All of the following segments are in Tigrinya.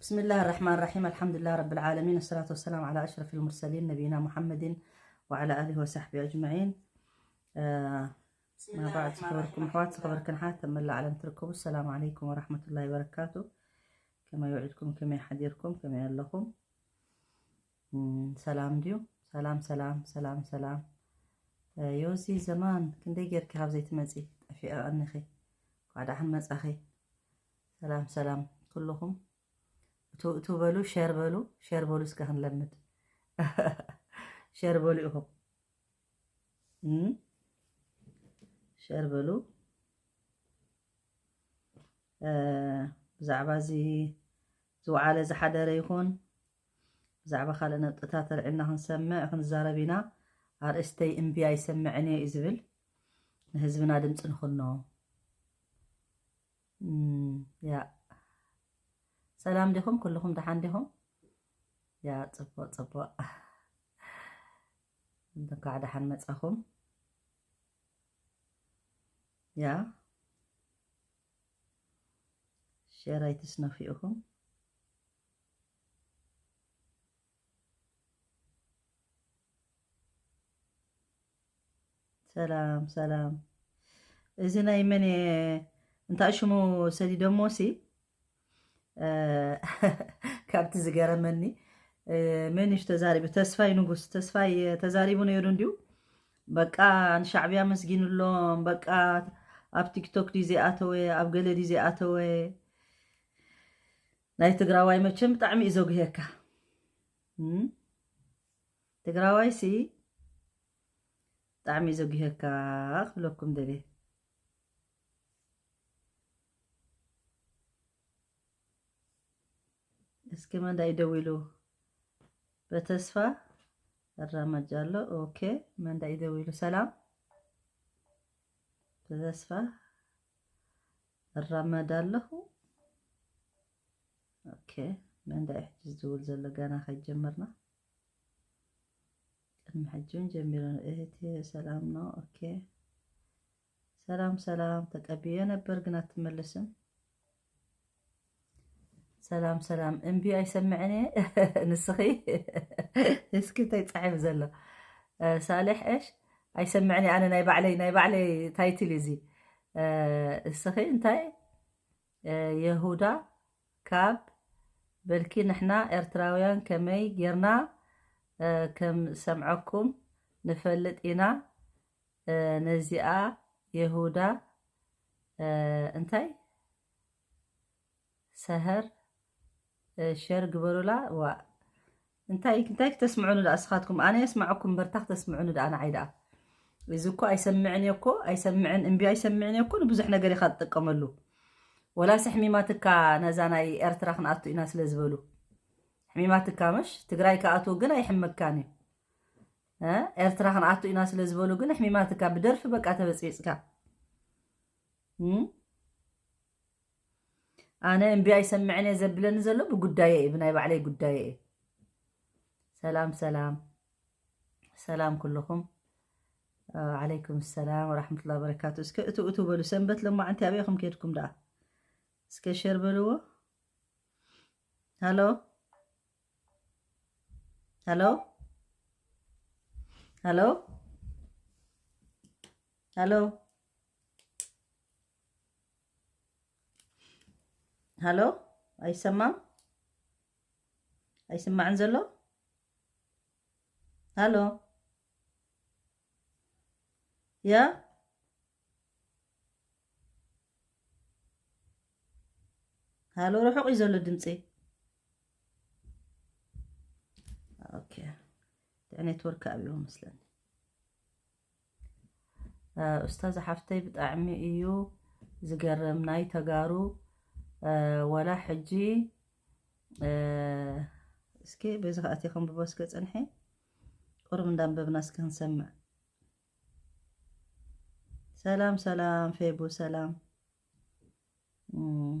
بسم الله الرحمن الرحيم. الحمد لله رب العالمين. الصلاة والسلام على أشرف المرسلين نبينا محمد وعلى آله وصحبه أجمعين. آه، ما بعد، خبركم أحوات، خبركم حات، تملى على تركم. السلام عليكم ورحمة الله وبركاته. كما يوعدكم، كما يحذركم، كما يقول لكم. مم، سلام ديو. سلام، سلام، سلام، سلام. آه، يوزي زمان، كندي جيركي هاوزي تمزي. في أنخي. قاعدة عن مزأخي. سلام، سلام. كلكم. እቱ እቱ በሉ፣ ሸር በሉ፣ ሸር በሉ፣ እስከ ክንለምድ። ሸር በሉ ኢኹም። እም? ሸር በሉ። እ፣ ብዛዕባ እዚ ዝወዓለ ዝሓደረ ይኹን፣ ብዛዕባ ካልእ ነጥብታት ተልዒልና ክንሰምዕ፣ ክንዛረብ ኢና። ኣርእስተይ እምቢ ኣይሰምዕን እየ እዩ ዝብል። ንህዝብና ድምፂ ንኹኖ። እም፣ ያ። ሰላም ዲኹም? ኩልኹም ደሓን ዲኹም? ያ፣ ጽቡቕ፣ ጽቡቕ። እንኳዕ ደሓን መጻኹም። ያ። ሸር ኣይትስነፉ ኢኹም። ሰላም፣ ሰላም። እዚ ናይ መን እየ? እንታይ ሽሙ ሰዲዶሞ ሲ? እ፣ ካብቲ ዝገረመኒ፣ እ፣ መን እዩ ተዛሪቡ? ተስፋይ ንጉስ። ተስፋይ ተዛሪቡ ነይሩ እንድዩ። በቃ ንሻዕብያ መስጊኑሎም፣ በቃ ኣብ ቲክቶክ ድዩ ዘይኣተወ፣ ኣብ ገለ ድዩ ዘይኣተወ? ናይ ትግራዋይ መቸም ብጣዕሚ እዩ ዘጉሄካ። እም? ትግራዋይ ሲ ብጣዕሚ እዩ ዘጉሄካ ክብለኩም ደልየ። እስኪ መን ዳይ ደዊሉ? በተስፋ እራመጃሎ። ኦኬ፣ መን ዳይ ደዊሉ? ሰላም፣ በተስፋ እራመድ ኣለኹ። ኦኬ፣ መን ዳይ ሕጂ ዝድውል ዘሎ? ገና ከይጀመርና፣ ቅድሚ ሕጂ እውን ጀሚሩ። እህቴ ሰላም ነው? ኦኬ፣ ሰላም ሰላም፣ ተቀብዬ ነበር ግን አትመለስም። ሰላም ሰላም፣ እምቢ ኣይሰምዕን እየ። ንስኺ እስኪ እንታይ ጻሒፍ ዘሎ? እ፣ ሳሌሕ እሽ፣ ኣይሰምዕን እየ። ኣነ ናይ ባዕለይ፣ ናይ ባዕለይ ታይትል እዚ። እ፣ እስኺ እንታይ፣ እ፣ የሁዳ ካብ በልኪ ንሕና ኤርትራውያን ከመይ ጌርና፣ እ፣ ከም ሰምዐኩም ንፈልጥ ኢና። እ፣ ነዚኣ የሁዳ፣ እ፣ እንታይ ሰሀር፣ እ፣ ሸር ግበሩላ። ዋ፣ እንታይ፣ እንታይ ክተስምዑኒ ደኣ እስኻትኩም? ኣነ የስማዕኩም እምበር፣ እንታይ ክተስምዑኒ ደኣ ንዓይ ደኣ? እዚ እኮ ኣይሰምዕን እየ እኮ፣ ኣይሰምዕን፣ እምቢ ኣይሰምዕን እየ እኮ፣ ንብዙሕ ነገር ኢኻ ትጥቀመሉ። ወላስ ሕሚማትካ ነዛ ናይ ኤርትራ ክንኣቱ ኢና ስለ ዝበሉ? ሕሚማትካ ምሽ? ትግራይ ክኣትዉ ግን ኣይሕመካን እዩ። እ? ኤርትራ ክንኣቱ ኢና ስለ ዝበሉ ግን ሕሚማትካ ብደርፊ በቃ ተበጽቢጽካ። እም? ኣነ እምቢ ኣይሰምዕን እየ ዘብለኒ ዘሎ ብጉዳየ እዩ፣ ብናይ ባዕለይ ጉዳየ እዩ። ሰላም፣ ሰላም። ሰላም ኩልኹም። እ፣ ዓለይኩም ሰላም ወራሕመቱላሂ ወበረካቱ። እስከ እቱ፣ እቱ በሉ። ሰንበት ለማዓንቲ ኣበይ ኢኹም ከድኩም ደኣ? እስከ ሸር በልዎ። ሃሎ? ሃሎ? ሃሎ? ሃሎ? ሃሎ? ኣይሰማም? ኣይስማዕን ዘሎ? ሃሎ? ያ? ሃሎ፣ ርሑቕ እዩ ዘሎ ድምፂ። ኦኬ፣ እቲ ኔትወርክ ኣብይዎ መስለኒ። እ፣ ኡስታዝ ሓፍተይ፣ ብጣዕሚ እዩ ዝገርም ናይ ተጋሩ፣ እ፣ ወላ ሕጂ፣ እ፣ እስኪ በዚ ከኣቲ ከንብቦ እስከ ፅንሒ። ቁሩብ እንዳንበብና እስከ ክንሰምዕ። ሰላም ሰላም ፌቡ፣ ሰላም። እም፣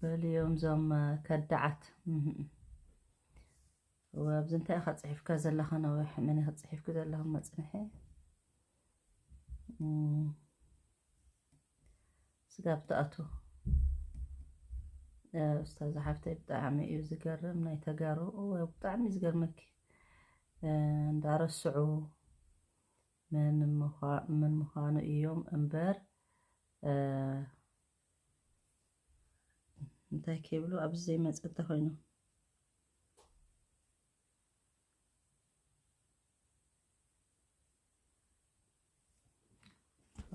በልዮም ዞም፣ እ፣ ከዳዓት። እም። ወ-፣ ኣብዚ እንታይ ኢኻ ጽሒፍካ ዘለኻ? ነዊሕ መን ኢኻ ጽሒፍኪ ዘለኻ መጽንሒ? እም፣ ስጋብ ትኣቱ። ኡስታዝ ሓፍተይ፣ ብጣዕሚ እዩ ዝገርም ናይ ተጋሩ። እወ፣ ብጣዕሚ እዩ ዝገርመኪ። እንዳረስዑ መን ምዃ-፣ መን ምዃኑ እዮም እምበር፣ እንታይ ከይብሉ ኣብዚ ዘይመጸ እንተኾይኑ።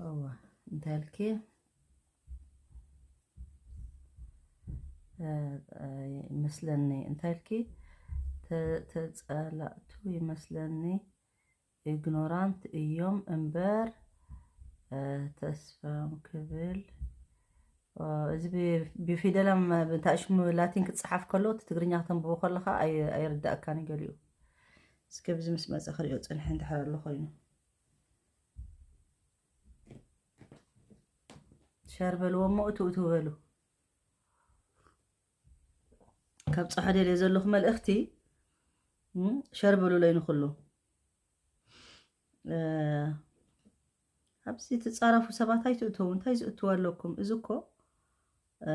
እዋ፣ እንታይ ኢልኪ? እ፣ እ፣ ይመስለኒ፣ እንታይ ኢልኪ? ተ-፣ ተጸላእቱ ይመስለኒ፣ ኢግኖራንት እዮም እምበር፣ እ፣ ተስፋም ክብል፣ እ፣ እዚ ብ-፣ ብፊደላም ብታሽሙ ላቲን ክጸሓፍ ከሎ፣ እቲ ትግርኛ ከተንብቦ ከለኻ ኣይ-፣ ኣይርዳእካን እዩ ገሊኡ። እስከ ብዚ ምስ መጸ ክሪኦ ጽንሐ እንድሕር ኣሎ ኮይኑ። ሸር በልዎ እሞ እትው እትው በሉ። ካብ ጸሓ ደልየ ዘለኹ መልእኽቲ፣ እም፣ ሸር በሉለይ ንኹሉ። እ፣ ኣብዚ ትጻረፉ ሰባት ኣይትእተዉ። እንታይ ዝእትዉ ኣለኩም? እዚ እኮ፣ እ፣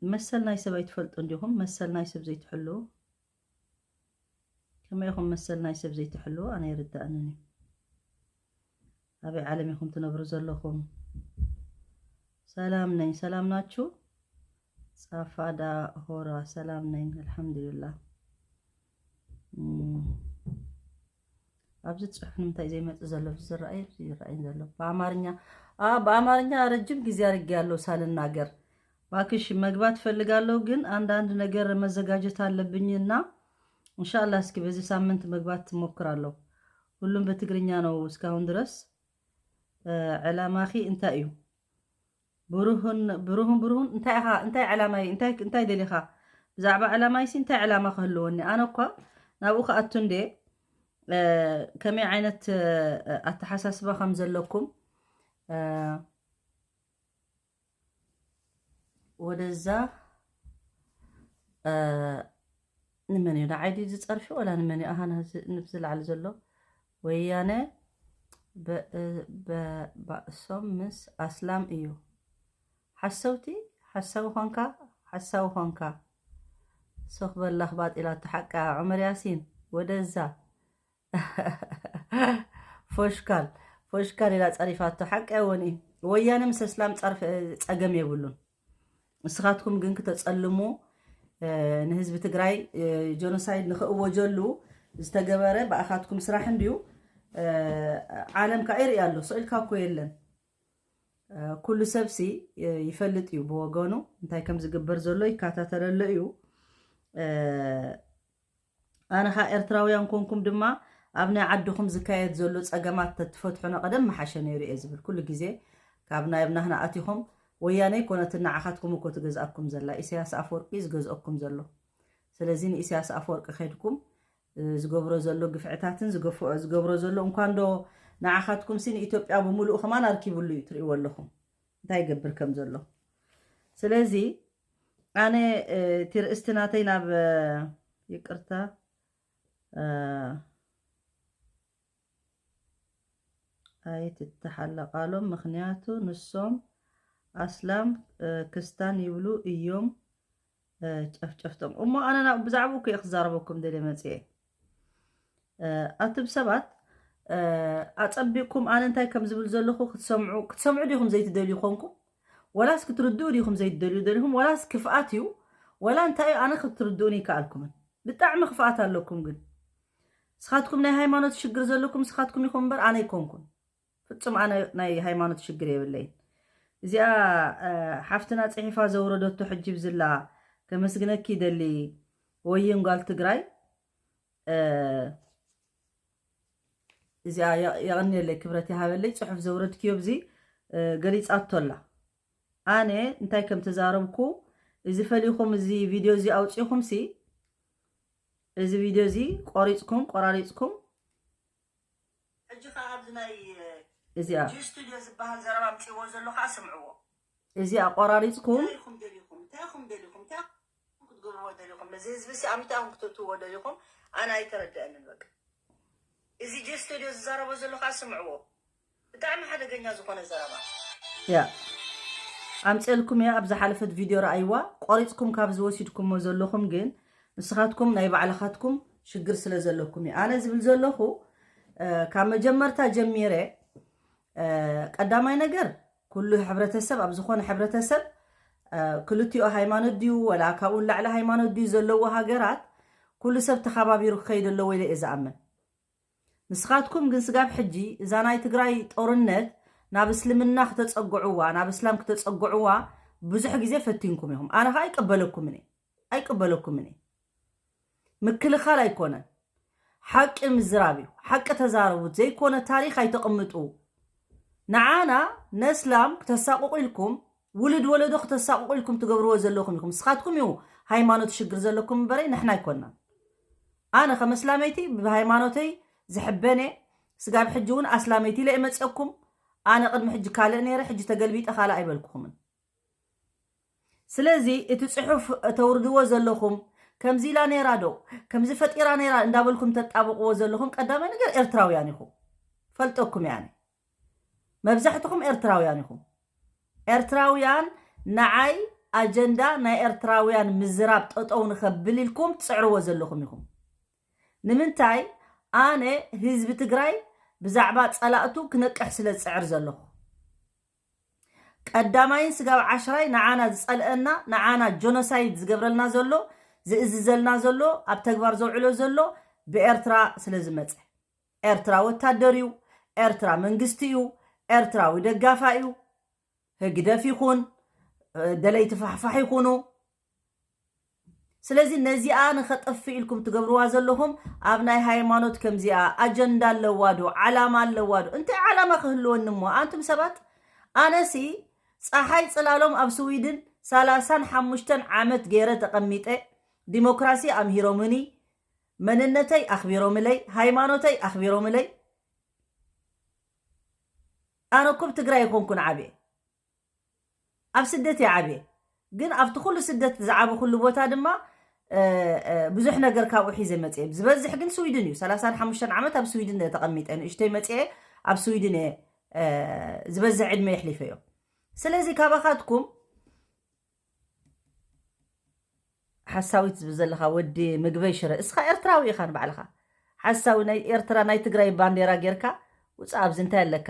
መሰል ናይ ሰብ ኣይትፈልጡ እንዲኹም? መሰል ናይ ሰብ ዘይትሕልዉ? ከመይ ኢኹም መሰል ናይ ሰብ ዘይትሕልዉ? ኣነ ኣይርድኣንን እዩ። ኣበይ ዓለም ኢኹም ትነብሩ ዘለኹም? ሰላም ነኝ፣ ሰላም ናችሁ? ጻፋዳ ሆራ፣ ሰላም ነኝ፣ ኣልሓምዱሊላህ። እም፣ ኣብዚ ጽሑፍ ንምንታይ ዘይመጽእ ዘሎ? ኣብዚ ዝረኣይ፣ ኣብዚ ይረኣይ ዘሎ። በአማርኛ፣ አ፣ በአማርኛ ረጅም ጊዜ አድርጌያለሁ ሳልናገር። እባክሽ መግባት እፈልጋለሁ፣ ግን አንዳንድ ነገር መዘጋጀት አለብኝና፣ ኢንሻአላህ፣ እስኪ በዚህ ሳምንት መግባት እሞክራለሁ። ሁሉም በትግርኛ ነው እስካሁን ድረስ። እ፣ ዕላማኺ እንታይ እዩ? ብሩህን፣ ብሩህን፣ ብሩህን፣ እንታይ ኢኻ? እንታይ ዕላማይ? እንታይ፣ እንታይ ደሊኻ? ብዛዕባ ዕላማይሲ እንታይ ዕላማ ክህልወኒ? ኣነ እኳ ናብኡ ክኣቱ እንዴ፣ እ፣ ከመይ ዓይነት፣ እ፣ ኣተሓሳስባ ከም ዘለኩም፣ እ፣ ወደዛ፣ እ፣ ንመን እዩ ንዓይ ድዩ ዝጸርፊ ወላ ንመን እዩ? ኣሃ፣ ነዚ፣ ነዚ ላዕሊ ዘሎ ወያነ በ-፣ በ-፣ ባእሶም ምስ ኣስላም እዩ። ሓሰውቲ፣ ሓሳዊ ኾንካ፣ ሓሳዊ ኾንካ። ሱኽ በላኽ ባጢላ፣ እቲ ሓቃ ዑመር ያሲን፣ ወደዛ። ፎሽካል፣ ፎሽካል ኢላ ጸሪፋቶ። ሓቂ እውን እዩ። ወያነ ምስ እስላም ጸርፍ-፣ ጸገም የብሉን። ንስኻትኩም ግን ክተጸልሙ፣ እ፣ ንህዝቢ ትግራይ፣ እ፣ ጀኖሳይድ ንኽእወጀሉ ዝተገበረ ብኣኻትኩም ስራሕ እንድዩ። እ፣ ዓለም ከኣ ይርኢ ኣሎ። ስቕ ኢልካ እኮ የለን። እ፣ ኩሉ ሰብሲ፣ እ፣ ይፈልጥ እዩ ብወገኑ እንታይ ከም ዝግበር ዘሎ ይከታተለሉ እዩ። እ፣ ኣነ ኸኣ ኤርትራውያን ኮንኩም ድማ ኣብ ናይ ዓድኹም ዝካየድ ዘሎ ጸገማት ተትፈትሑና ቀደም ምሓሸ ነይሩ እየ ዝብል። ኩሉ ግዜ ካብ ናይ ኣብ ናህና ኣቲኹም፣ ወያነ ኣይኮነትን ንዓኻትኩም እኮ ትገዝኣኩም ዘላ፣ ኢሳያስ ኣፈወርቂ እዩ ዝገዝኦኩም ዘሎ። ስለዚ ንኢሳያስ ኣፈወርቂ ከድኩም፣ እ፣ ዝገብሮ ዘሎ ግፍዕታትን ዝገፍ-፣ ዝገብሮ ዘሎ እንኳን ዶ ንዓኻትኩምሲ ንኢትዮጵያ ብምሉኡ ከማን ኣርኪብሉ እዩ ትርእይዎ ኣለኹም እንታይ ይገብር ከም ዘሎ። ስለዚ ኣነ፣ እ፣ እቲ ርእስቲ ናተይ ናብ፣ እ፣ ይቅርታ፣ እ፣ ኣይትተሓለቓሎም፣ ምኽንያቱ ንሶም ኣስላም፣ እ፣ ክስታን ይብሉ እዮም፣ እ፣ ጨፍጨፍቶም። እሞ ኣነ ናብ፣ ብዛዕባኡ እኮ እየ ክዛረበኩም ደልየ መጽየ። እ፣ ኣቱም ሰባት፣ እ፣ ኣጸቢቕኩም ኣነ እንታይ ከም ዝብል ዘለኹ ክትሰምዑ፣ ክትሰምዑ ዲኹም ዘይትደልዩ ኮንኩም? ወላስ ክትርድኡ ዲኹም ዘይትደልዩ ደሊኹም? ወላስ ክፍኣት እዩ? ወላ እንታይ እዩ? ኣነ ክትርድኡኒ ይከኣልኩምን። ብጣዕሚ ክፍኣት ኣለኩም ግን። ንስኻትኩም ናይ ሃይማኖት ሽግር ዘለኩም ንስኻትኩም ኢኹም እምበር ኣነ ኣይኮንኩን። ፍጹም ኣነ ናይ ሃይማኖት ሽግር የብለይን። እዚኣ፣ እ፣ ሓፍትና ጽሒፋ ዘውረደቶ ሕጂ ብዝላ ከመስግነኪ ይደሊ ወይን ጓል ትግራይ፣ እ፣ እዚኣ የ-፣ የቐንየለይ፣ ክብረት ይሃበለይ። ጽሑፍ ዘውረድክዮ ብዚ፣ እ፣ ገሊጻቶ ኣላ። ኣነ እንታይ ከም ተዛረብኩ፣ እዚ ፈሊኹም፣ እዚ ቪድዮ እዚ ኣውጺኹምሲ፣ እዚ ቪድዮ እዚ ቆሪጽኩም፣ ቆራሪጽኩም፣ ሕጂ ኸኣ ኣብዚ ናይ፣ እ፣ እዚኣ ጂ ስቱዲዮ ዝበሃል ዘረባ ኣምጺእዎ ዘሎ ኸኣ ስምዕዎ። እዚ ኣቆራሪጽኩም እንታይ ኢኹም ደሊኹም? እንታይ ኢኹም ደሊኹም? እንታይ ኢኹም ክትገብርዎ ደሊኹም? ነዚ ህዝቢ ሲ ኣብ ምንታይ ኢኹም ክትእትውዎ ደሊኹም? ኣነ ኣይተረድአንን በቃ። እዚ ጂ ስቱዲዮ ዝዛረቦ ዘሎ ኸኣ ስምዕዎ። ብጣዕሚ ሓደገኛ ዝኾነ ዘረባ። ያ ኣምፅኤልኩም እያ። ኣብ ዝሓለፈት ቪድዮ ረኣይዋ፣ ቆሪፅኩም ካብ ዝወሲድኩሞ ዘለኹም ግን ንስኻትኩም ናይ ባዕልኻትኩም ሽግር ስለ ዘለኩም እዩ። ኣነ ዝብል ዘለኹ ካብ መጀመርታ ጀሚረ፣ ቀዳማይ ነገር፣ ኩሉ ሕብረተሰብ፣ ኣብ ዝኾነ ሕብረተሰብ ክልቲኦ ሃይማኖት ድዩ ወላ ካብኡ ንላዕሊ ሃይማኖት ድዩ ዘለዎ ሃገራት፣ ኩሉ ሰብ ተኸባቢሩ ክኸይድ ኣለዎ ኢለ እየ ዝኣምን። ንስኻትኩም ግን ስጋብ ሕጂ እዛ ናይ ትግራይ ጦርነት ናብ እስልምና ክተፀግዕዋ፣ ናብ እስላም ክተፀግዕዋ ብዙሕ ግዜ ፈቲንኩም ኢኹም። ኣነ ኸዓ ኣይቀበለኩምን እየ፣ ኣይቀበለኩምን እየ። ምክልኻል ኣይኮነን፣ ሓቂ ምዝራብ እዩ። ሓቂ ተዛረቡት፣ ዘይኮነ ታሪኽ ኣይተቕምጡ። ንዓና ነስላም ክተሳቕቑ ኢልኩም፣ ውሉድ ወለዶ ክተሳቕቑ ኢልኩም ትገብርዎ ዘለኹም ኢኹም። ንስኻትኩም እዩ ሃይማኖት ሽግር ዘለኩም እምበረይ ንሕና ኣይኮንናን። ኣነ ከም ኣስላመይቲ ብሃይማኖተይ ዝሕበን እየ። ስጋብ ሕጂ እውን ኣስላመይቲ ኢለ እየ መፅየኩም። ኣነ ቅድሚ ሕጂ ካልእ ነይረ፣ ሕጂ ተገልቢጠ ካልእ ኣይበልኩኹምን። ስለዚ እቲ ፅሑፍ እተውርድዎ ዘለኹም፣ ከምዚ ኢላ ነይራ ዶ፣ ከምዚ ፈጢራ ነይራ እንዳበልኩም ተጣብቕዎ ዘለኹም፣ ቀዳማይ ነገር ኤርትራውያን ኢኹም። ፈልጠኩም እየ ኣነ። መብዛሕትኹም ኤርትራውያን ኢኹም። ኤርትራውያን ንዓይ ኣጀንዳ ናይ ኤርትራውያን ምዝራብ ጠጠው ንኸብል ኢልኩም ትፅዕርዎ ዘለኹም ኢኹም። ንምንታይ? ኣነ ህዝቢ ትግራይ ብዛዕባ ፀላእቱ ክነቅሕ ስለ ዝፅዕር ዘለኹ። ቀዳማይን ስጋብ ዓሽራይ ንዓና ዝፀልአና፣ ንዓና ጆኖሳይድ ዝገብረልና ዘሎ፣ ዝእዝዘልና ዘሎ፣ ኣብ ተግባር ዘውዕሎ ዘሎ ብኤርትራ ስለ ዝመፀ። ኤርትራ ወታደር እዩ፣ ኤርትራ መንግስቲ እዩ፣ ኤርትራዊ ደጋፋ እዩ። ህግደፍ ይኹን፣ እ፣ ደለይቲ ፋሕፋሕ ይኹኑ። ስለዚ ነዚኣ ንኸጠፍእ ኢልኩም ትገብርዋ ዘለኹም ኣብ ናይ ሃይማኖት ከምዚኣ ኣጀንዳ ኣለዋ ዶ? ዓላማ ኣለዋ ዶ? እንታይ ዓላማ ክህልወኒ እሞ? ኣንቱም ሰባት፣ ኣነሲ ፀሓይ ፅላሎም ኣብ ስዊድን ሰላሳን ሓሙሽተን ዓመት ገይረ ተቐሚጠ፣ ዲሞክራሲ ኣምሂሮምኒ፣ መንነተይ ኣኽቢሮምለይ፣ ሃይማኖተይ ኣኽቢሮምለይ። ኣነ እኮ ኣብ ትግራይ ኣይኮንኩን ዓብየ፣ ኣብ ስደት እየ ዓብየ። ግን ኣብቲ ኩሉ ስደት ዝዓበኹሉ ቦታ ድማ፣ እ፣ እ፣ ብዙሕ ነገር ካብኡ ሒዘ መፅየ። ዝበዝሕ ግን ስዊድን እዩ። ሰላሳን ሓሙሽተን ዓመት ኣብ ስዊድን እየ ተቐሚጠ። ንእሽተይ መፅየ ኣብ ስዊድን እየ፣ እ፣ ዝበዝሕ ዕድመ የሕሊፈዮ። ስለዚ ካባኻትኩም ሓሳዊት ዝብል ዘለኻ ወዲ ምግበይ ሽረ፣ እስኻ ኤርትራዊ ኢኻ ንባዕልኻ። ሓሳዊ ናይ ኤርትራ፣ ናይ ትግራይ ባንዴራ ጌርካ ውፃእ። ኣብዚ እንታይ ኣለካ?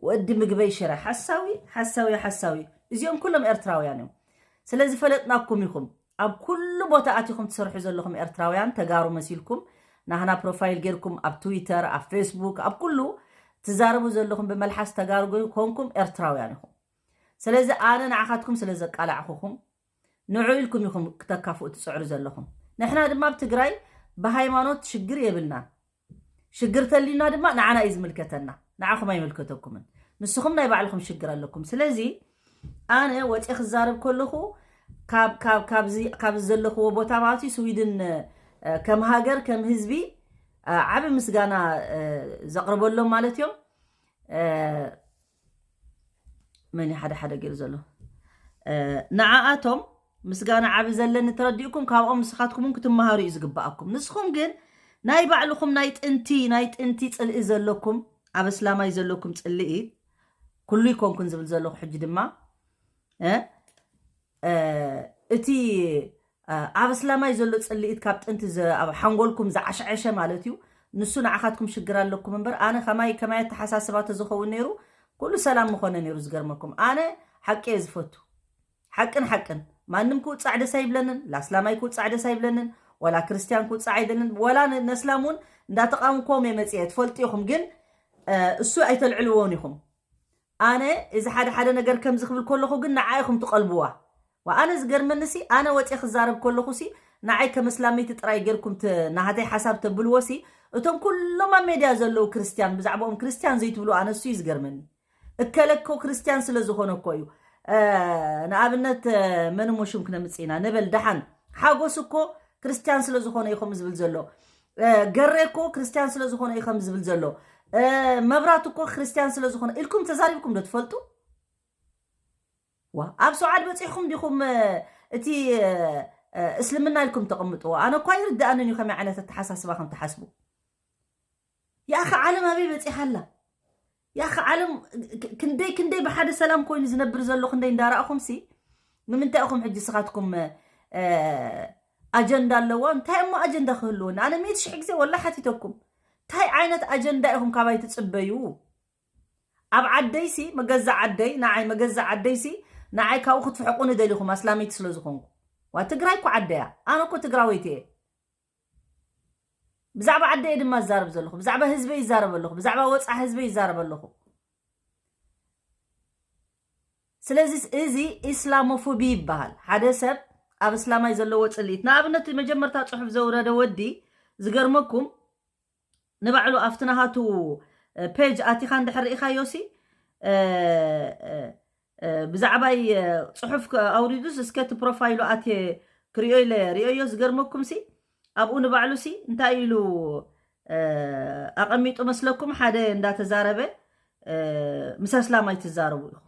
ወዲ ምግበይ ሽረ፣ ሓሳዊ፣ ሓሳዊ፣ ሓሳዊ። እዚኦም ኩሎም ኤርትራውያን እዮም። ስለ ዝፈለጥናኩም ኢኹም። ኣብ ኩሉ ቦታ ኣቲኹም ትሰርሑ ዘለኹም ኤርትራውያን፣ ተጋሩ መሲልኩም ናህና ፕሮፋይል ጌርኩም ኣብ ትዊተር፣ ኣብ ፌስቡክ፣ ኣብ ኩሉ ትዛረቡ ዘለኹም ብመልሓስ ተጋሩ ኮንኩም ኤርትራውያን ኢኹም። ስለዚ ኣነ ንዓኻትኩም ስለ ዘቃላዕኹኹም ንዑ ኢልኩም ኢኹም ክተካፍኡ ትፅዕሩ ዘለኹም። ንሕና ድማ ኣብ ትግራይ ብሃይማኖት ሽግር የብልናን። ሽግር ተልዩና ድማ ንዓና እዩ ዝምልከተና፣ ንዓኹም ኣይምልከተኩምን። ንስኹም ናይ ባዕልኹም ሽግር ኣለኩም። ስለዚ ኣነ ወፂአ ክዛረብ ከለኹ ካብ፣ ካብ፣ ካብዚ፣ ካብዚ ዘለኽዎ ቦታ ማለት እዩ ስዊድን፣ እ፣ ከም ሃገር፣ ከም ህዝቢ፣ እ፣ ዓቢ ምስጋና፣ እ፣ ዘቕርበሎም ማለት እዮም። እ፣ መን እዩ ሓደ ሓደ ገይሩ ዘሎ? እ፣ ንዓኣቶም ምስጋና ዓቢ ዘለኒ ተረዲእኩም፣ ካብኦም ንስኻትኩም እውን ክትመሃሩ እዩ ዝግባኣኩም። ንስኹም ግን ናይ ባዕልኹም ናይ ጥንቲ፣ ናይ ጥንቲ ጽልኢ ዘለኩም፣ ኣብ እስላማይ ዘለኩም ጽልኢ፣ ኩሉ ይኮንኩን ዝብል ዘለኹ ሕጂ ድማ፣ እ፣ እ፣ እቲ፣ እ፣ ኣብ እስላማይ ዘሎ ጽልኢት ካብ ጥንቲ ዘ-፣ ኣብ ሓንጎልኩም ዝዓሸዐሸ ማለት እዩ። ንሱ ንዓኻትኩም ሽግር ኣለኩም እምበር፣ ኣነ ከማይ፣ ከማይ ኣተሓሳስባ ተዝኸውን ነይሩ፣ ኩሉ ሰላም ምኾነ ነይሩ። ዝገርመኩም፣ ኣነ ሓቂ እየ ዝፈቱ። ሓቅን ሓቅን። ማንም ክውጻዕ ደስ ኣይብለንን፣ ላስላማይ ክውጻዕ ደስ ኣይብለንን፣ ወላ ክርስትያን ክውጻዕ ኣይደልን፣ ወላ ን-፣ ነስላም እውን እንዳተቃወምኩም እየ መጽየ፣ ትፈልጡ ኢኹም። ግን፣ እ፣ እሱ ኣይተልዕልዎን ኢኹም። ኣነ እዚ ሓደ ሓደ ነገር ከምዚ ክብል ከለኹ ግን ንዓይ ኢኹም ትቐልብዋ። ወኣነ ዝገርመኒሲ፣ ኣነ ወፅየ ክዛረብ ከለኹሲ፣ ንዓይ ከም እስላመይቲ ጥራይ ጌርኩም ት-፣ ናሃተይ ሓሳብ ተብልዎሲ፣ እቶም ኩሎም ኣብ ሜድያ ዘለዉ ክርስትያን፣ ብዛዕባኦም ክርስትያን ዘይትብሉ ኣነሱ እዩ ዝገርመኒ። እከለኮ ክርስትያን ስለ ዝኾነ እኮ እዩ። እ፣ ንኣብነት፣ እ፣ መን እሞ ሽም ክነምጽእ ኢና? ንበል ደሓን። ሓጎስ እኮ ክርስትያን ስለ ዝኾነ እዩ ከምኡ ዝብል ዘሎ። እ፣ ገሬ እኮ ክርስትያን ስለ ዝኾነ እዩ ከምኡ ዝብል ዘሎ። እ፣ መብራት እኮ ክርስትያን ስለ ዝኾነ ኢልኩም ተዛሪብኩም ዶ ትፈልጡ? ዋ፣ ኣብ ሰውዓል በጺሕኩም ዲኹም፣ እ፣ እቲ፣ እ፣ እ፣ እስልምና ኢልኩም ተቐምጥዎ? ኣነ እኳ ኣይርድኣንን እዩ ከመይ ዓይነት ኣተሓሳስባ ከም ትሓስቡ። ያኣኸ ዓለም ኣበይ በጺሓ ኣላ? ያኸ ዓለም ክንደይ ክንደይ ብሓደ ሰላም ኮይኑ ዝነብር ዘሎ ክንደይ እንዳረኣኹም ሲ ንምንታይ ኢኹም ሕጂ ስኻትኩም ኣጀንዳ ኣለዋ? እንታይ እሞ ኣጀንዳ ክህልወኒ? ኣነ ሚእቲ ሽሕ ግዜ ወላ ሓቲተኩም እንታይ ዓይነት ኣጀንዳ ኢኹም ካባይ ትፅበዩ? ኣብ ዓደይሲ መገዛ ዓደይ ንዓይ መገዛ ዓደይሲ ንዓይ ካብኡ ክትፍሕቁኒ ደሊኹም ኣስላመይቲ ስለ ዝኾንኩ። ዋ ትግራይ እኮ ዓደያ። ኣነ እኮ ትግራወይቲ እየ። ብዛዕባ ዓደይ ድማ ዝዛረብ ዘለኹ፣ ብዛዕባ ህዝበይ ይዛረብ ኣለኹ፣ ብዛዕባ ወፃ ህዝበይ ይዛረብ ኣለኹ። ስለዚ እዚ ኢስላሞፎቢ ይበሃል። ሓደ ሰብ ኣብ እስላማይ ዘለዎ ፅልኢት፣ ንኣብነት መጀመርታ ፅሑፍ ዘውረደ ወዲ ዝገርመኩም ንባዕሉ ኣብቲ ናሃቱ ፔጅ ኣቲኻ እንድሕር ርኢኻዮ ሲ ብዛዕባይ ፅሑፍ ኣውሪዱስ እስከ እቲ ፕሮፋይሉ ኣትየ ክሪኦ ኢለ ሪኦዮ። ዝገርመኩም ሲ ኣብኡ ንባዕሉ ሲ እንታይ ኢሉ ኣቐሚጡ መስለኩም? ሓደ እንዳተዛረበ ምስ ኣስላም ኣይትዛረቡ ኢኹም።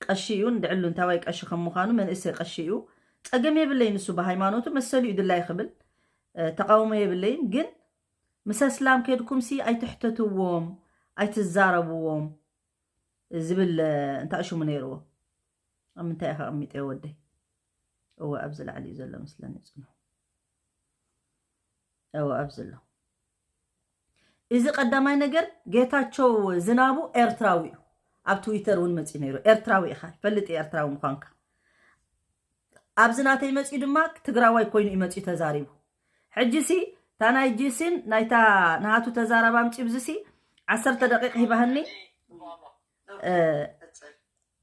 ቀሺ እዩ እንድዕሉ እንታዋይ ቀሺ ከም ምዃኑ መንእሰይ ቀሺ እዩ። ፀገም የብለይ ንሱ ብሃይማኖቱ መሰሉ እዩ ድላይ ክብል ተቃውሞ የብለይን። ግን ምስ ኣስላም ከድኩም ሲ ኣይትሕተትዎም ኣይትዛረብዎም ዝብል እንታይ ሽሙ ነይርዎ? ኣብ ምንታይ ኢኻ ኣቐሚጠዮ ወደይ? እወ ኣብዚ ላዕሊ እዩ ዘሎ መስለኒ ፅኑ። እወ ኣብዚ ኣሎ። እዚ ቀዳማይ ነገር ጌታቸው ዝናቡ ኤርትራዊ እዩ። ኣብ ትዊተር እውን መፂኡ ነይሩ። ኤርትራዊ ኢኻ ይፈልጥ ኤርትራዊ ምዃንካ። ኣብዚ ናተይ መፂኡ ድማ ትግራዋይ ኮይኑ እዩ መፂኡ ተዛሪቡ። ሕጂ ሲ እታ ናይ ጂሲን ናይታ ናሃቱ ተዛራባ ኣምፂኡ ብዚ ሲ ዓሰርተ ደቂቕ ሂባህኒ።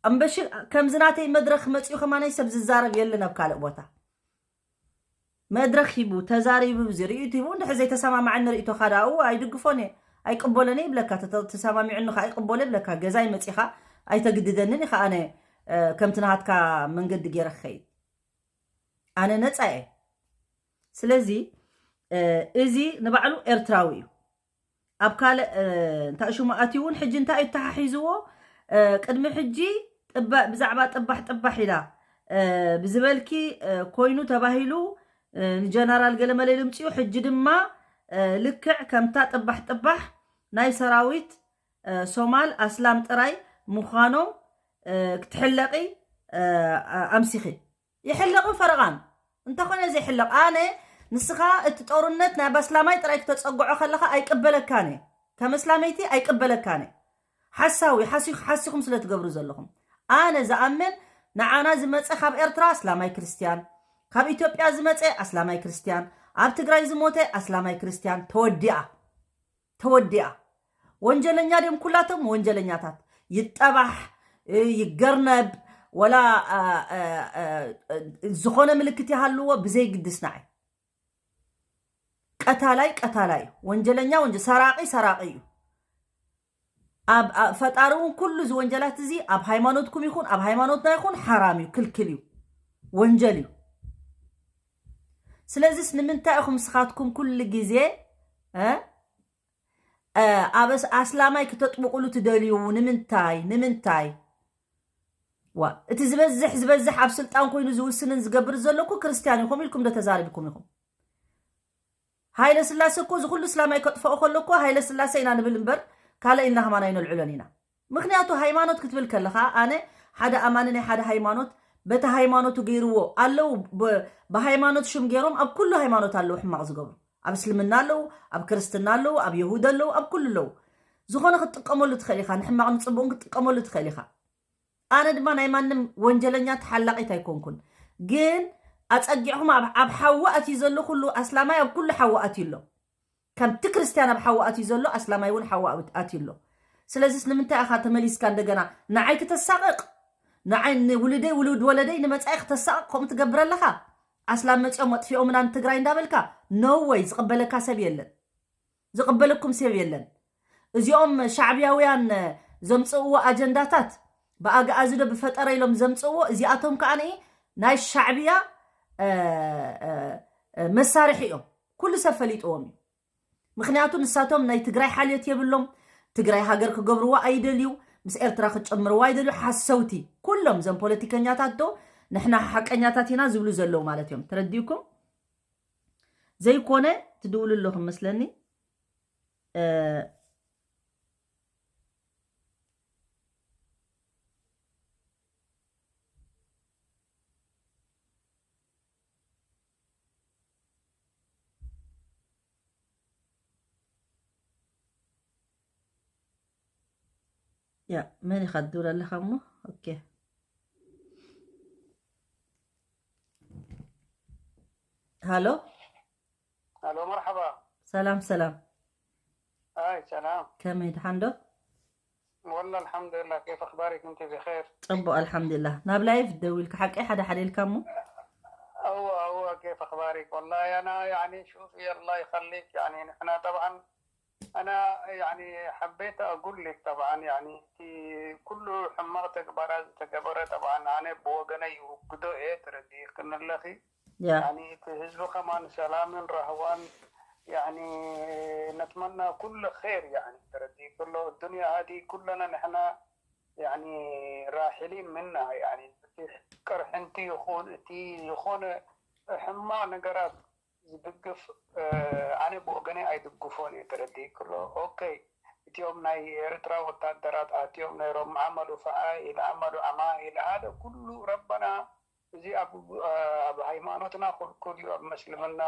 እምበሺ ከምዚ ናተይ መድረኽ መፂኡ ከማናይ ሰብ ዝዛረብ የለን ኣብ ካልእ ቦታ። መድረኽ ሂቡ ተዛሪቡ ብዚ ርእይቱ ሂቡ እንድሕር ዘይተሰማማዐኒ ርእይቶኻ ደኣ እው ኣይድግፎን እየ ኣይቅበሎን እየ ይብለካ። ተተሰማሚዑኒ ከዓ ይቅበሎ ይብለካ። ገዛይ መፂኻ ኣይተግድደንን ኢኻ። ኣነ ከምቲ ናሃትካ መንገዲ ገይረ ክኸይድ ኣነ ነፃ እየ። ስለዚ እዚ ንባዕሉ ኤርትራዊ እዩ። ኣብ ካልእ እንታይ ሽሙ ኣትዩ እውን ሕጂ እንታይ እዩ ተሓሒዝዎ? ቅድሚ ሕጂ ብዛዕባ ጥባሕ ጥባሕ ኢላ ብዝበልኪ ኮይኑ ተባሂሉ ንጀነራል ገለመለ ልምፅኡ። ሕጂ ድማ ልክዕ ከምታ ጥባሕ ጥባሕ ናይ ሰራዊት ሶማል ኣስላም ጥራይ ምዃኖም ክትሕለቒ ኣምሲኺ። ይሕለቕን ፈረቓን እንተኾነ ዘይሕለቕ ኣነ ንስኻ እቲ ጦርነት ናይ ኣስላማይ ጥራይ ክተፀግዖ ከለኻ ኣይቅበለካን እየ። ከም እስላመይቲ ኣይቅበለካን እየ። ሓሳዊ ሓሲኹም ስለ ትገብሩ ዘለኹም ኣነ ዝኣምን ንዓና ዝመፀ ካብ ኤርትራ ኣስላማይ ክርስትያን፣ ካብ ኢትዮጵያ ዝመፀ ኣስላማይ ክርስትያን፣ ኣብ ትግራይ ዝሞተ ኣስላማይ ክርስትያን ተወዲኣ። ተወዲኣ። ወንጀለኛ ድዮም ኩላቶም ወንጀለኛታት? ይጠባሕ ይገርነብ ወላ ዝኾነ ምልክት ይሃልዎ ብዘይግድስ ንዓይ ቀታላይ ቀታላይ እዩ። ወንጀለኛ ወንጀ ሰራቂ ሰራቂ እዩ። ኣብ ፈጣሪ እውን ኩሉ እዚ ወንጀላት እዚ ኣብ ሃይማኖትኩም ይኹን ኣብ ሃይማኖትና ይኹን ሓራም እዩ፣ ክልክል እዩ፣ ወንጀል እዩ። ስለዚስ ንምንታይ ኢኹም ስኻትኩም ኩሉ ግዜ ኣብ ኣስላማይ ክተጥብቑሉ ትደልዩ? ንምንታይ ንምንታይ? ዋ እቲ ዝበዝሕ ዝበዝሕ ኣብ ስልጣን ኮይኑ ዝውስንን ዝገብር ዘለኩ ክርስትያን ኢኹም ኢልኩም ዶ ተዛሪብኩም ኢኹም? ሃይለ ስላሴ እኮ እዚ ኩሉ እስላማይ ከጥፈኦ ከሎ እኮ ሃይለ ስላሴ ኢና ንብል እምበር ካልእ ኢልና ከማን ኣይነልዕሎን ኢና። ምክንያቱ ሃይማኖት ክትብል ከለኻ ኣነ ሓደ ኣማኒ ናይ ሓደ ሃይማኖት በቲ ሃይማኖቱ ገይርዎ ኣለዉ። ብሃይማኖት ሽም ገይሮም ኣብ ኩሉ ሃይማኖት ኣለዉ ሕማቕ ዝገብሩ። ኣብ እስልምና ኣለዉ፣ ኣብ ክርስትና ኣለዉ፣ ኣብ የሁድ ኣለዉ፣ ኣብ ኩሉ ኣለዉ። ዝኾነ ክትጥቀመሉ ትኽእል ኢኻ፣ ንሕማቕ ንፅቡቕን ክትጥቀመሉ ትኽእል ኢኻ። ኣነ ድማ ናይ ማንም ወንጀለኛ ተሓላቒት ኣይኮንኩን። ግን ኣፀጊዕኹም ኣብ ሓዊ ኣትዩ ዘሎ ኩሉ ኣስላማይ ኣብ ኩሉ ሓዊ ኣትዩ ኣሎ። ከምቲ ክርስትያን ኣብ ሓዊ ኣትዩ ዘሎ ኣስላማይ እውን ሓዊ ኣትዩ ኣሎ። ስለዚስ ንምንታይ ኢኻ ተመሊስካ እንደገና ንዓይ ክተሳቕቕ? ንዓይ ንውልደይ ውሉድ ወለደይ ንመጻኢ ክተሳቕቕ ከምኡ ትገብር ኣለኻ? ኣስላም መጺኦም ኣጥፊኦምና ንትግራይ እንዳበልካ? No way ዝቕበለካ ሰብ የለን። ዝቕበለኩም ሰብ የለን። እዚኦም ሻዕብያውያን ዘምጽእዎ ኣጀንዳታት ብኣግኣዚ ዶ ብፈጠረ ኢሎም ዘምጽእዎ እዚኣቶም ከኣ ናይ ሻዕብያ መሳርሒ እዮም። ኩሉ ሰብ ፈሊጥዎም እዩ። ምክንያቱ ንሳቶም ናይ ትግራይ ሓልዮት የብሎም። ትግራይ ሃገር ክገብርዋ ኣይደልዩ፣ ምስ ኤርትራ ክትጨምርዋ ኣይደልዩ። ሓሰውቲ ኩሎም ዘም ፖለቲከኛታት ዶ ንሕና ሓቀኛታት ኢና ዝብሉ ዘለዉ ማለት እዮም። ተረዲእኩም ዘይኮነ ትድውሉ ኣለኹም መስለኒ። ያ መን ኢኻ ትድውል ኣለኻ እሞ? ኦኬ። ሃሎ። ኣሎ፣ መርሓባ። ሰላም ሰላም። ኣይ ሰላም። ከመይ፣ ደሓን ዶ? ወላ ኣልሓምዱሊላህ። ኬፍ ኣኽባሪክ? እንቲ ብኸይር። ጽቡቕ ኣልሓምዱሊላህ። ናብ ላይፍ ደዊልካ ሓቀይ ሓደ ሓደ ኢልካ እሞ? እወ እወ፣ ኬፍ ኣኽባሪክ? ወላሂ ኣና ያኒ ሹፊ፣ ኣላህ ይኸሊክ። ያኒ ንሕና ጠብዓን ኣና ያኒ ሐበይት ኣጉሊክ ጠብዓን ያኒ እቲ ኩሉ ሕማቕ ተግባራት ዝተገበረ ጠብዓን ኣነ ብወገነይ ይውግዶ እየ። ትረዲእክኒ ኣለኺ። ያ ያኒ እቲ ህዝቢ ከማን ሰላምን ራህዋን ያኒ ነትመና ኩሉ ኸይር ያኒ። ትረዲእኪ ኣሎ፣ ዱንያ ሃዲ ኩለና ንሕና ያኒ ራሒሊን ምና ያኒ እቲ ቅርሕንቲ ይኹን እቲ ዝኾነ ሕማቕ ነገራት ዝድግፍ ኣነ ብወገነይ ኣይድግፎን እየ። ተረዲእኪ ኣሎ። ኦኬ፣ እቲኦም ናይ ኤርትራ ወታደራት ኣትዮም ነይሮም ዓመሉ ፈዓ ኢለ ዓመሉ ኣማ ኢለ ሓደ ኩሉ ረበና እዚ ኣብ ኣብ ሃይማኖትና ክልኩል እዩ፣ ኣብ መስልምና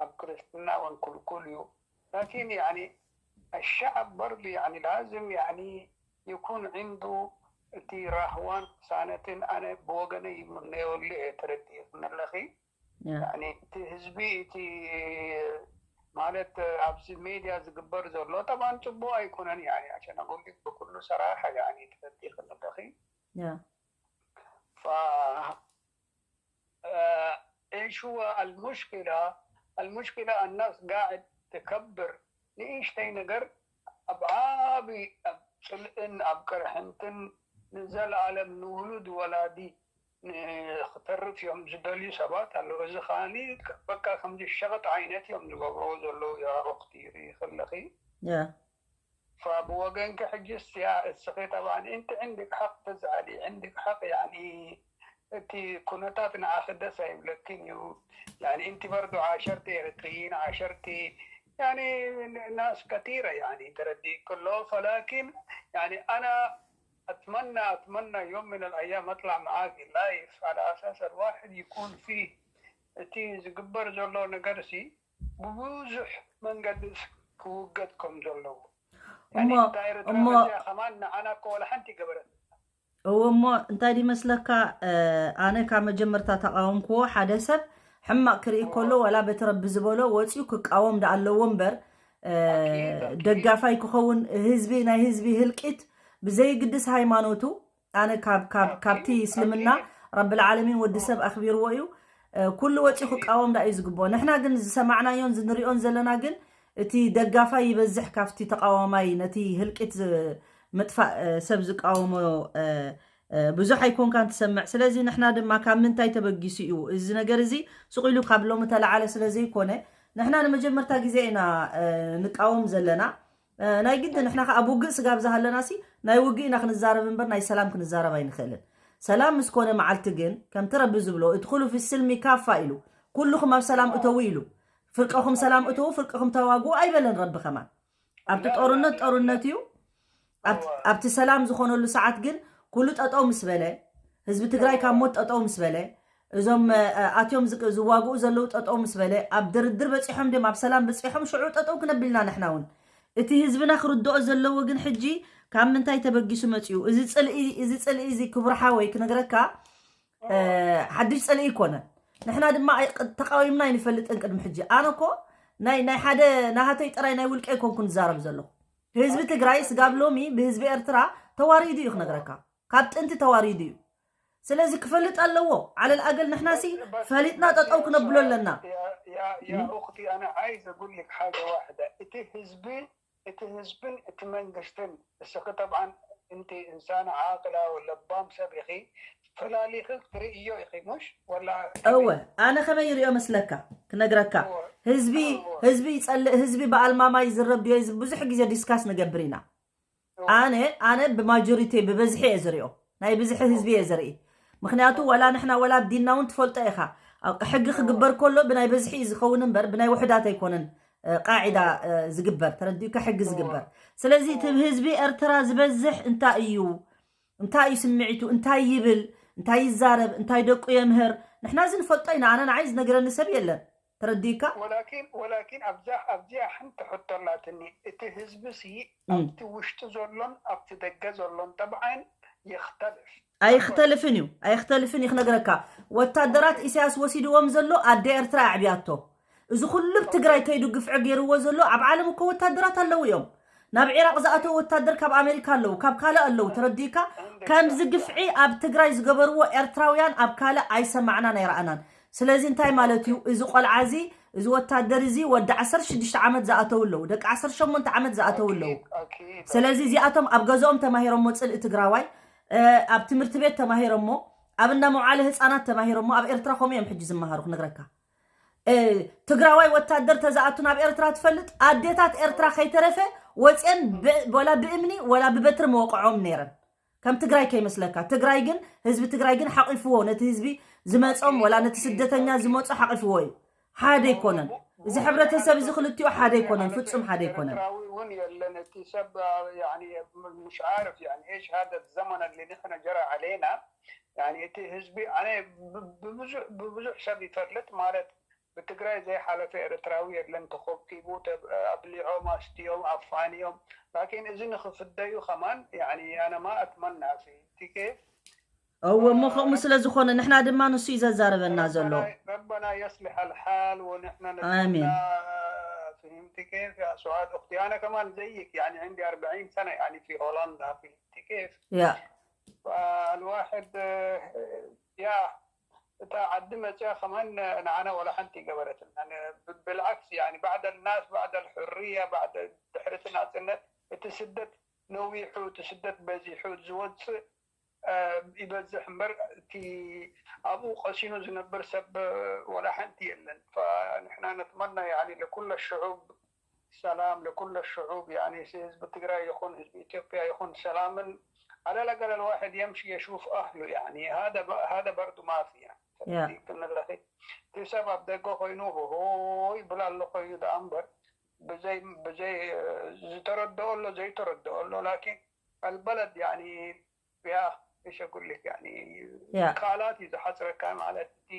ኣብ ክርስትና እውን ክልኩል እዩ። ላኪን ያኒ الشعب برضه يعني لازم يعني يكون عنده እቲ ራህዋን ቅሳነትን ኣነ ብወገነይ ይምነየሉ እየ። ተረዲእክኒ ኣለኺ። ያ ያኒ እቲ ህዝቢ እቲ ማለት ኣብዚ ሜድያ ዝግበር ዘሎ ጠብዓን ጽቡቕ ኣይኮነን። ያኒ عشان أقول لك بكل صراحة يعني ተረዲእክኒ ኣለኺ። ያ ف ايش هو المشكلة؟ المشكلة الناس قاعد تكبر ንእሽተይ ነገር ኣብ ዓቢ ኣብ ጽልእን ኣብ ቅርሕንትን ንዘለኣለም ንውሉድ ወላዲ ንክተርፍ እዮም ዝደልዩ ሰባት ኣለዉ። እዚ ከዓኒ በቃ ከምዚ ሸቐጥ ዓይነት እዮም ዝገብርዎ ዘለዉ። ያ ኡኽቲ ርኢ ከለኺ ያ ብወገንኪ ሕጂ እስያ እስኺ ጠብዓን እንቲ ዕንድክ ሓቅ ተዝዓሊ ዕንድክ ሓቅ ያኒ እቲ ኩነታት ንዓኺ ደስ ኣይብለክን እዩ። ያኒ እንቲ በርዶ ዓሸርቲ ኤርትርይን ዓሸርቲ ያኒ ናስ ከቲረ ያኒ ተረዲእ ክሎ ፈላኪን ያኒ ኣና أتمنى أتمنى يوم من الأيام أطلع معاك لايف على أساس الواحد يكون فيه እቲ ዝግበር ዘሎ ነገርሲ ብብዙሕ መንገዲ ክውገድ ከም ዘለዎ እሞ ያኒ እታ ኤርትራ እሞ መፅያ ከማን ንዓና እኮ ወላ ሓንቲ ገበረት እዎ እሞ እንታይ ድመስለካ፣ ኣነ ካብ መጀመርታ ተቃወምክዎ። ሓደ ሰብ ሕማቅ ክርኢ ከሎ ዋላ በቲ ረቢ ዝበሎ ወፂኡ ክቃወም ደኣ ኣለዎ እምበር፣ ደጋፋይ ክኸውን ህዝቢ ናይ ህዝቢ ህልቂት ብዘይግድስ ሃይማኖቱ፣ ኣነ ካብ ካብ ካብቲ እስልምና ረብል ዓለሚን ወዲ ሰብ ኣኽቢርዎ እዩ። ኩሉ ወፂኡ ክቃወም ደኣ እዩ ዝግብኦ። ንሕና ግን ዝሰማዕናዮን ዝንሪኦን ዘለና ግን እቲ ደጋፋይ ይበዝሕ ካብቲ ተቃዋማይ፣ ነቲ ህልቂት ምጥፋእ ሰብ ዝቃወሞ ብዙሕ ኣይኮንካን ትሰምዕ። ስለዚ ንሕና ድማ ካብ ምንታይ ተበጊሱ እዩ እዚ ነገር እዚ ስቕ ኢሉ ካብ ሎሚ ተለዓለ ስለ ዘይኮነ፣ ንሕና ንመጀመርታ ግዜ ኢና ንቃወም ዘለና። ናይ ግዲ ንሕና ከኣ ኣብ ውግእ ስጋብ ዝሃለናሲ ናይ ውግእ ኢና ክንዛረብ እምበር ናይ ሰላም ክንዛረብ ኣይንኽእልን። ሰላም ምስ ኮነ መዓልቲ ግን ከምቲ ረቢ ዝብሎ ادخلوا في السلم كافة ኢሉ፣ ኩልኹም ኣብ ሰላም እተዉ ኢሉ። ፍርቅኹም ሰላም እተዉ፣ ፍርቅኹም ተዋግኡ ኣይበለን ረቢ ከማን። ኣብቲ ጦርነት ጦርነት እዩ። ኣብቲ ሰላም ዝኾነሉ ሰዓት ግን ኩሉ ጠጠው ምስ በለ፣ ህዝቢ ትግራይ ካብ ሞት ጠጠው ምስ በለ፣ እዞም ኣትዮም ዝዋግኡ ዘለዉ ጠጠው ምስ በለ፣ ኣብ ድርድር በፂሖም ድም ኣብ ሰላም በፂሖም ሽዑ ጠጠው ክነብልና ንሕና እውን። እቲ ህዝብና ክርድኦ ዘለዎ ግን ሕጂ ካብ ምንታይ ተበጊሱ መፂኡ እዚ ፅልኢ፣ እዚ ፅልኢ እዚ ክቡር ሓወይ ክነግረካ፣ ሓድሽ ፅልኢ ኣይኮነን። ንሕና ድማ ተቃዊምና ኣይንፈልጥን ቅድሚ ሕጂ። ኣነ እኮ ናይ ናይ ሓደ ናሃተይ ጥራይ ናይ ውልቀ ኣይኮንኩን ዝዛረብ ዘለኹ። ህዝቢ ትግራይ ስጋብ ሎሚ ብህዝቢ ኤርትራ ተዋሪዱ እዩ ክነግረካ። ካብ ጥንቲ ተዋሪዱ እዩ። ስለዚ ክፈልጥ ኣለዎ ዓለል ኣገል። ንሕናሲ ፈሊጥና ጠጠው ክነብሎ ኣለና። يا أختي أنا عايز أقول لك حاجة واحدة. እቲ ህዝቢ እቲ ህዝብን እቲ መንግስትን እስኺ طبعا እንቲ እንሳን ዓቅላ ለባም ሰብ ኢኺ ፈላሊኺ ትርእዮ ኢኺ ሙሽ ወላ እወ ኣነ ከመይ ይሪኦ መስለካ ክነግረካ ህዝቢ ህዝቢ ይጸልእ ህዝቢ በኣልማማ ይዝረብ ድዮ ብዙሕ ግዜ ዲስካስ ንገብር ኢና ኣነ ኣነ ብማጆሪቲ ብበዝሒ እየ ዝሪኦ ናይ ብዝሒ ህዝቢ እየ ዝርኢ ምክንያቱ ወላ ንሕና ወላ ኣብ ዲንና እውን ትፈልጦ ኢኻ ሕጊ ክግበር ከሎ ብናይ በዝሒ እዩ ዝኸውን እምበር ብናይ ውሕዳት ኣይኮነን ቃዒዳ ዝግበር ተረዲኡካ ሕጊ ዝግበር ስለዚ እቲ ህዝቢ ኤርትራ ዝበዝሕ እንታይ እዩ እንታይ እዩ ስምዒቱ እንታይ ይብል እንታይ ይዛረብ እንታይ ደቁ የምህር ንሕና እዚ ንፈልጦ ኢና ኣነ ንዓይ ዝነግረኒ ሰብ የለን ተረዲካ ወላኪን ወላኪን ኣብዛ ኣብዚኣ ሓንቲ ሕቶ ኣላትኒ። እቲ ህዝቢ ሲ እም። ኣብቲ ውሽጢ ዘሎን ኣብቲ ደገ ዘሎን ጠብዓን ይኽተልፍ ኣይክተልፍን እዩ ኣይክተልፍን እዩ ክነግረካ። ወታደራት ኢሳያስ ወሲድዎም ዘሎ ኣደ ኤርትራ ኣዕብያቶ። እዚ ኩሉ ብ ትግራይ ከይዱ ግፍዒ ገይርዎ ዘሎ ኣብ ዓለም እኮ ወታደራት ኣለዉ እዮም። ናብ ዒራቅ ዝኣተው ወታደር ካብ ኣሜሪካ ኣለዉ፣ ካብ ካልእ ኣለዉ። ተረዲካ ከምዚ ግፍዒ ኣብ ትግራይ ዝገበርዎ ኤርትራውያን ኣብ ካልእ ኣይሰማዕናን ኣይረኣናን። ስለዚ እንታይ ማለት እዩ? እዚ ቆልዓ እዚ እዚ ወታደር እዚ ወዲ ዓሰርተ ሽዱሽተ ዓመት ዝኣተው ኣለዉ፣ ደቂ ዓሰርተ ሸሞንተ ዓመት ዝኣተው ኣለዉ። ስለዚ እዚኣቶም ኣብ ገዝኦም ተማሂሮሞ ጽልኢ ትግራዋይ፣ ኣብ ትምህርቲ ቤት ተማሂሮሞ፣ ኣብ እንዳ መውዓሊ ህፃናት ተማሂሮሞ። ኣብ ኤርትራ ከምኡ እዮም ሕጂ ዝመሃሩ ክነግረካ። ትግራዋይ ወታደር ተዝኣቱ ናብ ኤርትራ ትፈልጥ? ኣዴታት ኤርትራ ከይተረፈ ወፅየን ወላ ብእምኒ ወላ ብበትሪ መወቅዖም ነይረን። ከም ትግራይ ከይመስለካ። ትግራይ ግን ህዝቢ ትግራይ ግን ሓቂፍዎ፣ ነቲ ህዝቢ ዝመፆም ወላ ነቲ ስደተኛ ዝመፁ ሓቂፍዎ እዩ። ሓደ ኣይኮነን። እዚ ሕብረተሰብ እዚ ክልቲኡ ሓደ ኣይኮነን፣ ፍጹም ሓደ ኣይኮነን። ኤርትራዊ እውን የለን። እቲ ሰብ ያኒ مش عارف يعني ايش هذا الزمن اللي نحن جرى علينا يعني እቲ ህዝቢ ኣነ ብብዙሕ ብብዙሕ ሰብ ይፈልጥ ማለት ብትግራይ ዘይሓለፈ ኤርትራዊ የለን። ተኾብኪቡ ኣብሊዖም ኣስትዮም ኣፋንዮም ላኪን እዚ ንክፍደዩ ከማን ያኒ ኣነ ማ ኣትመና ፊ ቲኬ እወ እሞ ከምኡ ስለ ዝኾነ ንሕና ድማ ንሱ እዩ ዘዛርበና ዘሎ። ረበና የስልሕ ኣልሓል ወንሕና ኣሜን። فهمت كيف يا سعاد أختي؟ أنا كمان زيك يعني عندي أربعين سنة يعني في هولندا فهمت كيف؟ ያ فالواحد يا እታ ዓዲ መፅያ ከማን ንዓና ወላ ሓንቲ ገበረትና ብልዓክስ يعني بعد الناس بعد الحرية بعد ድሕሪ እቲ ናፅነት እቲ ስደት ነዊሑ እቲ ስደት በዚሑ ዝወፅእ ይበዝሕ እምበር እቲ ኣብኡ ቀሲኑ ዝነብር ሰብ ወላ ሓንቲ የለን። فنحن نتمنى يعني لكل الشعوب سلام لكل الشعوب يعني ህዝቢ ትግራይ ይኹን ህዝቢ ኢትዮጵያ ይኹን ሰላምን على الأقل الواحد يمشي يشوف أهله يعني هذا هذا برضو ما في يعني ያ ክንለኺ እቲ ሰብ ኣብ ደገ ኮይኑ ሆሆ ይብል ኣሎ ኮይኑ ደኣ እምበር ብዘይ ብዘይ ዝተረድኦ ኣሎ ዘይተረድኦ ኣሎ ላኪን البلد يعني يا ايش اقول لك يعني ያ ቃላት እዩ ዝሓፅረካ ማለት እቲ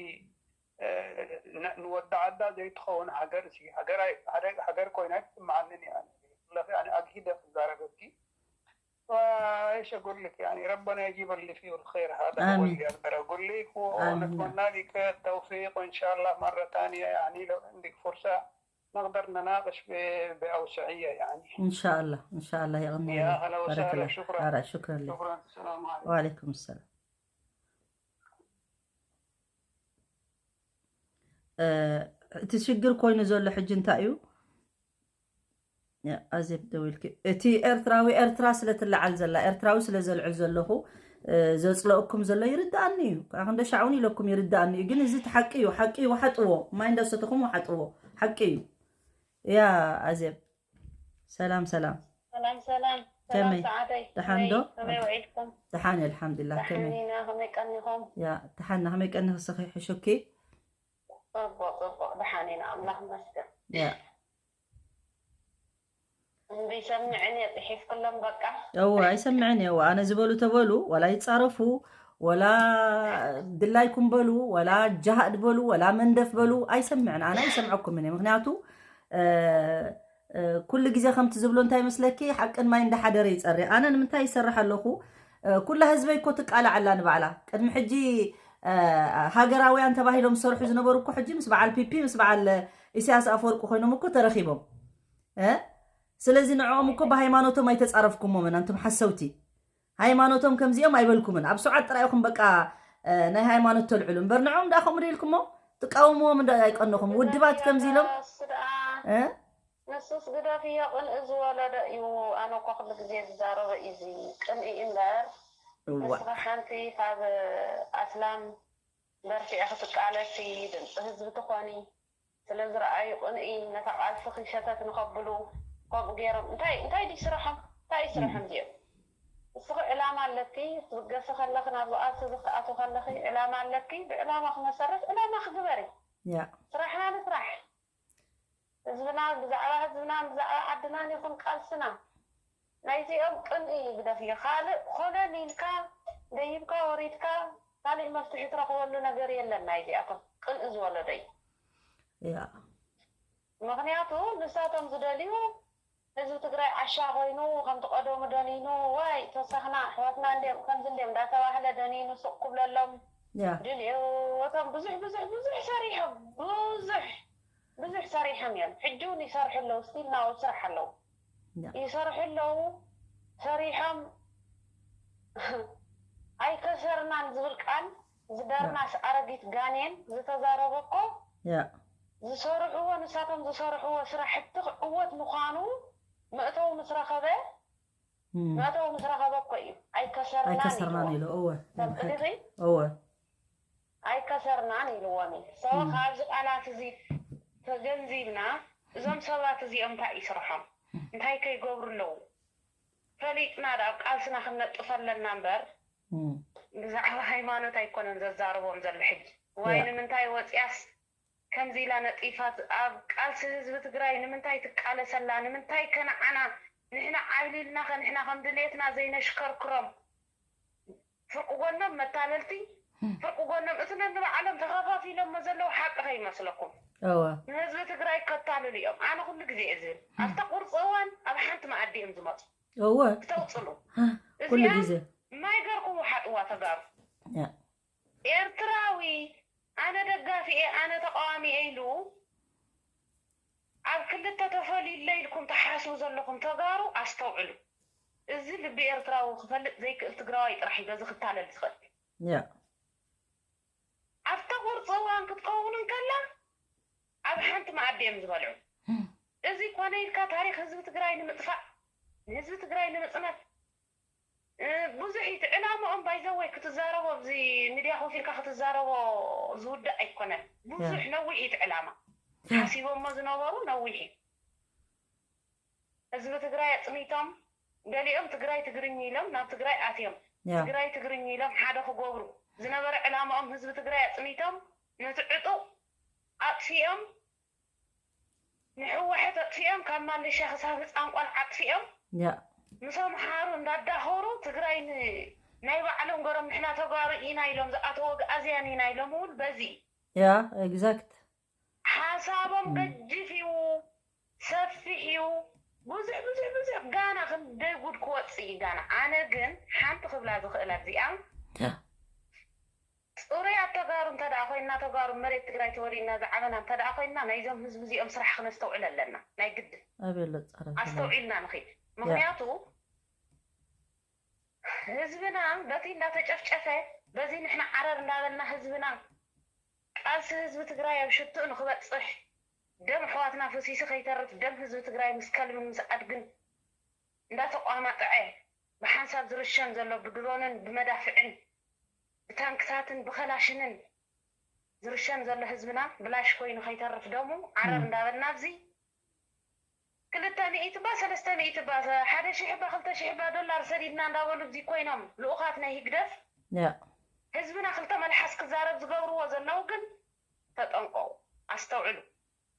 ንወዲ ዓዳ ዘይትኸውን ሃገር ሲ ሃገር ኮይና ኣይትስምዓንን እያ። ኣግሂደ ክዛረበኪ ايش اقول لك يعني ربنا يجيب اللي فيه الخير هذا هو آمين. اللي اقدر اقول لك آمين. ونتمنى لك التوفيق وان شاء الله مره ثانيه يعني لو عندك فرصه نقدر نناقش ب- باوسعيه يعني. إن شاء الله إن شاء الله يغني يا هلا وسهلا شكرا. أرى شكرا لك. شكرا السلام عليكم. وعليكم السلام. እቲ ሽግር ኮይኑ ዘሎ ሕጂ እንታይ እዩ? ኣዜብ ደው ኢልኪ። እቲ ኤርትራዊ ኤርትራ ስለ ትለዓል ዘላ ኤርትራዊ ስለ ዘልዕል ዘለኹ ዘጽለእኩም ዘሎ ይርድኣኒ እዩ። ከዓ ክንደ ሻዕ እውን ኢለኩም ይርድኣኒ እዩ። ግን እዚ እቲ ሓቂ እዩ። ሓቂ እዩ። ወሓጥዎ ማይ እንዳሰተኹም ወሓጥዎ ሓቂ እዩ። ያ ኣዜብ ሰላም ሰላም። ሰላም ሰላም ከመይ? ሰዓደይ ደሓን ዶ? ከመይ ውዒልኩም? ደሓን እየ ኣልሓምዱሊላህ። ከመይ? ደሓን ኢና። ከመይ ቀኒኹም? ያ ደሓን ና ከመይ ቀኒኺ ስኺ ሕሹኪ? ፅቡቅ ፅቡቅ ደሓን ኢና ኣምላኽ ይመስገን። ያ እምቢ ሰምዕን እየ ፅሒፍክሎም በቃ። እወ ኣይሰምዕን እየ። እወ ኣነ ዝበሉ ተበሉ ወላ ይጻረፉ ወላ ድላይኩም በሉ ወላ ጃሃድ በሉ ወላ መንደፍ በሉ ኣይሰምዕን። ኣነ ኣይሰምዐኩምን እየ። ምክንያቱ ኩሉ ግዜ ከምቲ ዝብሎ እንታይ መስለኪ ሓቅን ማይ እንዳሓደረ ይፀሪ። ኣነ ንምንታይ ይሰርሕ ኣለኹ? ኩላ ህዝበይ እኮ ትቃላዕ ኣላ ንባዕላ። ቅድሚ ሕጂ ሃገራውያን ተባሂሎም ዝሰርሑ ዝነበሩ እኮ ሕጂ ምስ በዓል ፒፒ ምስ በዓል ኢሳያስ ኣፈወርቂ ኮይኖም እኮ ተረኺቦም። ስለዚ ንዕኦም እኮ ብሃይማኖቶም ኣይተፃረፍኩሞምን ኣንቱም ሓሰውቲ። ሃይማኖቶም ከምዚኦም ኣይበልኩምን። ኣብ ሰውዓት ጥራይ ኢኹም በቃ ናይ ሃይማኖት ተልዕሉ እምበር ንዕኦም ደኣ ከምኡ ኢልኩሞ ትቃወምዎም እንዶ ኣይቀነኹም። ውድባት ከምዚ ኢሎም ንሱስ ግደፍዮ ቅንኢ ዝወለዶ እዩ። ኣነ እኮ ኩሉ ግዜ ዝዛረቦ እዩ እዚ ቅንኢ እምበር ንስኺ ሓንቲ ካብ ኣስላም በርቲዒ ክትቃለሲ ድምፂ ህዝቢ ትኾኒ። ስለ ዝረኣዩ ቅንኢ ነታ ቃልስኺ ሸተት ንኸብሉ ከምኡ ገይሮም እንታይ እንታይ ድዩ ስርሖም? እንታይ እዩ ስርሖም እዚኦም? ንስኺ ዕላማ ኣለኪ ክትብገሲ ከለኺ ናብ ቃልሲ ክትኣትዊ ከለኺ ዕላማ ኣለኪ ብዕላማኺ መሰረት ዕላማኺ ግበሪ። ያ ስራሕና ንስራሕ። ህዝብና ብዛዕባ ህዝብናን ብዛዕባ ዓድናን ይኹን ቃልስና ናይዚኦም ቅንኢ ግደፍዮ። ካልእ ኮለል ኢልካ ደይብካ ወሪድካ ካሊእ መፍትሒ ትረኽበሉ ነገር የለን። ናይዚኣቶም ቅንኢ ዝወለዶ እዩ። ያ ምኽንያቱ ንሳቶም ዝደልዩ ህዝቢ ትግራይ ዓሻ ኮይኑ ከምቲ ቀደሙ ደኒኑ ዋይ ተሳኽና ኣሕዋትና እንዲም ከምዚ እንዲም እንዳተባህለ ደኒኑ ሱቕ ክብለሎም ያ ድልዮቶም ብዙሕ ብዙሕ ብዙሕ ሰሪሖም ብዙሕ ብዙሕ ሰሪሖም እዮም። ሕጂ እውን ይሰርሑ ኣለዉ። ስቲል ናው ስራሕ ኣለዉ ያ ይሰርሑ ኣለዉ። ሰሪሖም ኣይከሰርናን ዝብል ቃል ዝዳርናስ ኣረጊት ጋኔን ዝተዛረበ እኮ ያ ዝሰርሕዎ ንሳቶም ዝሰርሕዎ ስራሕቲ ክዕወት ምዃኑ መእተዊ ምስ ረኸበ እም። መእተዊ ምስ ረኸበ እኮ እዩ ኣይከሰርናን ኣይከሰርናን ኢልዎ። ኢሉ እወ ሰምዒ ዲኺ? እወ ኣይከሰርናን ኢልዎም እዩ። ሰው ካብዚ ቃላት እዚ ተገንዚብና እዞም ሰባት እዚኦም እንታይ እዩ ስርሖም እንታይ ከይገብሩ ኣለዉ ፈሊጥና ዳ ኣብ ቃልስና ክንነጥፍ ኣለና እምበር እም። ብዛዕባ ሃይማኖት ኣይኮነን ዘዛርቦም ዘሎ ሕጂ ዋይ ያ። ንምንታይ ወፅያስ ከምዚ ኢላ ነጢፋት ኣብ ቃልሲ ህዝቢ ትግራይ ንምንታይ ትቃለሰላ ንምንታይ ከነዓና ንሕና ዓብሊልናኸ ንሕና ከም ድሌትና ዘይነሽከርክሮም ፍርቂ ጎኖም መታለልቲ ፍርቂ ጎኖም እቲ ነንባዕሎም ተኸፋፊሎሞ ዘለዉ ሓቂ ከይመስለኩም እወ ንህዝቢ ትግራይ ከታልሉ እዮም ኣነ ኩሉ ግዜ እየ ዝብል ኣብታ ቁርፂ እዋን ኣብ ሓንቲ መኣዲ እዮም ዝመፁ እወ ክተውፅሉ ኩሉ እዚኣ ግዜ ማይ ገርኩም ውሓጥዋ ተጋሩ ያ ኤርትራዊ ኣነ ደጋፊ እየ ኣነ ተቃዋሚ እየ ኢሉ ኣብ ክልተ ተፈልዩለ ኢልኩም ትሓስቡ ዘለኹም ተጋሩ ኣስተውዕሉ። እዚ ልቢ ኤርትራዊ ክፈልጥ ዘይክእል ትግራዋይ ጥራሕ እዩ በዚ ክታለል ዝኽእል። ያ ኣብታ ቁርፂ እዋን ክትከውን እንከላ ኣብ ሓንቲ መኣዲ እዮም ዝበልዑ። እዚ ኮነ ኢልካ ታሪክ ህዝቢ ትግራይ ንምጥፋእ ንህዝቢ ትግራይ ንምፅናት ብዙሕ እቲ ዕላማኦም ባይዘወይ ክትዛረቦ ኣብዚ ሚድያ ኮፍ ኢልካ ክትዛረቦ ዝውዳእ ኣይኮነን። ብዙሕ ነዊሕ እቲ ዕላማ ሓሲቦሞ ዝነበሩ ነዊሕ እዩ። ህዝቢ ትግራይ ኣፅኒቶም ገሊኦም ትግራይ ትግርኝ ኢሎም ናብ ትግራይ ኣትዮም ያ ትግራይ ትግርኝ ኢሎም ሓደ ክገብሩ ዝነበረ ዕላማኦም ህዝቢ ትግራይ ኣፅኒቶም ነቲ ዕጡቕ ኣጥፊኦም ንሕወሐት ኣጥፊኦም ካብ ማለሻ ክሳብ ህፃን ቆልዓ ኣጥፊኦም ያ ምስ ኣምሓሩ እንዳዳኸሩ ትግራይ ን- ናይ ባዕሎም ገሮም ንሕና ተጋሩ ኢና ኢሎም ዝኣተዎ ኣግኣዝያን ኢና ኢሎም እውን በዚ እዩ። ያ exact ሓሳቦም ገጅፍ እዩ ሰፊሕ እዩ ብዙሕ ብዙሕ ብዙሕ ጋና ክንደይ ጉድ ክወፅእ እዩ ጋና ኣነ ግን ሓንቲ ክብላ ዝኽእል ኣብዚኣ ያ ፅሩያት ተጋሩ እንተ ደኣ ኮይንና ተጋሩ መሬት ትግራይ ተወሊድና ዝዓበና እንተ ደኣ ኮይንና ናይዞም ህዝቢ እዚኦም ስራሕ ክነስተውዕል ኣለና ናይ ግድን ኣበሎ ጸረ ሰላም ኣስተውዒልና ንኺድ ምኽንያቱ ህዝብና በቲ እንዳተጨፍጨፈ በዚ ንሕና ዓረር እንዳበልና ህዝብና ቃልሲ ህዝቢ ትግራይ ኣብ ሽትኡ ንክበፅሕ ደም ኣሕዋትና ፈሲሱ ከይተርፍ ደም ህዝቢ ትግራይ ምስ ከልብን ምስ ኣድግን እንዳተቋማጥዐ ብሓንሳብ ዝርሸን ዘሎ ብድሮንን ብመዳፍዕን ብታንክታትን ብኸላሽንን ዝርሸን ዘሎ ህዝብና ብላሽ ኮይኑ ከይተርፍ ደሙ ዓረር እንዳበልና ኣብዚ ክልተ ሚእቲ ባ ሰለስተ ሚእቲ ባ ሓደ ሽሕ ባ ክልተ ሽሕ ባ ዶላር ሰዲድና እንዳበሉ እዚ ኮይኖም ልኡኻት ናይ ህግደፍ ያ ህዝብና ክልተ መልሓስ ክዛረብ ዝገብርዎ ዘለዉ ግን ተጠንቀቑ ኣስተውዕሉ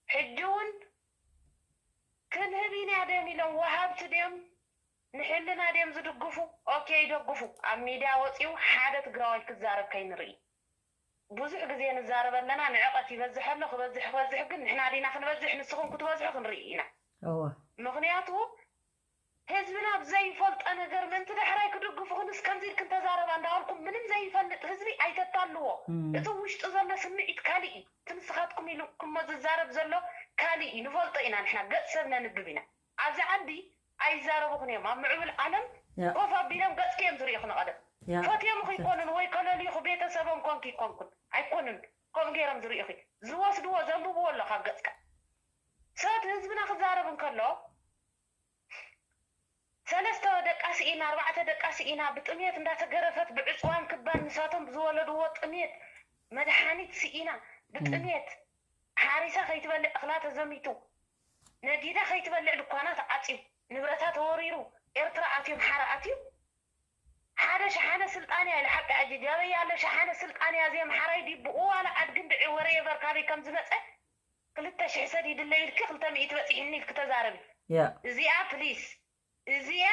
ሕጂ እውን ክንህብ ኢና ድዮም ኢሎም ወሃብቲ ድዮም ንሕልና ድዮም ዝድግፉ ኦኬ ይደግፉ ኣብ ሚድያ ወፂኡ ሓደ ትግራዋይ ክዛረብ ከይንርኢ ብዙሕ ግዜ ንዛረብ ኣለና ንዕቐት ይበዝሕ ኣሎ ክበዝሕ ክበዝሕ ግን ንሕና ዲና ክንበዝሕ ንስኹም ክትበዝሑ ክንርኢ ኢና እወ ምኽንያቱ ህዝብና ብዘይፈልጦ ነገር ምእንቲ ዳሕራይ ክድግፉ ክንስ ከምዚ ኢልክን ተዛረባ እንዳበልኩም ምንም ዘይፈልጥ ህዝቢ ኣይተታልዎ እም፣ እቲ ውሽጡ ዘሎ ስምዒት ካሊእ እዩ እቲ ንስኻትኩም ኢልኩሞ ዝዛረብ ዘሎ ካሊእ እዩ ንፈልጦ ኢና ንሕና ገፅ ሰብ ነንብብ ኢና ኣብዚ ዓዲ ኣይዛረቡኹን እዮም ኣብ ምዕብል ዓለም ያ ኮፍ ኣቢሎም ገፅኪ እዮም ዝርእኹ ንቐደም ያ ፈትዮምኹ ይኮኑን ወይ ከለልዩኹ ቤተሰቦም ኮንኪ ይኮንኩን ኣይኮኑን ከምኡ ገይሮም ዝርእኹ ዝወስድዎ ዘንብብዎ ኣሎ ካብ ገፅካ ሰት ህዝብና ክዛረብ እንከሎ ሰለስተ ደቃ ስኢና ኣርባዕተ ደቃ ስኢና ብጥሜት እንዳተገረፈት ብዕፅዋን ክባን ንሳቶም ብዝወለድዎ ጥሜት መድሓኒት ስኢና ብጥሜት ሓሪሳ ከይትበልዕ እኽላ ተዘሚቱ ነጊዳ ከይትበልዕ ድኳና ተዓፅዩ ንብረታ ተወሪሩ ኤርትራ ኣትዩ ኣምሓራ ኣትዩ ሓደ ሸሓነ ስልጣን እያ ኢለ ሓቂ ኣጅጅ ኣበይ ኣሎ ሸሓነ ስልጣን እያ እዚ ኣምሓራይ ድዩ ብኡ ዋላ ኣድግን ድዒ ወረየቨር ካበይ ከም ዝመፀ ክልተ ሽሕ ሰዲድለይ ኢልኪ ክልተ ሚእቲ በፂሕኒ ኢልኪ ተዛረቢ ያ እዚኣ ፕሊስ እዚኣ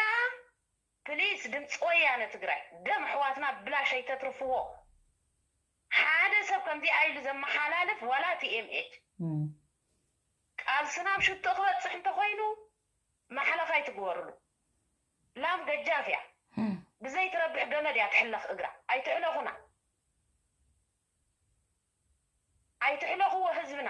ፕሊስ ድምፂ ወያነ ትግራይ ደም ኣሕዋትና ብላሽ ኣይተትርፍዎ ሓደ ሰብ ከምዚኣ ኢሉ ዘመሓላልፍ ዋላ ቲኤምኤች እም፣ ቃልስና ኣብ ሽትኡ ክበፅሕ እንተኾይኑ ማሕለፍ ኣይትግበርሉ። ላም ገጃፍ እያ። ብዘይትረብሕ ገመድ እያ ትሕለኽ እግራ። ኣይትሕለኹና፣ ኣይትሕለኽዎ ህዝብና።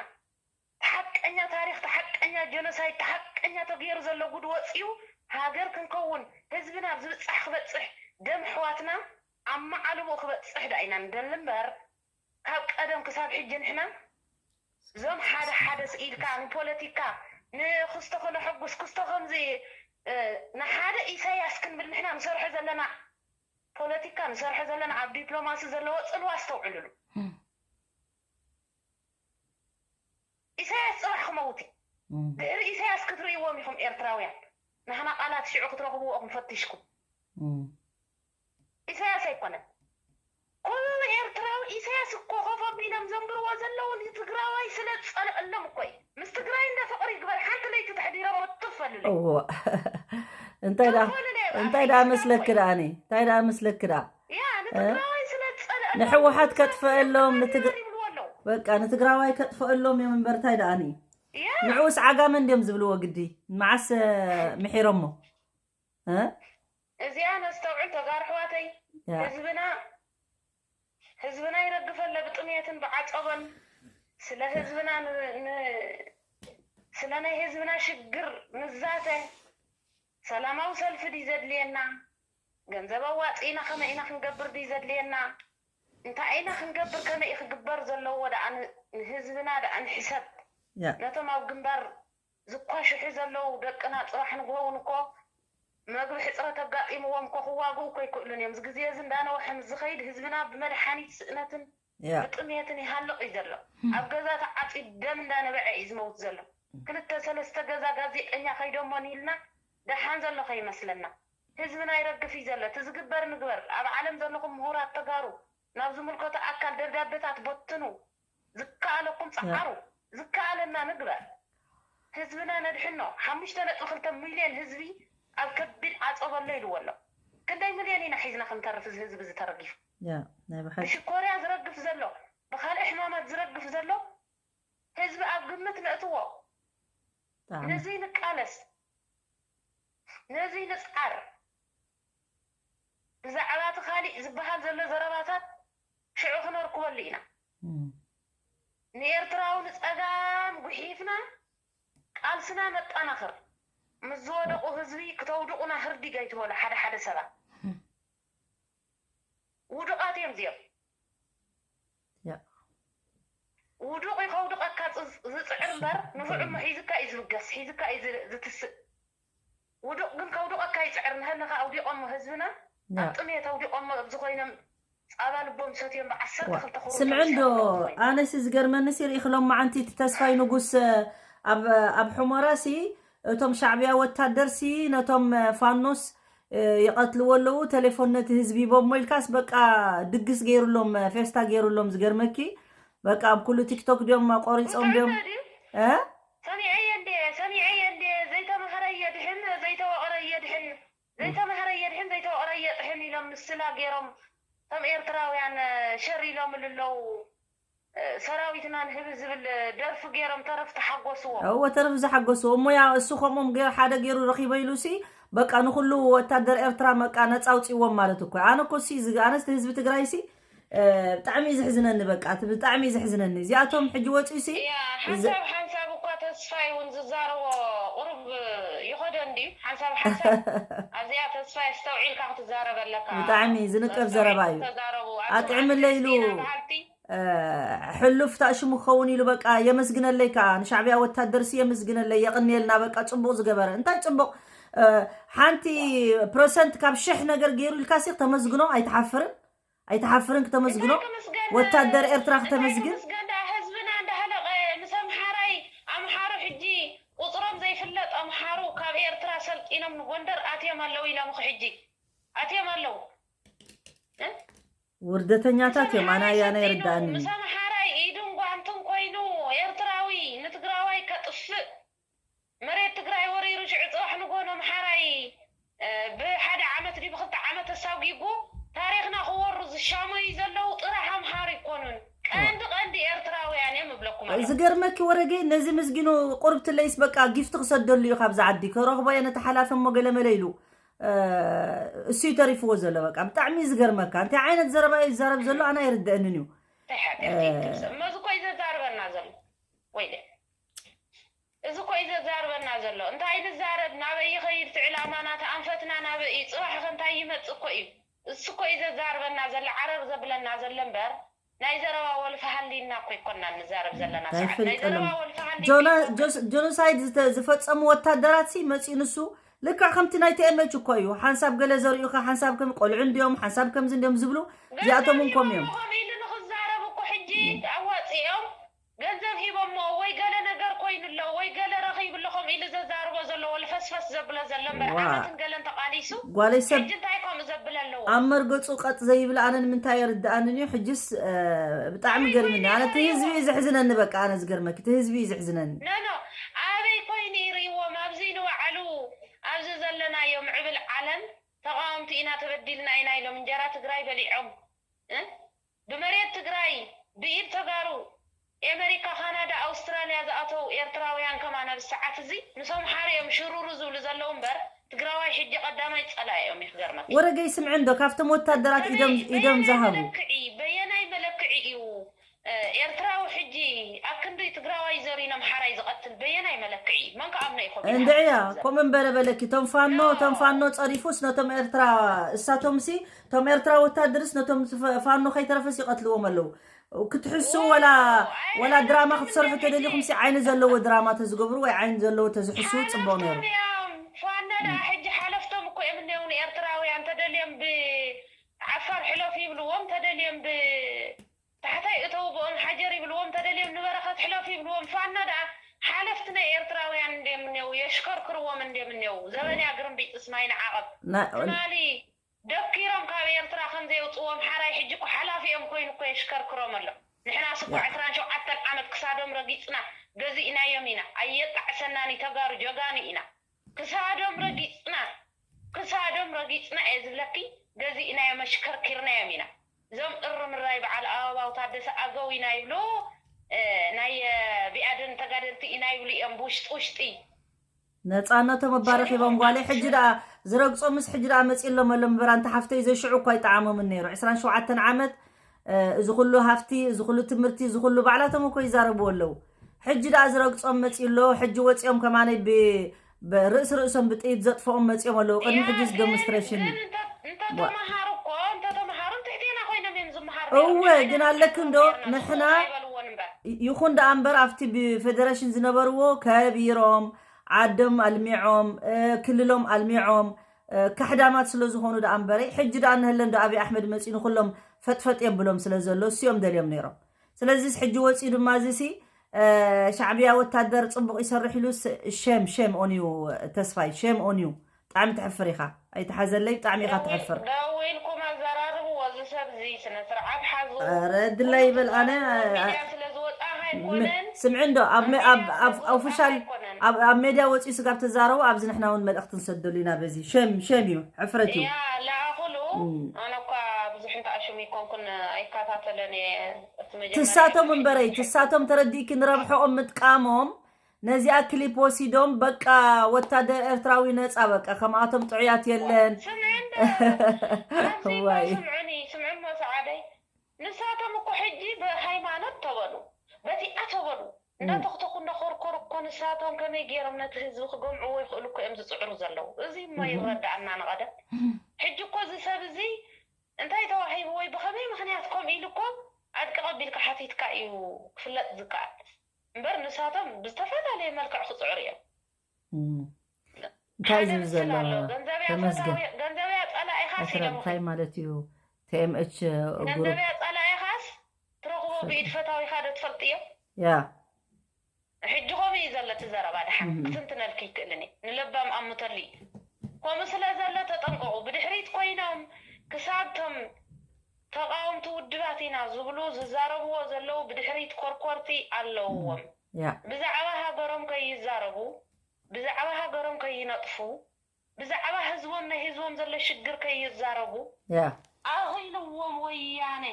ተሓቀኛ ታሪኽ፣ ተሓቀኛ ጀኖሳይድ፣ ተሓቀኛ ተገይሩ ዘሎ ጉድ ወፂኡ ሃገር ክንከውን፣ ህዝብና ኣብ ዝብፃሕ ክበፅሕ፣ ደም ኣሕዋትና ኣብ መዓልቦ ክበፅሕ ዳ ኢና ንደሊ እምበር፣ ካብ ቀደም ክሳብ ሕጂ ንሕና እዞም ሓደ ሓደ ስኢልካ ንፖለቲካ ንክስቶ ክነሐጉስ ክስቶ ከምዚ ንሓደ ኢሳያስ ክንብል ንሕና ንሰርሖ ዘለና ፖለቲካ ንሰርሖ ዘለና ኣብ ዲፕሎማሲ ዘለዎ ፅልዋ ኣስተውዕልሉ። ኢሳያስ ፅባሕ ክመውት እዩ። ድሕሪ ኢሳያስ ክትርእይዎም ኢኹም ኤርትራውያን። ናህና ቃላት ሽዑ ክትረኽብዎ ኢኹም ፈቲሽኩም። ኢሳያስ ኣይኮነን ኩሉ ኤርትራዊ። ኢሳያስ እኮ ኮፍ ኣቢሎም ዘንብርዎ ዘለዉ ንትግራዋይ ስለ ዝፀልአሎም እኮ እዩ። ምስ ትግራይ እንደ ፍቕሪ ይግበር ሓንቲ ለይቲ ተሕዲሮም ትፈልለ እዎ እንታይ ዳ እንታይ ዳ መስለክ ዳኣኒ እንታይ ዳ መስለክ ዳ ያ ንትግራዋይ ስለ ዝፀልአሎም ንሕወሓት ከጥፈአሎም ንትግ ይብልዎ ኣለዉ። በቃ ንትግራዋይ ከጥፈአሎም እዮም እምበር እንታይ ዳኣኒ ያ ንዕኡስ ዓጋመ እንድዮም ዝብልዎ ግዲ መዓስ ምሒሮሞ እ እዚኣ ነስተውዕል ተጋሩ ኣሕዋተይ። ያ ህዝብና ህዝብና ይረግፍ ኣሎ ብጥምየትን ብዓፀቦን። ስለ ህዝብና ን- ን- ስለ ናይ ህዝብና ሽግር ንዛተ። ሰላማዊ ሰልፊ ድዩ ዘድልየና? ገንዘብ ኣዋፂእና ከመይ ኢና ክንገብር ድዩ ዘድልየና? እንታይ ኢና ክንገብር? ከመይ እዩ ክግበር ዘለዎ? ደኣ ን- ንህዝብና ደኣ ንሕሰብ። ያ ነቶም ኣብ ግንባር ዝኳሽሑ ዘለዉ ደቅና ፅባሕ ንግሆ እውን እኮ መግቢ ሕፅረት ኣጋጢምዎም እኮ ክዋግኡ እኮ ኣይክእሉን እዮም። እዚ ግዜ እዚ እንዳነውሐ ምስ ዝኸይድ ህዝብና ብመድሓኒት ስእነትን ያ ብጥምየትን ይሃልቕ እዩ ዘሎ። ኣብ ገዛ ተዓፂ ደም እንዳነበዐ እዩ ዝመውት ዘሎ። ክልተ ሰለስተ ገዛ ጋዜጠኛ ከይዶሞን ኢልና ደሓን ዘሎ ከይመስለና። ህዝብና ይረግፍ እዩ ዘሎ። እቲ ዝግበር ንግበር። ኣብ ዓለም ዘለኹም ምሁራት ተጋሩ ናብ ዝምልከቶ ኣካል ደብዳቤታት በትኑ። ዝከኣለኩም ያ ፃዓሩ። ዝከኣለና ንግበር። ህዝብና ነድሕኖ። ሓሙሽተ ነጥቢ ክልተ ሚልዮን ህዝቢ ኣብ ከቢድ ዓፀቦ ኣሎ ኢልዎ ኣሎ። ክንደይ ሚልዮን ኢና ሒዝና ክንተርፍ እዚ ህዝቢ እዚ ተረጊፉ? ያ ናይ ብሓቂ ብሽኮርያ ዝረግፍ ዘሎ፣ ብካልእ ሕማማት ዝረግፍ ዘሎ ህዝቢ ኣብ ግምት ነእትዎ። ብጣዕሚ ነዚ ንቃለስ፣ ነዚ ንፅዓር። ብዛዕባ እቲ ካሊእ ዝበሃል ዘሎ ዘረባታት ሽዑ ክነርክበሉ ኢና። እም። ንኤርትራዊ ንፀጋም ጉሒፍና ቃልስና ነጠናኽር። ምስ ዝወደቑ ህዝቢ ክተውድቑና ህርዲግ ኣይትበሉ ሓደ ሓደ ሰባት። እም። ውዱቓት እዮም እዚኦም። ያ። ውዱቕ እዩ ከውድቐካ ዝ- ዝፅዕር እምበር ንፍዑ እሞ ሒዝካ እዩ ዝብገስ፣ ሒዝካ እዩ ዝ- ዝትስእ። ውዱቕ ግን ከውድቐካ ይፅዕር። ንሀለኻ ኣውዲቖሞ ህዝብና ያ ኣብ ጥሜት ኣውዲቖሞ ኣብዚ ኮይኖም ፃባ ልቦም ሰትዮም ብዓሰርተ ዋ ክልተ ክሩር ስምዒ እንዶ ተበልሻ ኣለዉ። ኣነሲ ዝገርመኒ ሲ ርኢኽ ሎማዓንቲ እቲ ተስፋይ ንጉስ ኣብ ኣብ ሑመራ ሲ እቶም ሻዕብያ ወታደር ሲ ነቶም ፋኖስ ይቐትልዎ ኣለዉ ቴሌፎን ነቲ ህዝቢ ሂቦሞ ኢልካስ በቃ ድግስ ገይሩሎም ፌስታ ገይሩሎም ዝገርመኪ በቃ ኣብ ኩሉ ቲክቶክ ድዮም ቆሪፆም እንታይ ድዮም ድዩ እ ሰሚዐየ እንዴ ሰሚዐየ እንዴ ዘይተማህረ የድሕን ዘይተወቐረ የድሕን ዘይተማህረ የድሕን ዘይተወቐረ የጥሕን ኢሎም ምስላ ገይሮም ከም ኤርትራውያን ሸር ኢሎም ልለው ሰራዊትና ንህቢ ዝብል ደርፊ ገይሮም ተረፍ ተሓጎስዎ። እወ ተረፍ ዝሓጎስዎ እሞ ያ እሱ ከምኦም ገይሩ ሓደ ገይሩ ረኺቦ ኢሉ ሲ በቃ ንኩሉ ወታደር ኤርትራ በቃ ነፃ ኣውፅዎም ማለት እኮ ኣነ እኮ ሲ ኣነስ ህዝቢ ትግራይ ሲ ብጣዕሚ እዩ ዘሕዝነኒ በቃ እቲ ብጣዕሚ እዩ ዘሕዝነኒ እዚኣቶም ሕጂ ወፂኡ ሲ ያ እዚ ሓንሳብ ሓንሳብ እኳ ተስፋይ እውን ዝዛረቦ ቁሩብ ይኸዶ እንድዩ ሓንሳብ ሓንሳብ ኣብዚኣ ተስፋይ ኣስተውዒልካ ክትዛረብ ኣለካ ብጣዕሚ ዝንቀፍ ዘረባ እዩ ተዛረቡ ኣጥዕምለይ ኢሉ በሃልቲ ሕሉፍ ታእሽሙ ክኸውን ኢሉ በቃ የመስግነለይ ከዓ ንሻዕብያ ወታደርሲ የመስግነለይ የቕንየልና በቃ ፅቡቕ ዝገበረ እንታይ ፅቡቕ ሓንቲ ፕረሰንት ካብ ሽሕ ነገር ገይሩ ኢልካሲ ክተመስግኖ ኣይትሓፍርን ኣይትሓፍርን ክተመስግኖ ወታደር ኤርትራ ክተመስግን ህዝብና እንዳሃለቀ ምስ ኣምሓራይ ኣምሓሩ ሕጂ ቁፅሮም ዘይፍለጥ ኣምሓሩ ካብ ኤርትራ ሰልጢኖም ንጎንደር ኣትዮም ኣለዉ ኢሎም ሕጂ ኣትዮም ኣለዉ ውርደተኛታት እዮም ኣነ ኣያና ይርዳእኒ ምስ ኣምሓራይ ኢዱን ጓንቱን ኮይኑ ኤርትራዊ ንትግራዋይ ከጥፍእ መሬት ትግራይ ወሪሩ ሽዑ ፅባሕ ንጎ ነምሓራይ ብሓደ ዓመት ድዩ ብክልተ ዓመት ተሳጒጉ ታሪክና ክወሩ ዝሻመዩ ዘለዉ ጥራሕ ኣምሓሩ ይኮኑን ቀንዲ ቀንዲ ኤርትራውያን እዮም እብለኩም ዝገርመኪ ወረጌ፣ ነዚ ምስጊኑ ቁርብትለይስ በቃ ጊፍት ክሰደሉ እዩ ካብዚ ዓዲ፣ ከረኽቦ እየ ነቲ ሓላፊ እሞ ገለመለ ኢሉ፣ እ፣ እሱ እዩ ተሪፍዎ ዘሎ። በቃ ብጣዕሚ ዝገርመካ፣ እንታይ ዓይነት ዘረባ እዩ ዝዛረብ ዘሎ ኣነ ኣይርድአንን እዩ። እንታይ ሓጢኣት እዩ ትምሰል? መዚ እኮ እዩ ዘዛርበና ዘሎ። ወይለ፣ እዚ እኮ እዩ ዘዛርበና ዘሎ። እንታይ ንዛረብ፣ ናበይ ይኸይድ እቲ ዕላማና፣ እቲ ኣንፈትና ናበይ እዩ፣ ፅባሕ ኸ እንታይ ይመፅእ እኮ እዩ። እሱ እኮ እዩ ዘዛርበና ዘሎ፣ ዓረር ዘብለና ዘሎ እምበር ናይ ዘረባ ወልፊ ሃሊና እኮ ይኮና ንዛረብ ዘለና ሰዓት። ናይ ዘረባ ወልፊ ሃሊና ጆኖሳይድ ዝፈጸሙ ወታደራት ሲ መጺኡ ንሱ ልክዕ ከምቲ ናይ ቲኤምኤች እኮ እዩ። ሓንሳብ ገለ ዘርእዩኻ፣ ሓንሳብ ከም ቆልዑ እንዲዮም፣ ሓንሳብ ከምዚ እንዲዮም ዝብሉ እዚኣቶም እውን ከም እዮም። ከምኡ ኢሉ ንኽዛረብ እኮ ሕጂ ኣዋፂኦም ገንዘብ ሂቦሞ ወይ ገለ ነገር ኮይኑሎ ወይ ገለ ረኺቡሎ ከምኡ ኢሉ ዘዛርቦ ዘሎ ወልፈስፈስ ዘብሎ ዘሎ እምበር ዓመትን ገለን ተቓሊሱ ጓለይ ሰብ ሕጂ እንታይ ከምኡ ዘብል ኣለዎ? ኣብ መርገጹ ቀጥ ዘይብል ኣነ ንምንታይ የርድኣንን እዩ። ሕጅስ እ፣ ብጣዕሚ ገርምኒ። ኣነ እቲ ህዝቢ እዩ ዘሕዝነኒ፣ በቃ ኣነ ዝገርመኪ እቲ ህዝቢ እዩ ዘሕዝነኒ። ኖ ኖ ኣበይ ኮይኑ ይርእይዎም? ኣብዚ ንባዕሉ ኣብዚ ዘለናዮ ምዕብል ዓለም ተቃወምቲ ኢና ተበዲልና ኢና ኢሎም እንጀራ ትግራይ በሊዖም እ? ብመሬት ትግራይ ብኢድ ተጋሩ ኤመሪካ ካናዳ ኣውስትራልያ ዝኣተው ኤርትራውያን ከማን ኣብዚ ሰዓት እዚ ምስ ኣምሓሩ እዮም ሽሩሩ ዝብሉ ዘለዉ እምበር ትግራዋይ ሕጂ ቀዳማይ ፀላኢ እዮም ይክገርመክ ወረገይ ስምዒ እንዶ ካብቶም ወታደራት ኢዶም ኢዶም ዝሃቡ መለክዒ በየናይ መለክዒ እዩ እ፣ ኤርትራዊ ሕጂ ኣብ ክንዲ ትግራዋይ ዘሪኖም ሓራይ ዝቐትል በየናይ መለክዒ መን ከኣምነ ይኾም እንድዕያ ከምኡ እምበረ በለኪ ቶም ፋኖ ቶም ፋኖ ጸሪፉስ ነቶም ኤርትራ እሳቶምሲ ቶም ኤርትራ ወታደርስ ነቶም ዝፈ- ፋኖ ከይተረፈስ ይቐትልዎም ኣለዉ ክትሕሱ ወላ ወላ ድራማ ክትሰርሑ ተደሊኹም ሲ ዓይኒ ዘለዎ ድራማ ተዝገብሩ ወይ ዓይኒ ዘለዎ ተዝሕሱ ጽቡቕ ነይሩ ፋኖ ደኣ ሕጂ ሓለፍቶም እኮ እዮም እኒአው ንኤርትራውያን ተደልዮም ብዓፋር ሕለፉ ይብልዎም ተደልዮም ብ ታሕታይ እተው ብኦም ሓጀር ይብልዎም ተደልዮም ንበረኸት ሕለፉ ይብልዎም ፋኖ ደኣ ሓለፍቲ ናይ ኤርትራውያን እንድዮም እኒአው የሽከርክርዎም እንድዮም እኒአው ዘበንያ ግርምቢጥስ ማይ ንዓቐብ ትማሊ ደኪሮም ካብ ኤርትራ ከምዘየውፅዎም ሓራይ ሕጂ እኮ ሓላፊኦም ኮይኑ እኮ የሽከርክሮም ኣሎ ንሕናስ እኮ ዕስራን ሸውዓተን ዓመት ክሳዶም ረጊፅና ገዚእናዮም ኢና ኣየጣዕሰናን ተጋሩ ጀጋኑ ኢና ክሳዶም ረጊፅና ክሳዶም ረጊፅና እየ ዝብለኪ ገዚእናዮም ኣሽከርኪርናዮም ኢና እዞም እርምራይ በዓል ኣበባው ታደሰ ኣገው ኢና ይብሉ ናይ ብኣደን ተጋደልቲ ኢና ይብሉ እዮም ብውሽጢ ውሽጢ ነፃነቶም ኣባረኺቦም ጓለይ ሕጂ ደኣ ዝረግፆምስ ሕጂ ደኣ መፂሎም ኣሎ ምበር ኣንተ ሓፍተይ ዘሽዑ እኳ ኣይጠዓሞምን ነይሩ ዕስራን ሸውዓተን ዓመት እዚ ኩሉ ሃፍቲ እዚ ኩሉ ትምህርቲ እዚ ኩሉ ባዕላቶም እኮ ይዛረብዎ ኣለዉ ሕጂ ደኣ ዝረግፆም መፂኡ ኣሎ ሕጂ ወፂኦም ከማነይ ብ ርእሲ ርእሶም ብጥይት ዘጥፍኦም መፂኦም ኣለዉ ቅድሚ ሕጂስ ዴሞንስትሬሽን እዩ እንተተመሃሩ እኮ እንተተመሃሩ ትሕቴና ኮይኖም እዮም ዝመሃሩ እወ ግን ኣለኪ እንዶ ንሕና ይኹን ደኣ እምበር ኣብቲ ብፌደሬሽን ዝነበርዎ ከቢሮም ዓዶም ኣልሚዖም ክልሎም ኣልሚዖም ካሕዳማት ስለ ዝኾኑ ደኣ እምበረይ ሕጂ ደኣ እንህለ እንዶ ኣብይ ኣሕመድ መፂኡ ንኩሎም ፈጥፈጥ የብሎም ስለ ዘሎ እሲኦም ደልዮም ነይሮም ስለዚስ ሕጂ ወፂኡ ድማ እዚሲ ሻዕብያ ወታደር ፅቡቕ ይሰርሕ ኢሉ ሸም ሸም ኦን ዩ ተስፋይ ሸም ኦን ዩ ብጣዕሚ ትሕፍር ኢኻ ኣይትሓዘለይ ብጣዕሚ ኢኻ ትሕፍር ደዊልኩም ኣዘራርብዎ እዚ ሰብ እዚ ስነ ስርዓት ሓዙ ኧረ ድላይ ይበል ኣነ ስለ ዝወፃ ኣይኮነን ስምዒ እንዶ ኣብ ኦፊሻል ኣብ ሜድያ ወፂኡ ስጋብ ተዛረቡ ኣብዚ ንሕና እውን መልእክቲ ንሰደሉ ኢና በዚ ሸም ሸም እዩ ሕፍረት እዩ ያ ለኣኹሉ ኣነ እኳ ብዙሕ እንተኣሽሙ ይኮንኩን ኣይከታተለን እየ ትሳቶም እምበረይ ትሳቶም ተረዲእኪ ንረብሐኦም ምጥቃሞም ነዚኣ ክሊፕ ወሲዶም በቃ ወታደር ኤርትራዊ ነፃ በቃ ከምኣቶም ጥዑያት የለን ዋይ ስምዑኒ ስምዑሞ ሰዓደይ ንሳቶም እኮ ሕጂ ብሃይማኖት ተበሉ በቲኣ ተበሉ እንዳተኽተኹ እንዳኾርኮሩ እኮ ንሳቶም ከመይ ገይሮም ነቲ ህዝቢ ክገምዕዎ ይኽእሉ እኮ እዮም ዝፅዕሩ ዘለዉ እዚ እሞ ይረዳኣና ንቐደም ሕጂ እኮ እዚ ሰብ እዚ እንታይ ተዋሂቡ ወይ ብኸመይ ምኽንያት ከምኡ ኢሉ እኮ ኣድቂ ቀቢልካ ሓቲትካ እዩ ክፍለጥ ዝከኣል እምበር ንሳቶም ብዝተፈላለየ መልክዕ ክፅዕሩ እዮም እንታይ ዝብል ዘሎ ተመስገን ገንዘብያ ፀላኢኻስ ኢሎም እንታይ ማለት እዩ ቲኤምኤች ግሩፕ ገንዘብያ ፀላኢኻስ ትረኽቦ ብኢድ ፈታዊኻ ዶ ትፈልጥዮ ያ ሕጂ ከምኡ እዩ ዘሎ እቲ ዘረባ ድሓን ክትንትነልኪ ይክእልን እዩ ንለባም ኣምተሉ እዩ ከምኡ ስለ ዘሎ ተጠንቀቑ ብድሕሪት ኮይኖም ክሳብቶም ተቃወምቲ ውድባት ኢና ዝብሉ ዝዛረብዎ ዘለዉ ብድሕሪት ኮርኮርቲ ኣለውዎም ብዛዕባ ሃገሮም ከይዛረቡ ብዛዕባ ሃገሮም ከይነጥፉ ብዛዕባ ህዝቦም ናይ ህዝቦም ዘሎ ሽግር ከይዛረቡ ኣኺልዎም ወያነ፣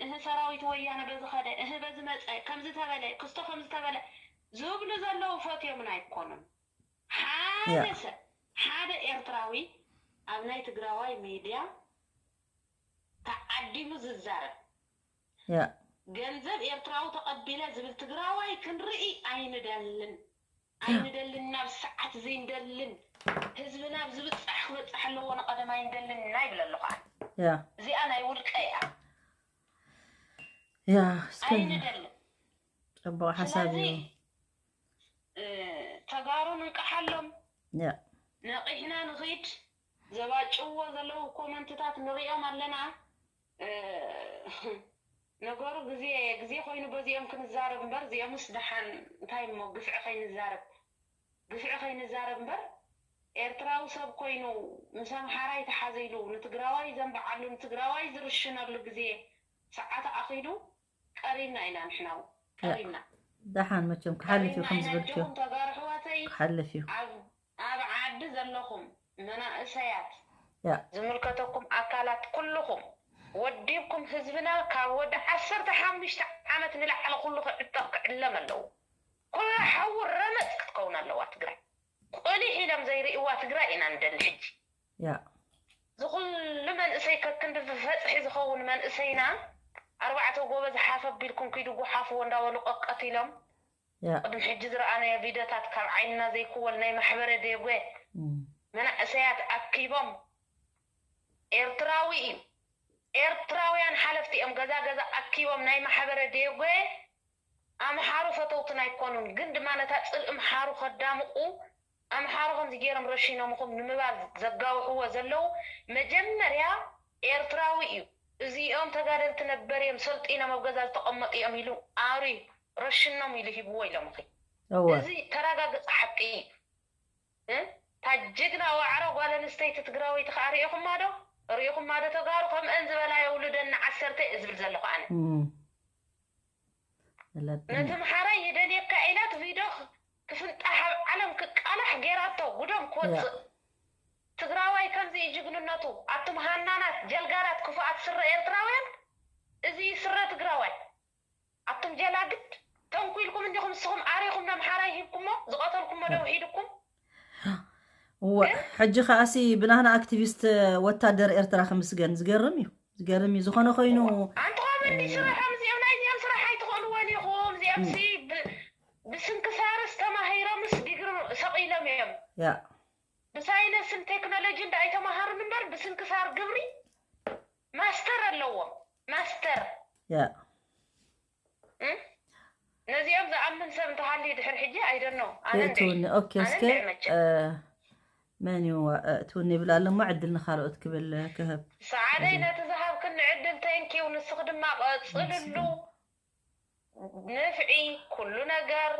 እህ ሰራዊት ወያነ በዚ ኸደ፣ እህ በዚ መፀ፣ ከምዚ ተበለ፣ ክስቶ ከምዚ ተበለ ዝብሉ ዘለዉ ፈትዮምን ኣይኮኑን። ሓደ ሰብ፣ ሓደ ኤርትራዊ ኣብ ናይ ትግራዋይ ሚድያ ተዓዲሙ ዝዛረብ፣ ገንዘብ ኤርትራዊ ተቐቢለ ዝብል ትግራዋይ ክንርኢ ኣይንደልን። ኣይንደልን፣ ናብ ሰዓት ዘይንደልን፣ ህዝብና ኣብ ዝብጻሕ ክበጽሕ ኣለዎ፣ ንቐደም ኣይንደልን እና ይብል ኣለኹ ኣነ። እዚኣ ናይ ውልቀ እያ። ያ እስከ ኣይንደልን። ጽቡቕ ሓሳብ እዩ። ስለዚህ እ፣ ተጋሩ ንንቀሓሎም፣ ያ ነቒሕና ንኺድ። ዘባጭዎ ዘለዉ ኮመንትታት ንሪኦም ኣለና። እ፣ ነገሩ ግዜ ግዜ ኮይኑ በዚኦም ክንዛረብ እምበር፣ እዚኦምስ ደሓን እንታይ እሞ ግፍዒ ከይንዛረብ፣ ግፍዒ ከይንዛረብ እምበር፣ ኤርትራዊ ሰብ ኮይኑ ምስ ኣምሓራይ ተሓዘ ኢሉ ንትግራዋይ ዘንብዓሉ፣ ንትግራዋይ ዝርሽነሉ ግዜ ሰዓት ኣኺሉ ቀሪብና ኢና። ንሕና እውን ቀሪብና ደሓን መቸም ክሓልፍ እዩ ቀሪብና ከም ኢና። ዝበልክዮ ኣጆኹም ተጋሩ ኣሕዋተይ፣ ክሓልፍ እዩ። ኣብ ኣብ ዓዲ ዘለኹም መናእሰያት፣ ያ ዝምልከተኩም ኣካላት ኩልኹም ወዲብኩም ህዝብና ካብ ወዲ ዓሰርተ ሓሙሽተ ዓመት ንላዕሊ ኩሉ ክዕጠቕ ክዕለም ኣለዎ። ኩላ ሓዊ ረመፅ ክትከውን ኣለዋ ትግራይ። ቁሊሕ ኢሎም ዘይርእይዋ ትግራይ ኢና ንደሊ ሕጂ። ያ ዝኹሉ መንእሰይ ከክንዲ ፈፅሒ ዝኸውን መንእሰይና ኣርባዕተ ጎበዝ ሓፍ ኣቢልኩም ኪዱ ጉሓፍዎ እንዳበሉ ቀቀት ኢሎም ያ ቅድሚ ሕጂ ዝረኣናዮ ቪድዮታት ካብ ዓይንና ዘይክወል ናይ ማሕበረ ዴጎ እም፣ መናእሰያት ኣኪቦም ኤርትራዊ እዩ ኤርትራውያን ሓለፍቲ እዮም ገዛ ገዛ ኣኪቦም ናይ ማሕበረ ዴጎ ኣምሓሩ ፈተውትን ኣይኮኑን ግን ድማ ነታ ፅልኢ ምሓሩ ከዳምቁ ኣምሓሩ ከምዚ ገይሮም ረሺኖምኹም ንምባል ዘጋውሕዎ ዘለዉ መጀመርያ ኤርትራዊ እዩ እዚኦም ተጋደልቲ ነበር እዮም ሰልጢኖም ኣብ ገዛ ዝተቐመጡ እዮም ኢሉ ኣሪ ረሽኖም ኢሉ ሂብዎ ኢሎምኺ እወ እዚ ተረጋገፀ ሓቂ እዩ እ? እታ ጅግና ዋዕሮ ጓል ኣንስተይቲ ትግራወይቲ ከዓ ርኢኹማ ዶ ርኢኹማ ዶ ተጋሩ ከምአን ዝበላ የውልደና ዓሰርተ እየ ዝብል ዘለኹ ኣነ እም። ኣለብን ነቲ ምሓራይ ይደልየካ ኢላት ቪድዮ ክፍንጣሕ ኣብ ዓለም ክቃላሕ ጌራቶ ጉዶም ክወፅእ ትግራዋይ ከምዚ እዩ ጅግንነቱ ኣቱም ሃናናት ጀልጋራት ክፉኣት ስረ ኤርትራውያን እዚ እዩ ስረ ትግራዋይ ኣቱም ጀላግድ ተንኩ ኢልኩም እንዲኹም ንስኹም ኣሪኹም ነምሓራይ ሂብኩሞ ዝቐተልኩሞ ዶ ውሒድኩም እወ ሕጂ ከኣሲ ብናህና ኣክቲቪስት ወታደር ኤርትራ ክምስገን ዝገርም እዩ ዝገርም እዩ ዝኾነ ኮይኑ ኣንተ ኸመንዲ ስራሖም እዚኦም ናይ እዚኦም ስራሕ ኣይትኽእልዎን ኢኹም እዚኦም ሲ ብ- ብስንክሳርስ ተማሂሮምስ ዲግሪ ሰቒሎም እዮም ያ ብሳይነስን ቴክኖሎጂን ዳ ኣይተማሃሩን እምበር ብስንክሳር ግብሪ ማስተር ኣለዎም ማስተር ያ እም? ነዚኦም ዝኣምን ሰብ እንተሃልዩ ድሕር ሕጂ ኣይደኖ ኣነ እንድዒ ትውኒ ኦኬ ኣነ እስከ እንድዒ መቸም እ፣ መን እዩ እ፣ ትውኒ ይብል ኣሎ እሞ ዕድል ንካልኦት ክብል ክህብ ሰዓደይ ነቲ ዝሃብክኒ ዕድል ተንኪው ንስኺ ድማ ቀፅልሉ ንፍዒ ኩሉ ነገር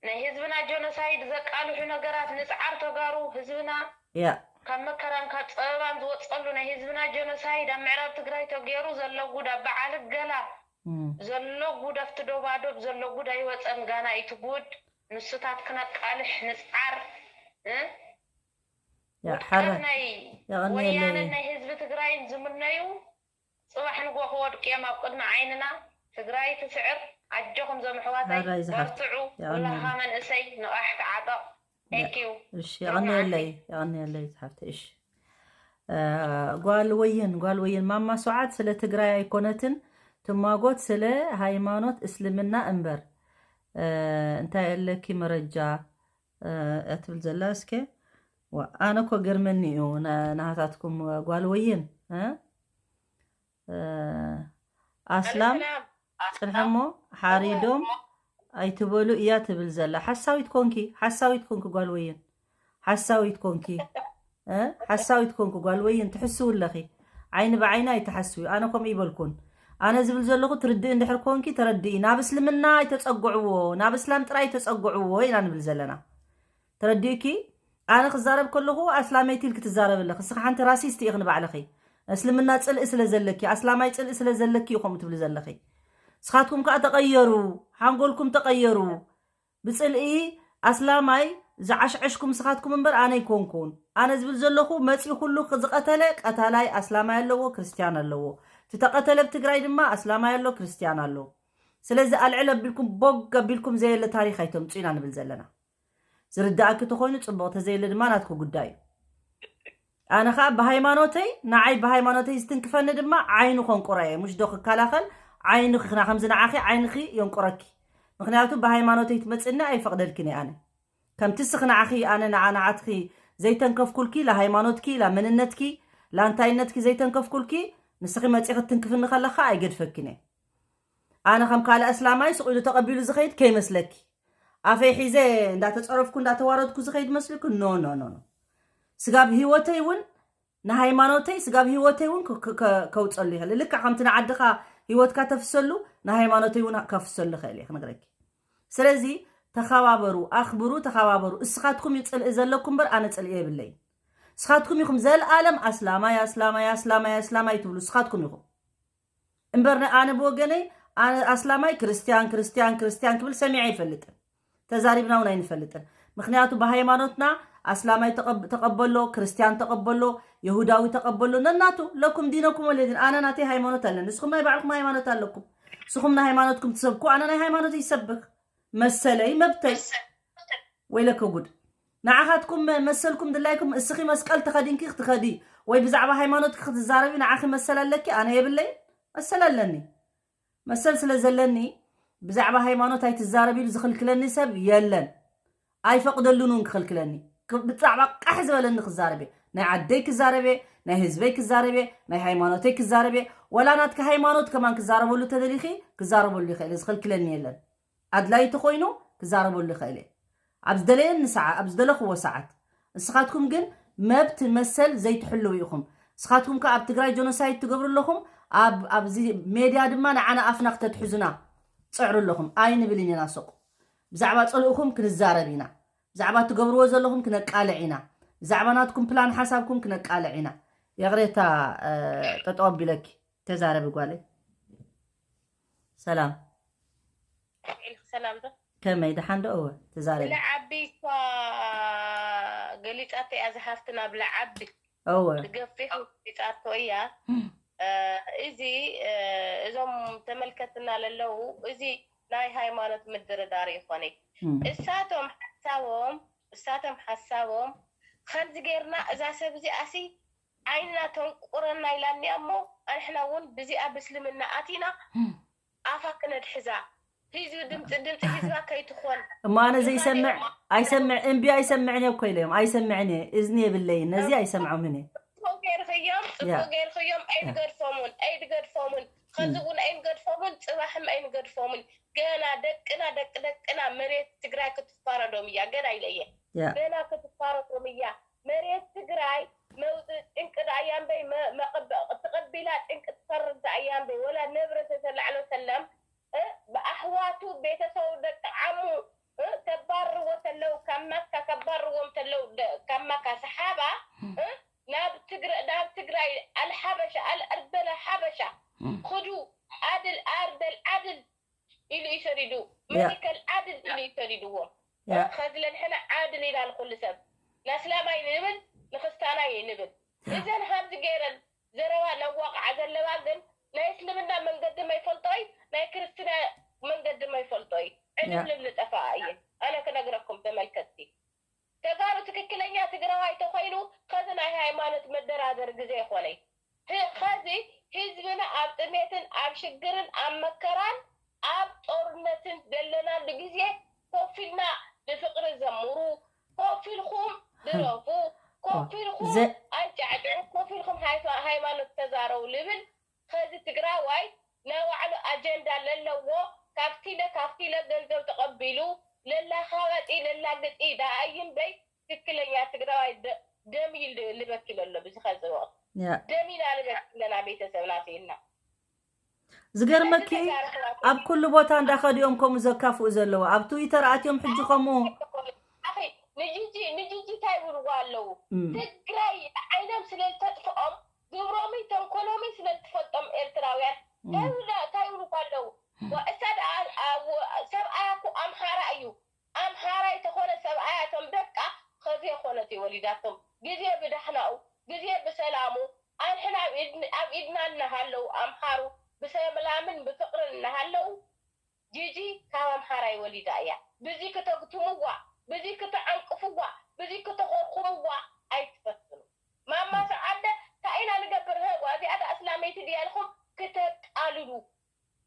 ናይ ህዝብና ጀኖሳይድ ዘቃልሑ ነገራት ንፅዓር ተጋሩ ህዝብና ያ ካብ መከራን ካብ ፀበባን ዝወፀሉ ናይ ህዝብና ጀኖሳይድ ኣብ ምዕራብ ትግራይ ተገይሩ ዘሎ ጉድ ኣብ በዓል ገላ እም፣ ዘሎ ጉድ ኣብቲ ዶባዶብ ዘሎ ጉድ ኣይወፀን ጋና እቲ ጉድ ንሱታት ክነቃልሕ ንፅዓር እ? ያ ውድቀት ሓራይ ናይ የቐንየለይ ወያነን ናይ ህዝቢ ትግራይን ዝምነዩ ፅባሕ ንጎ ክወድቁ እዮም ኣብ ቅድሚ ዓይንና ትግራይ ትስዕር ኣጆኹም ዞም ኣሕዋተይ ሓራይ ዝሓፍት በርትዑ የቐንየለይ ኩላኻ መንእሰይ ንቓሕ ተዓጠቕ thank you እሺ የቐንየለይ የቐንየለይ ዝሓፍት እሺ እ፣ ጓል ወይን ጓል ወይን ማማ ሰዓት ስለ ትግራይ ኣይኮነትን ትማጎት ስለ ሃይማኖት እስልምና እምበር እ፣ እንታይ ኣለኪ መረጃ እ፣ እያ ትብል ዘላ እስከ ዋ፣ ኣነ እኮ ገርመኒ እዩ ና- ናሃታትኩም ጓል ወይን እ? እ፣ ኣስላም ሰላም ፅንሐሞ ሓሪዶም ኣይትበሉ እያ ትብል ዘላ ሓሳዊት ኮንኪ ሓሳዊት ኮንኪ ጓል ወይን ሓሳዊት ኮንኪ እ? ሓሳዊት ኮንኪ ጓል ወይን ትሕስው ኣለኺ ዓይኒ ብዓይኒ ኣይትሓስዊ ኣነ ከምኡ ይበልኩን ኣነ ዝብል ዘለኹ ትርድእ እንድሕር ኮንኪ ተረድኢ ናብ እስልምና ኣይተፀግዕዎ ናብ እስላም ጥራይ ኣይተፀግዕዎ ኢና ንብል ዘለና ተረዲእኪ ኣነ ክዛረብ ከለኹ ኣስላመይቲ ኢልኪ ትዛረቢ ኣለኺ እስኺ ሓንቲ ራሲስት ኢኺ ንባዕልኺ እስልምና ፅልኢ ስለ ዘለኪ ኣስላማይ ፅልኢ ስለ ዘለኪ እዩ ከምኡ ትብሊ ዘለኺ ንስኻትኩም ከዓ ተቐየሩ ሓንጎልኩም ተቐየሩ ብፅልኢ ኣስላማይ ዝዓሽዐሽኩም ንስኻትኩም እምበር ኣነ ኣይኮንኩን። ኣነ ዝብል ዘለኹ መፂኡ ኩሉ ዝቐተለ ቀታላይ ኣስላማይ ኣለዎ፣ ክርስቲያን ኣለዎ። እቲ ተቐተለ ኣብ ትግራይ ድማ ኣስላማይ ኣሎ፣ ክርስቲያን ኣሎ። ስለዚ ኣልዕል ኣቢልኩም ቦግ ኣቢልኩም ዘየለ ታሪኽ ኣይተምፁ ኢና ንብል ዘለና። ዝርዳእኪ ተኾይኑ ፅቡቕ፣ ተዘየለ ድማ ናትኩ ጉዳይ እዩ። ኣነ ኸዓ ብሃይማኖተይ፣ ንዓይ ብሃይማኖተይ ዝትንክፈኒ ድማ ዓይኑ ከንቁረ እየ። ምሽ ዶ ክከላኸል ዓይንኺ ክና ከምዚ ንዓኺ ዓይንኺ የንቁረኪ። ምክንያቱ ብሃይማኖተይ ትመፅኒ ኣይፈቕደልክን እየ ኣነ። ከምቲ ስኺ ንዓኺ ኣነ ንዓ ንዓትኺ ዘይተንከፍኩልኪ፣ ላ ሃይማኖትኪ፣ ላ መንነትኪ፣ ላ እንታይነትኪ ዘይተንከፍኩልኪ፣ ንስኺ መፂኺ ትንክፍኒ ከለኻ ኣይገድፈክን እየ። ኣነ ከም ካልእ ኣስላማይ ስቕ ኢሉ ተቐቢሉ ዝኸይድ ከይመስለኪ። ኣፈይ ሒዘ እንዳተፀረፍኩ እንዳተዋረድኩ ዝኸይድ መስልኩ? ኖ፣ ኖ፣ ኖ፣ ኖ። ስጋብ ህይወተይ እውን ንሃይማኖተይ፣ ስጋብ ህይወተይ እውን ከ-፣ ከ-፣ ከ-፣ ከውፀሉ ይኽእል። ልክዕ ከምቲ ንዓድኻ ህይወትካ ተፍሰሉ፣ ንሃይማኖተይ እውን ከፍሰሉ ይኽእል እየ ክነግረኪ። ስለዚ ተኸባበሩ፣ ኣኽብሩ፣ ተኸባበሩ። እስኻትኩም እዩ ፅልኢ ዘለኩም እምበር ኣነ ፅልኢ የብለይን። እስኻትኩም ኢኹም ዘልኣለም ኣስላማይ፣ ኣስላማይ፣ ኣስላማይ፣ ኣስላማይ ትብሉ እስኻትኩም ኢኹም። እምበር ን-፣ ኣነ ብወገነይ፣ ኣነ ኣስላማይ ክርስትያን፣ ክርስትያን፣ ክርስትያን ክብል ሰሚዐ ኣይፈልጥን። ተዛሪብና እውን ኣይንፈልጥን። ምክንያቱ ብሃይማኖትና ኣስላማይ ተቐብ-፣ ተቐበሎ፣ ክርስትያን ተቐበሎ፣ የሁዳዊ ተቐበሎ፣ ነናቱ ለኩም ዲነኩም ወለዲን። ኣነ ናተይ ሃይማኖት ኣለኒ፣ ንስኹም ናይ ባዕልኩም ሃይማኖት ኣለኩም። ንስኹም ናይ ሃይማኖትኩም ትሰብኩ፣ ኣነ ናይ ሃይማኖት ይሰብክ። መሰለይ፣ መብተይ። ወይለከ ጉድ። ንዓኻትኩም መ-፣ መሰልኩም ድላይኩም፣ እስኺ መስቀል ተኸዲንኪ ክትኸዲ ወይ ብዛዕባ ሃይማኖትኪ ክትዛረቢ ንዓኺ መሰል ኣለኪ፣ ኣነ የብለይን። መሰል ኣለኒ። መሰል ስለ ዘለኒ ብዛዕባ ሃይማኖት ኣይትዛረቢ ኢሉ ዝኽልክለኒ ሰብ የለን። ኣይፈቕደሉን እውን ክኽልክለኒ። ክ-፣ ብዛዕባ ቃሕ ዝበለኒ ክዛረብ እየ። ናይ ዓደይ ክዛረብ እየ፣ ናይ ህዝበይ ክዛረብ እየ፣ ናይ ሃይማኖተይ ክዛረብ እየ። ወላ ናትኪ ሃይማኖት ከማን ክዛረበሉ ተደሊኺ ክዛረበሉ ይኽእል እየ፣ ዝኽልክለኒ የለን። ኣድላይ ተኾይኑ ክዛረበሉ ይኽእል እየ። ኣብ ዝደለየኒ ሰዓ-፣ ኣብ ዝደለኽዎ ሰዓት። ንስኻትኩም ግን መብት መሰል ዘይትሕልዉ ኢኹም። ንስኻትኩም ከ ኣብ ትግራይ ጀኖሳይድ ትገብሩ ኣለኹም፣ ኣብ፣ ኣብዚ ሜድያ ድማ ንዓና ኣፍና ክተትሕዙና ትፅዕሩ ኣለኹም። ኣይንብልን ኢና ሱቕ። ብዛዕባ ፅልእኹም ክንዛረብ ኢና። ብዛዕባ ትገብርዎ ዘለኹም ክነቃልዕ ኢና። ብዛዕባ ናትኩም ፕላን ሓሳብኩም ክነቃልዕ ኢና። ይቕሬታ፣ እ፣ ጠጠው ኣቢለኪ። ተዛረቢ ጓለይ። ሰላም። ሰላም ዶ? ከመይ፣ ደሓን ዶ? እወ፣ ተዛረቢ። ንዓቢ እኳ ገሊጻቶ እያ፣ ዝሃፍትና ብላ ዓቢ እወ። ብገፊሕ ገሊጻቶ እያ። እም። እ፣ እዚ፣ እ፣ እዞም ተመልከትና ለለዉ፣ እዚ ናይ ሃይማኖት ምድርዳር ይኾነ። እም። እሳቶም ሓሳቦም፣ እሳቶም ሓሳቦም፣ ከምዚ ጌርና እዛ ሰብ እዚኣሲ ዓይንና ተንቁረና ኢላ እኒኣ እሞ፣ ኣንሕና እውን ብዚኣ ብእስልምና ኣቲና እም። ኣፋ ክነድሕዛ፣ ህዝቢ ድምፂ፣ ድምፂ ህዝባ ከይትኾን እሞ ኣነ ዘይሰምዕ፣ ይኻልኦም። ኣይሰምዕ፣ እምቢ ኣይሰምዕን እየ እኮ ኢለዮም። ኣይሰምዕን እየ፣ እዝኒ የብለይን፣ ነዚ ኣይሰምዖምን እየ። ጽቡቕ ገይርኽዮም፣ ጽቡቕ ያ። ገይርኽዮም፣ ያ። ኣይንገድፎምን፣ ኣይንገድፎምን። ከምዚ እውን ኣይንገድፎምን፣ ጽባሕም ኣይንገድፎምን። ገና ደቅና፣ ደቂ ደቅና መሬት ትግራይ ክትፋረዶም እያ። ገና ኢለ እየ። ያ። ገና ክትፋረዶም እያ። መሬት ትግራይ መውጽእ ጭንቂ ደኣ እያ እምበይ፣ መ-፣ መቐበ-፣ ተቐቢላ ጭንቂ ትፈርድ ደኣ እያ እምበይ፣ ወላ ነብረት የተላዕሎ ሰለም፣ እ፣ ብኣሕዋቱ ቤተሰቡ ደቂ ዓሙ፣ እ፣ ተባርርዎ ተለው፣ ካብ ማካ ከባርርዎም ተለው፣ ደ-፣ ካብ ማካ ሰሓባ፣ እ፣ ናብ ትግረ-፣ ናብ ትግራይ ኣልሓበሻ፣ ኣልኣርደል ሓበሻ፣ ም። ኹዱ፣ ኣድል ኣርደል ዓድል ኢሉ እዩ ሰዲዱ። ያ። መሊከል ዓድል ኢሉ እዩ ሰዲድዎም። ያ። ኸዚ ለንሕና ዓድል ኢና ንኹሉ ሰብ። ናስላማይ ንብል፣ ንኽስታናይ ንብል። ያ። እዘን ሃምዚ ገይረን ዘረባ ነዋቕዓ ዘለዋ ግን ናይ እስልምና መንገዲ መይፈልጦይ፣ ናይ ክርስትና መንገዲ መይፈልጦይ። ያ። ዕልብልብ ዝጠፍኣ እየን። ኣነ ክነግረኩም ተመልከትቲ። ተጋሩ ትክክለኛ ትግራዋይ ተኾይኑ ኸዚ ናይ ሃይማኖት መደራደሪ ግዜ ይኾነይ። ህ-፣ ኸዚ ህዝብና ኣብ ጥሜትን ኣብ ሽግርን ኣብ መከራን ኣብ ጦርነትን ዘለናሉ ግዜ ኮፍ ኢልና ንፍቕሪ ዘምሩ፣ ኮፍ ኢልኩም ድረፉ፣ ኮፍ ኢልኩም ዘ- ኣንጫዕጭዑ፣ ኮፍ ኢልኩም ሃይፋ-፣ ሃይማኖት ተዛረቡ ልብል ኸዚ ትግራዋይ ናይ ባዕሉ ኣጀንዳ ለለዎ፣ ካብቲ ኢለ ካብቲ ኢለ ገንዘብ ተቐቢሉ ለላኻባጢ ለላግጢ ደኣ እዩ እምበይ ትክክለኛ ትግራዋይ ደ-፣ ደም እዩ ል-፣ ልበኪ ለሎ ብዚ ኸዚ ወቕቲ። ያ። ደም ኢና ልበኪ ኣለና ቤተሰብና ስኢልና። ዝገርመኪ፣ ስለዚ ተጋሩ ኣሕዋት ኣብ ኩሉ ቦታ እንዳኸዱ እዮም ከምኡ ዘካፍኡ ዘለዉ። ኣብ ትዊተር ኣትዮም ሕጂ ከምኡ። ኣኺ፣ ንጂጂ፣ ንጂጂ እንታይ ይብልዋ ኣለዉ? እም። ትግራይ ዓይኖም ስለ ዝተጥፍኦም ግብሮምን ተንኮሎምን ስለ ዝፈልጦም ኤርትራውያን እም። እንታይ ይብሉ፣ እንታይ ይብሉ ኣለዉ? እም። ዋ፣ እሳ ደኣ፣ ኣ፣ ወ-፣ ሰብኣያ እኮ ኣምሓራ እዩ። ኣምሓራይ ተኾነ ሰብኣያ እቶም ደቂ ነቲ ወሊዳቶም ግዜ ብዳሕናኡ ግዜ ብሰላሙ ኣንሕና ኣብ ኢድን- ኣብ ኢድና እናሃለዉ ኣምሓሩ ብሰላምን ብፍቕርን እናሃለዉ ጂጂ ካብ ኣምሓራይ ወሊዳ እያ። ብዚ ክተግትምዋ፣ ብዚ ክተዓንቅፍዋ፣ ብዚ ክተኾርኹምዋ ኣይትፈትኑ። ማማ ሰዓደ እንታይ ኢና ንገብር? ህዋ እዚኣ ዳ ኣስላመይቲ ድያ ኢልኩም ክተቃልሉ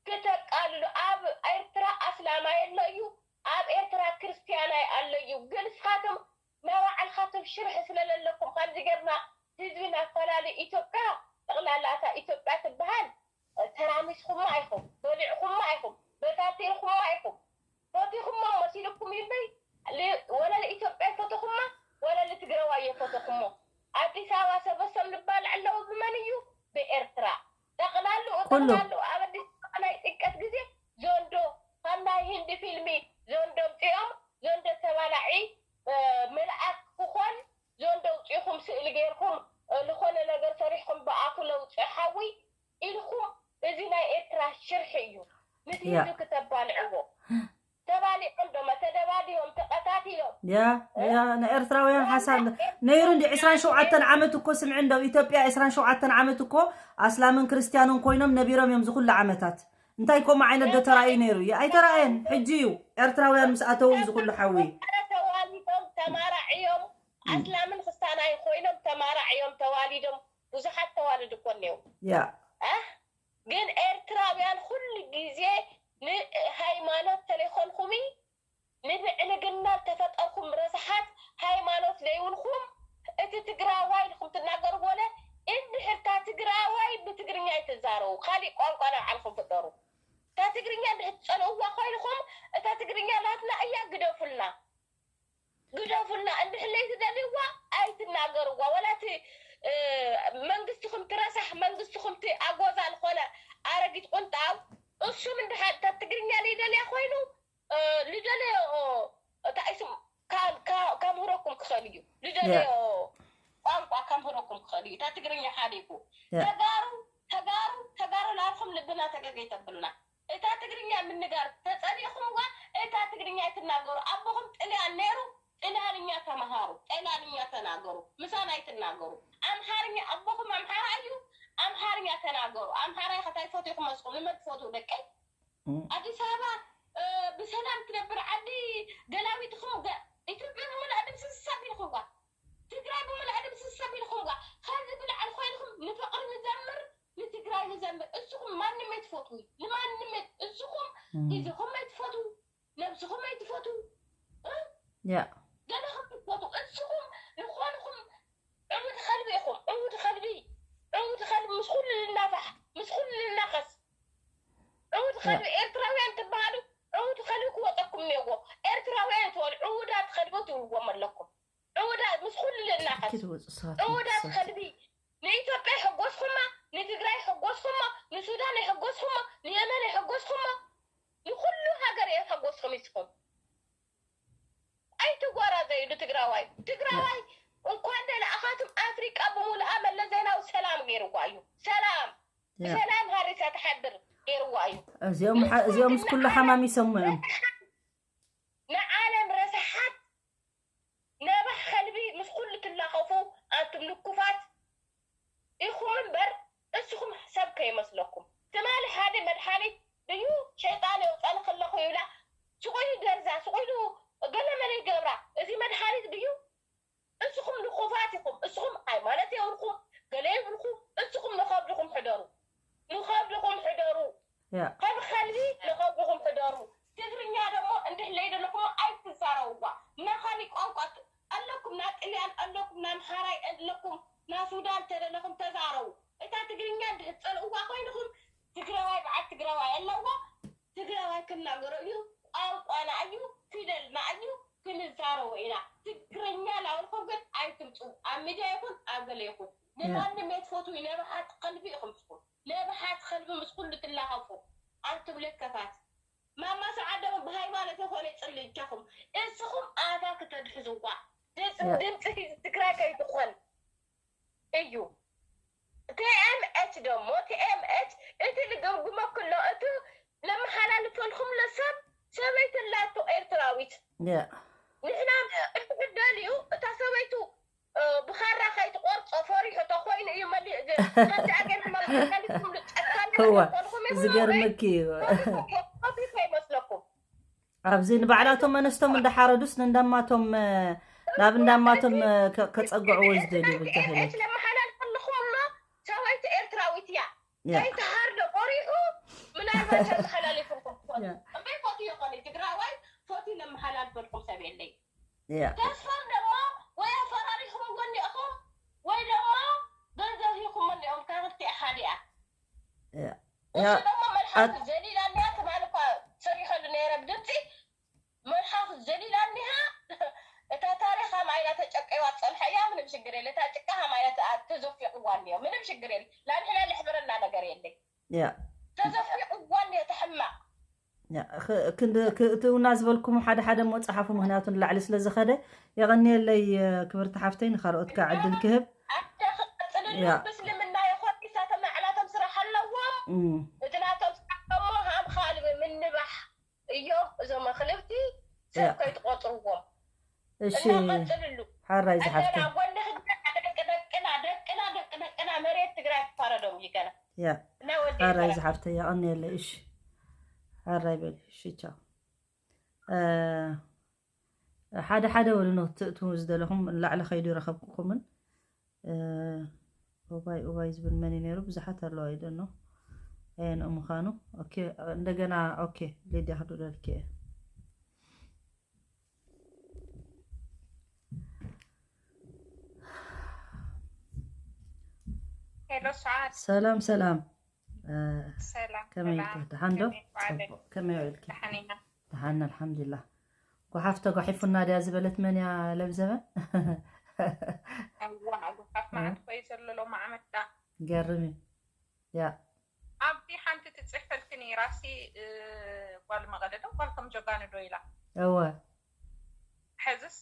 ክተቃልሉ ኣብ ኤርትራ ኣስላማይ ኣሎ እዩ፣ ኣብ ኤርትራ ክርስትያናይ ኣሎ እዩ። ግን ንስኻትም ናይ ባዕልኻትም ሽርሒ ስለለለኩም ከምዚ ጌርና ህዝቢ ናፈላለዩ ኢትዮጵያ ጠቕላላ እታ ኢትዮጵያ ትበሃል ተራሚስኹማ ኢኹም፣ በሊዕኹማ ኢኹም፣ በታቲርኹማ ኢኹም። ፈቲኹሞ መሲልኩም እዩ እምበይ ል- ወላ ንኢትዮጵያ ይፈተኹማ ወላ ንትግራዋይ የፈተኹሞ። ኣዲስ ኣበባ ሰበሰብ ንባልዕ ኣለዉ ብመን እዩ? ብኤርትራ። ጠቕላሉ ኩሉ። ጠቕላሉ ኣብ ኣዲስ ኣበባ ናይ ጥምቀት ግዜ ዘንዶ ካብ ናይ ህንዲ ፊልሚ ዘንዶ ኣምፂኦም ዘንዶ ተባላዒ እ፣ መልኣክ ክኾን ዘንዶ ኣውፂኹም ስእሊ ገይርኩም እ፣ ዝኾነ ነገር ሰሪሕኩም ብኣፉ ለውፂ ሓዊ ኢልኩም እዚ ናይ ኤርትራ ሽርሒ እዩ። ምስ ያ። ህንዲ ክተባልዕዎ ተባሊዖም ዶማ ተደባዲቦም ተቐታቲሎም ያ ያ ንኤርትራውያን ሓሳብ ነይሩ እንዲ ዕስራን ሸውዓተን ዓመት እኮ ስምዒ እንዶ ኢትዮጵያ ዕስራን ሸውዓተን ዓመት እኮ ኣስላምን ክርስትያንን ኮይኖም ነቢሮም እዮም ዝኹሉ ዓመታት እንታይ ከምኡ ዓይነት ዶ ተራእዩ ነይሩ እዩ ኣይተራእየን ሕጂ እዩ ኤርትራውያን ምስ ኣተው እዩ ዝኹሉ ሓዊ ተዋሊዶም ተማራዕዮም ኣስላምን ክስታናይ ኮይኖም ተማራዕዮም ተዋሊዶም ብዙሓት ተዋልድ እኮ እኒው ያ ግን ኤርትራውያን ኩሉ ግዜ ንሃይማኖት ተለይኮንኩሚ ንብዕልግና ዝተፈጠርኩም ረሳሓት ሃይማኖት ለይብልኩም እቲ ትግራዋይ ኢልኩም ትናገሩ ወለ እንድሕርታ ትግራዋይ ብትግርኛ ይትዛረቡ ካሊእ ቋንቋ ናይ ባዕልኩም ፍጠሩ እታ ትግርኛ እንድሕር ትፀልእዋ ኮይንኩም እታ ትግርኛ ናትና እያ ግደፉልና ግደፉልና እንድሕር ለይትደልይዋ ኣይትናገርዋ ወላ እቲ መንግስትኹም ትረሳሕ መንግስትኹም ኣጎዛ ዝኾነ ኣረጊት ቁንጣው እሱም እንድሓ እታ ትግርኛ ለይደልያ ኮይኑ ልደለዮ እታ ስም ከምህረኩም ክኽእል እዩ ልደለዮ ቋንቋ ከምህረኩም ክኽእል እዩ እታ ትግርኛ ሓዲጉ ተጋሩ ተጋሩ ተጋሩ ናብኹም ልብና ተገገይ ተብሉና እታ ትግርኛ ምንጋር ተፀሊእኹምዋ እታ ትግርኛ ኣይትናገሩ ኣቦኹም ጥልያን ነይሩ ጥልያንኛ ተምሃሩ ጥልያንኛ ተናገሩ ምሳና ኣይትናገሩ ኣምሓርኛ ኣቦኹም ኣምሓራ እዩ ኣምሓርኛ ተናገሩ ኣምሓራ ከታይ ፈትኹም መስኹም ንመን ትፈትው ደቀይ ኣዲስ ኣበባ ብሰላም ትነብር ዓዲ ደላዊትኹም ኢትዮጵያ ብምልኣ ድምስስ ኣቢልኹምዋ ትግራይ ብምልኣ ድምስስ ኣቢልኹምዋ ካብዚ ብላዕሊ ኮይንኹም ንፍቕሪ ንዘምር ንትግራይ ንዘምር እስኹም ማንም ኣይትፈትዉ ንማንም እስኹም ግዜኹም ኣይትፈትዉ ነብስኹም ኣይትፈትዉ ገለኹም ትፈትዉ እስኹም ዝኾንኹም ዕውድ ከልቢ ኢኹም ዕውድ ከልቢ ዕውድ ከልቢ ምስ ኩሉ ልናፋሕ ምስ ኩሉ ልናኸስ ዕውድ ከልቢ ኤርትራውያን ትበሃሉ ዕውድ ከልቢ ክወፀኩም እኒኦዎ ኤርትራውያን ትበሉ ዕውዳት ከልቢ ትብልዎም ኣለኩም ዕውዳት ምስ ኩሉ ልናኸስ ዕውዳት ከልቢ ንኢትዮጵያ ይሕጎስኹማ ንትግራይ ይሕጎስኹማ ንሱዳን ይሕጎስኹማ ንየመን ይሕጎስኹማ ንኩሉ ሃገር እየ ዝሕጎስኹም ኢስኹም ኣይትጓራዘዩ ንትግራዋይ ትግራዋይ እንኳን ደለኣኻትም ኣፍሪቃ ብምሉኣ መለስ ዜናዊ ሰላም ገይርዋ እዩ ሰላም ብሰላም ሃሪሳ ትሓድር ገይርዋ እዩ እዚኦም እዚኦም ምስ ኩሉ ሓማም ይሰሙ እዮም ንዓለም ረሳሓት ነባሕ ከልቢ ምስ ኩሉ ትላኸፉ ኣንቱም ንኩፋት ኢኹም እምበር እስኹም ሰብ ከይመስለኩም ትማሊ ሓደ መድሓኒት ድዩ ሸይጣን የውፀኒ ከለኹ ይብላ ስቑ ኢሉ ደርዛ ስቑ ኢሉ ገለ መለ ይገብራ እዚ መድሓኒት ድዩ እስኹም ንኩፋት ኢኹም እስኹም ሃይማኖት የብልኩም ገለ የብልኩም እስኹም ንኸብድኹም ሕደሩ ንኸብድኹም ሕደሩ ከም ከልቢ ንኸብድኹም ሕደሩ ትግርኛ ደሞ እንድሕለይ ዘለኹም ኣይትዛረብዋ ናኻሊ ቋንቋ ኣለኩም ና ጥልያን ኣለኩም ና ኣምሓራይ ኣለኩም ና ሱዳን ተደለኹም ተዛረቡ እታ ትግርኛ እንድሕር ፀልእዋ ኮይንኹም ትግራዋይ በዓል ትግራዋይ ኣለዋ ትግራዋይ ክናገሮ እዩ ቋንቋና እዩ ፊደልና እዩ ክንዛረቦ ኢና ትግርኛ ላበልኩም ግን ኣይትምፁ ኣብ ሚድያ ይኹን ኣብ ገለ ይኹን ንማንም የትፈትዊ ነብሓት ከልቢ ኢኹም ስኹም ነብሓት ከልቢ ምስ ኩሉ ትላኸፉ ኣንቱም ለከፋት ማማ ሰዓት ደሞ ብሃይማኖት የኾነ ይፅሊ እጃኹም እስኹም ኣታ ክተድሕዝዋ ድምፂ ህዝቢ ትግራይ ከይትኾን እዩ። ቲ ኤም ኤች ደሞ ቲ ኤም ኤች እቲ ልግምግመኩ ኣሎ እቲ ለመሓላልፈልኩም ለሰብ ሰበይቲ ኣላቶ ኤርትራዊት ንሕና እንድሕር ደልዩ እታ ሰበይቱ ከምዚ ኣገርኩም ኣልኩም ጨካን እዋ ተልኩም ይብሉ ዝገርመኪ እዩ። ኮፒ ከይመስለኩም ኣብዚ ንባዕላቶም ኣነስቶም እንዳሓረዱስ ንእንዳማቶም ናብ እንዳማቶም ከ- ከጸግዕዎ ዝደልዩ ብጃሂለይ ለመሓላልፈልኩም እሞ ሰበይቲ ኤርትራዊት እያ ያ ከይተሃርዶ ቆሪሑ ምናልባት ተመሓላሊፍኩም ትኾኑ ያ እምበይ ፎቲ ይኾነ ትግራዋይ ፎቲ ለመሓላልፈልኩም ሰብ የለይ ያ ተስፋም ደሞ ወይ ኣፈራሪኹምዎ እኒኦኹም ወይ ደሞ ገንዘብ ሂኹም እኒኦም ካብ ክልቲኣ ሓደ እያ ያ እሱ ያ ደሞ መልሓሱ ዘሊላ እኒሃ ትማል እኳ ሰሪሐሉ ነይረ ብድምፂ መልሓሱ ዘሊላ እኒሃ እታ ታሪኻ ማይላ ተጨቀዋ ፀንሐ እያ ምንም ሽግር የለ እታ ጭቃ ማይላ ተዘፊቅዋ እኒኦ ምንም ሽግር የለ ላንሕና ልሕብረና ነገር የለ ያ ተዘፊቅዋ እኒኦ ተሕማቅ ያ፣ ክ- ክንድ ክእትውና ዝበልኩም ሓደ ሓደ እሞ ጸሓፉ፣ ምክንያቱ ንላዕሊ ስለ ዝኸደ። የቐንየለይ ክብርቲ ሓፍተይ፣ ንኻልኦት ከዓ ዕድል ክህብ። ኣደ ክቐፅልሉ ያ። ምስልምና ይኾን ኢሳቶም ናዕላቶም ስራሕ ኣለዎም እም፣ እቲ ናቶም ስራሕ ደሞ ሃም ካልብ ምንባሕ እዮም እዞም ኣኽልብቲ ሰብ ያ። ከይትቆፅርዎም እሺ፣ እና ቀፅልሉ ሓራይ ኣለና ዝሓፍተይ። ጎንኺ ደቂ ደቅና ደቅና ደቂ ደቅና መሬት ትግራይ ክፋረዶም እዩ ገና ያ፣ እና ወደ ሓራይ ዝሓፍተይ፣ የቐንየለይ። እሺ፣ ሓራይ በሊ። እሺ፣ ቻው። እ፣ ሓደ ሓደ በሉ፣ ኖት ትእትዉ ዝደለኹም ላዕሊ ከይዱ ይረኸብኩኹምን። እ፣ ኡባይ ኡባይ ዝብል መን እዩ ነይሩ? ብዙሓት ኣለዉ፣ ኣይደኖ ኣየንኡ ምዃኑ። ኦኬ፣ እንደገና ኦኬ፣ ሊድያ ክድውለልኪ እየ። ሄሎ ሰዓት ሰላም ሰላም። እ፣ ሰላም ከመይ ሰላም ኢልኪ? ደሓን ዶ? ከመይ ዋዕለ ጽቡቕ። ከመይ ውዒልኪ? ደሓን ኢና ደሓን ኣልሓምዱሊላህ። ጓሓፍ ተጓሒፉና ድያ ዝበለት መን እያ ለምዘበን? እዋ ጉሓፍ መዓት ኮይ ዘሎ ሎም ዓመት ዳ ገርም እዩ። ያ ኣብቲ ሓንቲ ትፅሕፈልኪ ነይራሲ እ፣ ጓል መቐለ ዶ ጓልቶም ጀጋኑ ዶ ኢላ እወ ሕዝስ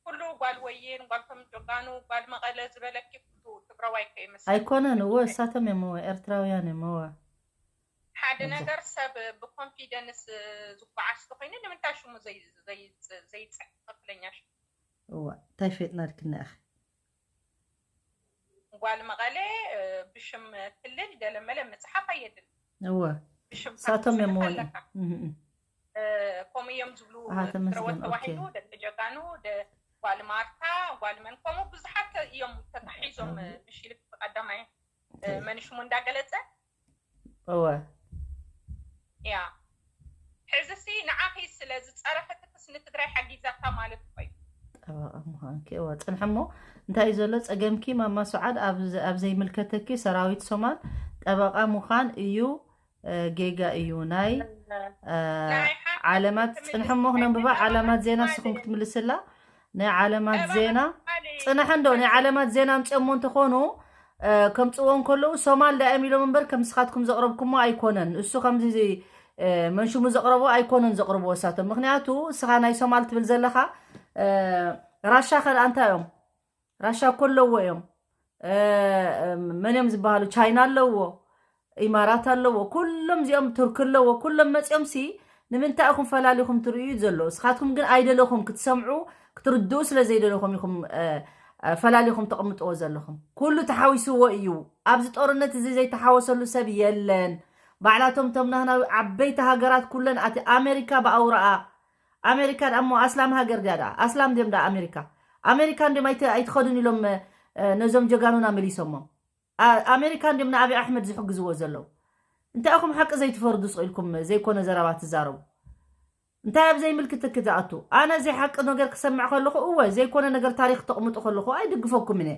ኩሉ ጓል ወይን ጓልቶም ጀጋኑ ጓል መቐለ ዝበለኪ ኩሉ ትግራዋይ ከይመስል ኣይኮነን። እወ እሳቶም እዮም። እወ ኤርትራውያን እዮም። እወ ሓደ መብዛሕ- ነገር ሰብ ብኮንፊደንስ ዝጓዓዝ ተኮይኑ ንምንታይ ሽሙ ዘይ- ዘይ- ዘይፅሕፍ ትክክለኛ ሽሙ እወ እንታይ ፈጥና ድክና ኢኺ ጓል መቐለ እ፣ ብሽም ክልል ገለመለ ምፅሓፍ ኣየድል እወ ብሽም እሳቶም እዮም። እወ ኣለካ እም፣ እም። እ፣ ከምኡ እዮም ዝብሉ ኣሃ፣ ተመስገን፣ ትረወት ተባሂሉ ኦኬ። ደቂ ጀጋኑ ደ- ጓል ማርታ ጓል መን ከምኡ ብዙሓት እዮም ተታሒዞም እ፣ ምሽልክ ቀዳማይ እ፣ ኦኬ። መን ሽሙ እንዳገለፀ እወ ያ ሕዚ ሲ ንዓኺ ስለ ዝፀረፈትክስ ንትግራይ ሓጊዛታ ማለት እኮ እዩ ጠበቃ ምዃንኪ እወ ፅንሐ እሞ እንታይ እዩ ዘሎ ፀገምኪ ማማ ሱዓድ ኣብ ዘ- ኣብ ዘይምልከተኪ ሰራዊት ሶማል ጠበቃ ምዃን እዩ እ፣ ጌጋ እዩ ናይ እ፣ ናይ ሓንቲ ዓለማት ትምልስ ፅንሐ እሞ ክነንብባ ናይ ዓለማት ዜና ትማሊ ንስኹም ክትምልስላ ናይ ዓለማት ጠበቃ ዜና ትማሊ ፅንሐ እንዶ ናይ ዓለማት ዜና ኣምፅኦሞ እንተኾኑ እ፣ ከምፅዎ እንከለዉ ሶማል ዳእም ኢሎም እምበር ከም ንስኻትኩም ዘቕረብኩሞ ኣይኮነን እሱ ከምዚ እ፣ መንሽሙ ዘቕረቦ ኣይኮነን ዘቕርብዎ እሳቶም ምክንያቱ እስኻ ናይ ሶማል ትብል ዘለኻ እ፣ ራሻ ከ እንታይ እዮም ራሻ እኮ ኣለዎ እዮም እ፣ መን እዮም ዝበሃሉ ቻይና ኣለዎ ኢማራት ኣለዎ ኩሎም እዚኦም ቱርክ ኣለዎ ኩሎም መፂኦም ሲ ንምንታይ ኢኹም ፈላሊኹም ትርእዩ ዘሎ እስኻትኩም ግን ኣይደለኹም ክትሰምዑ ክትርድኡ ስለ ዘይደለኹም ኢኹም እ፣ እ፣ ፈላሊኹም ተቕምጥዎ ዘለኹም ኩሉ ተሓዊስዎ እዩ ኣብዚ ጦርነት እዚ ዘይተሓወሰሉ ሰብ የለን ባዕላቶም እቶም ናህናዊ ዓበይቲ ሃገራት ኩለን ኣቲ ኣሜሪካ ብኣውረኣ ኣሜሪካ ደኣ እሞ ኣስላም ሃገር ድያ ደኣ ኣስላም ድዮም ደኣ ኣሜሪካ ኣሜሪካ እንዲም ኣይተ- ኣይትኸዱን ኢሎም እ፣ ነዞም ጀጋኑና መሊሶሞም ኣ- ኣሜሪካ እንዲም ንኣብይ ኣሕመድ ዝሕግዝዎ ዘለዉ እንታይ ኢኹም ሓቂ ዘይትፈርዱ ስቕ ኢልኩም ዘይኮነ ዘረባ ትዛረቡ እንታይ ኣብ ዘይምልክትኪ ዝኣቱ ኣነ ዘይሓቂ ነገር ክሰምዕ ከለኹ እወ ዘይኮነ ነገር ታሪክ ተቕምጡ ከለኹ ኣይድግፈኩም እነ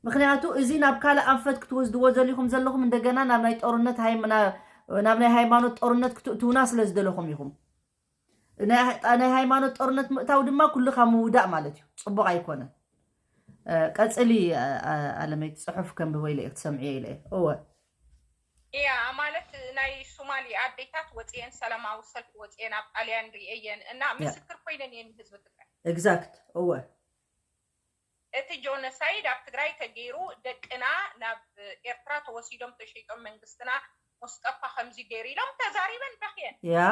ምክንያቱ እዚ ናብ ካልእ ኣንፈት ክትወስድዎ ዘሊኹም ዘለኹም እንደገና ናብ ናይ ጦርነት ሃይም- ና- ናብ ናይ ሃይማኖት ጦርነት ክትእትውና ስለ ዝደለኹም ኢኹም ናይ ናይ ሃይማኖት ጦርነት ምእታው ድማ ኩልኻ ምውዳእ ማለት እዩ ፅቡቕ ኣይኮነን እ፣ ቀፅሊ እ፣ እ፣ ኣለመይ ፅሑፍ ከንብቦ ኢለ እየ ክትሰምዕዮ ኢለ እየ እወ እያ ማለት ናይ ሶማሊ ኣዴታት ወፅየን ሰላማዊ ሰልፊ ወፅየን ኣብ ጣልያን ርእየን እና ያ ምስክር ኮይነን እየን ንህዝቢ ትግራይ exact እወ እቲ ጆኖሳይድ ኣብ ትግራይ ተገይሩ ደቅና ናብ ኤርትራ ተወሲዶም ተሸይጦም መንግስትና ሙስጠፋ ከምዚ ገይሩ ኢሎም ተዛሪበን በኽየን ያ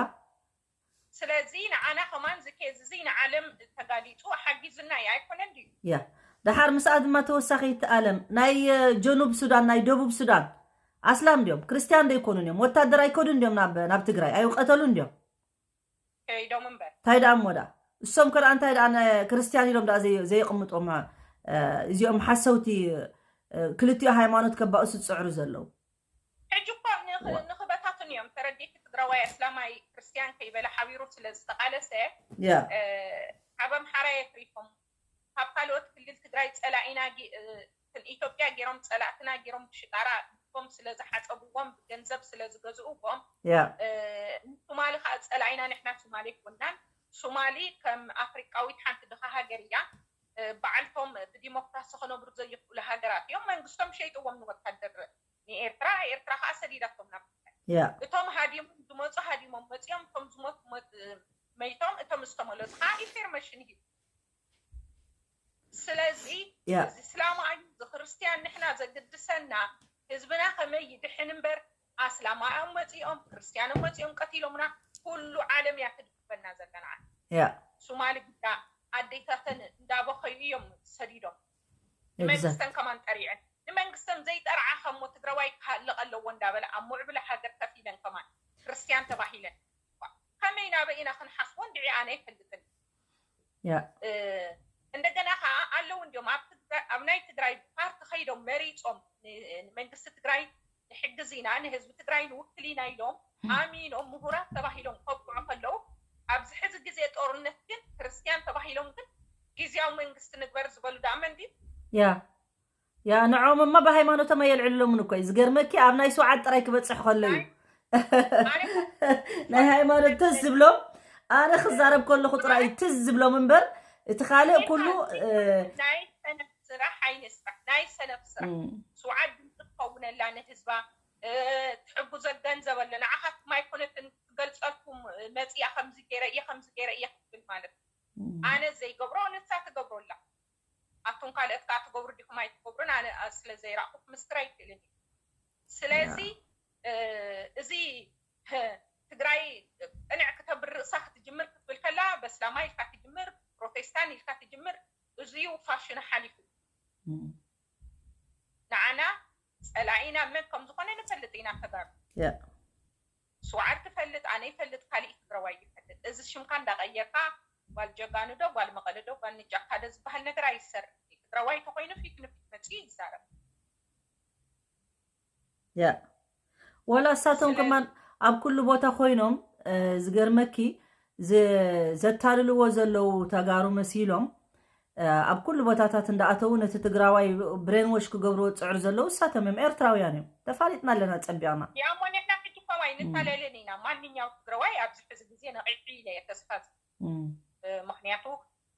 ስለዚ ንዓና ከማን ዝኬዝ እዚ ንዓለም ተጋሊፁ ሓጊዝና እዩ ኣይኮነን ድዩ ያ ደሓር ምስኣ ድማ ተወሳኺት ኣለም ናይ ጀኑብ ሱዳን ናይ ደቡብ ሱዳን ኣስላም እንዲዮም፣ ክርስትያን ዶ ኣይኮኑን እዮም። ወታደር ኣይከዱን እንዲዮም ናብ ናብ ትግራይ ኣይቀተሉን እንዲዮም። ከይዶም እምበር እንታይ ደኣ እሞ ደኣ እሶም ከደኣ እንታይ ደኣ ነ- ክርስትያን ኢሎም ደኣ ዘይ- ዘየቕምጦም እ፣ እዚኦም ሓሰውቲ እ፣ ክልቲኡ ሃይማኖት ከባእሱ ዝፅዕሩ ዘለዉ። ሕጂ እኮ ንኽ- ንኽበታትን እዮም ተረዲእኪ። ትግራዋይ ኣስላማይ ክርስትያን ከይበለ ሓቢሩ ስለ ዝተቓለሰ ያ እ፣ ኣብ ኣምሓራ የትሪፎም ካብ ካልኦት ክልል ትግራይ ፀላኢና ጌ- እ፣ ኢትዮጵያ ገይሮም ፀላእትና ገይሮም ብሽጣራ ልቦም ስለ ዝሓፀብዎም ብገንዘብ ስለ ዝገዝእዎም ያ እ፣ ንሶማሊ ከዓ ፀላኢና ንሕና ሶማሊ ኣይኮናን። ሶማሊ ከም ኣፍሪቃዊት ሓንቲ ድኻ ሃገር እያ። እ፣ በዓልቶም ብዲሞክራሲ ክነብሩ ዘይኽእሉ ሃገራት እዮም። መንግስቶም ሸይጥዎም ንወታደር ንኤርትራ። ኤርትራ ከዓ ሰዲዳቶም ናብ ትግራይ። ያ እቶም ሃዲሞም ዝመፁ ሃዲሞም መፂኦም፣ እቶም ዝሞቱ መ- መይቶም፣ እቶም ዝተመለሱ ከዓ ኢንፎርሜሽን ሂቡ። ስለዚ ያ እዚ እስላም እዩ እዚ ክርስትያን ንሕና ዘግድሰና ህዝብና ከመይ ይድሕን እምበር ኣስላማዮም መፂኦም ክርስትያኖም መፂኦም ቀቲሎምና ኩሉ ዓለም እያ ትድግፈና ዘለና። ያ ሱማሊ ግዳ ኣዴታተን እንዳበኸዩ እዮም ሰዲዶም exact ንመንግስተን ከማን ጠሪዐን ንመንግስተን ዘይጠርዓ ከሞ ትግራዋይ ክሃልቕ ኣለዎ እንዳበለ ኣብ ሙዕብለ ሃገር ከፊለን ከማን ክርስትያን ተባሂለን ከመይ ናበ ኢና ክንሓስቦ እንድዒ ኣነ ኣይፈልጥን። ያ እ፣ እንደገና ከዓ ኣለዉ እንዲዮም ኣብ ትግራይ ኣብ ናይ ትግራይ ፓርቲ ከይዶም መሪፆም ን- ንመንግስቲ ትግራይ ንሕግዝ ኢና ንህዝቢ ትግራይ ንውክል ኢና ኢሎም ኣሚኖም ምሁራት ተባሂሎም ከብቅዑ ከለዉ ኣብዚ ሕዚ ግዜ ጦርነት ግን ክርስትያን ተባሂሎም ግን ግዜያዊ መንግስቲ ንግበር ዝበሉ ደኣ መን ድዩ? ያ ያ ንዖም እማ ብሃይማኖቶም ኣየልዕልሎምን እኮ እዩ ዝገርመኪ። ኣብ ናይ ሰውዓት ጥራይ ክበፅሕ ከሎ እዩ ኣነ ናይ ሃይማኖት ትዝ ዝብሎም። ኣነ ክዛረብ ከለኹ ጥራይ እዩ ትዝ ዝብሎም እምበር እቲ ካልእ ኩሉ እ፣ ናይ ሰነፍ ስራሕ ኣይንስራሕ ናይ ሰነፍ ስራሕ እም፣ ስውዓት ድምፂ ትኸውነላ ንህዝባ እ፣ ትሕግዞ ገንዘብ ኣሎ ንዓኻትኩም ኣይኮነትን ክገልፀልኩም እ፣ መፂኣ ከምዚ ገይረ እየ ከምዚ ገይረ እየ ክትብል ማለት እዩ። እም፣ ኣነ ዘይገብሮ ንሳ ትገብሮ ኣላ ኣቱም ካልኦት ከዓ ትገብሩ ዲኹም ኣይትገብሩን ኣነ ኣ- ስለ ዘይረእኹ ክምስክር ኣይክእልን እዩ። ስለዚ እ፣ እዚ ህ፣ ትግራይ ቅንዕ ክተብል ርእሳ ክትጅምር ክትብል ከላ በስላማ ኢልካ ትጅምር ፕሮቴስታን ኢልካ ትጅምር እዚዩ ፋሽኑ ሓሊፉ እም፣ ንዓና ፀላኢና መን ከም ዝኾነ ንፈልጥ ኢና ተጋሩ ያ ስውዓት ትፈልጥ ኣነ ይፈልጥ ካሊእ ትግራዋይ ይፈልጥ እዚ ሽምካ እንዳቀየርካ ጓል ጀጋኑ ዶ ጓል መቐለ ዶ ጓል ንጫካ ዶ ዝበሃል ነገር ኣይሰርሕ ትግራዋይ ተኮይኑ ፊት ንፊት መፅኡ ይዛረብ ያ ወላ እሳቶም ስለዚ- ከማን ኣብ ኩሉ ቦታ ኮይኖም እ፣ ዝገርመኪ ዝ- ዘታልልዎ ዘለዉ ተጋሩ መሲሎም እ፣ ኣብ ኩሉ ቦታታት እንዳኣተዉ ነቲ ትግራዋይ ብሬንወሽ ክገብርዎ ዝፅዕሩ ዘለዉ እሳቶም እዮም። ኤርትራውያን እዮም። ተፋሊጥና ኣለና ፀቢቕና። ያሞ ንሕና ሕጂ እኮ ዋይ ንታለልን ኢና ማንኛው ትግራዋይ ኣብዚ ሕዚ ግዜ ነቂሑ ኢለ እየ ተስፋ ዝ- እም፣ እ፣ ምክንያቱ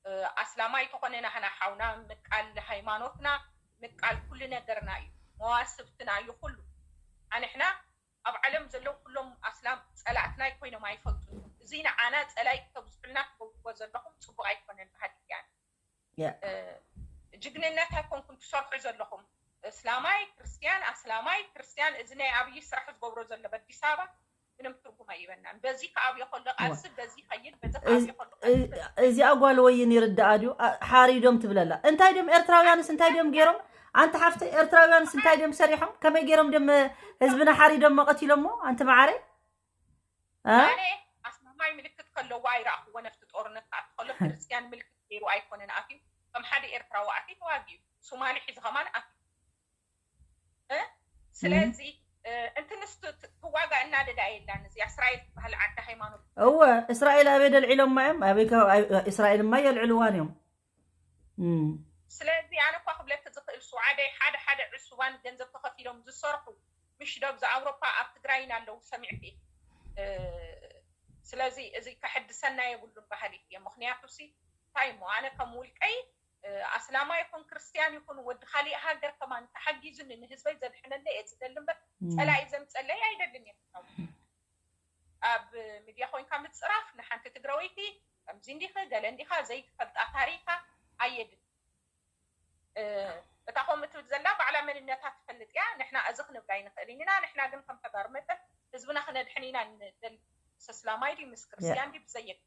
እ፣ ኣስላማይ ተኾነ ናህና ሓውና ምቃል ሃይማኖትና ምቃል ኩሉ ነገርና እዩ መዋስብትና እዩ ኩሉ ኣንሕና ኣብ ዓለም ዘለዉ ኩሎም ኣስላም ፀላእትና ኮይኖም ኣይፈልጡ እዚ ንዓና ፀላይ ክተብዝሑልና ትገብርዎ ዘለኹም ፅቡቅ ኣይኮነን ባህል እያን ያ እ፣ ጅግንነት ኣይኮንኩም ትሰርሑ ዘለኹም እስላማይ ክርስትያን ኣስላማይ ክርስትያን እዚ ናይ ኣብይ ስራሕ ዝገብሮ ዘሎ በኣዲስ ኣበባ ምንም ትርጉም ኣይበናን በዚ ከኣብዮ ከሎ ቃልሲ በዚ ይኸይድ በዚ ከኣብዮ ከሎ ቃልሲ በዚ እዚኣ ጓል ወይን ይርዳኣ ድዩ? ኣ- ሓሪዶም ትብለላ። እንታይ ድዮም ኤርትራውያንስ እንታይ ድዮም ገይሮም? ኣንቲ ሓፍተይ ኤርትራውያንስ እንታይ ድዮም ሰሪሖም? ከመይ ገይሮም ድዮም ህዝብና ሓሪዶም መቐቲሎሞ? ኣንቲ መዓረይ እ? ኣነ ኣስማማይ ምልክት ከለዎ ኣይረኣኽዎ ነፍቲ ጦርነት ክኣቲ ከሎ ክርስትያን ምልክት ገይሩ ኣይኮነን ኣትዩ ከም ሓደ ኤርትራዊ ኣትዩ ተዋጊኡ ሱማሊ ሒዙ ከማን ኣትዩ እ? ስለዚ እ፣ እንትን ንስ ት- ት- ትዋጋእ እናደዳ የላን እዚ እስራኤል ትበሃል ዓዲ ሃይማኖት እወ እስራኤል ኣበይ ደልዒሎማ እዮም? ኣበይ ከ- ኣይ- እስራኤልማ የልዕልዋን እዮም። እም፣ ስለዚ ኣነ እኳ ክብለኪ ዝኽእል ስውዓደይ ሓደ ሓደ ዕሱባን ገንዘብ ተኸፊሎም ዝሰርሑ ምሽ ዶ ኣብዚ ኣውሮፓ ኣብ ትግራይን ኣለዉ ሰሚዕኪ እ፣ ስለዚ እዚ ከሕድሰና የብሉን ባህሊ እየ ምክንያቱ ሲ እንታይ እሞ ኣነ ከም ውልቀይ እ፣ ኣስላማ ይኹን ክርስትያን ይኹን ወዲ ካሊእ ሃገር ከማን ተሓጊዙኒ ንህዝበይ ዘድሕነለይ እየ ዝደሊ እምበር እም፣ ፀላኢ ዘምፀለይ ኣይደልን እየ ኣብ ሚድያ ኮይንካ ምፅራፍ ንሓንቲ ትግራወይቲ ከምዚ እንዲኺ ገለ እንዲኻ ዘይትፈልጣ ታሪኻ ኣየድል እ፣ እታ ከምኡ ትብል ዘላ ባዕላ መንነታ ትፈልጥ እያ ንሕና እዚ ክንብላ ኣይንኽእልን ኢና ንሕና ግን ከም ተጋሩ መጠን ህዝብና ክነድሕን ኢና ንደሊ ምስ እስላማይ ድዩ ምስ ክርስትያን ድዩ ብዘየድ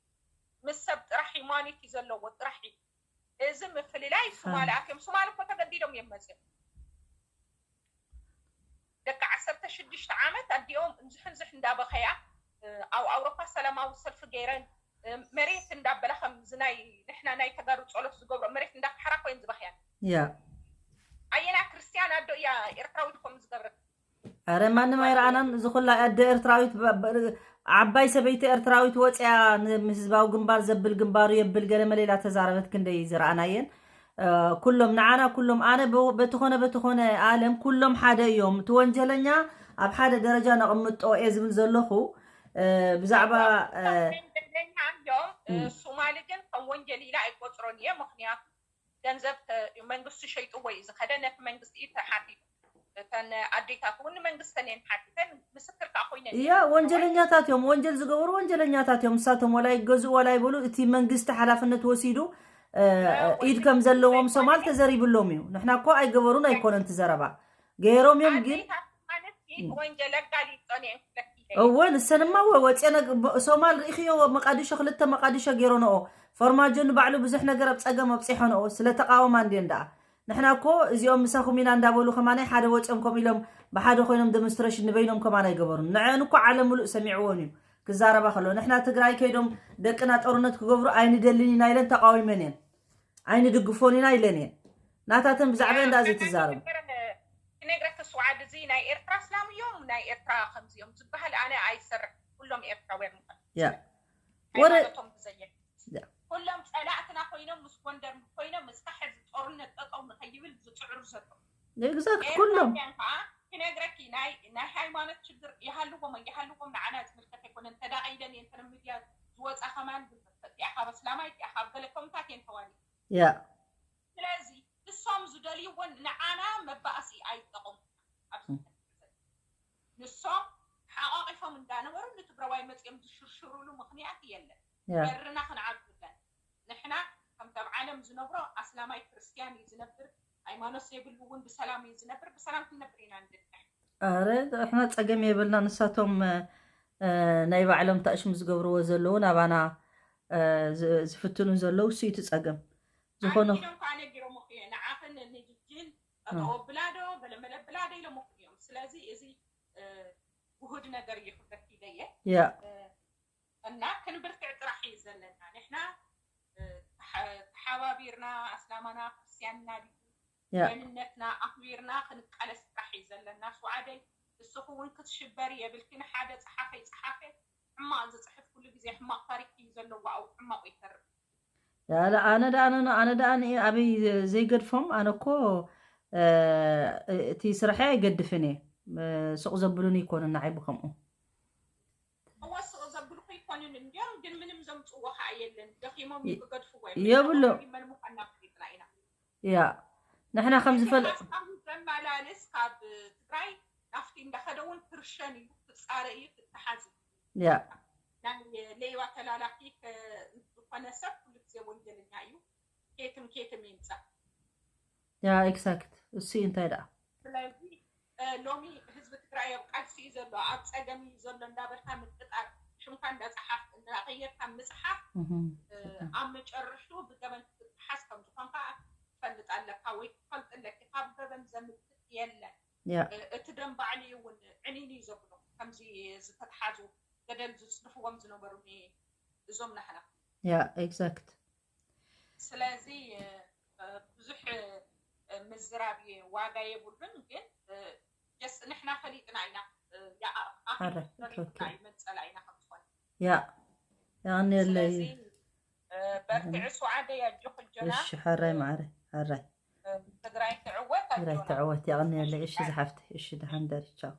ምስ ሰብ ጥራሕ ሂማኒቲ ዘለዎ ጥራሕ እዩ እዚ ምፍልላይ ሶማል ኣትዮም። ሶማል እኮ ተገዲዶም እዮም መፅኦም። ደቂ ዓሰርተ ሽዱሽተ ዓመት ኣዲኦም እንዝሕንዝሕ እንዳበኸያ ኣብ ኣውሮፓ ሰላማዊ ሰልፊ ገይረን መሬት እንዳበላ ከምዚ ናይ ንሕና ናይ ተጋሩ ፀሎት ዝገብሮ መሬት እንዳፈሓራ ኮይን ዝበኽያን። ያ ኣየና ክርስቲያን ኣዶ እያ ኤርትራዊት ከም ዝገብረት? ኣረ ማንም ኣይረኣናን። ዝኹላ ኣደ ኤርትራዊት ዓባይ ሰበይቲ ኤርትራዊት ወፅያ ንህዝባዊ ግንባር ዘብል ግንባሩ የብል ገለ መሌላ ተዛረበት ክንደይ ዝረኣናየን። ኩሎም ንዓና ኩሎም ኣነ በትኾነ በትኾነ ኣለም ኩሎም ሓደ እዮም። እቲ ወንጀለኛ ኣብ ሓደ ደረጃ ነቕምጦ እየ ዝብል ዘለኹ። ብዛዕባ ሶማሊ ግን ከም ወንጀል ኢላ ኣይቆፅሮን እየ። ምክንያቱ ገንዘብ መንግስቲ ሸይጥዎ እዩ ዝኸደ። ነቲ መንግስቲ እዩ ተሓቲቱ። እተን ኣዴታት እውን መንግስተን እየን ሓቲተን ምስክር ከዓ ኮይነን እያ። ወንጀለኛታት እዮም። ወንጀል ዝገበሩ ወንጀለኛታት እዮም። እሳቶም ወላ ይገዝኡ ወላ ይበሉ፣ እቲ መንግስቲ ሓላፍነት ወሲዱ ኢድ ከም ዘለዎም ሶማል ተዘሪብሎም እዩ። ንሕና እኮ ኣይገበሩን ኣይኮነን እቲ ዘረባ ገይሮም እዮም። ግን ወንጀል ኣጋሊፀን እየን ክለኪ እወ ንሰንማ ወ ወፅአ ሶማል ርኢኽዮ መቃዲሾ ክልተ መቃዲሾ ገይሮንኦ። ፎርማጆ ንባዕሉ ብዙሕ ነገር ኣብ ፀገም ኣብፂሖንኦ ስለተቃወማ እንድየን ደኣ። ንሕና እኮ እዚኦም ምሳኹም ኢና እንዳበሉ ከማናይ ሓደ ወፂኦም ከምኡ ኢሎም ብሓደ ኮይኖም ደሞንስትሬሽን ንበይኖም ከማን ኣይገበሩን። ንዐን እኮ ዓለም ሙሉእ ሰሚዕዎን እዩ ክዛረባ ከሎ። ንሕና ትግራይ ከይዶም ደቅና ጦርነት ክገብሩ ኣይንደልን ኢና ኢለን ተቃዊመን እየን። ኣይንድግፎን ኢና ኢለን እየን። ናታተን ብዛዕባ እንዳ እዚ ትዛረቡ። ክነግረክ ስውዓድ እዚ ናይ ኤርትራ እስላም እዮም ናይ ኤርትራ ከምዚ እዮም ዝበሃል ኣነ ኣይሰርሕ። ኩሎም ኤርትራውያን ምዃን ያ ወረ ሃይማኖቶም ብዘየ ኩሎም ጸላእትና ኮይኖም ምስ ጎንደር ኮይኖም እስካ ሕዚ ጦርነት ጠጠው ንኸይብል ዝፅዕሩ ዘለዉ exact ኩሎም ኤርትራውያን ከዓ ክነግረኪ ናይ ናይ ሃይማኖት ችግር ይሃልዎም ኣይሃልዎም ንዓና ዝምልከት ኣይኮነን። ተዳቒለን እየን ተን ሚድያ ዝወፃ ከማን እቲኣ ካብ ኣስላማይ እቲኣ ካብ ገለ ከምታት እየን ተዋሊ ያ ስለዚ ንሶም ዝደልይዎን ንዓና መባእሲ ኣይጠቐሙ። ኣብዚ ንሶም ሓቋቂፎም እንዳነበሩ ንትግራዋይ መፅኦም ዝሽርሽሩሉ ምኽንያት የለን። ያ በርና ክንዓብደን ንሕና ከምቶም ዓለም ዝነብሮ ኣስላማይ ክርስትያን እዩ ዝነብር፣ ሃይማኖት ዘይብሉ እውን ብሰላም እዩ ዝነብር። ብሰላም ክንነብር ኢና ንደሊ። ኣረ ንሕና ፀገም የብልና። ንሳቶም እ፣ ናይ ባዕሎም ታእሽም ዝገብርዎ ዘለዉ ናባና እ፣ ዝ- ዝፍትኑ ዘለዉ እሱ እዩ እቲ ፀገም ዝኾነ ኣኪሎም ከዓ ነጊሮም እኮ እዮም ንዓኽን ንጅጅን ጠጠው ኣብላ ዶ ገለመለ ኣብላ ዶ ኢሎም እኮ እዮም። ስለዚ እዚ እ፣ ውሁድ ነገር እዩ ክብለኪ ኢለ እየ። ያ እና ክንብርትዕ ጥራሕ እዩ ዘለና ንሕና እ፣ ተሓ- ተሓባቢርና ኣስላማና ክርስትያንና ድዩ ያ መንነትና ኣኽቢርና ክንቃለስ ጥራሕ እዩ ዘለና። ስውዓደይ ንስኹ እውን ክትሽበሪ የብልኪን። ሓደ ፀሓፈይ ፀሓፈ ሕማቕ ዝፅሕፍ ኩሉ ግዜ ሕማቕ ታሪክ እዩ ዘለዎ ኣብኡ ሕማቑ ይተርፍ። ያለ ኣነ ደኣ ኣነ ኣነ ደኣ ንየ ኣበይ ዘይገድፎም ኣነ እኮ እ፣ እቲ ስራሐይ ኣይገድፍን እየ እ፣ ሱቕ ዘብሉን ይኮኑ ንዓይ ብከምኡ እወ ሱቕ ዘብሉ ከይኮኑን እንዲዮም ግን ምንም ዘምፅዎ ከዓ የለን። ደኺሞም እዩ ክገድፍዎ እዮም። የብሎም። ደኺሞም መን ምዃንና ፈሊጥና ኢና። ያ ንሕና ከም ዝፈል ሓሳቡ ዘመላልስ ካብ ትግራይ ናፍቲ እንዳኸደ እውን ክርሸን እዩ ክፃረ እዩ ክተሓዝ እዩ ያ ናይ ሌባ ተላላኪ ከ- ዝኾነ ሰብ ኩሉ ግዜ ወንጀለኛ እዩ። ኬትም ኬትም ይምፃእ። ያ exact እሱ እዩ እንታይ ደኣ ስለዚ እ፣ ሎሚ ህዝቢ ትግራይ ኣብ ቃልሲ እዩ ዘሎ ኣብ ፀገም እዩ ዘሎ እንዳበልካ ምጥጣር ሽምካ እንዳፀሓፍ እንዳቀየርካ ምፅሓፍ እህም፣ ኣብ መጨረሽቱ ብገበን ክትጠሓስ ከም ዝኾንካ ትፈልጥ ኣለካ ወይ ክትፈልጥ ኣለኪ። ካብ ገበን ዘምልጥ የለን። ያ እቲ ደም ባዕሉ እዩ እውን ዕኒን እዩ ዘብሎ። ከምዚ ዝተተሓዙ ገደል ዝፅድፍዎም ዝነበሩ እዞም ናህና ያ exact ስለዚ ብዙሕ ምዝራብ ዋጋ የብሉን። ግን ጀስት ንሕና ፈሊጥና ኢና ኣረ ይመፀላ ኢና ከምዝኾነ ያ ያኔለይ ስለዚ በርትዒ ሱዓደ ያጆኽል ጆና እሺ ሓራይ ማዕረ ሓራይ ትግራይ ትዕወት ትግራይ ትዕወት ያቕንየለይ እሺ ዝሓፍቲ እሺ ደሓን ደሪ ቻው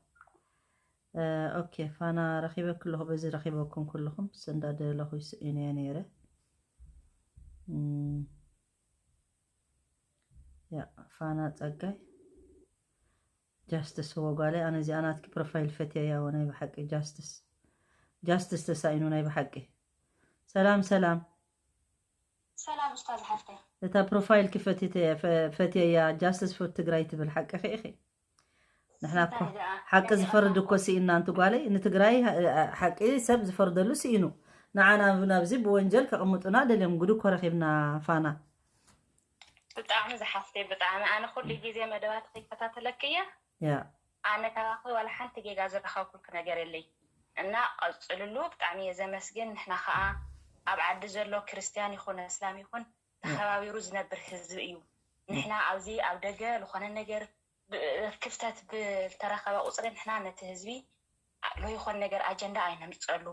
ኦኬ ፋና ረኺበ ክለኹ በዚ ረኺበኩም ኩልኹም ስንዳ ደለኹ ይስኢነ ነይረ ያ ፋና ጸጋይ ጃስትስ ወጓለ ኣነ እዚኣ ናትኪ ፕሮፋይል ፈትየያ ወናይ ብሓቂ ጃስትስ ጃስትስ ተሳኢኑ ናይ ብሓቂ ሰላም ሰላም ሰላም ኡስታዝ ሓፍተይ እታ ፕሮፋይል ክፈትየያ ጃስትስ ፎር ትግራይ ትብል ሓቂ ኺ ኢኺ ንሕና እኮ ሓቂ ዝፈርድ እኮ ስኢና ኣንቲ ጓለይ ንትግራይ ሓቂ ሰብ ዝፈርደሉ ስኢኑ ንዓና ናብዚ ብወንጀል ከቕምጡና ደልዮም ጉድ እኮ ረኺብና ፋና ብጣዕሚ ዝሓፍተይ፣ ብጣዕሚ። ኣነ ኩሉ ግዜ መደባት ከይከታተለኪ እየ። ያ ኣነ ካባኺ ዋላ ሓንቲ ጌጋ ዝረኸብኩልክ ነገር የለይ እና ቀፅልሉ። ብጣዕሚ እየ ዘመስግን። ንሕና ከዓ ኣብ ዓዲ ዘሎ ክርስትያን ይኹን እስላም ይኹን ተኸባቢሩ ዝነብር ህዝቢ እዩ። ንሕና ኣብዚ ኣብ ደገ ዝኾነ ነገር ብ- ክፍተት ብተረኸበ ቁፅሪ ንሕና ነቲ ህዝቢ ሎ ይኾን ነገር ኣጀንዳ ኣይነምፀሉ።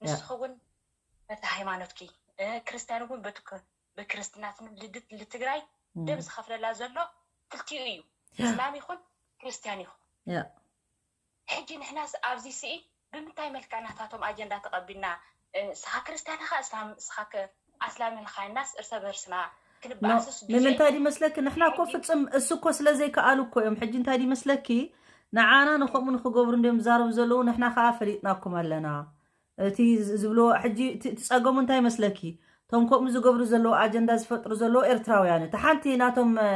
ንስኺ እውን በቲ ሃይማኖትኪ እ፣ ክርስትያን እውን በቲ ክ- ብክርስትናትን ልድት ልትግራይ ደም ዝኸፍለላ ዘሎ ክልቲኡ እዩ። እስላም ይኹን ክርስትያን ይኹን ያ ሕጂ ንሕናስ ኣብዚ ስኢ ብምንታይ መልክዕ ናታቶም ኣጀንዳ ተቐቢልና እ፣ ንስኻ ክርስትያን ኢኻ እስላም እስኻ ከ ኣስላም ኢልካ ኢልናስ እርሰ በርስና ኖ ክንበኣስስ ጊዜ ንምንታይ ድመስለኪ ንሕና እኮ ፍፅም እሱ እኮ ስለ ዘይከኣሉ እኮ እዮም ሕጂ እንታይ ድመስለኪ ንዓና ንከምኡ ንክገብሩ እንዲዮም ዝዛረቡ ዘለዉ ንሕና ከዓ ፈሊጥናኩም ኣለና እቲ ዝ- ዝብልዎ ሕጂ እቲ እቲ ፀገሙ እንታይ መስለኪ እቶም ከምኡ ዝገብሩ ዘለዉ ኣጀንዳ ዝፈጥሩ ዘለዉ ኤርትራውያን እቲ ሓንቲ ናቶም እ፣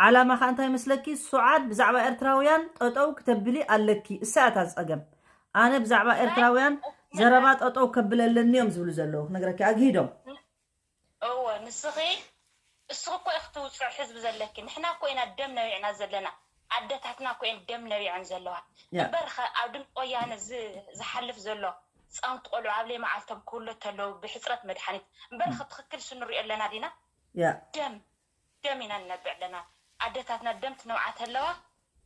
ዓላማ ከዓ እንታይ መስለኪ ሱዓድ ብዛዕባ ኤርትራውያን ጠጠው ክተብሊ ኣለኪ እሳ እታ ፀገም ኣነ ብዛዕባ ኤርትራውያን ዘረባ ጠጠው ከብል ኣለኒ እዮም ዝብሉ ዘለዉ ክነግረኪ ኣግሂዶም እወ ንስኺ እስኺ እኮ ኢኺ ትውፅዕ ህዝቢ ዘለኪ። ንሕና እኮ ኢና ደም ነቢዕና ዘለና። ኣደታትና እኮ እየን ደም ነቢዐን ዘለዋ። ያ እምበር ኸ ኣብ ድምፂ ወያነ ዝ- ዝሓልፍ ዘሎ ህፃውንቲ ቆልዑ ኣብ ለይመዓልቶም ክውለድ ተለዉ ብሕፅረት መድሓኒት እምበር ኸ ትኽክል ስንሪኦ ኣለና ዲና? ያ ደም ደም ኢና ንነብዕ ኣለና። ኣደታትና ደም ትነብዓ ተለዋ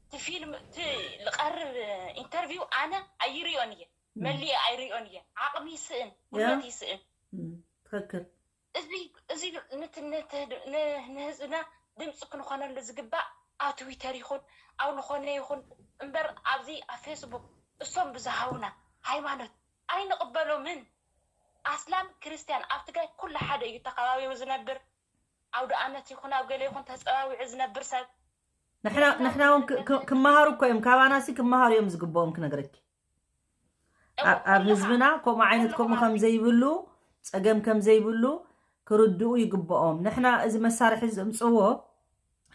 እቲ ፊልም እቲ ዝቐርብ ኢንተርቪው ኣነ ኣይሪኦን እየ መሊእ ኣይሪኦን እየ። ዓቕሚ ይስእን፣ ያ ጉልበት ይስእን። እም፣ ትኽክል እዚ እዚ ንቲ- ንቲ- ን- ንህዝብና ድምፂ ክንኾነሉ ዝግባእ ኣብ ትዊተር ይኹን ኣብ ዝኾነ ይኹን እምበር ኣብዚ ኣብ ፌስቡክ እሶም ብዝሃቡና ሃይማኖት ኣይንቕበሎምን። ኣስላም ክርስትያን ኣብ ትግራይ ኩሉ ሓደ እዩ ተኸባቢሩ ዝነብር። ኣውደ ኣመት ይኹን ኣብ ገለ ይኹን ተፀዋዊዑ ዝነብር ሰብ ንሕና ንሕና እውን ክ- ክ- ክመሃሩ እኮ እዮም ካባናሲ ክመሃሩ እዮም ዝግብኦም ክነግረኪ ኣብ ኣብ ህዝብና ከምኡ ዓይነት ከምኡ ከም ዘይብሉ ፀገም ከም ዘይብሉ ክርድኡ ይግብኦም ንሕና እዚ መሳርሒ ዘምፅዎ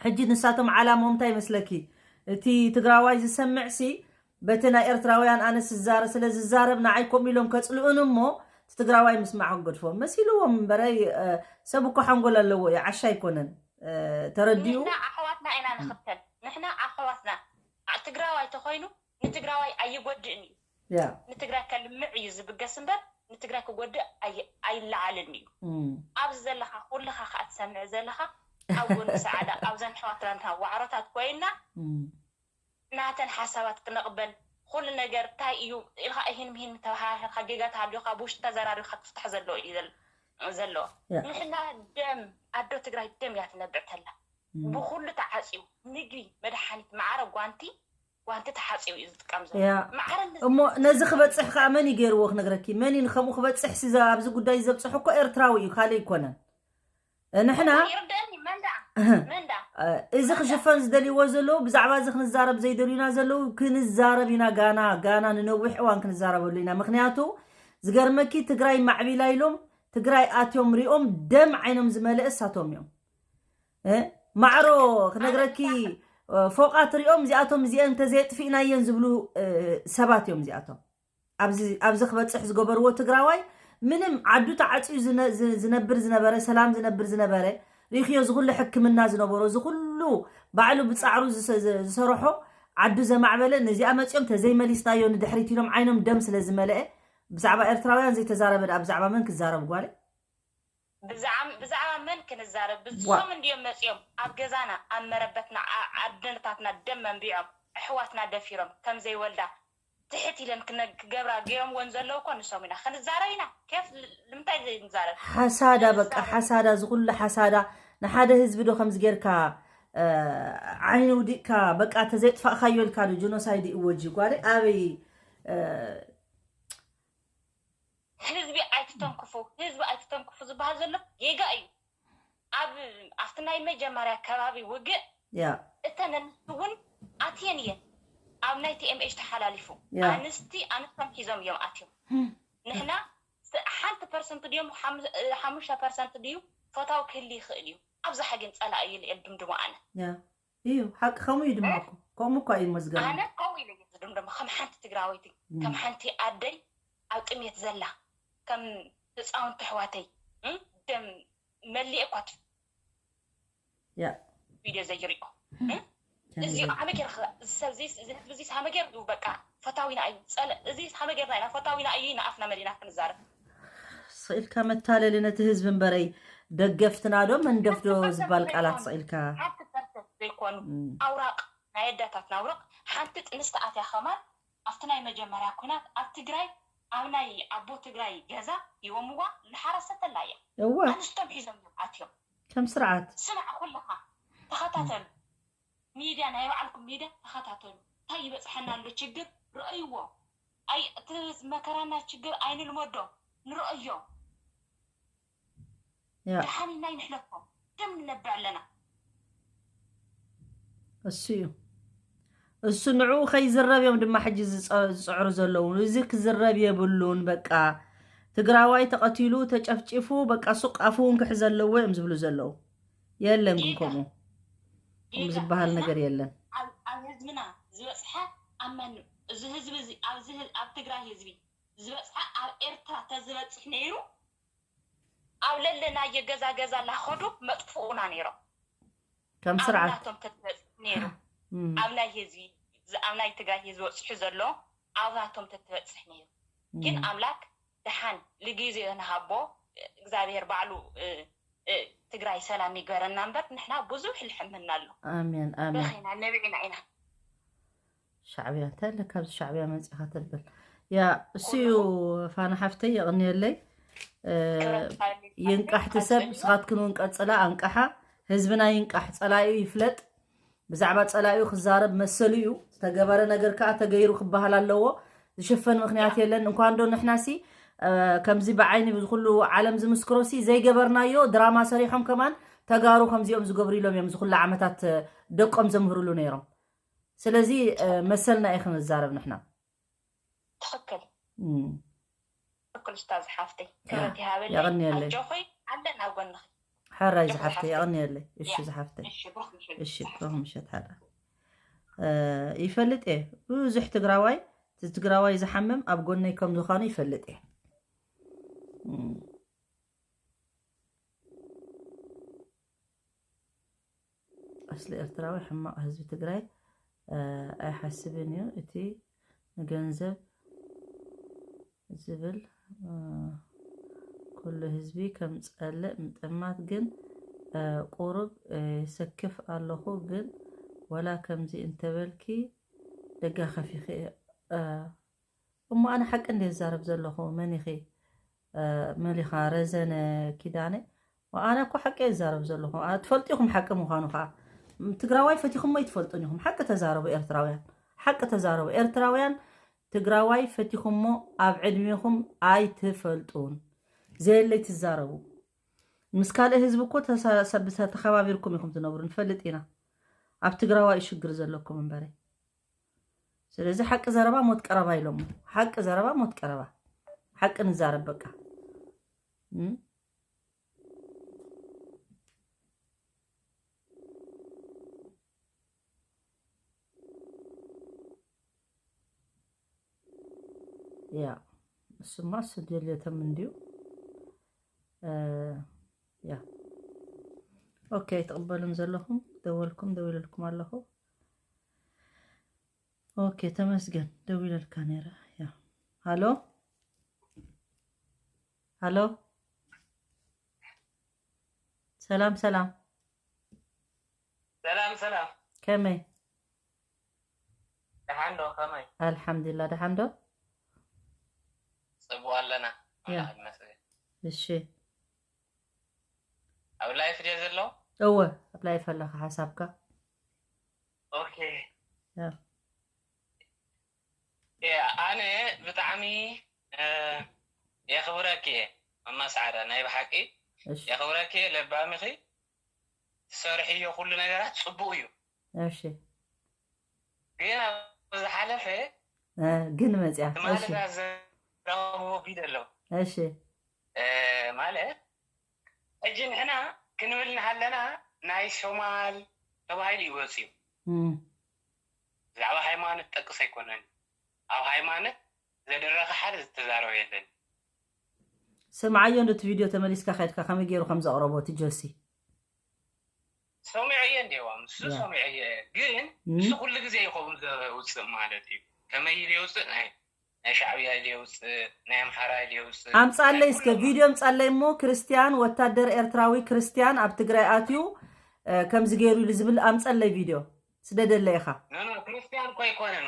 ሕጂ ንሳቶም ዓላማኦም እንታይ ይመስለኪ እቲ ትግራዋይ ዝሰምዕ ሲ በቲ ናይ ኤርትራውያን ኣነ ስዛረ ስለ ዝዛረብ ንዓይ ከምኡ ኢሎም ከፅልኡን እሞ እቲ ትግራዋይ ምስማዕ ክገድፎም መሲልዎም እምበረይ እ፣ ሰብ እኮ ሓንጎል ኣለዎ እዩ ዓሻ ኣይኮነን እ፣ ተረዲኡ ንሕና ኣሕዋትና ኢና ንኽተል ንሕና ኣሕዋትና ዓ- ትግራዋይ ተኾይኑ ንትግራዋይ ኣይጎድእን እዩ ያ ንትግራይ ከልምዕ እዩ ዝብገስ እምበር ንትግራይ ክጎድእ ኣይ- ኣይለዓልን እዩ እም፣ ኣብዚ ዘለኻ ኩልኻ ከዓ ትሰምዕ ዘለኻ ኣብ ጎኒ ሰዓዳ ኣብዘን ኣሕዋትና ዋዕሮታት ኮይና እም፣ ናተን ሓሳባት ክነቕበል ኩሉ ነገር እንታይ እዩ ኢልካ እሂን ምሂን ተባሃሂርካ ጌጋ ተሃልዩካ ብውሽጢ ተዘራሪብካ ክፍታሕ ዘለዎ እዩ ዘል- ዘለዎ ያ ንሕና ደም ኣዶ ትግራይ ደም እያ ትነብዕ ተላ እም፣ ብኩሉ ተዓፅዩ ምግቢ መድሓኒት ማዕረ ጓንቲ ጓንቲ ተሓፂቡ እዩ ዝጥቀም ዘሎ ያ ማዕረ ንዚ እሞ ነዚ ክበፅሕ ከዓ መን እዩ ገይርዎ ክነግረኪ መን እዩ ንከምኡ ክበፅሕ ሲ ኣብዚ ጉዳይ ዘብፅሑ እኮ ኤርትራዊ እዩ ካልእ ኣይኮነን ንሕና ይርደአኒ መንዳ መንዳ እዚ ክሽፈን ዝደልይዎ ዘለዉ ብዛዕባ እዚ ክንዛረብ ዘይደልዩና ዘለዉ ክንዛረብ ኢና ጋና ጋና ንነዊሕ እዋን ክንዛረበሉ ኢና ምክንያቱ ዝገርመኪ ትግራይ ማዕቢላ ኢሎም ትግራይ ኣትዮም ሪኦም ደም ዓይኖም ዝመለአ እሳቶም እዮም እ? ማዕሮ ክነግረኪ እ፣ ፎቃት ሪኦም እዚኣቶም እዚአን እንተዘየጥፊእናየን ዝብሉ እ፣ ሰባት እዮም እዚኣቶም ኣብዚ ኣብዚ ክበፅሕ ዝገበርዎ ትግራዋይ ምንም ዓዱ ተዓፅዩ ዝነ- ዝ- ዝነብር ዝነበረ ሰላም ዝነብር ዝነበረ ሪክዮ ዝኩሉ ሕክምና ዝነበሮ ዝኩሉ ባዕሉ ብፃዕሩ ዝሰ- ዝ- ዝሰረሖ ዓዱ ዘማዕበለ ነዚኣ መፅኦም ተዘይመሊስናዮ ንድሕሪት ኢሎም ዓይኖም ደም ስለ ዝመለአ ብዛዕባ ኤርትራውያን ዘይተዛረበ ደኣ ብዛዕባ መን ክዛረብ ጓለ ብዛዕባ ብዛዕባ መን ክንዛረብ ዋ ብሶም እንድዮም መፅዮም ኣብ ገዛና ኣብ መረበትና ዓ- ዓድነታትና ደም መንቢዖም ኣሕዋትና ደፊሮም ከም ዘይወልዳ ትሕት ኢለን ክነ- ክገብራ ገይሮምወን ዘለዉ እኮ ንሶም ኢና ክንዛረብ ኢና ኬፍ ል- ንምንታይ ዘይንዛረብ ሓሳዳ በቃ ክንዛረብ ሓሳዳ ዝኩሉ ሓሳዳ ንሓደ ህዝቢ ዶ ከምዚ ጌርካ እ፣ ዓይኒ ውዲቅካ በቃ ተዘይጥፋእካዮ ኢልካ ዶ ጀኖሳይድ ይወጂ ጓለ ኣበይ እ፣ ህዝቢ ኣይትተንክፉ ህዝቢ ኣይትተንክፉ ዝበሃል ዘሎ ጌጋ እዩ ኣብ ኣብቲ ናይ መጀመርያ ከባቢ ውግእ ያ እተን ኣንስቲ እውን ኣትየን እየን ኣብ ናይ ቲኤምኤች ተሓላሊፉ ያ ኣንስቲ ኣንስቶም ሒዞም እዮም ኣትዮም ንሕና ስ- ሓንቲ ፐርሰንት ድዮም ሓሙ- እ፣ ሓሙሽተ ፐርሰንት ድዩ ፈታዊ ክህሊ ይኽእል እዩ ኣብዛሓ ግን ፀላእ እዩ ኢለ እየ ድምድሞ ኣነ ያ እዩ ሓቂ ከምኡ እዩ ድማ እኮ ከምኡ እኳ እዩ መዝገብ ኣነ ከምኡ ኢለ እየ ዝድምደሞ ከም ሓንቲ ትግራወይቲ ከም ሓንቲ ኣደይ ኣብ ጥሜት ዘላ ከም ህፃውንቲ ኣሕዋተይ እ፣ ደም መሊኤ እኳ ት- ያ ቪድዮ ዘይሪኦ እዚ ኣመ ጌርካ እዚ ሰብ እዚ እዚ ህዝቢ እዚ ሃመ ጌር በቃ ፈታዊና እዩ ጸለ እዚ ሃመ ጌርና ኢና ፈታዊና እዩ ንኣፍና መዲና ክንዛረብ ስኢልካ መታለሊ ነቲ ህዝቢ እምበረይ ደገፍትና ዶ መንደፍ ዶ ዝበሃል ቃላት ስኢልካ ሓንቲ ፐርሰንት ዘይኮኑ ኣውራቕ ናይ ኣዳታትና ኣውራቕ ሓንቲ ጥንስቲ ኣትያ ከማን ኣብቲ ናይ መጀመርያ ኩናት ኣብ ትግራይ ኣብ ናይ ኣቦ ትግራይ ገዛ ይወምዋ ዝሓረሰተላ እያ እወ ኣንስቶም ሒዞም እዮም ኣትዮም ከም ስርዓት ስማዕ ኩልኻ ተኸታተሉ ሚድያ ናይ ባዕልኩም ሚድያ ተኸታተሉ እንታይ ይበፅሐና ኣሎ ችግር ረእይዎ ኣይ እቲ መከራና ችግር ኣይንልመዶ ንረእዮ ያ ደሓን ኢልና ይንሕለፎ ደም ንነብዕ ኣለና እሱ እዩ እሱ ንዕኡ ከይዝረብ እዮም ድማ ሕጂ ዝፀ- ዝፅዕሩ ዘለዉ እዚ ክዝረብ የብሉን በቃ ትግራዋይ ተቐቲሉ ተጨፍጪፉ በቃ ሱቕ ኣፉ እውን ክሕዘ ኣለዎ እዮም ዝብሉ ዘለዉ የለን ግን ከምኡ ከምኡ ዝበሃል ነገር የለን ኣብ ኣብ ህዝብና ዝበፅሐ ኣብ መን እዚ ህዝቢ እዚ ኣብዚ ህዝ- ኣብ ትግራይ ህዝቢ ዝበፅሐ ኣብ ኤርትራ ተዝበፅሕ ነይሩ ኣብ ለለናየ ገዛ ገዛ ላኸዱ መጥፍኡና ነይሮም ከም ኣብ ስርዓት ናቶም ተዝበፅሕ ነይሩ እም፣ ኣብ ናይ ህዝቢ ዝ- ኣብ ናይ ትግራይ ህዝቢ በፅሑ ዘሎ ኣብ ናቶም ተትበፅሕ ነይሩ ግን እም፣ ኣምላክ ደሓን ልግዜ ንሃቦ እግዚኣብሔር ባዕሉ እ፣ እ፣ ትግራይ ሰላም ይግበረና እምበር ንሕና ብዙሕ ልሕምና ኣሎ ኣሜን ኣሜን በኺና ነቢዕና ኢና ሻዕብያ እንታይ ኣለካ ኣብዚ ሻዕብያ መፂኻ ተብል ያ እሱ እዩ ፋና ሓፍተይ የቕንየለይ እ፣ ክብረት ይሃበለይ። ይንቃሕቲ ሰብ ንስኻትክን እውን ቀፅላ ኣንቃሓ ህዝብና ይንቃሕ ፀላዩ ይፍለጥ ብዛዕባ ፀላዩ ክዛረብ መሰሉ እዩ ዝተገበረ ነገር ከዓ ተገይሩ ክበሃል ኣለዎ ዝሽፈን ምክንያት የለን እንኳን ዶ ንሕና ሲ እ፣ ከምዚ ብዓይኒ ብዝኩሉ ዓለም ዝምስክሮ ሲ ዘይገበርናዮ ድራማ ሰሪሖም ከማን ተጋሩ ከምዚኦም ዝገብሩ ኢሎም እዮም ዝኩሉ ዓመታት እ፣ ደቆም ዘምህርሉ ነይሮም ስለዚ እ፣ መሰልና እዩ ክንዛረብ ንሕና ትኽክል እም፣ ትኽክል ስታዝ ሓፍተይ ክብረት ይሃበለይ የቐንየለይ። ኣጆኺ ኣለና ኣብ ጎንኺ ሕራይ ጆክ ዝሓፍተይ ዝሓፍተይ። የቐንየለይ እሺ ያ። ዝሓፍተይ እሺ ብሩኽ ምሸት እሺ ዝሓፍተይ። ብሩኽ ምሸት ሓራ እ፣ ይፈልጥ እየ ብዙሕ ትግራዋይ እቲ ትግራዋይ ዝሓምም ኣብ ጎነይ ከም ዝኾነ ይፈልጥ እየ እም። ኣስሊ ኤርትራዊ ሕማቕ ህዝቢ ትግራይ እ፣ ኣይሓስብን እዩ እቲ ንገንዘብ ዝብል እ፣ ኩሉ ህዝቢ ከም ጸልእ ምጥማት ግን እ፣ ቁሩብ እ፣ ይሰክፍ ኣለኹ ግን ወላ ከምዚ እንተበልኪ ደጋኸፊኺ እ፣ እሞ ኣነ ሓቂ እንደ ዝዛረብ ዘለኹ መን ኢኺ እ፣ መሊኻ ረዘነ ኪዳነ ኣነ እኮ ሓቂ እየ ዝዛረብ ዘለኹ ኣ፣ ትፈልጡ ኢኹም ሓቂ ምዃኑ ከዓ ም፣ ትግራዋይ ፈቲኹሞ ኣይትፈልጡን ኢኹም ሓቂ ተዛረቡ ኤርትራውያን ሓቂ ተዛረቡ ኤርትራውያን ትግራዋይ ፈቲኹሞ ኣብ ዕድሜኹም ኣይትፈልጡን ዘየለይ ትዛረቡ ምስ ካልእ ህዝቢ እኮ ተሳ- ሰብ- ተኸባቢርኩም ኢኹም ትነብሩ ንፈልጥ ኢና ኣብ ትግራዋይ እዩ ሽግር ዘለኩም እምበረ ስለዚ ሓቂ ዘረባ ሞት ቀረባ ኢሎሞ ሓቂ ዘረባ ሞት ቀረባ ሓቂ ንዛረብ በቃ እም? ያ እሱማ እሱ ድልየቶም እንድዩ እ፣ ያ ኦኬ ትቕበሉን ዘለኹም ደወልኩም ደዊለልኩም ኣለኹ ኦኬ ተመስገን ደዊለልካ ነይረ ያ ሃሎ ሃሎ ሰላም ሰላም ሰላም ሰላም ከመይ ደሓን ዶ ከመይ ኣልሓምዱሊላ ደሓን ዶ ፅቡቅ ኣለና ያ። ኣምላኽ ይመስገን እሺ ኣብ ላይፍ ድየ ዘሎ እወ ኣብ ላይፍ ኣለኻ ሓሳብካ ኦኬ ያ። ያ፣ ኣነ ብጣዕሚ እ፣ የኽብረኪ እየ ማማ ሰዓዳ ናይ ብሓቂ እሺ የኽብረኪ እየ ለባምኺ ትሰርሕዮ ኩሉ ነገራት ፅቡቅ እዩ እሺ ግን ኣብ ዝሓለፈ እ፣ ግን መፅያ እሺ ትማልዳ ዘራኽብዎ ቪድ ኣሎ እሺ እ፣ ማለት ሕጂ ንሕና ክንብል እናሃለና ናይ ሶማል ተባሂሉ እዩ ወፅዩ እም፣ ብዛዕባ ሃይማኖት ጠቅስ ኣይኮነን ኣብ ሃይማኖት ዘደረኸ ሓደ ዝተዛረበ የለን ስምዓዮ ነቲ ቪድዮ ተመሊስካ ከድካ ከመይ ገይሩ ከም ዘቕረቦ እቲ ጆሲ ሰሚ እየዋ ምስ ሰሚዐ እየ። ግን እሱ ኩሉ ግዜ ይኸውን ዘውፅእ ማለት እዩ። ከመይ ኢሉ የውፅእ? ናይ ናይ ሻዕብያ ኢሉ የውፅእ፣ ናይ ኣምሓራ ኢሉ የውፅእ። ኣምፃለይ እስከ ቪድዮ ኣምፃለይ እሞ፣ ክርስቲያን ወታደር ኤርትራዊ ክርስቲያን ኣብ ትግራይ ኣትዩ ከምዚ ገይሩ ኢሉ ዝብል ኣምፀለይ ቪድዮ ስደደለ ኢኻ። ክርስቲያን እኮ ኣይኮነን።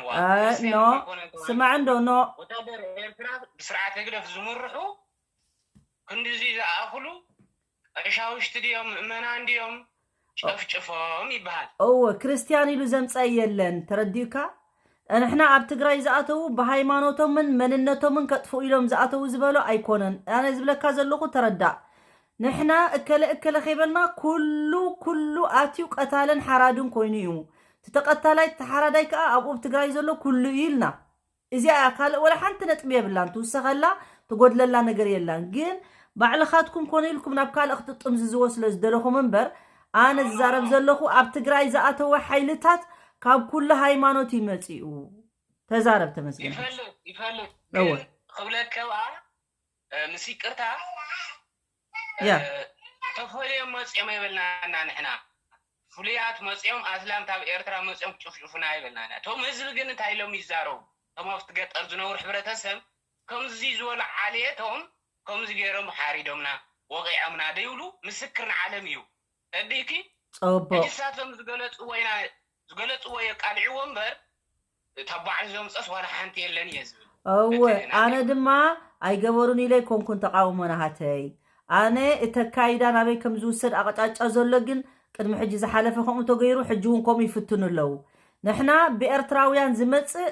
ስማዕ እንዶ ኖ፣ ወታደር ኤርትራ ብስርዓት ህግደፍ ዝምርሑ ክንዲዚ ዝኣኽሉ ቀሻውሽቲ ድዮም ምእመናን ድዮም ጨፍጭፎም ይበሃል። እወ፣ ክርስትያን ኢሉ ዘምፀአ የለን። ተረዲኡካ? ንሕና ኣብ ትግራይ ዝኣተዉ ብሃይማኖቶምን መንነቶምን ከጥፍኡ ኢሎም ዝኣተዉ ዝበሎ ኣይኮነን። ኣነ ዝብለካ ዘለኹ ተረዳእ። ንሕና እከለ እከለ ከይበልና ኩሉ ኩሉ ኣትዩ ቀታልን ሓራድን ኮይኑ እዩ። እቲ ተቐታላይ፣ እቲ ሓራዳይ ከዓ ኣብኡ ኣብ ትግራይ ዘሎ ኩሉ እዩ ኢልና። እዚኣ እያ፣ ካልእ ወላ ሓንቲ ነጥቢ የብላን። ትውሰኸላ ትጎድለላ ነገር የላን። ግን ባዕልኻትኩም ኮነ ኢልኩም ናብ ካልእ ክትጥምዝዝዎ ስለ ዝደለኹም እምበር፣ ኣነ ዝዛረብ ዘለኹ ኣብ ትግራይ ዝኣተወ ሓይልታት ካብ ኩሉ ሃይማኖት እዩ መፂኡ። ተዛረብ ተመስገን። ይፈልጥ ይፈልጥ እወ። ግን ክብለከ ከኣ ምስ ይቅርታ ያ። ተፈልዮም መፅኦም ኣይበልናና ንሕና። ፍሉያት መፅኦም ኣስላም ካብ ኤርትራ መፅኦም ክጭፍጭፉና ኣይበልናና። እቶም ህዝቢ ግን እንታይ ኢሎም ይዛረቡ? እቶም ኣብቲ ገጠር ዝነብሩ ሕብረተሰብ ከምዚ ዝበሉ ዓሌቶም ከምዚ ገይሮም ሓሪዶምና ወቂዖምና ደይብሉ ምስክር ንዓለም እዩ። ተዲእኪ ፅቡቅ። ሕጂ ንሳቶም ዝገለፅዎ ኢና ዝገለፅዎ የቃልዕዎ እምበር እታ ባዕሉ ዘምፀስ ዋላ ሓንቲ የለን እየ ዝብል። እወ እቲ ናይ ኣነ ድማ ኣይገበሩን ኢለ ኣይኮንኩን ተቃውሞ ናሃተይ። ኣነ እቲ ኣካይዳ ናበይ ከም ዝውሰድ ኣቕጫጫ ዘሎ ግን ቅድሚ ሕጂ ዝሓለፈ ከምኡ ተገይሩ ሕጂ እውን ከምኡ ይፍትኑ ኣለዉ። ንሕና ብኤርትራውያን ዝመፅእ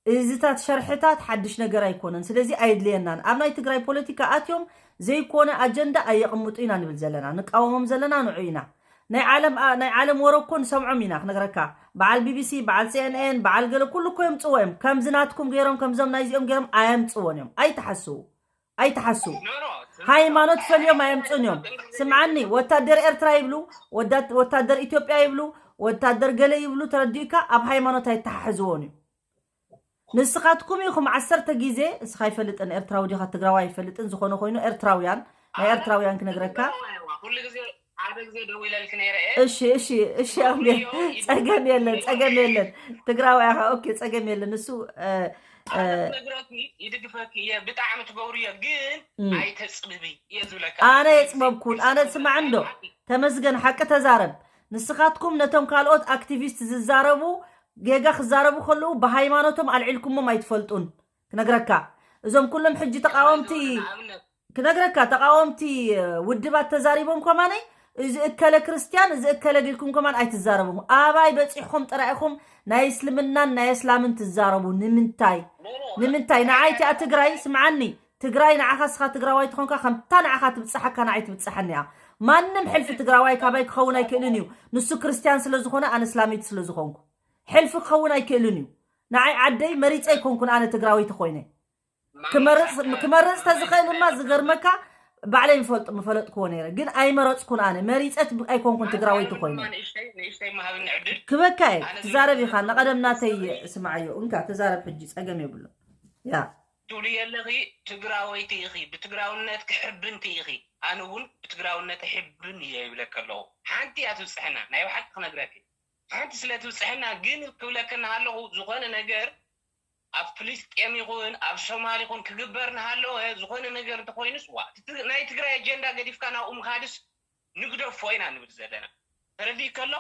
እዚታት ሸርሕታት ሓድሽ ነገር ኣይኮነን። ስለዚ ኣየድልየናን። ኣብ ናይ ትግራይ ፖለቲካ ኣትዮም ዘይኮነ ኣጀንዳ ኣየቕምጡ ኢና ንብል ዘለና። ንቃወሞም ዘለና ንዑ ኢና። ናይ ዓለም ናይ ዓለም ወረ እኮ ንሰምዖም ኢና ክነግረካ። በዓል ቢቢሲ፣ በዓል ሲኤንኤን፣ በዓል ገለ ኩሉ እኮ የምፅዎ እዮም። ከምዚ ናትኩም ገይሮም ከምዞም ናይዚኦም ገይሮም ኣየምፅዎን እዮም። ኣይትሓስቡ። ኣይትሓስቡ። ሃይማኖት ፈልዮም ኣየምፁን እዮም። ስምዓኒ፣ ወታደር ኤርትራ ይብሉ፣ ወዳት- ወታደር ኢትዮጵያ ይብሉ፣ ወታደር ገለ ይብሉ፣ ተረዲእካ ኣብ ሃይማኖት ኣይተሓሕዝዎን እዩ። ንስኻትኩም ኢኹም ዓሰርተ ግዜ፣ እስኻ ኣይፈልጥን ኤርትራዊ ዲኻ ትግራዋይ ኣይፈልጥን፣ ዝኾነ ኮይኑ ኤርትራውያን ናይ ኤርትራውያን ክነግረካ። ኩሉ ግዜ ሓደ ግዜ ደው ኢለልክ ነይረ እየ። እሺ እሺ እሺ ኣምቤ ጸገም የለን ጸገም የለን ትግራዋይ ኢኻ ኦኬ ጸገም የለን እሱ እ፣ እ፣ ኣነ ክነግረኪ ይድግፈኪ እየ ብጣዕሚ ትገብርዮ ግን እም። ኣይተፅብቢ እየ ዝብለካ። ኣነ የፅበብኩን ኣነ ስማዕ እንዶ ተመስገን ሓቂ ተዛረብ ንስኻትኩም ነቶም ካልኦት ኣክቲቪስት ዝዛረቡ ጌጋ ክዛረቡ ከለዉ ብሃይማኖቶም ኣልዒልኩሞም ኣይትፈልጡን ክነግረካ እዞም ኩሎም ሕጂ ተቃወምቲ ንኣብነት ክነግረካ ተቃወምቲ ውድባት ተዛሪቦም ከማነይ እዚ እከለ ክርስትያን እዚ እከለ ጊልኩም ከማን ኣይትዛረቡ ኣባይ በፂሕኹም ጥራይ ኢኹም ናይ እስልምናን ናይ እስላምን ትዛረቡ ንምንታይ ንምንታይ ንዓይ እቲኣ ትግራይ ስምዓኒ ትግራይ ንዓኻ ስኻ ትግራዋይ ትኾንካ ከምታ ንዓኻ ትብፅሓካ ንዓይ ትብፅሓኒ እያ ማንም ሕልፊ ትግራዋይ ካባይ ክኸውን ኣይክእልን እዩ ንሱ ክርስትያን ስለ ዝኾነ ኣነ እስላመይቲ ስለ ዝኾንኩ ሕልፊ ክኸውን ኣይክእልን እዩ ንዓይ ዓደይ መሪፀ ኣይኮንኩን ኣነ ትግራወይቲ ኮይነ ክመርፅ ተዝኽእል ድማ ዝገርመካ ባዕለይ ምፈልጥ ምፈለጥክዎ ነይረ ግን ኣይመረፅኩን ኣነ መሪፀት ኣይኮንኩን ትግራወይቲ ኮይነ ክበካ እየ ትዛረብ ኢኻ ንቀደም ናተይ ስምዓዮ እንካ ተዛረብ ሕጂ ፀገም የብሎ ያ ትብሉ የለኺ ትግራወይቲ ኢኺ ብትግራውነት ክሕብንቲ ኢኺ ኣነ እውን ብትግራውነት ሕብን እየ ይብለከ ኣለኹ ሓንቲ እያ ትብፅሐና ናይ ብሓቂ ክነግረኪ ሓንቲ ስለ ትብፅሐና ግን ክብለከ እናሃለኹ ዝኾነ ነገር ኣብ ፍልስጤም ይኹን ኣብ ሶማል ይኹን ክግበር እናሃለወ ዝኾነ ነገር እንተኾይኑስ ዋ ናይ ትግራይ ኣጀንዳ ገዲፍካ ናብኡ ምኻድስ ንግደፎ ኢና ንብል ዘለና ተረዲእ ከሎ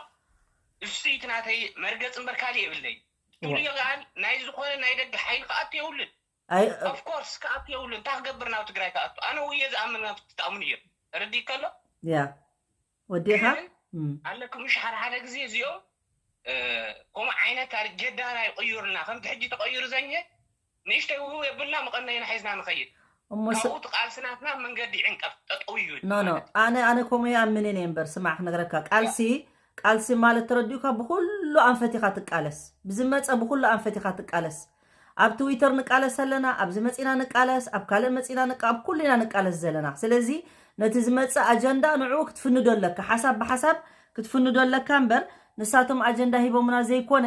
እሱ እቲ ናተይ መርገፂ እምበር ካሊእ የብለይ ትብልዮ ቃል ናይ ዝኾነ ናይ ደገ ሓይሊ ክኣቱ የብሉን ኣይ- ኦፍኮርስ ክኣቱ የብሉን እንታይ ክገብር ናብ ትግራይ ክኣቱ ኣነ ውየ ዝኣምን ናብ ትኣምኑ እዮም ተረዲእ ከሎ ያ ወዲኻ ግን እም። ኣለኩም ምሽ ሓደ ሓደ ግዜ እዚኦም እ፣ ከምኡ ዓይነት ኣጀንዳ ናይ ቅዩርልና ከምቲ ሕጂ ተቀይሩ ዘኘ ንእሽተይ ውህው የብልና መቐነይና ሒዝና ንኸይድ እሞ ስ- ካብኡ እቲ ቃልሲ ናትና ኣብ መንገዲ ይዕንቀፍ ጠጠው እዩ ኖ ኖ ማለት እዩ። ኣነ ኣነ ከምኡ ይኣምንን እየ እምበር ስማዕ ክነግረካ ቃልሲ ቃልሲ ማለት ተረዲኡካ ብኩሉ ኣንፈት ኢኻ ትቃለስ ብዝመፀ ብኩሉ ኣንፈት ኢኻ ትቃለስ ኣብ ትዊተር ንቃለስ ኣለና ኣብዚ መፂና ንቃለስ ኣብ ካልእ መፂና ንቃ ኣብ ኩሉ ኢና ንቃለስ ዘለና ስለዚ ነቲ ዝመፅእ ኣጀንዳ ንዕኡ ክትፍንዶ ኣለካ ሓሳብ ብሓሳብ ክትፍንዶ ኣለካ እምበር ንሳቶም ኣጀንዳ ሂቦምና ዘይኮነ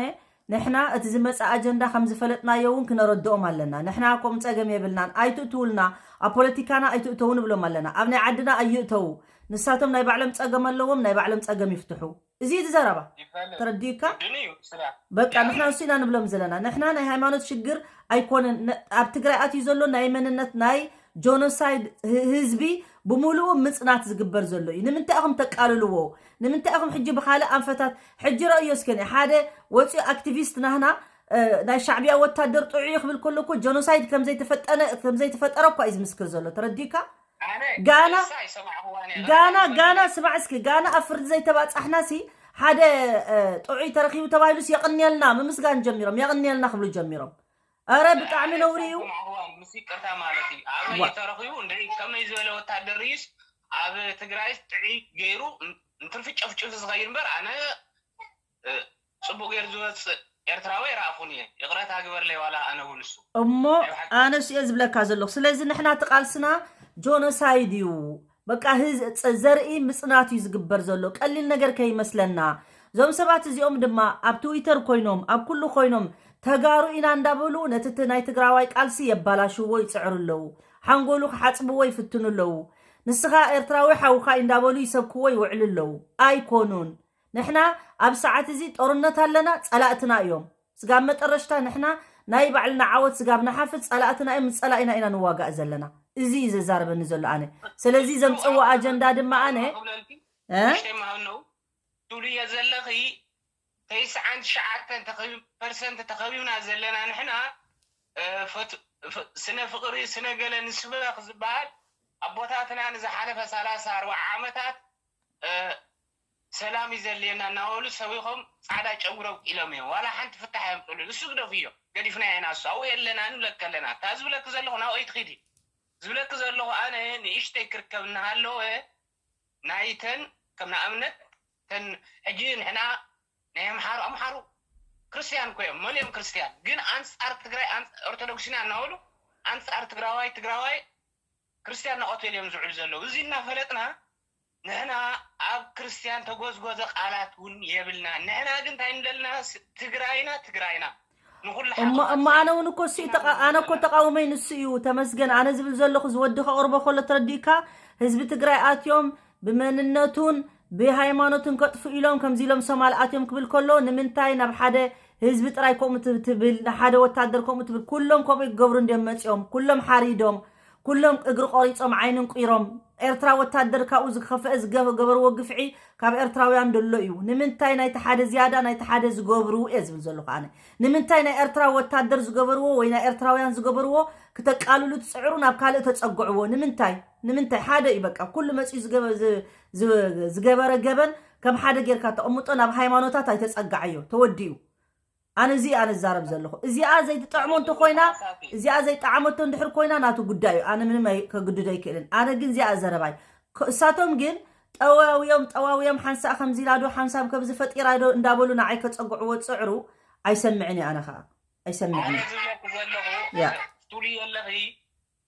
ንሕና እቲ ዝመፅእ ኣጀንዳ ከም ዝፈለጥናዮ እውን ክነረድኦም ኣለና ንሕና ከምኡ ፀገም የብልናን ኣይትእትውልና ኣብ ፖለቲካና ኣይትእተው ንብሎም ኣለና ኣብ ናይ ዓድና ኣይእተው ንሳቶም ናይ ባዕሎም ፀገም ኣለዎም ናይ ባዕሎም ፀገም ይፍትሑ እዚ እቲ ዘረባ። ተረዲእካ? በቃ ንሕና እሱ ኢና ንብሎም ዘለና። ንሕና ናይ ሃይማኖት ሽግር ኣይኮነን። ኣብ ትግራይ ኣትዩ ዘሎ ናይ መንነት ናይ ጆኖሳይድ ህዝቢ ብምሉኡ ምፅናት ዝግበር ዘሎ እዩ። ንምንታይ ኢኹም ተቃልልዎ? ንምንታይ ኢኹም ሕጂ ብካልእ ኣንፈታት? ሕጂ ረእዮ እስከ፣ ሓደ ወፂኡ ኣክቲቪስት ናህና ናይ ሻዕቢያ ወታደር ጥዑ እዩ ክብል ከሎ እኮ ጆኖሳይድ ከምዘይተፈጠነ ከምዘይተፈጠረ እኳ እዩ ዝምስክር ዘሎ። ተረዲካ? ጋና ጋና ጋና ስማዕ እስኪ፣ ጋና ኣብ ፍርዲ ዘይተባፃሕና ሲ ሓደ ጥዑይ ተረኪቡ ተባሂሉስ የቕንየልና ምምስጋን ጀሚሮም፣ የቕንየልና ክብሉ ጀሚሮም። ኣረ ብጣዕሚ ነውሪ እዩ። ምስ ይቅርታ ማለት እዩ። ኣበይ ተረኪቡ እንደ ከመይ ዝበለ ወታደር እዩስ ኣብ ትግራይ ጥዑይ ገይሩ እንትርፊ ጨፍጭፍ ዝኸይድ እምበር ኣነ ፅቡቅ ገይሩ ዝወፅእ ኤርትራዊ ኣይረኣኹን እየ። ይቕረታ ግበርለይ ዋላ ኣነ እውን እሱ። እሞ ኣነስ እየ ዝብለካ ዘለኹ። ስለዚ ንሕና እቲ ቃልስና ጆኖሳይድ እዩ። በቃ ዘርኢ ምፅናት እዩ ዝግበር ዘሎ። ቀሊል ነገር ከይመስለና። እዞም ሰባት እዚኦም ድማ ኣብ ትዊተር ኮይኖም ኣብ ኩሉ ኮይኖም ተጋሩ ኢና እንዳበሉ ነቲ ናይ ትግራዋይ ቃልሲ የባላሽዎ ይፅዕሩ ኣለዉ። ሓንጎሉ ክሓፅብዎ ይፍትኑ ኣለዉ። ንስኻ ኤርትራዊ ሓውኻ እንዳበሉ ይሰብክዎ ይውዕሉ ኣለዉ። ኣይኮኑን። ንሕና ኣብ ሰዓት እዚ ጦርነት ኣለና፣ ጸላእትና እዮም። ስጋብ መጠረሽታ ንሕና ናይ ባዕልና ዓወት ስጋብ ንሓፍር ጸላእትና እዮም፣ ምስ ጸላኢና ኢና ንዋጋእ ዘለና። እዚ እዩ ዘዛርበኒ ዘሎ ኣነ። ስለዚ ዘምጽዎ ኣጀንዳ ድማ ኣነ ትብልዮ ዘለኺ ተስዓን ትሽዓተን ፐርሰንት ተኸቢብና ዘለና ንሕና ስነ ፍቕሪ ስነ ገለ ንስበኽ ዝበሃል ኣቦታትና ንዝሓለፈ ሰላሳ ኣርባዓ ዓመታት ሰላም እዩ ዘድልየና እናበሉ ሰቢኾም ፃዕዳ ጨጉሪ ኣብቂሎም እዮም። ዋላ ሓንቲ ፍታሕ ኣየምፅሉን። እሱ ግደፍዮ፣ ገዲፍናዮ ኢና። እሱ ኣብኡ የለና ንብለኪ ኣለና። እታ ዝብለኪ ዘለኹ ናብኡ ኣይትኺዲ። ዝብለኪ ዘለኹ ኣነ ንእሽተይ ክርከብ እናሃለወ ናይተን ከም ንኣብነት ተን ሕጂ ንሕና ናይ ኣምሓሩ ኣምሓሩ ክርስትያን እኮ እዮም፣ መሊኦም ክርስትያን ግን ኣንፃር ትግራይ ኦርቶዶክስ ኢና እናበሉ ኣንፃር ትግራዋይ ትግራዋይ ክርስትያን እናቐተሉ እዮም ዝውዕሉ ዘለዉ። እዚ እናፈለጥና ንሕና ኣብ ክርስትያን ተጎዝጎዘ ቃላት እውን የብልና። ንሕና ግን እንታይ ንደልና ትግራይና ትግራይና እሞ ኣነ እውን እኮ እሱ ኣነ እኮ ተቃውመይ ንሱ እዩ። ተመስገን ኣነ ዝብል ዘለኹ ዝወዲ ከቕርቦ ከሎ ተረዲእካ ህዝቢ ትግራይ ኣትዮም ብመንነቱን ብሃይማኖትን ከጥፉ ኢሎም ከምዚ ኢሎም ሶማል ኣትዮም ክብል ከሎ ንምንታይ ናብ ሓደ ህዝቢ ጥራይ ከምኡ ትብል ንሓደ ወታደር ከምኡ ትብል? ኩሎም ከምኡ ይገብሩ እንድዮም መፂኦም ኩሎም ሓሪዶም ኩሎም እግሪ ቆሪፆም ዓይኒ እንቂሮም ኤርትራ ወታደር ካብኡ ዝከፈአ ዝገበርዎ ግፍዒ ካብ ኤርትራውያን ደሎ እዩ። ንምንታይ ናይቲ ሓደ ዝያዳ ናይቲ ሓደ ዝገብሩ እየ ዝብል ዘለኹ ኣነ። ንምንታይ ናይ ኤርትራ ወታደር ዝገበርዎ ወይ ናይ ኤርትራውያን ዝገበርዎ ክተቃልሉ ትፅዕሩ ናብ ካልእ ተፀግዕዎ ንምንታይ? ንምንታይ ሓደ እዩ በቃ ኩሉ መፅኡ ዝገበረ ገበን ከም ሓደ ጌርካ ተቐምጦ ናብ ሃይማኖታት ኣይተፀጋዓዮ ተወዲኡ። ኣነ እዚ ኣነ ዛረብ ዘለኹ እዚኣ ዘይትጠዕሞ እንተኮይና እዚኣ ዘይጠዓመቶ እንድሕር ኮይና ናቱ ጉዳይ እዩ። ኣነ ምንም ከግድዶ ኣይክእልን። ኣነ ግን እዚኣ ዘረባይ እሳቶም ግን ጠዋውዮም ጠዋውዮም ሓንሳእ ከምዚ ኢላ ዶ ሓንሳብ ከምዚ ፈጢራ ዶ እንዳበሉ ንዓይ ከፀግዕዎ ፅዕሩ ኣይሰምዕን እዩ። ኣነ ከዓ ኣይሰምዕን እየ። ትብልዮ ኣለኺ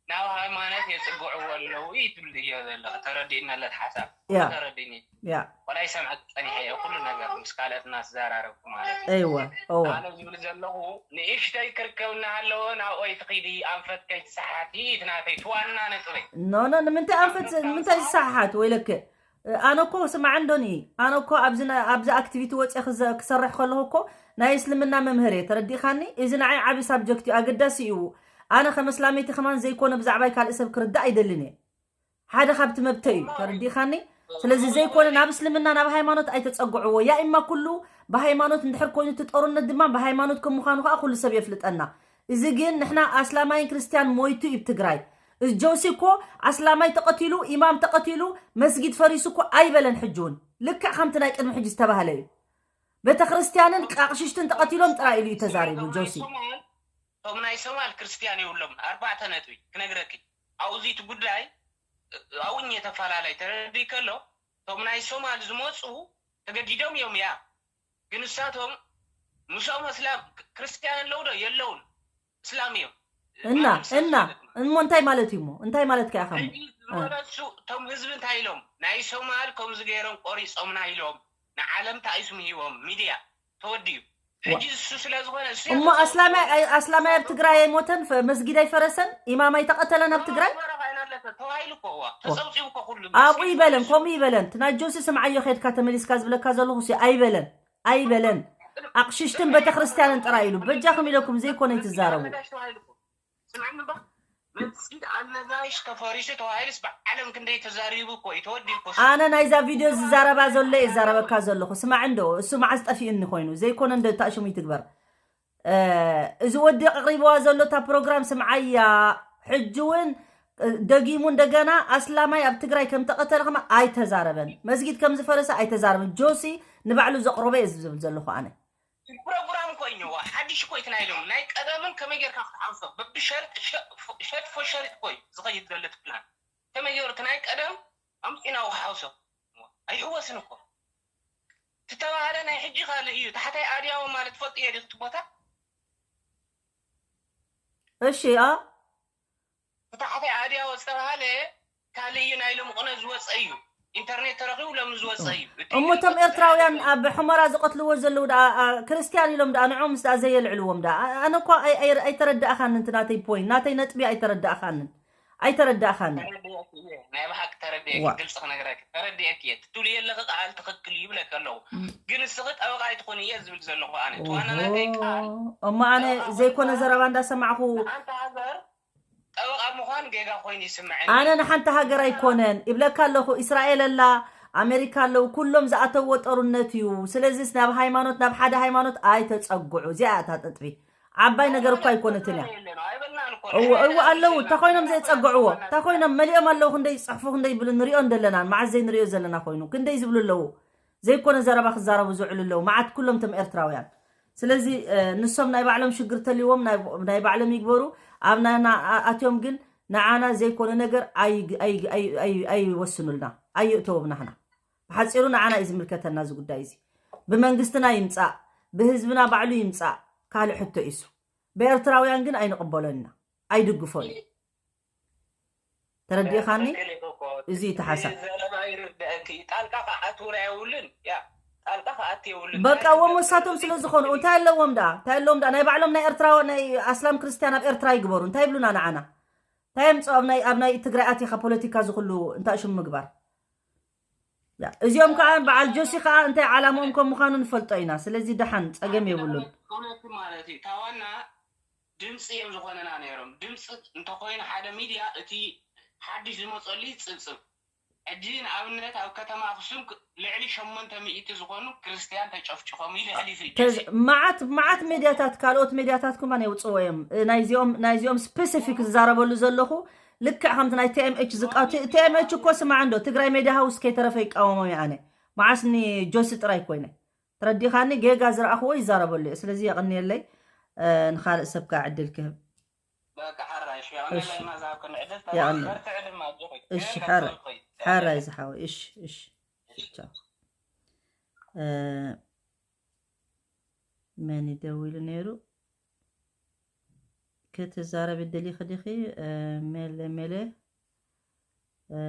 ናብ ሃይማኖት የፅግዕዎ ኣለዉ እዩ ትብል እዮ ዘለኺ። ተረዲእና ለት ሓሳብ ተረዲእኒ። ዋላ ይሰምዐ ፀኒሐ እየ ኩሉ ነገር ምስ ካልኦት እናተዘራረብኩ ማለት እዩ። እወ እወ ኣነ ዝብል ዘለኹ ንእሽተይ ክርከብ እናሃለወ ናብ ኦይ ትኺዲ ኣንፈት ከይትሰሓቲ እቲ ናተይ ትዋና ነጥበይ። ኖ ኖ ንምንታይ ኣንፈት ንምንታይ ዝሰሓሓት ወይለከ ኣነ እኮ ስማዕ እንዶኒ ኣነ እኮ ኣብዚ ኣብዚ ኣክቲቪቲ ወፂ ክሰርሕ ከለኹ እኮ ናይ እስልምና መምህር እየ ተረዲእካኒ። እዚ ንዓይ ዓቢ ሳብጀክት እዩ ኣገዳሲ እዩ። ኣነ ከም እስላመይቲ ከማን ዘይኮነ ብዛዕባይ ካልእ ሰብ ክርዳእ ኣይደልን እየ። ሓደ ካብቲ መብተይ እዩ ተረዲእካኒ። ስለዚ ዘይኮነ ናብ እስልምና ናብ ሃይማኖት ኣይተፀግዕዎ። ያ ኢማ ኩሉ ብሃይማኖት እንድሕር ኮይኑ እቲ ጦርነት ድማ ብሃይማኖት ከም ምዃኑ ከዓ ኩሉ ሰብ የፍልጠና። እዚ ግን ንሕና ኣስላማይን ክርስትያን ሞይቱ እዩ ትግራይ። እዚ ጆሲ እኮ ኣስላማይ ተቐቲሉ ኢማም ተቐቲሉ መስጊድ ፈሪሱ እኮ ኣይበለን። ሕጂ እውን ልክዕ ከምቲ ናይ ቅድሚ ሕጂ ዝተባህለ እዩ። ቤተ ክርስቲያንን ቃቕሽሽትን ተቐቲሎም ጥራይ ኢሉ እዩ ተዛሪቡ ጆሲ። እቶም ናይ ሶማል ክርስትያን የብሎም ኣርባዕተ ነጥቢ ክነግረኪ ኣብኡ እዚ እቲ ጉዳይ ኣብኡ እየ ተፈላለይ ተረድይ ከሎ እቶም ናይ ሶማል ዝመፁ ተገዲዶም እዮም እያ ግን እሳቶም ምስኦም እስላም ክርስትያን ኣለዉ ዶ የለውን እስላም እዮም እና እና እሞ እንታይ ማለት እዩ እሞ እንታይ ማለት ከ ኢኻ ሕጂ ዝበለሱ እቶም ህዝቢ እንታይ ኢሎም ናይ ሶማል ከምዚ ገይሮም ቆሪፆምና ኢሎም ንዓለም ታኢስም ሂቦም ሚድያ ተወዲኡ ሕጂ እሱ ስለ ዝኾነ እሱ እሞ ኣስላማይ ኣስላማይ ኣብ ትግራይ ኣይሞተን መስጊድ ኣይፈረሰን ኢማም ኣይተቐተለን ኣብ ትግራይ ተባሂሉ እኮ እዋ ተፀብፂቡ እኮ ኩሉ ኣብኡ ይበለን፣ ከምኡ ይበለን። እቲ ናይ ጆሲ ስምዓዮ ኸድካ ተመሊስካ ዝብለካ ዘለኹ ሲ ኣይበለን፣ ኣይበለን። ኣቕሽሽትን ቤተክርስትያንን ጥራይ ኢሉ። በጃኹም ኢለኩም ዘይኮነ ይትዛረቡ። ስምዕኒ እባ፣ መስጊድ ኣልነጋሽ ተፈሪሱ ተባሂሉስ ብዓለም ክንደይ ተዛሪቡ እኮ እዩ፣ ተወዲኡ እኮ። ኣነ ናይዛ ቪድዮ ዝዛረባ ዘሎ እየ ዝዛረበካ ዘለኹ። ስማዕ እንዶ፣ እሱ መዓስ ጠፊኡኒ ኮይኑ ዘይኮነ እንደ ታሽሙ ይትግበር። እ፣ እዚ ወዲ ኣቕሪብዋ ዘሎ እታ ፕሮግራም ስምዓያ። ሕጂ እውን፣ እ፣ ደጊሙ እንደገና ኣስላማይ ኣብ ትግራይ ከም ተቐተለ ከማ ኣይተዛረበን፣ መስጊድ ከም ዝፈረሰ ኣይተዛረበን። ጆሲ ንባዕሉ ዘቕረበ እየ ዝብል ዘለኹ ኣነ። ፕሮግራም እኮ እዩ፣ ሓድሽ እኮ እዩ። ናይ ሎሚ ናይ ቀደምን ከመይ ጌርካ ክትሓውሶ በብሸርጥ ሸ-፣ ሸጥ ፎ ሸርጥ እኮ እዩ ዝኸይድ ዘሎ እቲ ፕላን። ከመይ ገይሩ እቲ ናይ ቀደም ኣምፂና ክሓውሶ ኣይሕወስን እኮ። ዝተባህለ ናይ ሕጂ ካልእ እዩ። ታሕታይ ኣድያቦ ማለት ትፈልጥዮ ዲኺ እቲ ቦታ? እሺ፣ ኣ። እቲ ታሕታይ ኣድያቦ ዝተባህለ ካልእ እዩ፣ ናይ ሎሚ ቅነ ዝወፀ እዩ። ኢንተርኔት ተረኺቡ ሎሚ ዝወፀ እዩ። እቲ እሞ እቶም ኢንተርኔት ኤርትራውያን ዝተባህለ ኣብ ሑመራ ዝቐትልዎ ዘለዉ ደኣ፣ ኣ፣ ክርስትያን ኢሎም ደኣ ንዕኦምስ ደኣ ዘየልዕልዎም ደኣ? ኣ-፣ ኣነ እኮ ኣይ-፣ ኣይ-፣ ኣይተረዳእኻንን፣ እቲ ናተይ ፖይንት፣ ናተይ ነጥቢ ኣይተረዳእኻንን። ኣይተረዳእኻንን። ተረዲኤኪ እየ፣ ናይ ብሓቂ ተረዲኤኪ፣ ዋ። ግልፂ ክነግረኪ ተረዲኤኪ እየ። እቲ ትብልዮ ኣለኺ ቃል ትኽክል እዩ ይብለኪ ኣለኹ። እም። ግን ንስኺ ጠበቃ ኣይትኾኒ እየ ዝብል ዘለኹ ኣነ። እቲ ዋና ናተይ ቃል ኦሆ። እሞ ኣነ ጠበቃ ዘይኮነ ኮይንካ ዘረባ እንዳሰማዕኹ ንሓንቲ ሃገር ጠበቃ ምዃን ጌጋ ኮይኑ ይስምዐኒ። ኣነ ንሓንቲ ሃገር ኣይኮነን ይብለካ ኣለኹ። እስራኤል ኣላ፣ ኣሜሪካ ኣለዉ፣ ኩሎም ዝኣተውዎ ጦርነት እዩ። ስለዚስ ናብ ሃይማኖት፣ ናብ ሓደ ሃይማኖት ኣይተጸግዑ። እዚኣ እያ እታ ነጥቢ። ዓባይ ነገር እኮ ኣይኮነትን እያ። የለን፣ ኣይበልናን እኮ። እዎ፣ ንሕና እዎ ኣለዉ። ዘለና እንታይ ኮይኖም ዘይጸግዕዎ? እንታይ ኮይኖም መሊኦም ኣለዉ? ክንደይ ዝጽሕፉ፣ ክንደይ ይብሉ ንሪኦ እንደለና፣ መዓዝ ዘይንሪኦ ዘለና ኮይኑ። ክንደይ ዝብሉ ኣለዉ? ዘይኮነ ዘረባ ክዛረቡ ዝውዕሉ ኣለዉ። መዓት ኩሎም እቶም ኤርትራውያን። ስለዚ፣ እ፣ ንሶም ናይ ባዕሎም ሽግር ተልዎም ናይ፣ ናይ ባዕሎም ይግበሩ። ኣብ ናና ኣ-፣ ኣትዮም ግን ንዓና ዘይኮነ ነገር ኣይ-፣ ኣይ-፣ ኣይ-፣ ኣይ-፣ ኣይወስኑልና፣ ኣየእተዎም ናህና። ብሓጺሩ ንዓና እዩ ዝምልከተና እዚ ጉዳይ እዚ። ብመንግስትና ይምጻእ፣ ብህዝብና ባዕሉ ይምጻእ፣ ካልእ ሕቶ እዩ እሱ። ብኤርትራውያን ግን ኣይንቕበሎን ኢና፣ ኣይድግፎን እዩ። ተረዲእኻኒ? ትክክል ኢኺ እኮ። እዚ እቲ ሓሳብ። ዘረባ ይርደአኪ። ጣልቃ ክኣትው ናይ የብሉን። ያ፣ ጣልቃ ክኣቲ የብሉን። በቃ፣ ናይ ወም ወሳቶም ስለ ዝኾኑ፣ እንታይ ኣለዎም ደኣ? እንታይ ኣለዎም ደኣ? ናይ ባዕሎም ናይ ኤርትራ፣ ናይ ኣስላም ክርስትያን ኣብ ኤርትራ ይግበሩ። እንታይ ይብሉና ንዓና? እንታይ የምጽኡ ኣብ ናይ፣ ኣብ ናይ ትግራይ ኣቲኻ ፖለቲካ ዝኽሉ እንታይ ሽም ምግባር? ያ፣ እዚኦም ከኣ በዓል ጆሲ ከኣ እንታይ ዓላምኦም ከም ምዃኑ ንፈልጦ ኢና። ስለዚ ደሓን ጸገም የብሉን። እውነት ማለት እዩ። እታ ዋና ድምፂ እዮም ዝኾነና ነይሮም። ድምፂ እንተኾይኑ ሓደ ሚድያ እቲ ሓድሽ ዝመፀሉ ይፅብፅብ። ሕጂ ንኣብነት ኣብ ከተማ ኣኽሱም ክ-፣ ልዕሊ ሸሞንተ ሚእቲ ዝኾኑ ክርስትያን ተጨፍጭፎም ኢሉ የሕሊፉ እዩ ተዝ-፣ ጆሲ። መዓት፣ መዓት ሜድያታት፣ ካልኦት ሜድያታት ኩማን የውፅዎ እዮም። እ፣ ናይዚኦም፣ ናይዚኦም ስፔሲፊክ ዝዛረበሉ ዘለኹ ልክዕ ከምቲ ናይ ቲ ኤም ኤች ዝቃ-፣ ቲ-፣ ቲ ኤም ኤች እኮ ስማዕ እንዶ፣ ትግራይ ሜድያ ሃውስ ከይተረፈ ይቃወሞም እየ ኣነ። መዓስ ኒ ጆሲ ጥራይ ኮይነ። ተረዲኻኒ? ጌጋ ዝረኣኽዎ ይዛረበሉ እየ። ስለዚ የቐንየለይ፣ እ፣ ንኻልእ ሰብ ከኣ ዕድል ክህብ። በቃ ሓራይ፣ እሺ፣ የቐንየለይ፣ የቐንየለይ። ማዛ ኣብ ክንዕድል፣ የቐንየለይ። በርትዕ ድማ ኣጆኺ። እሺ፣ ግን ሓራይ። ቀጽልኩ። ሓራይ ዝሓወይ። እሺ፣ እሺ። እሺ፣ ቻው። እ፣ መን ይደውሉ ነይሩ? ክትዛረቢ ደሊኺ ዲኺ? እ፣ ሜለ፣ ሜለ፣ እ፣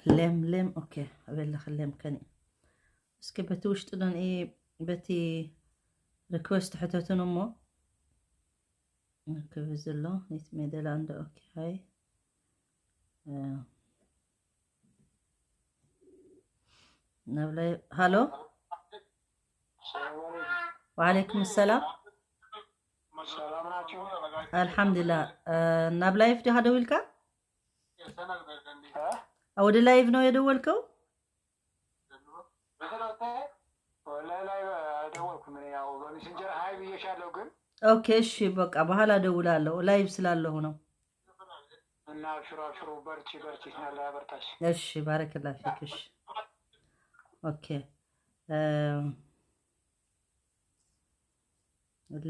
ሌም፣ ሌም፣ ኦኬ፣ ኣበለኺ ሌም ከኒ። እስኪ በቲ ውሽጢ ዶ ንኢ-፣ በቲ ሪኩዌስት ሕተቱን እሞ። ክብ ዘሎ ኔት ሜደላ እንደ፣ ኦኬ፣ ሃይ። እ፣ ናብ ላይ፣ ሃሎ። ሰላም አለይኩም። ወዓለይኩም ሰላም። ሰላም ናችሁ? አልሐምዱሊላህ። እ፣ ናብ ላይፍ ዲኻ ደዊልካ? እ? ወደ ላይፍ ነው የደወልከው? ወላሂ ላይፍ አልደወልኩም። እኔ ያው በሜሴንጀር ሀይ ብዬሻለሁ ግን። ኦኬ፣ እሺ፣ በቃ በኋላ እደውላለሁ። ላይቭ ስላለሁ ነው። እና አብሽሩ፣ አብሽሩ፣ በርቺ፣ በርቺ፣ አላህ ያበርታሽ። እሺ፣ ባረከላህ ፊክ። እሺ። ኦኬ። እ፣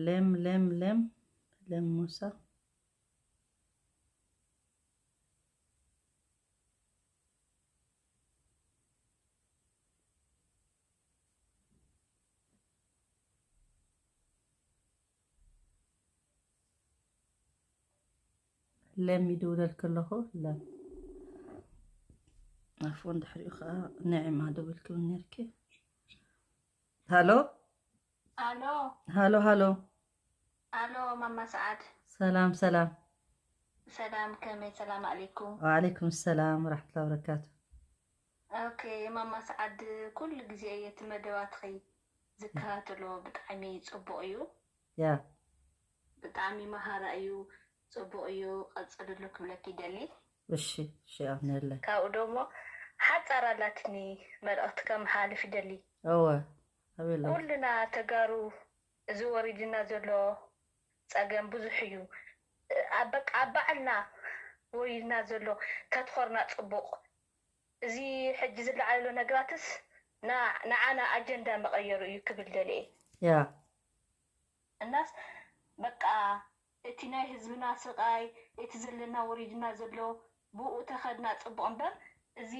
ሌም፣ ሌም፣ ሌም፣ ሌም ሙሳ። ለም ይድውለልክ ኣለኹ፣ ለም። ኣፎን ድሕሪኡ ከዓ ንዒማ ደው ኢልክብኒ ነርኪ። ሃሎ ኣሎ ሃሎ ሃሎ። ኣሎ ማማ ሰዓድ። ሰላም ሰላም። ሰላም፣ ከመይ፣ ሰላም ኣሌኩም። ወዓለይኩም ሰላም ወራሕመቱላ ወበረካቱ። ኦኬ ማማ ሰዓድ፣ ኩሉ ግዜ እየ እቲ መደባትኺ ዝከታተሎ። ብጣዕሚ ጽቡቕ እዩ። ያ ብጣዕሚ መሃራ እዩ። ጽቡቕ እዩ፣ ቀጽልሉ ክብለኪ ይደሊ። እሺ እሺ። ኣምነለ ካብኡ ደሞ ሓጻር ኣላትኒ መልእኽቲ ከመሓልፍ ይደሊ። እወ ኣበሎ ኩልና ተጋሩ እዚ ወሪድና ዘሎ ጸገም ብዙሕ እዩ። ኣብ በቃ ኣብ ባዕልና ወሪድና ዘሎ ተትኾርና ጽቡቕ። እዚ ሕጂ ዝለዓለሎ ነገራትስ ና- ንዓና ኣጀንዳ መቐየሩ እዩ ክብል ደልየ። ያ እናስ በቃ እቲ ናይ ህዝብና ስቓይ፣ እቲ ዘለና ወሪድና ዘሎ ብኡ ተኸድና ጽቡቕ እምበር፣ እዚ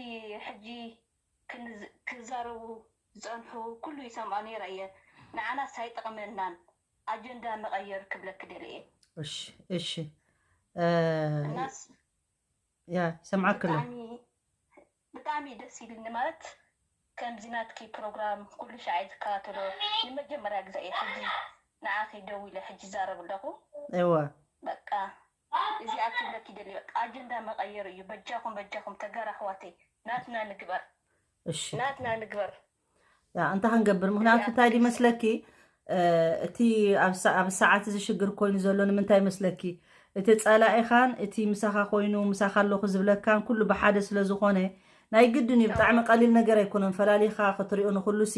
ሕጂ ክንዝ- ክዛረቡ ዝጸንሑ ኩሉ ይሰምዖ ነይረ እየ። ንዓናስ ኣይጠቕመናን። ኣጀንዳ መቐየር ክብለክ ደልየ። እሺ እሺ። እ፣ እናስ ያ ይሰምዓክ ኣሎ። ብጣዕሚ ብጣዕሚ ደስ ኢልኒ። ማለት ከምዚ ናትኪ ፕሮግራም ኩሉ ሻዕ ዝከታተሎ ንመጀመርያ ግዜ እየ ሕጂ ንዓኺ ደዊለ ሕጂ ይዛረብ ኣለኹ። እወ በቃ እዚኣ ክብለኪ ደሊ በቃ ኣጀንዳ መቐየር እዩ። በጃኹም በጃኹም ተጋሩ ኣሕዋተይ ናትና ንግበር እሺ ናትና ንግበር። ያ እንታይ ክንገብር? ምክንያቱ እንታይ ድመስለኪ፣ እ፣ እቲ ኣብ ሰ- ኣብ ሰዓት እዚ ሽግር ኮይኑ ዘሎ ንምንታይ መስለኪ? እቲ ጸላኢኻን እቲ ምሳኻ ኮይኑ ምሳኻ ኣለኹ ዝብለካን ኩሉ ብሓደ ስለ ዝኾነ ናይ ግድን እዩ። ብጣዕሚ ቀሊል ነገር ኣይኮነን። ፈላሊኻ ክትሪኦ ንኩሉ ሲ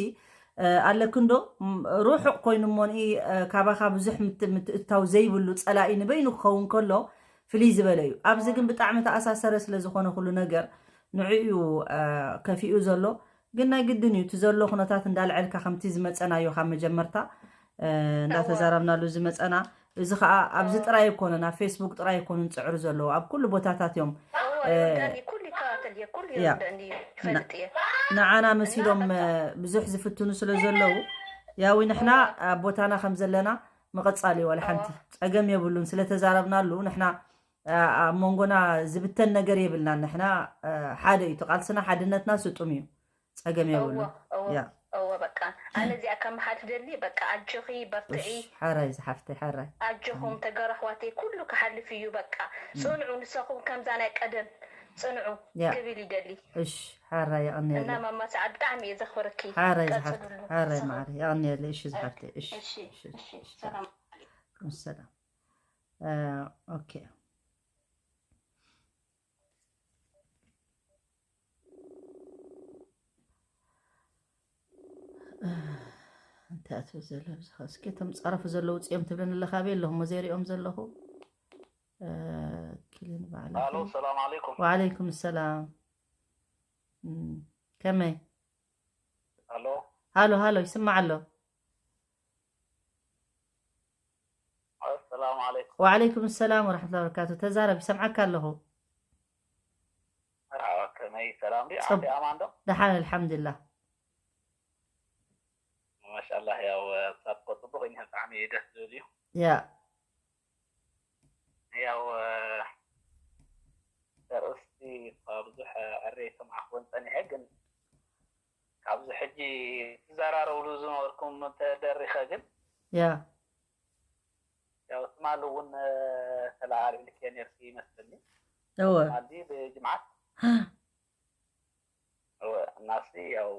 እ፣ ኣለኪ እንዶ ም- ርሑቕ ኮይኑ እሞ ንኢ እ፣ ካባኻ ብዙሕ ምት- ምትእትታው ዘይብሉ ጸላኢ ንበይኑ ክኸውን ከሎ ፍልይ ዝበለ እዩ። ኣብዚ ግን ብጣዕሚ ተኣሳሰረ ስለ ዝኾነ ኩሉ ነገር ንዕኡ እ፣ ከፊኡ ዘሎ። ግን ናይ ግድን እዩ እቲ ዘሎ ኩነታት እንዳልዐልካ ከምቲ ዝመፀናዮ ካብ መጀመርታ እ፣ እንዳተዛረብናሉ ዝመፀና። እዚ ከዓ ኣብዚ ጥራይ ኣይኮነን፣ ኣብ ፌስቡክ ጥራይ ኣይኮኑን ፅዕሪ ዘለዎ ኣብ ኩሉ ቦታታት እዮም። እወ ይወደኒ ኩሉ ይከታተል እየ ኩሉ ያ። ይወደኒ ይፈልጥ እየ። ንዓና መሲሎም እ፣ ብዙሕ ዝፍትኑ ስለ ዘለዉ ያዊ ንሕና ኣብ ቦታና ከም ዘለና ምቕፃል እዩ። ዋላ ሓንቲ ፀገም የብሉን። ስለተዛረብናሉ ንሕና እ፣ ኣብ መንጎና ዝብተን ነገር የብልናን። ንሕና እ፣ ሓደ እዩ እቲ ቃልስና፣ ሓድነትና ስጡም እዩ። ፀገም የብሉ። እወ እወ ያ እወ በቃ ኣነ እዚኣ ከመሓልፍ ደሊ በቃ ኣጆኺ በርትዒ። እሽ፣ ሓራይ ዝሓፍተይ ሓራይ። ኣጆኹም ተጋሩ ኣሕዋተይ ኩሉ ክሓልፍ እዩ። በቃ ጽንዑ ንሰኹም ከምዛ ናይ ቀደም ጽንዑ ያ። ክብል ይደሊ። እሽ፣ ሓራይ እና የቐንየለይ። ማማ ሰዓድ ብጣዕሚ እየ ዘኽብረኪ። ሓራይ ዝሓፍተይ ቀጽልሉ ሓራይ ንስኹም። ማዕረ የቐንየለይ። እሺ ዝሓፍተይ እሺ እሺ እሺ እሺ እሺ። ሰላም ኣለይኩም። ሰላም እ፣ ኦኬ። እንታይ ኣትብል ዘሎ ኣብዚ ኸ? እስኪ እቶም ዝፀረፉ ዘለዉ ውፅኦም ትብለኒ ኣለኻ? ኣበይ ኣለኹ እሞ ዘይሪኦም ዘለኹ? እ፣ ክልን ባዕላ ኣሎ ሰላም ዓለይኩም። ወዓለይኩም ሰላም። እም፣ ከመይ? ኣሎ ሃሎ ሃሎ፣ ይስማዕ ኣሎ። ሰላም ዓለይኩም። ወዓለይኩም ሰላም ወራሕመቱላ ወበረካቱ። ተዛረብ፣ ይሰምዓካ ኣለኹ። መርሓባ፣ ከመይ ሰላም ድዩ? ጽብ- ዓዲ ኣማን ዶ? ደሓን ኣልሓምዱሊላህ። ማሻላህ፣ ያው ሳትኮ ጽቡቕ እዩ፣ ብጣዕሚ ደስ ዝብል እዩ። ያ ያው ኣርእስቲ እኳ ብዙሕ ዕረ ይሰማዕክዎን ጸኒሐ፣ ግን ካብዚ ሕጂ ትዘራረብሉ ዝነበርኩም ተደሪኸ ግን ያ ያው ትማሊ እውን ተለዓሊልክዮ ነርሲ ይመስለኒ። እወ ትማሊ ብጅምዓት እወ እናሲ ያው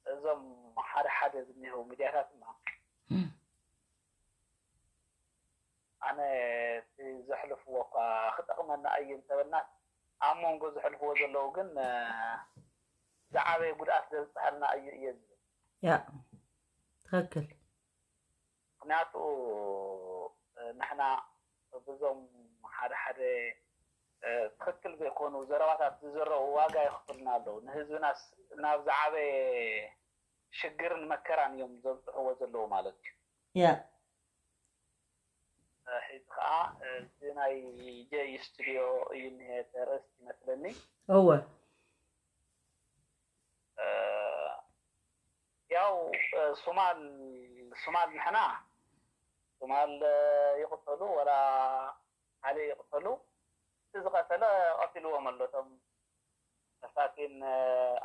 እዞም ሓደ ሓደ ዝኒሀው ሚድያታት እና ኣነ እቲ ዘሕልፍዎ እኳ ክጠቕመና እዩ እንተበልና ኣብ መንጎ ዘሕልፍዎ ዘለዉ ግን ዝዓበየ ጉድኣት ዘብፅሐልና እዩ እየ ዝብል። ያ ትኽክል። ምክንያቱ ንሕና ብዞም ሓደ ሓደ ትኽክል ዘይኮኑ ዘረባታት ዝዘረቡ ዋጋ የኽፍሉና ኣለዉ። ንህዝብናስ ናብ ዝዓበየ ሽግርን መከራን እዮም ዘብፅሕዎ ዘለዉ ማለት እዩ። ያ ሕዚ ከዓ እዚ ናይ ጀይ ስቱዲዮ እዩ እኒሄ ተርእስቲ ይመስለኒ። እወ ያው ሱማል ሱማል ንሕና ሱማል ይቕተሉ ወላ ካልእ ይቕተሉ እቲ ዝቐተለ ቀቲልዎም ኣሎ። እቶም መሳኪን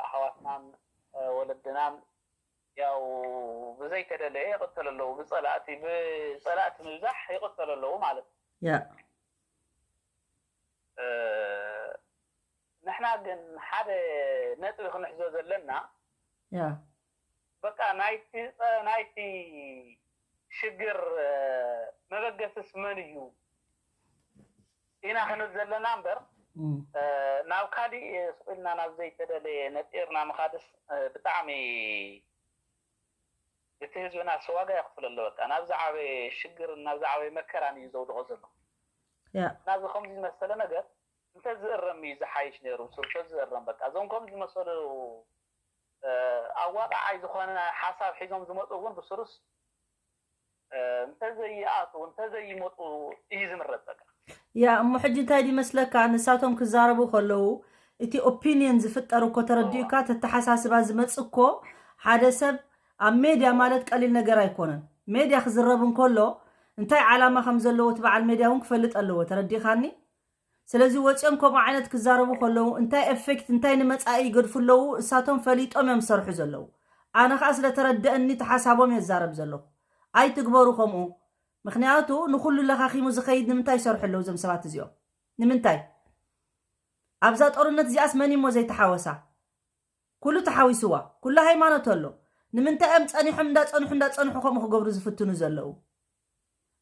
ኣሕዋትናን ወለድናን ያው ብዘይተደለየ ይቕተሉ ኣለዉ። ብጸላእቲ ብጸላእቲ ምብዛሕ ይቕተሉ ኣለዉ ማለት እዩ። ያ ንሕና ግን ሓደ ነጥቢ ክንሕዞ ዘለና ያ በቃ ናይቲ ናይቲ ሽግር መበገስስ መን እዩ ኢና ክንብል ዘለና እምበር ናብ ካሊእ ስቕ ኢልና ናብ ዘይተደለየ ነጢርና ምኻድስ ብጣዕሚ እቲ ህዝብናስ ዋጋ የኽፍል ኣሎ። በቃ ናብ ዝዓበየ ሽግርን ናብ ዝዓበየ መከራን እዩ ዘውድቖ ዘሎ። ያ ናዚ ከምዚ ዝመሰለ ነገር እንተዝእረም እዩ ዝሓይሽ ነይሩ። ብሱሩ ተዝእረም በቃ እዞም ከምዚ ዝመሰሉ ኣዋቃዓይ ዝኾነ ሓሳብ ሒዞም ዝመፁ እውን ብሱሩስ እንተዘይኣትዉ እንተዘይመፁ እዩ ዝምረፅ በቃ። ያ እሞ ሕጂ እንታይ ድመስለካ ንሳቶም ክዛረቡ ከለዉ እቲ ኦፒንየን ዝፍጠር እኮ ተረዲኡካ ተተሓሳስባ ዝመፅ እኮ ሓደ ሰብ ኣብ ሜድያ ማለት ቀሊል ነገር ኣይኮነን። ሜድያ ክዝረብ እንከሎ እንታይ ዓላማ ከም ዘለዎ እቲ በዓል ሜድያ እውን ክፈልጥ ኣለዎ። ተረዲእካኒ? ስለዚ ወፂኦም ከምኡ ዓይነት ክዛረቡ ከለዉ እንታይ ኤፌክት እንታይ ንመፃኢ ይገድፉ ኣለዉ እሳቶም ፈሊጦም እዮም ዝሰርሑ ዘለዉ። ኣነ ከዓ ስለተረደእኒ ተሓሳቦም የዛረብ ዘለኹ። ኣይትግበሩ ከምኡ። ምክንያቱ ንኩሉ ለኻኺሙ ዝኸይድ ንምንታይ ይሰርሑ ኣለዉ እዞም ሰባት እዚኦም? ንምንታይ ኣብዛ ጦርነት እዚኣስ መን እሞ ዘይተሓወሳ? ኩሉ ተሓዊስዋ። ኩሉ ሃይማኖት ኣሎ። ንምንታይ እዮም ፀኒሖም እንዳፀንሑ እንዳፀንሑ ከምኡ ክገብሩ ዝፍትኑ ዘለዉ?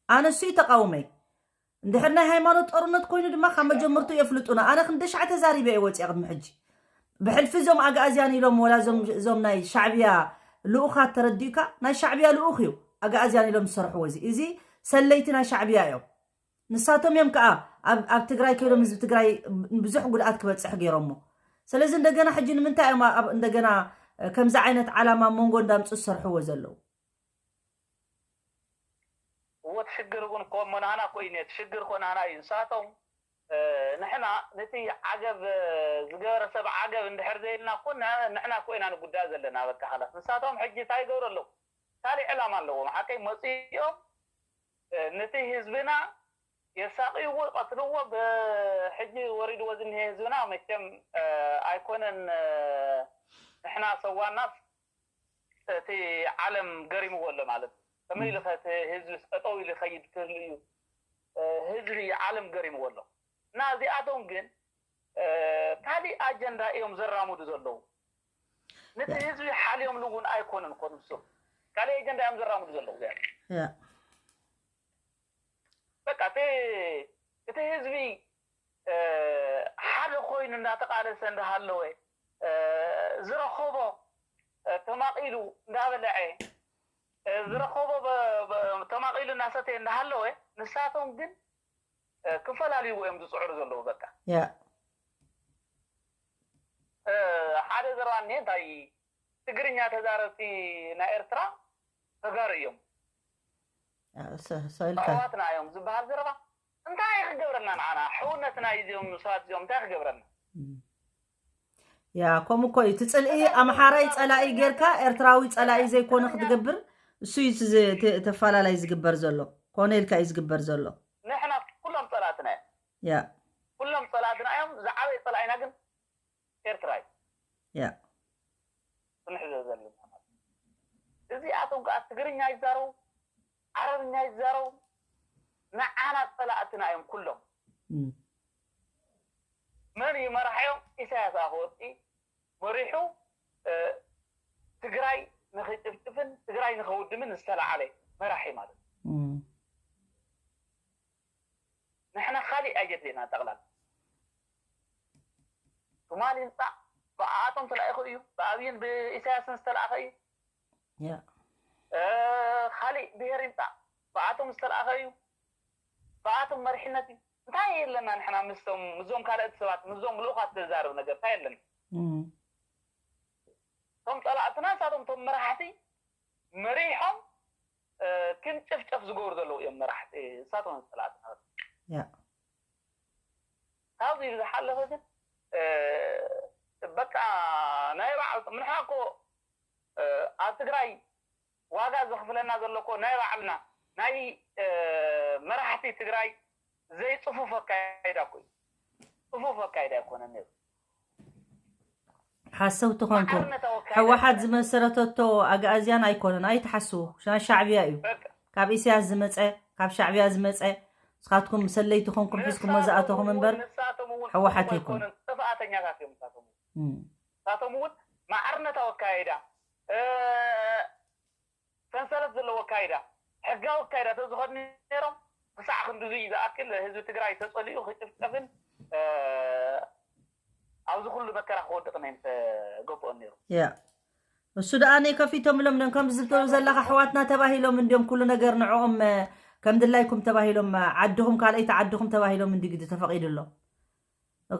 ኣነ እሱ እዩ ተቃውመይ። እንድሕር ናይ ሃይማኖት ጦርነት ኮይኑ ድማ ካብ መጀመርቱ የፍልጡና። ኣነ ክንደሻዕ ተዛሪበ እየ ወፂኣ ቅድሚ ሕጂ። ብሕልፊ እዞም ኣግኣዝያን ኢሎም ወላ እዞም እዞም ናይ ሻዕብያ ልኡኻት ተረዲእካ ናይ ሻዕብያ ልኡኽ እዩ ኣግኣዝያን ኢሎም ዝሰርሕዎ እዚ እዚ ሰለይቲ ናይ ሻዕብያ እዮም። ንሳቶም እዮም ከዓ ኣብ ኣብ ትግራይ ከይዶም ህዝቢ ትግራይ ብዙሕ ጉድኣት ክበፅሕ ገይሮሞ። ስለዚ እንደገና ሕጂ ንምንታይ እዮም ኣብ እንደገና ከምዚ ዓይነት ዓላማ መንጎ እንዳምፁ ዝሰርሕዎ ዘለዉ? እወ እቲ ሽግር እውን እኮ እሞ ናህና እኮ እዩ እቲ ሽግር እኮ ናህና እዩ ንሳቶም ንሕና ነቲ ዓገብ ዝገበረ ሰብ ዓገብ እንድሕር ዘይልና እኮ ንሕና እኮ ኢና ንጉዳእ ዘለና በቃ ካላስ ንሳቶም ሕጂ እንታይ ይገብሩ ኣለዉ ካሊእ ዕላማ ኣለዎም ሓቀይ መፅኦም ነቲ ህዝብና የሳቅይዎ ይቀትልዎ ብሕጂ ወሪድዎ ዝኒሀ ህዝብና መቸም ኣይኮነን ንሕና ሰዋናስ እቲ ዓለም ገሪምዎ ኣሎ ማለት እዩ። ከመይ ኢሉ እቲ ህዝቢ ጠጠው ኢሉ ይኸይድ ክህሉ እዩ ህዝቢ ዓለም ገሪምዎ ኣሎ እና እዚኣቶም ግን ካሊእ ኣጀንዳ እዮም ዘራምዱ ዘለዉ። ነቲ ህዝቢ ሓልዮምሉ እውን ኣይኮነን እኮ ንሶም ካሊእ ኣጀንዳ እዮም ዘራምዱ ዘለዉ እዚኣቶም። ያ በቃ እቲ እቲ ህዝቢ ሓደ ኮይኑ እንዳተቃለሰ እንዳሃለወ ዝረኸቦ ተማቂሉ እንዳበለዐ ዝረኸቦ ተማቂሉ እናሰተየ እንዳሃለወ ንሳቶም ግን ክፈላልይዎ እዮም ዝፅዕሩ ዘለዉ በቃ ያ ሓደ ዘረባ እኒሀ እንታይ ትግርኛ ተዛረብቲ ናይ ኤርትራ ተጋሩ እዮም ሰልካ ኣሕዋትና እዮም ዝበሃል ዘረባ እንታይ ክገብረና ንዓና ሕውነት ናይ እዚኦም ሰባት እዚኦም እንታይ ክገብረና ያ ከምኡ እኮ እዩ እቲ ፅልኢ ኣምሓራይ ፀላኢ ጌርካ ኤርትራዊ ፀላኢ ዘይኮነ ክትገብር እሱ እዩ ተፈላለይ ዝግበር ዘሎ ኮነ ኢልካ እዩ ዝግበር ዘሎ ንሕና ኩሎም ፀላእትና እዮም ያ ኩሎም ፀላእትና እዮም ዝዓበየ ፀላኢና ግን ኤርትራ እዩ ያ ክንሕዞ ዘለና እዚኣቶም ከዓ ትግርኛ ይዛረቡ ዓረብኛ ይዛረቡ ንዓና ፀላእትና እዮም ኩሎም መን እዩ መራሒኦም ኢሳያስ ኣፈወርቂ መሪሑ ትግራይ ንክጭፍጭፍን ትግራይ ንከውድምን ዝተላዓለ መራሒ ማለት ንሕና ካሊእ ኣየድልየና ጠቕላል ትማል ይምፃእ ብኣቶም ተላኢኹ እዩ ብኣብይን ብኢሳያስን ዝተላእኸ እዩ ካሊእ ብሄር ይምፃእ ብኣቶም ዝተላእኸ እዩ ብኣቶም መሪሕነት እዩ እንታይ የለና ንሕና ምስቶም ምዞም ካልኦት ሰባት ምዞም ልኡኻት ዘዛርብ ነገር እንታይ የለና እቶም ፀላእትና ንሳቶም እቶም መራሕቲ መሪሖም ክንጭፍጨፍ ዝገብሩ ዘለዉ እዮም መራሕቲ ንሳቶም ፀላእትና ያ ካብዚ ዝሓለፈ ግን በቃ ናይ በዓል ንሕና እኮ ኣብ ትግራይ ዋጋ ዘኽፍለና ዘሎ እኮ ናይ ባዕልና ናይ መራሕቲ ትግራይ ዘይፅፉፍ ኣካይዳ እኮ እዩ ፅፉፍ ኣካይዳ ኣይኮነን ነይሩ ሓሰውቲ ኮንኩም። ሕወሓት ዝመሰረተቶ ኣግኣዝያን ኣይኮነን፣ ኣይትሓስቡ። ሻ-፣ ሻዕብያ እዩ። ካብ ኢሳያስ ዝመፀ፣ ካብ ሻዕብያ ዝመፀ። ንስኻትኩም ሰለይቲ ኮንኩም ሒዝኩሞ ዝኣተኹም እምበር ሕወሓት ኣይኮነን። ጥፍኣተኛታት እዮም ንሳቶም። ንሳቶም እውን ማዕርነታዊ ኣካይዳ፣ ሰንሰለት ዘለዎ ኣካይዳ፣ ሕጋዊ ኣካይዳ ተዝኸዱ ነይሮም፣ ክሳዕ ክንድዙይ ዝኣክል ህዝቢ ትግራይ ተጸሊኡ ክጭፍጨፍን ኣብዚ ኩሉ መከራ ክወድቕን ኣይምተገብኦን ነይሩ። ያ እሱ ደኣ ነይ ከፊቶም ኢሎም ነን ከምዚ ዝብሉ ዘለኻ ኣሕዋትና ተባሂሎም እንዲዮም ኩሉ ነገር ንዕኦም ከም ድላይኩም ተባሂሎም ዓድኹም ካልኣይቲ ዓድኹም ተባሂሎም እንዲ ግዲ ተፈቒዱሎም።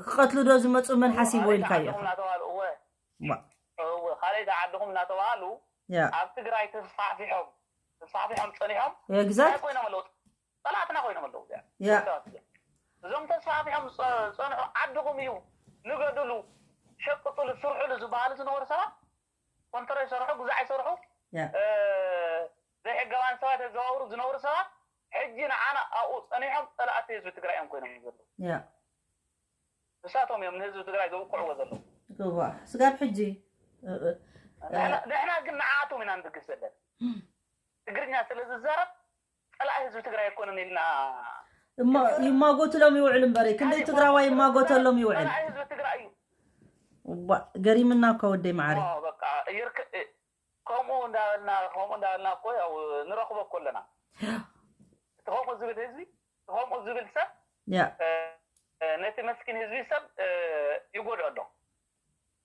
ክቐትሉ ዶ ዝመፁ መን ሓሲብዎ ኢልካ እዩ? እናተባህሉ እወ እወ ካልኣይቲ ዓድኹም እናተባህሉ ኣብ ትግራይ ተስፋሕፊሖም ተስፋሕፊሖም ፀኒሖም። ኤግዛክት ኮይኖም ኣለዉ። ፀላእትና ኮይኖም ኣለዉ። እዚኣ እዞም ተስፋሕፊሖም ዝፀንሑ ዓድኹም እዩ፣ ንገድሉ፣ ሸቅጥሉ፣ ስርሑሉ ዝበሃሉ ዝነበሩ ሰባት ኮንትሮ ይሰርሑ፣ ግዛዕ ይሰርሑ፣ ዘይሕጋውያን ሰባት የዘዋውሩ ዝነበሩ ሰባት ሕጂ ንዓና ኣብኡ ፀኒሖም ፀላእቲ ህዝቢ ትግራይ እዮም ኮይኖም ዘለዉ። ንሳቶም እዮም ንህዝቢ ትግራይ ዘውቅዕዎ ዘለዉ። እዋ ስጋብ ሕጂ ንሕና ግን ንዓኣቶም ኢና ንድግስ ዘለና። ትግርኛ ስለ ዝዛረብ ፀላኢ ህዝቢ ትግራይ ኣይኮነን ኢልና እሞ ይማጎትሎም ይውዕል እምበረ ክንደይ ትግራዋይ ይማጎተሎም ይውዕል። ፀላኢ ህዝቢ ትግራይ እዩ። እዋ ገሪምና እኮ ወደይ መዓረይ። እዋ በቃ ይርክ- ከምኡ እንዳበልና ከምኡ እንዳበልና እኮ ያው ንረኽቦ እኮ ኣለና። እቲ ከምኡ ዝብል ህዝቢ እቲ ከምኡ ዝብል ሰብ ያ ነቲ መስኪን ህዝቢ ሰብ ይጎድኦ ኣሎ።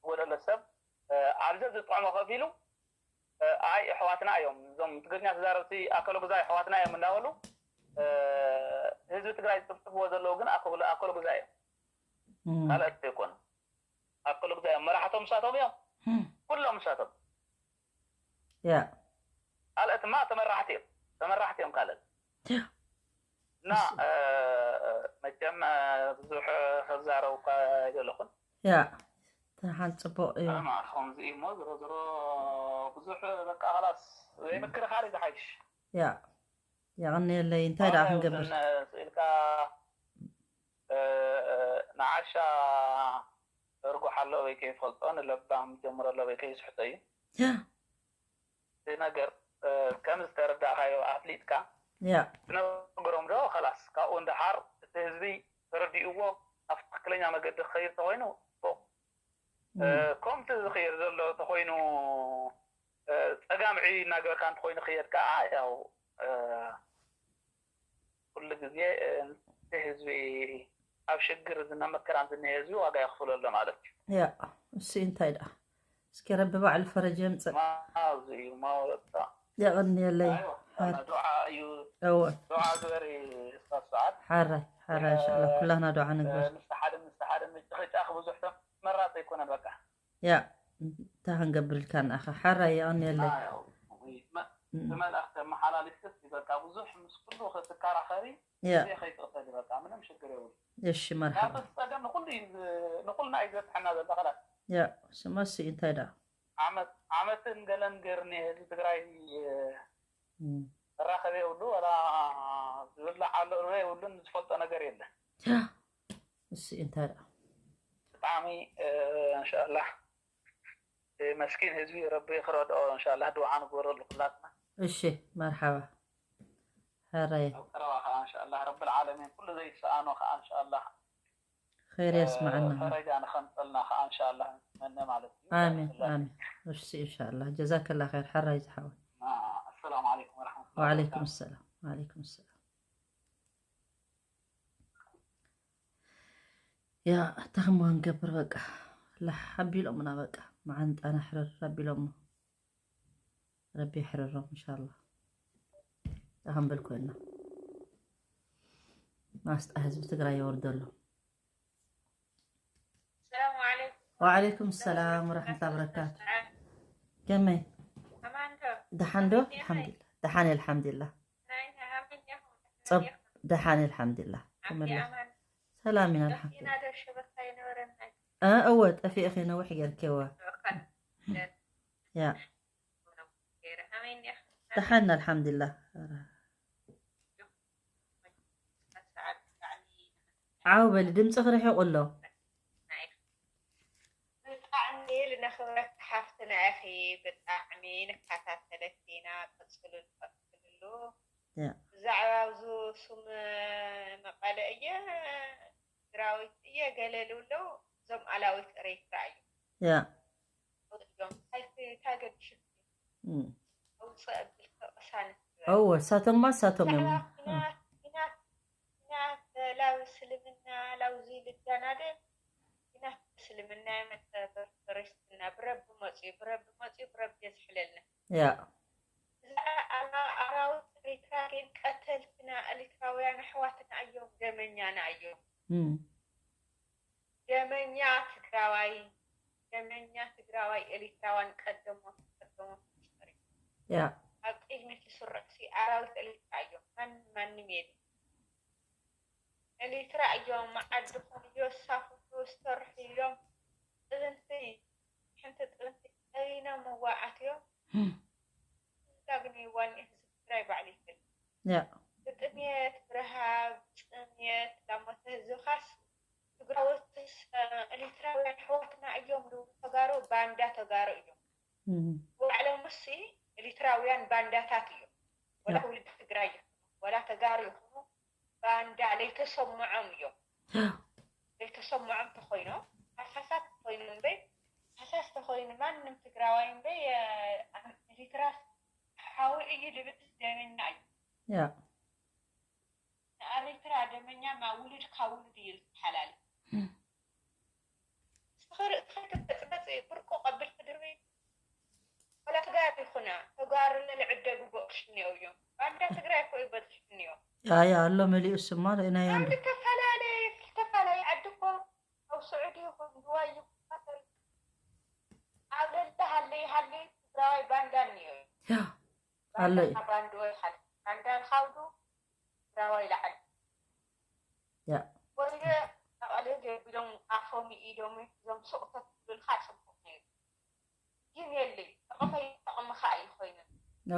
ይጎድኦ ኣሎ ሰብ ኣብዚ ዝጥዕሞ ከፊሉ ኣይ ኣሕዋትና እዮም እዞም ትግርኛ ተዛረብቲ ኣከለ ጉዛይ ኣሕዋትና እዮም እንዳበሉ ህዝቢ ትግራይ ዝጥፍጥፍዎ ዘለዉ ግን ኣከለ ጉዛይ እዮም። ካልኦት ዘይኮኑ ኣከለ ጉዛይ እዮም። መራሕቶም ንሳቶም እዮም። ኩሎም ንሳቶም። ያ ካልኦትማ ተመራሕቲ እዮም። ተመራሕቲ እዮም ካልኦት እና መቸም ብዙሕ ክዛረብ እኳ ኣይደለኹን። ያ ተሓን ፅቡቅ እዩ። ከምዚ እሞ ዝሮ ዝሮ ብዙሕ በቃ ላስ ዘይምክርኻር እዩ ዝሓይሽ። ያ የቐንየለይ እንታይ ደኣ ክንገብር ስኢልካ ንዓሻ እርጉሓ ኣሎ ወይ ከይፈልጦ ንለባም ጀምሮ ኣሎ ወይ ከይስሕቶ እዩ። እቲ ነገር ከም ዝተረዳእካዮ ኣፍሊጥካ ትነግሮም ዶ ከላስ ካብኡ እንደሓር እቲ ህዝቢ ተረዲእዎ ኣብ ትክክለኛ መገዲ ክኸይድ ተኮይኑ ፎቅ ከምቲ ዝኽየድ ዘሎ ተኮይኑ ፀጋምዒ እናገበርካ እንተኮይኑ ክየድ ከዓ ያው ኩሉ ግዜ እቲ ህዝቢ ኣብ ሽግር ዝና መከራን ዝኒሀ ህዝቢ ዋጋ የኽፍሎ ኣሎ ማለት እዩ። ያ እሱ እንታይ ደኣ እስኪ ረቢ ባዕሉ ፈረጅ የምፅእ። ማዚ እዩ ማወጣ የቐንየለይ። ኣይዋ፣ ዱዓ እዩ። እወ ዱዓ ግበሪ። ስታፍ ሰዓት ሓራይ ሓራይ እንሻላ ኩላህና ዱዓ ንግበር። ምስ ሓደ ምስ ሓደ ምጭቕጫቕ ብዙሕ ተመራፂ ኣይኮነን በቃ። ያ እንታይ ክንገብር ኢልካ ንኣኻ ሓራይ የቐንየለይ። ብመልእኽቲ ኣመሓላሊፍክስ በቃ ብዙሕ ምስ ኩሉ ክትከራኸሪ ያ ግዜ ከይትቕተሊ በቃ ምንም ሽግር የብሉ። እሺ መርሓባ። ጸገም ንኩሉ እዩ ዝ- ንኩልና እዩ ዝበፅሐና ዘሎ ከላስ። ያ ስማ ሲ እንታይ ዳ ዓመት ዓመትን ገለን ገይርኒ ህዝቢ ትግራይ እም። መራኸቢ የብሉ ወላ ዝብላዕ ኣሎ ዶ የብሉን ዝፈልጦ ነገር የለን። ያ እሱ እንታይ ዳ ብጣዕሚ እንሻላ መስኪን ህዝቢ ረቢ ክረድኦ እንሻላ ድውዓ ንግበረሉ ኩላትና። እሺ መርሓባ። ሕራይ ኣብ ቀረባ ከዓ እንሻላ ረብል ዓለሚን ኩሉ ዘይሰኣኖ ከዓ እንሻላ ኸይር የስምዓና። ፈረጃ ንኸምፀልና ከዓ እንሻላ ንመነ ማለት እዩ። ኣሜን ኣሜን። እሺ እንሻላ ጀዛከላ ኸይር ሕራይ ዝሓወይ። ኣሰላሙ ዓለይኩም ወረሕመቱላ ወዓለይኩም ሰላም ወዓለይኩም ሰላም። ያ ተኽሞ ንገብር በቃ ላሕ ኣቢሎምና በቃ መዓንጣና ሕርር ኣቢሎሞ ረቢ ይሕርሮም እንሻላ። ኣኸንብል ኮይና ማስጣ ህዝቢ ትግራይ የወርደሎም። ሰላም ዓለይኩም። ወዓለይኩም ሰላም ወረሕመቱላ በረካቱ። ከመይ ኣማን ዶ? ደሓን ዶ? ኣልሓምዱሊላ። ደሓን እየ ኣልሓምዱሊላ። ናይ ሃመኛ ጸብ ደሓን እየ ኣልሓምዱሊላ። ከመይ ኣላ? ኣማን። ሰላም ኢና ኣልሓምዱሊላ። ዶ ሽበካ ይነበረና። እ፣ እወ ጠፊእኺ ነዊሕ ጌርኪ እወ። ያ። ደሓን ኣልሓምዱሊላ። ዓው በሊ ድምፅኺ ርሒቑ ኣሎ። ነኽብረኪ ሓፍትና ኢኺ፣ ብጣዕሚ ንከታተለኪ ኢና። ቀፅልሉ፣ ቀፅልሉ። ያ ብዛዕባ ኣብዚ ስም መቐለ እየ ትግራዊት እየ ገለ ልብለው፣ እዞም ኣላዊት ኤሪትራ እዮም። ያ እዮም ታይክ ታገድሽ እም። ኣውፅእ ኣብል ቅሳነት እወ እሳቶማ እሳቶም እዮም። ብዛዕባ ኩናት ኩናት ኩናት ላብ እስልምና ላውዚ ልዳናደ ኩናት እስልምና የመፀ ክርስትና ብረቢ መፅዩ ብረቢ መፅዩ ብረቢ የዝሕለልና። ያ ብዛዕባ ኣራዊት ኤሪትራ ግን ቀተልትና ኤሪትራውያን ኣሕዋትና እዮም፣ ደመኛና እዮም። እም። ደመኛ ትግራዋይ ደመኛ ትግራዋይ ኤሪትራውያን ቀደሞት ቀደሞት ሚስጥር እዩ። ያ ኣብ ቅድሚት ዝስርዑ ሲ ኣራዊት ኤሪትራ እዮም። ማንም ማንም የለ ኤሪትራ እዮም። መዓድኹም እዮ ሳፍሑ ዝሰርሑ እዮም። ጥብንቲ ሓንቲ ጥብንቲ ጠቢኖም መዋዓት እዮም። እም። ዳግም ይዋን ህዝቢ ትግራይ ባዕሉ ይፈልጥ። ያ ብጥምየት ብረሃብ ብፅምየት ላሞተ ህዝብኻስ ትግራዎትስ ኤሪትራውያን ኣሕዋትና እዮም። ተጋሩ ባንዳ ተጋሩ እዮም። እም። ባዕሎም እሲ ኤሪትራውያን ባንዳታት እዮም። ወላ ያ ውልድ ትግራይ ይኹኑ ወላ ተጋሩ ይኹኑ ባንዳ ለይተሰምዖም እዮም። ለይተሰምዖም ተኾይኖም ሃሳሳት ተኾይኖም እምበይ ሃሳስ ተኾይኑ ማንም ትግራዋይ እምበይ ኤሪትራ ሓዊ እዩ ልብል ደመኛ እዩ። ያ ንኤሪትራ ደመኛ ማ ውሉድ ካብ ውሉድ እዩ ዝሓላል። እም። እስኺ ርእስኺ ክትበፅበፂ ብርቁ ቀብል ክድርቢ ወላ ተጋሩ ይኹና ተጋሩ ለልዕደጉ በቕሽኒዮ እዮም። ባንዳ ትግራይ እኮ ይበፅሕኒዮ። ያ ያ ኣሎ መሊኡ ስማ ርኢናዮ ኣብ እንዶ ዝተፈላለየ ዝተፈላለየ ዓዲ እኮ ኣብ ስዑዲ ይኹን ዱባይ ይኹን ቃተር ኣብ ለለ ሃለይ ሃለይ ትግራዋይ ባንዳ እኒኦ እዩ። ያ ኣሎ እዩ ባንዳ ባንድወ ይሓል ባንዳ ንኻውዱ ትግራዋይ ይለዓል። ያ ወይለ መቐለ ገቢሎም ኣፎም ኢዶም ሒዞም ሱቕ ተትብልካ ፅቡቕ ነይሩ። ግን የለይ ጠቐመ ይጠቕምኻ እዩ ኮይኑ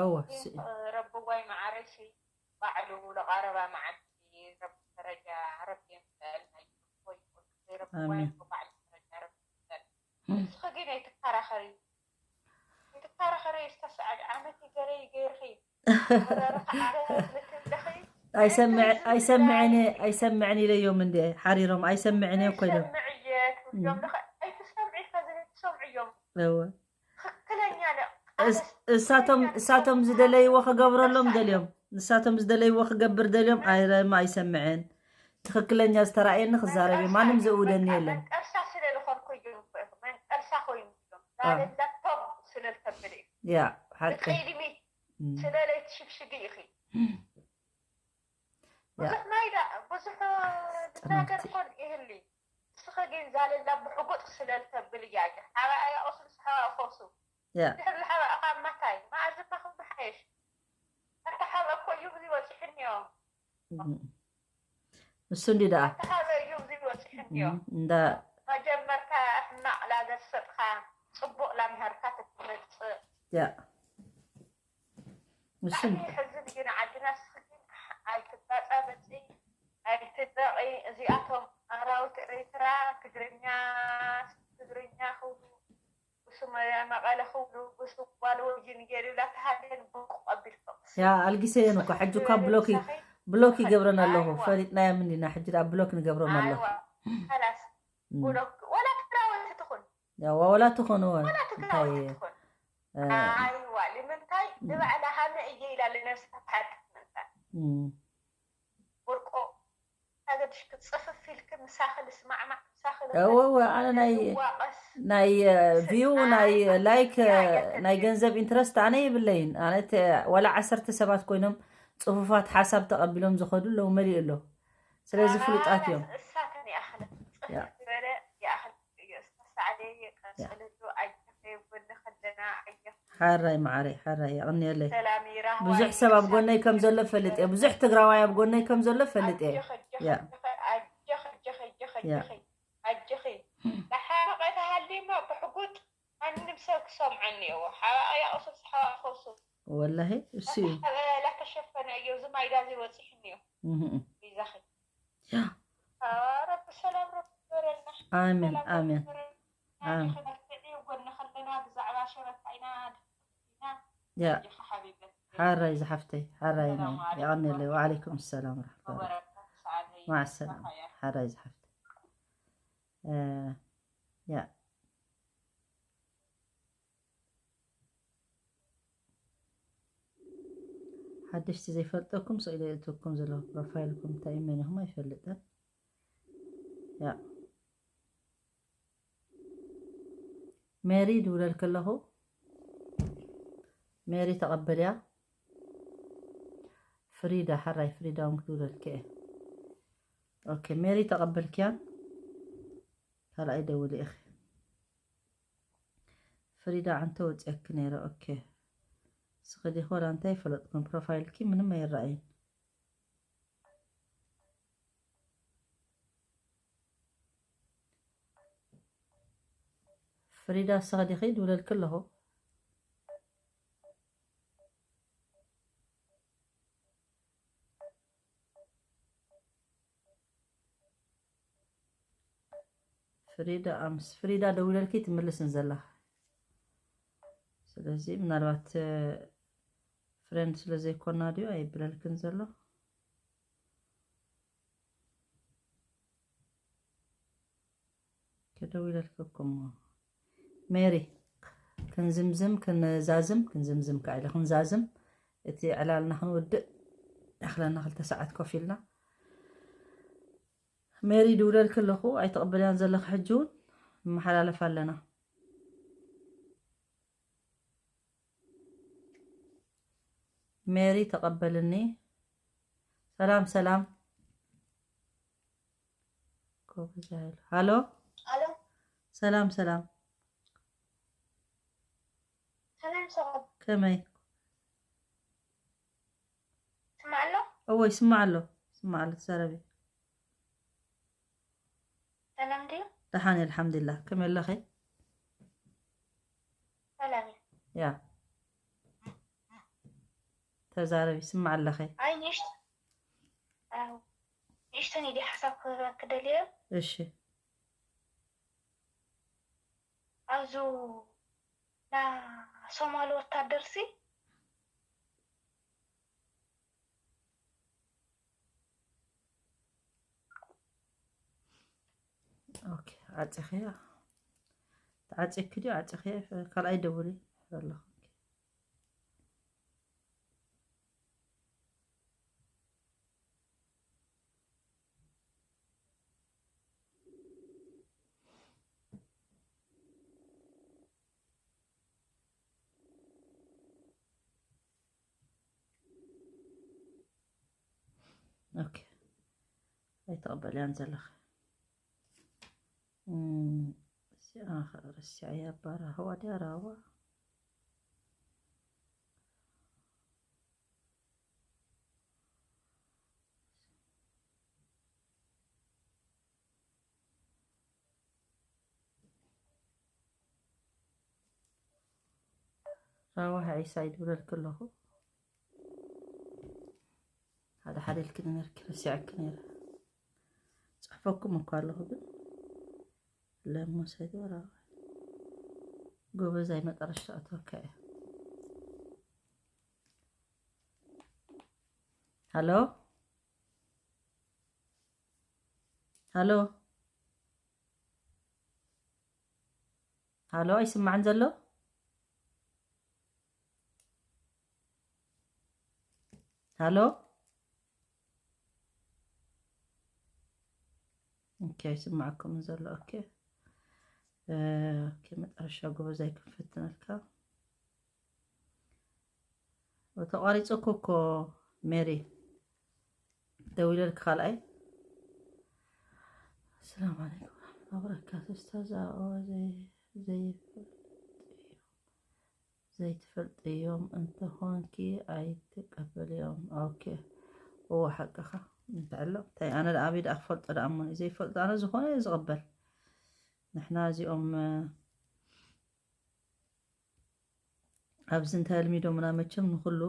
እወ ግን ሲ- ረብዋይ መዓረይ ሲ ባዕሉ ለቓረባ መዓልቲ ረቢ ፈረጃ ረቢ የምፀአልና እዩ። ወይ ረብዋይ ኣሜን ባዕሉ ፈረጃ ረቢ የምፀአልና። እም። እስኺ ግን ኣይትከራኸሪ ኣይትከራኸሪ ዝተሰዓድ ዓመት ይገረይ ገይርኺ ወረርኺ ዓለ ልትብለኺ ኣይሰምዕ ኣይሰምዕን እየ ኣይሰምዕን ኢለዮም እንደ ሓሪሮም ኣይሰምዕን እየ እኮ ኢሎም ይሰምዕ እየ ትብልዮም ለኸ ኣይትሰምዒ ከዚ ትሰምዕዮም እወ ትኽክለኛ ነ እስ- እሳቶም እሳቶም ዝደለይዎ ክገብረሎም ደልዮም ንሳቶም ዝደለይዎ ክገብር ደልዮም ኣይረም ኣይሰምዕን ትኽክለኛ ዝተራእየኒ ክዛረብ እዩ ማንም ዘእውደኒ የለን መንቀርሳ ስለ ዝኾንኩ እዩ መንቀርሳ ኮይኑ እዮም ዛለላቶም ስለ ዝተብል እዩ ያ ሓቂ ብቅድሚ እም፣ ስለ ለይትሽግሽጊ ኢኺ ያ ብዙሕ ናይ ዳ ብዙሕ ዝናገር ጥምቲ ኮን ይህሊ እስኺ ግን ዛለላ ብሕጉጥ ስለ ዝተብል እያ ሓባኣ ያቆሱ ሓባኣ ኮሱ ያ ድሕሪ ዝሓባእኻ ማታይ መኣዝማ ክምሓየሽ ኣተሓበ እኮ እዩ እዚ ወፂሕኒዮ እም። እሱ እንዲ ደኣ ኣተሓበ እዩ እዚ ወፂሕኒዮ እም፣ እንዳ መጀመርታ ሕማቕ ላገሰጥካ ፅቡቕ ላምሃርካ ትትመፅእ ያ እሱ ብጣዕሚ ሕዝን እዩ ንዓድና ስኽቲ ኣይትባፃበፂ ኣይትደቒ እዚኣቶም ኣራዊት ኤርትራ ትግርኛ ትግርኛ ክብሉ ብስም መቐለ ክብሉ ብስም ጓልወጅን ገይሩ ላተሃደን ብቁ ኣቢል ፈቕስ ያ ኣልጊሰየን እኮ ሕጂ እኳ ብሎክ ብሎክ ይገብረን ኣለኹ ፈሊጥናዮም እንዲና ሕጂ ደኣ ብሎክ ንገብሮም ኣለኹ ኣይዋ ካላስ ብሎክ ወላ ትግራወይቲ ትኹን ያዋ ወላ ትኾኑ ወላ እንታይ ትግራወይቲ ትኹን ኣይዋ ንምንታይ ንባዕላ ሃመ እየ ኢላ ለነብሳ ትሓድግ ምንታይ እም፣ ወርቆ ታገድሽ ክትፅፍፍ ኢልክ ምሳኺ ልስማዕማዕ ምሳኺ እወ እወ ኣነ ናይ ልዋቀስ ናይ ቪው ናይ ላይክ ናይ ገንዘብ ኢንትረስት ኣነ የብለይን ኣነ ተ- ዋላ ዓሰርተ ሰባት ኮይኖም ፅፉፋት ሓሳብ ተቐቢሎም ዝኸዱ ኣለዉ መሊኡ ኣሎ ስለዚ ፍሉጣት እዮም እሳተን ይኣኽለ ያ። ፅፍፍ ዝበለ ይኣኽል እዩ ዝተሳዕደ የቀፅለሉ ኣየኸ ጎኒ ከለና ኣየኸ ሓራይ መዓረይ ሓራይ የቐንየለይ ሰላም ይራህዋ ብዙሕ ሰብ ኣብ ጎነይ ከም ዘሎ ፈልጥ እየ ብዙሕ ትግራዋይ ኣብ ጎነይ ከም ዘሎ ፈልጥ እየ ያ ኣጀኺ ኣጀኺ ኣጀኺ ኣጀኺ ኣጀኺ ኣጀኺ ዳሓመቐ ተሃሊማ ብሕጉጥ ማንም ሰብ ክሰምዖ እኒኦዎ ሓባኣ ያቕሱስ ሓባኣ ከውሱስ ወላሂ እሱ እዩ ላተሸፈነ እዩ እዚ ማይዳ እዚ ወፂሕ እኒኦ እህእ። ይዛኺ ያ ረቢ ሰላም ረቢ ዝበረልና ኣሜን ሰላም ኣሜን ዝበረልና። ኣሜን። ናይኺ መርትዒ ጎንኺ ያ ሓራይ ዝሓፍተይ ሓራይ ናይ የቐንየለይ። ወዓለይኩም ሰላም ወረሕመቱላሂ ወበረካቱ። መዓ ሰላም ሓራይ ዝሓፍተይ። እ፣ ያ ሓደሽቲ ዘይፈልጠኩም ስእሊ የእትወኩም ዘለኹ ፕሮፋይልኩም እንታይ እዩ መን ኢኹም ኣይፈልጥን። ያ ሜሪ ድውለልኪ ኣለኹ። ሜሪ ተቐበልያ። ፍሪዳ ሓራይ ፍሪዳ እውን ክድውለልኪ እየ። ኦኬ ሜሪ ተቐበልክያን ካልኣይ ደውሊ ኢኺ። ፍሪዳ ዓንተ ወፅየኪ ነይረ። ኦኬ ስኺ ዲኺ ወላ እንታይ ይፈለጥኩም ፕሮፋይልኪ ምንም ኣይረኣይን። ፍሪዳ ስኺ ዲኺ ድውለልኪ ኣለኹ። ፍሪዳ ኣምስ ፍሪዳ ደውለልኪ ትምልስን ዘላ። ስለዚ ምናልባት ፍሬንድ ስለ ዘይኮና ድዩ ኣይብለልክን ዘሎ። ከደውለልክኩም ሜሪ ክንዝምዝም ክንዛዝም ክንዝምዝም ከዓ ኢለ ክንዛዝም እቲ ዕላልና ክንውድእ ያክለና ክልተ ሰዓት ኮፍ ኢልና ሜሪ ድውለልክ ኣለኹ ኣይተቐበልያን ዘለኺ ሕጂ እውን ንመሓላለፍ ኣለና። ሜሪ ተቐበልኒ። ሰላም ሰላም። ጎበዝ ኣይሉ። ሃሎ። ሃሎ። ሰላም ሰላም። ሰላም ሰላም። ከመይ? ስማዕ ኣሎ? እወ ይስማዕ ኣሎ። ይስማዕ ኣሎ። ተዛረቢ። ሰላም ድዩ? ደሓን እየ ኣልሓምዱሊላህ። ከመይ ኣለኺ? ሰላም እየ። ያ ተዛረቢ ይስማዕ ኣለኺ። ኣይ ንእሽት ኣው ንእሽተን ኢዲ ሓሳብ ክህበኪ ደልየ። እሺ ኣብዚ ና ሶማሊ ወታደርሲ ኦኬ ዓፂኽያ ተዓፂኽኪ ድዩ ዓፂኽያ ካልኣይ ደውሊ ኣለኹ። ኦኬ ኣይተቐበልያን ዘለኺ እዚኣ ኸ ረሲዐያ ባራህዋ ድያ ራዋ ራዋህ ዒሳ ይድብለልኪ ኣለኹ ሓደ ሓደ ኢልክኒ ነርኪ ረሲዐኪ ነይረ ጽሕፈኩም እኳ ኣለኹ ግን ለሞ ሰይዶ ራዋህ ጎበዛይ መጠረሻ ኣትወካ እያ ሃሎ ሃሎ ሃሎ ኣይስማዕን ዘሎ ሃሎ ኦኬ ኣይስማዕኩምን ዘሎ ኦኬ ኦኬ መጠረሻ ጎበዛይ ክንፈትነልካ ተቋሪፁ እኮ እኮ ሜሪ ደዊለልክ ካልኣይ ሰላም ኣለይኩም ወበረካቱ ኡስታዝ ኣበባ ዘይፈልጥ ዘይትፈልጥዮም እንተኾንኪ ኣይትቀበልዮም ኦኬ እወ ሓቅኻ እንተዕሎ እንታይ ኣነ ደኣ ኣበይ ደኣ ክፈልጦ ደኣ እሞ ዘይፈልጦ ኣነ ዝኾነ ዝቕበል ንሕና እዚኦም ኣብዚ እንታይ ኣልሚዶምና መቸም ንኹሉ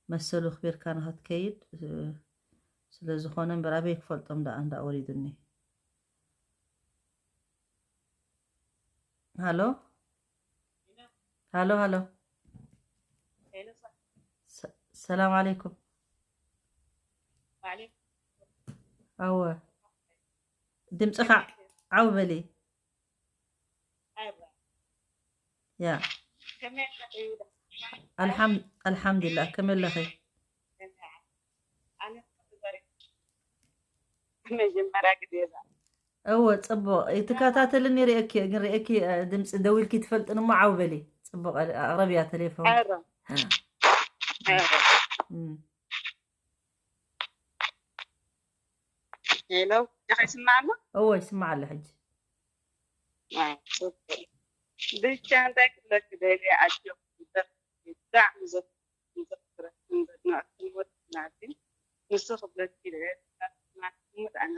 መሰሉ ኣኽቢርካ ንኽትከይድ ስለ ዝኾነ እምበር ኣበይ ክፈልጦም ደኣ እንዳ ወሪዱኒ ሃሎ ሃሎ ሃሎ። ሰላም ዓለይኩም። ኣወ፣ ድምፅኻ ዓው በሊ። ያ፣ ኣልሓምዱላህ። ከመይ ኣለኺ? መጀመርያ ግዜ እዛ። እወ፣ ፅቡቕ። ትከታተልኒ ርእየኪ፣ ግን ርእየኪ፣ እ፣ ድምፂ ደዊልኪ ትፈልጥን እሞ ዓው በሊ። ፅቡቕ፣ ኣቕረብያ ቴሌፎን። ኧረ፣ እ። ኧረ። እም። ሄሎ፣ ይስማዕ ኣሎ? እወ፣ ይስማዕ ኣሎ ሕጂ። ኣይ፣ ፅቡቕ። ብቻ እንታይ ክብለኪ ደልየ፣ ኣጆኺ፣ ብጣዕሚ ዘፍ-፣ ዘፍቅረክን ዘድንቐክን ወዲ ናቲ። ንሱ ክብለኪ ደልየ፣ ናትኩም ወድኣና፣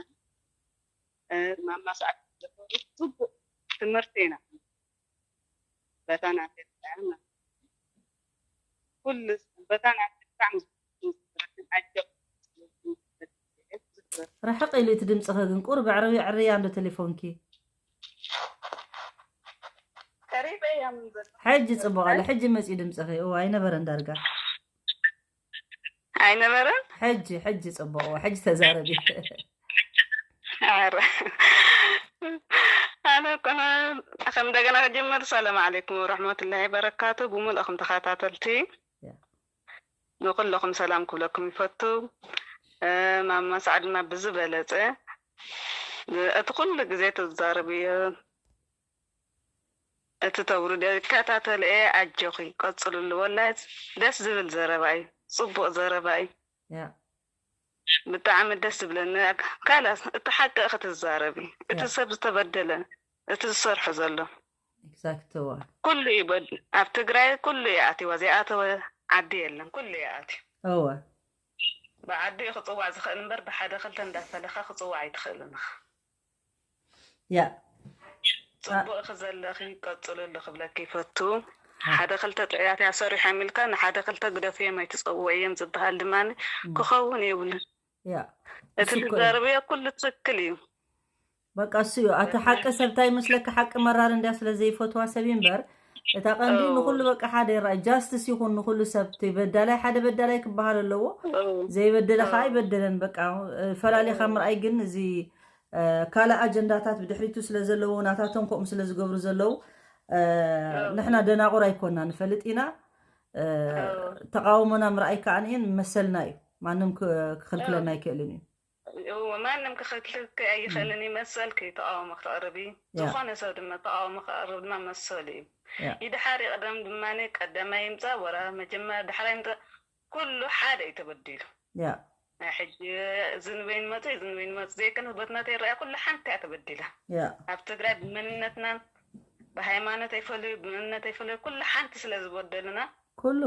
እ፣ ማማ ሰዓት ዘፈሩ ፅቡቕ ትምህርቲ ኢና። በታ ናተይ ብጣዕሚ፣ ኩሉ በታ ናተይ ብጣዕሚ ዝፍረትን ኣጆ ርሕቕ ኢሉ እቲ ድምፅኺ ግን ቁሩብ ዕርይ ዕርያ እንዶ ቴሌፎንኪ። ቀሪበ እያ ምን ዘሎ ሕጂ ፅቡቕ ኣለ። ሕጂ መፂኡ ድምፅኺ። እዋ ኣይነበረን ዳርጋ። ኣይነበረን። ሕጂ ሕጂ ጽቡቕ እዋ፣ ሕጂ ተዛረቢ። ኧረ፣ ኣነ እኮ ከም እንደገና ክጅምር፣ ሰላም ዓለይኩም ወረሕመቱላሂ በረካቱ። ብምልእኹም ተኸታተልቲ ያ። ንኩለኹም ሰላም ክብለኩም ይፈቱ። እ፣ ማማ ሰዓድ ድማ ብዝበለጸ እቲ ኩሉ ግዜ ትዛረብዮ እቲ ተውርድ ይከታተል እየ። ኣጆኺ ቀጽልሉ። ወላሂ ደስ ዝብል ዘረባ እዩ፣ ጽቡቕ ዘረባ እዩ። ያ ብጣዕሚ ደስ ዝብለኒ። ካላስ እቲ ሓቂ ክትዛረቢ፣ እቲ ያ። ሰብ ዝተበደለ፣ እቲ ዝሰርሖ ዘሎ ኤግዛክት እዋ ኩሉ እዩ በድ-፣ ኣብ ትግራይ ኩሉ እዩ ኣትዋ፣ ዘይኣተወ ዓዲ የለን፣ ኩሉ እዩ ኣትዩ። እወ ብዓዲ እዩ ክፅዋዕ ዝኽእል እምበር ብሓደ ክልተ እንዳፈለኻ ክፅዋዕ ኣይትኽእልን ኢኻ። ያ ፅቡቅ ዘለኺ ቀፅልሉ ክብለኪ ይፈቱ። ሓደ ክልተ ጥዕያት እያ ሰሪሖም ኢልካ ንሓደ ክልተ ግደፍዮም ኣይትፀውዕዮም ዝበሃል ድማ ክኸውን የብሉን። ያ እቲ እሱ እኮ እዩ። ትዛረብዮ ኩሉ ትክክል እዩ። በቃ እሱ እዩ። ኣቲ ሓቂ ሰብ እንታይ ይመስለካ፣ ሓቂ መራር እንድያ ስለ ዘይፈትዋ ሰብ እዩ እምበር፣ እታ ቀንዲ ኦ። ንኹሉ በቃ ሓደ ይረኣይ። ጃስትስ ይኹን ንኹሉ ሰብ፣ እቲ በዳላይ ሓደ በዳላይ ክበሃል ኣለዎ። ኦ። ዘይበደለ ከዓ ኦ። ኣይበደለን። በቃ ፈላሊኻ ምርኣይ ግን እዚ እ፣ ካልእ ኣጀንዳታት ብድሕሪቱ ስለ ዘለዉ ናታቶም ከምኡ ስለ ዝገብሩ ዘለዉ እ፣ ኦ። ንሕና ደናቑር ኣይኮና ንፈልጥ ኢና። እ፣ ኦ። ተቃውሞና ምርኣይ ከዓ ንኤን መሰልና እዩ። ማንም ክ- ክኽልክለና ኣይክእልን እዩ። እዎ፣ ማንም ክኽልክልኪ ኣይኽእልን እዩ። መሰልኪ እዩ ተቃውሞ ክተቕርቢ። ያ። ዝኾነ ሰብ ድማ ተቃውሞ ክቐርብ ድማ መሰሉ እዩ። ያ። ይድሓር ይቕደም ድማ ቀዳማይ ይምፃእ ወላ መጀመርያ ዳሕራይ ይምፃእ ኩሉ ሓደ እዩ ተበዲሉ። ያ ናይ ሕጂ እዚ ንበይኑ መፁ፣ እዚ ንበይኑ መፁ ዘይኮነ፣ በቲ ናተይ ረኣያ ኩሉ ሓንቲ እያ ተበዲላ። ያ ኣብ ትግራይ ብመንነትናን ብሃይማኖት ኣይፈለዩ፣ ብመንነት ኣይፈለዩ፣ ኩሉ ሓንቲ ስለ ዝበደሉና ኩሉ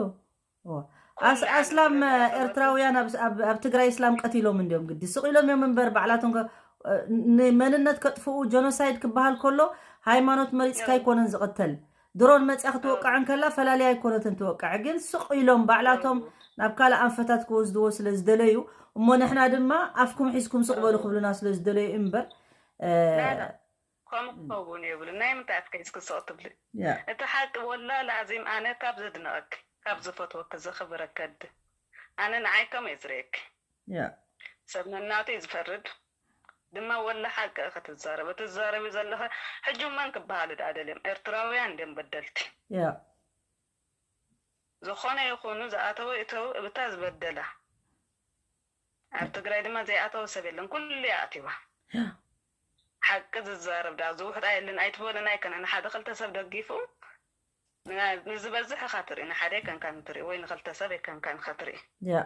እዋ። ኩሉ ኣስ- ሓንቲ ኣስላም ስለ ዝኣተወት ኤርትራውያን ኣብ ኣብ ትግራይ እስላም ቀቲሎም እንዲዮም ግዲ ስቕ ኢሎም እዮም እምበር ባዕላቶም ከ- ንመንነት ከጥፍኡ ጀኖሳይድ ክበሃል ከሎ ሃይማኖት መሪፅካ ኣይኮነን ዝቕተል። ድሮን መፅያ ክትወቅዕ እንከላ ፈላልያ ኣይኮነትን ትወቅዕ፣ ግን ስቕ ኢሎም ባዕላቶም ናብ ካልእ ኣንፈታት ክወስድዎ ስለ ዝደለዩ እሞ ንሕና ድማ ኣፍኩም ሒዝኩም ስቕ በሉ ክብሉና ስለ ዝደለዩ እምበር እ፣ ከምኡ ክኸውን የብሉ። ናይ ምንታይ ኣፍካ ሒዝኪ ስቕ ትብሊ? ያ እቲ ሓቂ ወላ ላዚም ኣነ ካብ ዘድንቐኪ ካብ ዝፈትወኪ ዘኽብረኪ ኣደ ኣነ ንዓይ ከምኡ እየ ዝርእየኪ። ያ ሰብ ነናቱ እዩ ዝፈርድ። ድማ ወላ ሓቂ ኢኺ ትዛረቢ። እቲ ትዛረቢ ዘለኺ ሕጂ መን ክበሃሉ ደኣ ደልዮም? ኤርትራውያን ድዮም በደልቲ? ያ ዝኾነ ይኹኑ ዝኣተወ እተው እብታ ዝበደላ ኣብ ትግራይ ድማ ዘይኣተወ ሰብ የለን። ኩሉ ይኣትዋ። ያ ሓቂ ዝዛረብ ደኣ ዝውሕጣ የለን ኣይትበሉን ኣይኮነን። ሓደ ክልተ ሰብ ደጊፉ ን- ንዝበዝሕ ኢኻ ትርኢ፣ ንሓደ ኣይኮንካን ትርኢ ወይ ንክልተ ሰብ ኣይኮንካን ኢኻ ትርኢ። ያ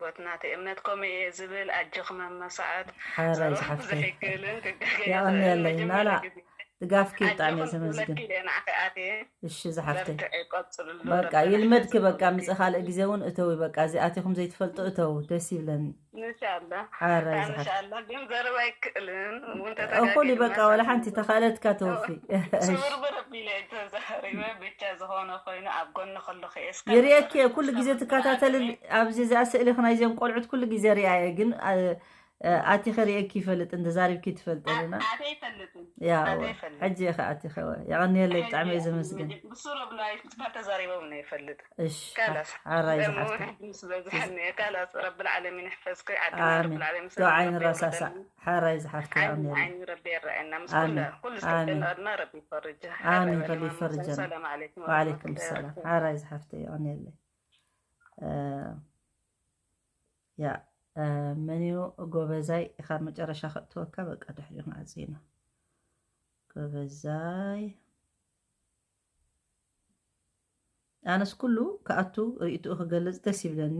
ቦት ናተይ እምነት ከምኡ እየ ዝብል ኣጆኺ ማማ ሰዓድ። ሓራይ ሰላም ዝሓፍተይ ዘይክእልን ክገገ የቐንየለይ መጀመርያ ናላ ግዜ ድጋፍኪ ብጣዕሚ እየ ኣጆኺ ዘመስግን። ክብለኪ ኢለ ንዓኺ ኣትየ እሺ ዝሓፍተይ በርትዒ ቀፅልሉ። በቃ ረቢ ይልመድኪ ንዓኺ በቃ ዘኽብረኪ። ምጽእ ካልእ ግዜ እውን እተዊ በቃ እዚኣቲኹም ዘይትፈልጡ እተዉ ደስ ይብለኒ። ንሻላ ሓራይ ዝሓፍተይ ንሻላ ግን ዘረባ ኣይክእልን እውን እኹል እዩ በቃ ዋላ ሓንቲ ተታጋጊ ተኻእለትካ ተወፊ። ስብርብር ኣቢለ እየ ተዛሪበ። ብቻ ዝኾነ ኮይኑ ኣብ ጎኒ ከለኹ እየ እስካብ ይርእየኪ እየ መጨረሻ ኩሉ ግዜ ሰብርብር ትከታተልኒ ኣቢለ ኣብዚ እዚኣ ስእሊ ናይዚኦም ቆልዑት ኩሉ ግዜ ሪኣ እየ ግን አ፣ ኣቲ ኸሪኤኪ ይፈልጥ እንተ ዛሪብኪ ትፈልጠልና። ኣደ ይፈልጥን ያ ኣደ ይፈልጥ ሕጂ ኢኸ ኣቲ ኸወ የቐንየለይ ብጣዕሚ እየ ዘመስግን። ብሱር ብላይ ትባል ተዛሪቦም ነው ይፈልጥ እሽ ካላስ ሓራይ ዝሓፍቲ ምስ በዝሐኒ ካላስ ረብል ዓለሚን ይሕፈዝኩ ዓድና ኣሜን። ረብል ዓለሚን ዶ ዓይኒ ራሳሳ ሓራይ ዝሓፍቲ ዓይኒ የቐንየለይ። ዓይኒ ረቢ ይረኣየና ምስ ኣሜን። ኩለ ኩሉ ሰብ ኣሜን። ጨነቐና ረቢ ይፈርጃ ኣሜን። ፈሊ ይፈርጀና። ሰላም ዓለይኩም ወዓለይኩም ሰላም ሓራይ ዝሓፍቲ የቐንየለይ። እ፣ ያ እ፣ መን እዩ ጎበዛይ ካብ መጨረሻ ከእትወካ በቃ ድሕሪኡ ክዓፅዩና ጎበዛይ ኣነስ ኩሉ ክኣቱ ርእይትኡ ክገልጽ ደስ ይብለኒ።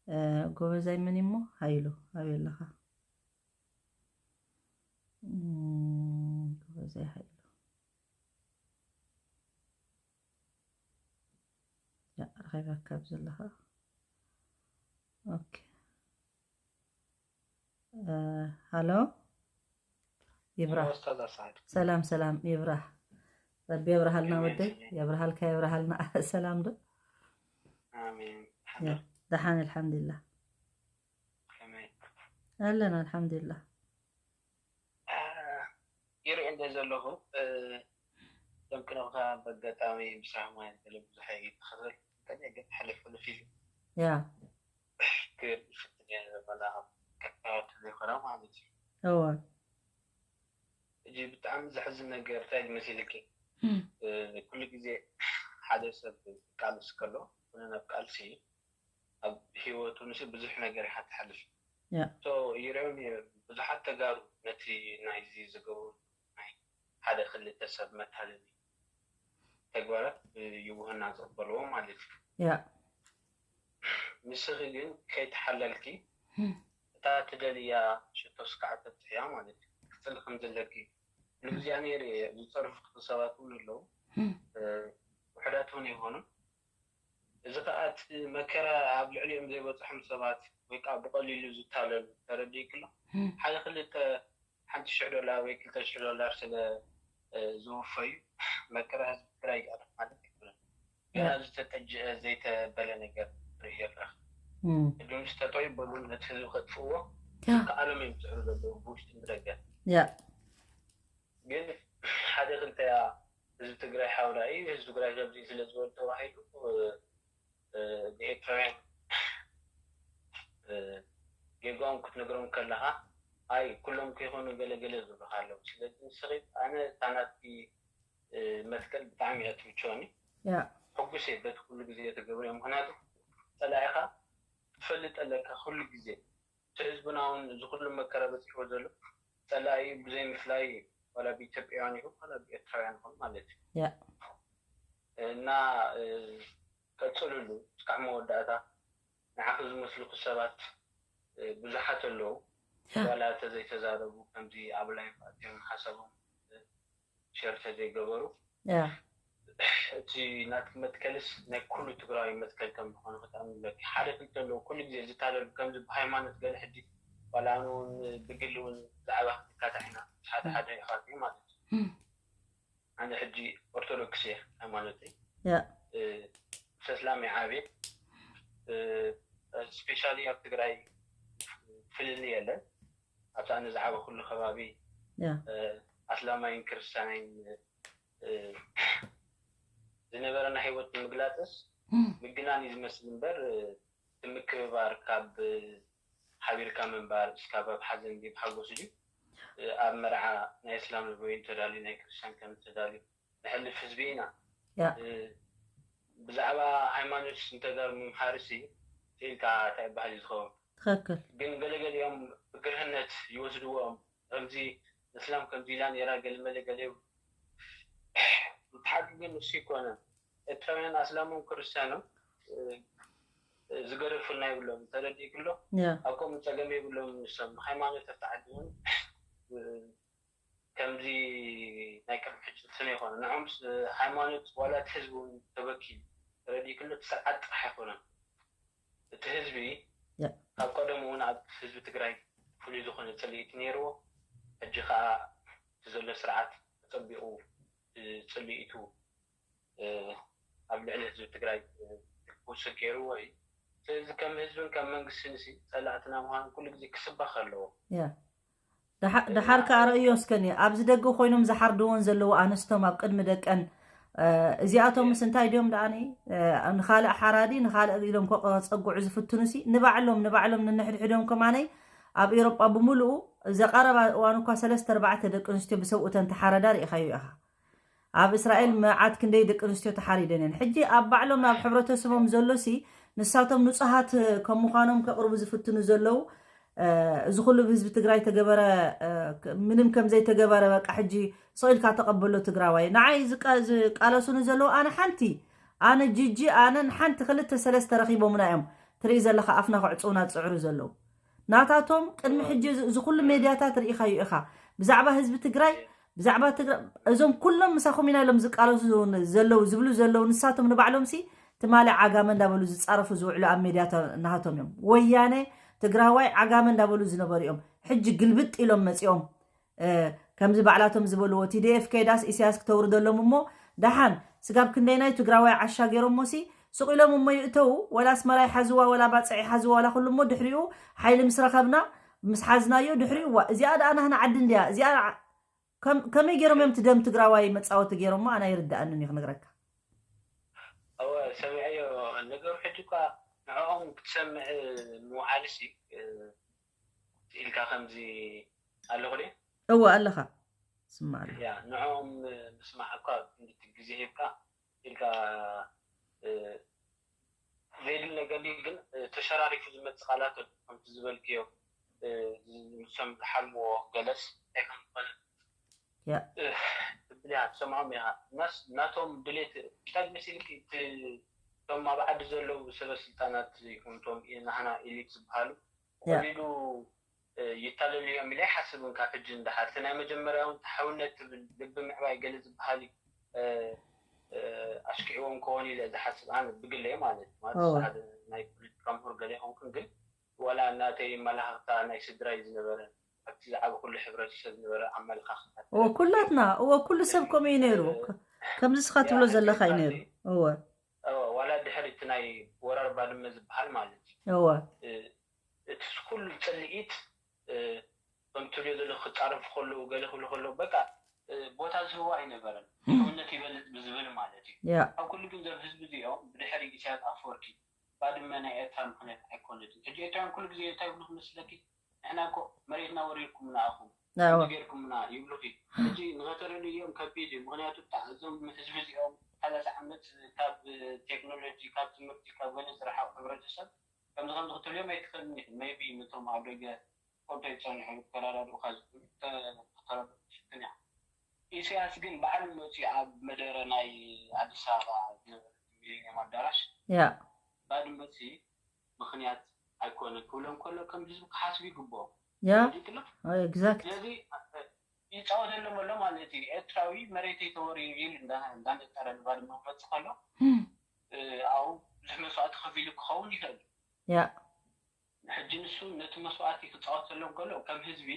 እ፣ ጎበዛይ መን እሞ ሃይሉ ኣበይ ኣለኻ? እም፣ ጎበዛይ ሃይሉ ያ ረኺበካ ኣብዚ ኣለኻ። ኦኬ እ፣ ሃሎ ይብራህ ኡስታዝ ኣስዓድ ሰላም ሰላም ይብራህ ረቢ የብርሃልና ከመይ ወደይ ትብሊ? የብርሃልካ የብርሃልና ሰላም ዶ ኣሜን። ሓደር ደሓን ኣልሓምዱሊላህ ከመይ ኣለና ኣልሓምዱሊላህ ይርኢ እንደ ዘለኹ እ፣ ደምቅኖኻ በጋጣሚ ብስራሕ ማለት ገለ ብዙሕ ኣይተኸታተል ከለ ግን ሕልፍ ሕልፍ ኢሉ ያ ክፍትን እየ ዘበላ ከታወት ዘይኮነ ማለት እዩ። እወ እጂ ብጣዕሚ ዘሕዝን ነገር እንታይ መሲልኪ? እ፣ ኩሉ ግዜ ሓደ ሰብ ቃልስ ከሎ ኮነ ናብ ቃልሲ ኣብ ህይወቱ ንሱ ብዙሕ ነገር ኢኻ ትሓልፍ። ያ So ይርእዮም እየ ብዙሓት ተጋሩ ነቲ ናይዚ ዝገብሩ ናይ ሓደ ክልተ ሰብ መታለሊ ተግባራት ብይውህና ዝቕበልዎ ማለት እዩ። ያ ንስኺ ግን ከይተሓለልኪ እታ ትደልያ ሽቶ ስካዕ ተብፅሕያ ማለት እዩ ክትፅሊ ከም ዘለኪ። ንግዚኣ ነይረ ዝፀርፉ ሰባት እውን ኣለዉ። እ፣ ውሕዳት እውን ይኾኑ። እዚ ከዓ እቲ መከራ ኣብ ልዕሊኦም ዘይበፅሖም ሰባት ወይ ከዓ ብቐሊሉ ዝታለሉ ተረዲእክሎ ሓደ ክልተ ሓንቲ ሽሕ ዶላር ወይ ክልተ ሽሕ ዶላር ስለ እ፣ ዝውፈዩ መከራ ህዝቢ ትግራይ ይቐርፍ ማለት ኣይኮነን። ገና ዝተጠጅአ ዘይተበለ ነገር ርኢ ይረኽ። እም፣ እዱም ዝተጠዩ በሉ ነቲ ህዝቢ ከጥፍዎ ያ ከኣሎም እዮም ዝፅዕሩ ዘለዉ ብውሽጥን ብደገ። ያ ግን ሓደ ክልተ ህዝቢ ትግራይ ሓውራ እዩ ህዝቢ ትግራይ ከምዚ ስለ ዝበሉ ተባሂሉ እ፣ እ፣ ንኤርትራውያን እ፣ ጌጋኦም ክትነግሮም ከለኻ ኣይ ኩሎም ከይኮኑ ገለገለ ዝብሉኻ ኣለዉ። ስለዚ ንስኺ ኣነ እታ ናትኪ እ፣ መትከል ብጣዕሚ እያ ትምቸወኒ። ያ ሕጉስ እየ በቲ ኩሉ ግዜ ትገብርዮ ምክንያቱ ፀላኢኻ ክትፈልጥ ኣለካ ኩሉ ግዜ እቲ ህዝብና እውን እዚ ኩሉ መከራ በፂሕዎ ዘሎ ፀላኢ ብዘይ ምፍላይ ዋላ ብኢትዮጵያውያን ይኹን ዋላ ብኤርትራውያን ይኹን ማለት እዩ ያ እና እ፣ ቀፅልሉ እስካዕ መወዳእታ ንዓኺ ዝመስሉኪ ሰባት እ፣ ብዙሓት ኣለዉ ያ ዋላ ተዘይተዛረቡ ከምዚ ኣብ ላይፍ ኣትዮም ሓሳቦም ሸር ተዘይገበሩ ያ እቲ ናትኪ መትከልስ ናይ ኩሉ ትግራዊ መትከል ከም ዝኾነ ክትኣምን ኣለኪ። ሓደ ክልተ ኣለዉ ኩሉ ግዜ ዝታለሉ ከምዚ ብሃይማኖት ገለ ሕጂ ዋላ ኣነ እውን ብግሊ እውን ብዛዕባ ክንካታዕ ኢና ሓደ ሓደ ኢኻትኒ ማለት እዩ። ኣነ ሕጂ ኦርቶዶክስ እየ ሃይማኖተይ ያ እ፣ ሰስላም እየ ዓብየ ስፔሻሊ ኣብ ትግራይ ፍልልይ የለን። ኣብቲ ኣነ ዝዓበኹሉ ከባቢ ያ ኣስላማይን ክርስትያናይን ዝነበረና ህይወት ንምግላፅስ ምግናን እዩ ዝመስል እምበር እቲ ምክብባር ካብ ሓቢርካ ምንባር እስካብ ኣብ ሓዘን ድዩ ሓጎስ ድዩ ኣብ መርዓ ናይ እስላም ወይ እንተዳልዩ ናይ ክርስትያን ከም እንተዳልዩ ንሕልፍ ህዝቢ ኢና። ያ ብዛዕባ ሃይማኖት እንተጋር ምምሃርሲ ስኢልካ እንታይ ባህል እዩ ዝኸውን? ትኽክል ግን ገለገሊኦም ብግርህነት ይወስድዎም። ከምዚ እስላም ከምዚ ኢላ ነይራ ገለመለ ገለ ይብሉ። እቲ ሓቂ ግን እሱ ይኮነን። ኤርትራውያን ኣስላሞም ክርስትያኖም ዝገደፉልና ይብሎም። ተረዲእክሎ? ያ ኣብ ከምኡ ፀገም የብሎም ንሶም። ሃይማኖት ኣብቲ ዓዲ እውን ከምዚ ናይ ቅድሚ ሕጂ ስነ ይኮነ ንዖምስ ሃይማኖት ዋላ እቲ ህዝቢ እውን ተበኪሉ ተረዲእክሎ እቲ ስርዓት ጥራሕ ኣይኮነን እቲ ህዝቢ ያ ካብ ቀደሙ እውን ኣብ ህዝቢ ትግራይ ፍሉይ ዝኾነ ፅልኢት ነይርዎ ሕጂ ከዓ እቲ ዘሎ ስርዓት ተፀቢቑ ፅልኢቱ ኣብ ልዕሊ ህዝቢ ትግራይ ክውስድ ገይርዎ እዩ ስለዚ ከም ህዝብን ከም መንግስትን ሲ ጸላእትና ምዃኑ ኩሉ ግዜ ክስበኽ ኣለዎ። ያ ደሓ- ደሓር ከኣ ረእዮ እስከኒ ኣብዚ ደገ ኮይኖም ዝሓርድወን ዘለዉ ኣንስቶም ኣብ ቅድሚ ደቀን እ፣ እዚኣቶምስ እንታይ ድዮም ደኣኒ እ፣ ንኻልእ ሓራዲ ንኻልእ ኢሎም ከፀጉዑ ዝፍትኑ ሲ ንባዕሎም ንባዕሎም ንንሕድሕዶም ከማነይ ኣብ ኤሮጳ ብምሉኡ ዘቐረባ እዋን እኳ ሰለስተ ኣርባዕተ ደቂ ኣንስትዮ ብሰብኡተን ተሓረዳ ርኢኻዮ ኢኻ ኣብ እስራኤል መዓት ክንደይ ደቂ ኣንስትዮ ተሓሪደን እየን ሕጂ ኣብ ባዕሎም ኣብ ሕብረተሰቦም ዘሎ ሲ ንሳቶም ንጹሃት ከም ምዃኖም ከቕርቡ ዝፍትኑ ዘለዉ እዚ ኩሉ ብህዝቢ ትግራይ ተገበረ ምንም ከም ዘይተገበረ በቃ ሕጂ ስቕ ኢልካ ተቐበሎ ትግራዋይ ንዓይ ዝቃለሱኒ ዘለዉ ኣነ ሓንቲ ኣነ ጂጂ ኣነ ንሓንቲ ክልተ ሰለስተ ረኺቦምና እዮም ትርኢ ዘለኻ ኣፍና ክዕፅውና ዝፅዕሩ ዘለዉ ናታቶም ቅድሚ ሕጂ እዚ ኩሉ ሜድያታት ርኢኻዩ ኢኻ ብዛዕባ ህዝቢ ትግራይ ብዛዕባ ትግራይ እዞም ኩሎም ምሳኹም ኢና ኢሎም ዝቃለሱ ዘለዉ ዝብሉ ዘለዉ ንሳቶም ንባዕሎም ሲ ትማሊ ዓጋመ እንዳበሉ ዝፃረፉ ዝውዕሉ ኣብ ሜድያ ናሃቶም እዮም ወያነ ትግራዋይ ዓጋመ እንዳበሉ ዝነበሩ እዮም ሕጂ ግልብጥ ኢሎም መፂኦም ከምዚ ባዕላቶም ዝበልዎ ቲዲኤፍ ከይዳስ ኢሳያስ ክተውርደሎም እሞ ደሓን ስጋብ ክንደይናይ ትግራዋይ ዓሻ ገይሮሞ ሲ ስቕ ኢሎም እሞ ይእተዉ ወላ ኣስመራ ይሓዝዋ ወላ ባፅዕ ይሓዝዋ ወላ ኩሉ እሞ ድሕሪኡ ሓይሊ ምስ ረኸብና ምስ ሓዝናዮ ድሕሪኡ ዋ እዚኣ ደኣ ናህና ዓዲ እንድያ እዚኣ ከመይ ገይሮም እዮም ትደም ትግራዋይ መፃወቲ ገይሮሞ ኣና ይርድኣንን እዩ ክነግረካ እወ ሰሚዐዮ ነገሩ ሕጂ እኳ ንዕኦም ክትሰምዕ ምውዓልሲ ኢልካ ከምዚ ኣለኹ ድየ እወ ኣለኻ ስማዕ ኣሎ ያ ንዕኦም ምስማዕ እኳ ክንድቲ ግዜ ሂብካ ኢልካ እ፣ ዘይድል ነገር ድዩ ግን እ፣ ተሸራሪፉ ዝመፅእ ቃላት ኣሎ። ከምቲ ዝበልክዮ እ፣ ዝ- ንሶም ዝሓልምዎ ገለስ እንታይ ከም ዝኾነ ያ ትብል ኢኻ ትሰምዖም ኢኻ እናስ ናቶም ድሌት እንታይ መሲልክ እቲ እቶም ኣብ ዓዲ ዘለዉ ሰበ ስልጣናት ይኹን እቶም ናህና ኤሊት ዝበሃሉ ያ ብቐሊሉ ይታለሉ እዮም ኢለ ኣይሓስብን ካብ ሕጂ ንደሓር እቲ ናይ መጀመርያ እውን ተሓውነት ትብል ልቢ ምዕባይ ገለ ዝበሃል እዩ ኣሽኪዕዎም ክኾን ኢለ ዝሓስብ ኣነ ብግለይ ማለት ማለት ሓደ ናይ ፖለቲካ ምሁር ገለ ይኾንኩን ግን ዋላ እናተይ መላኽታ ናይ ስድራይ ዝነበረ ኣብቲ ዝዓበኩሉ ሕብረተሰብ ዝነበረ ኣመለኻኽታት እወ ኩላትና እወ ኩሉ ሰብ ከምኡ እዩ ነይሩ ከምዚ ስኻ ትብሎ ዘለኻ እዩ ነይሩ እወ ዋላ ድሕሪ እቲ ናይ ወራር ባድመ ዝበሃል ማለት እዩ እወ እቲ ኩሉ ፅልኢት ከም ትብልዮ ዘለኹ ክፃረፉ ከለዉ ገለ ክብሉ ከለዉ በቃ ቦታ ዝህዋ ኣይነበረን ሕውነት ይበልፅ ብዝብል ማለት እዩ ያ ኣብ ኩሉ ግን ዘብ ህዝቢ እዚኦም ብድሕሪ ኢሳያስ ኣፈወርቂ ባድመ ናይ ኤርትራ ምክንያት ኣይኮነትን ሕጂ ኤርትራውያን ኩሉ ግዜ እንታይ ይብሉ ክመስለኪ ንሕና እኮ መሬትና ወሪርኩምና ኣኹም ኣዎ ገርኩምና ይብሉኺ ሕጂ ንኸተረድእዮም ከቢድ እዩ ምክንያቱ ብታ- እዞም ህዝቢ እዚኦም ሰላሳ ዓመት ካብ ቴክኖሎጂ ካብ ትምህርቲ ካብ ገለ ዝረሓቁ ሕብረተሰብ ከምዚ ከምዚ ክትብልዮም ኣይትኽእልን ኢኺ maybe ነቶም ኣብ ደገ ኮንቶ ይፀንሑ ክተረዳድኡካ ዝኽእሉ ክተ- ክተረድኡ ትፍትን ኢኻ ኢሳያስ ግን ባዕሉ መፂኡ ኣብ መደረ ናይ ኣዲስ ኣበባ ዝነበረ ሚሊኒየም ኣዳራሽ ያ ባድመ መፂ ምኽንያት ኣይኮነን ክብሎም ከሎ ከም ህዝቢ ክሓስቡ ይግብኦም ያ ወዲቅሎ exactly ስለዚ ይፃወተሎም ኣሎ ማለት እዩ ኤርትራዊ መሬተይ ተወሪሩ ኢሉ እንዳ- እንዳነጠረ ንባድመ ክመፅእ ከሎ ኣብኡ ብዙሕ መስዋእቲ ከፊሉ ክኸውን ይኽእል እዩ ያ ሕጂ ንሱ ነቲ መስዋእቲ ክፃወተሎም ከሎ ከም ህዝቢ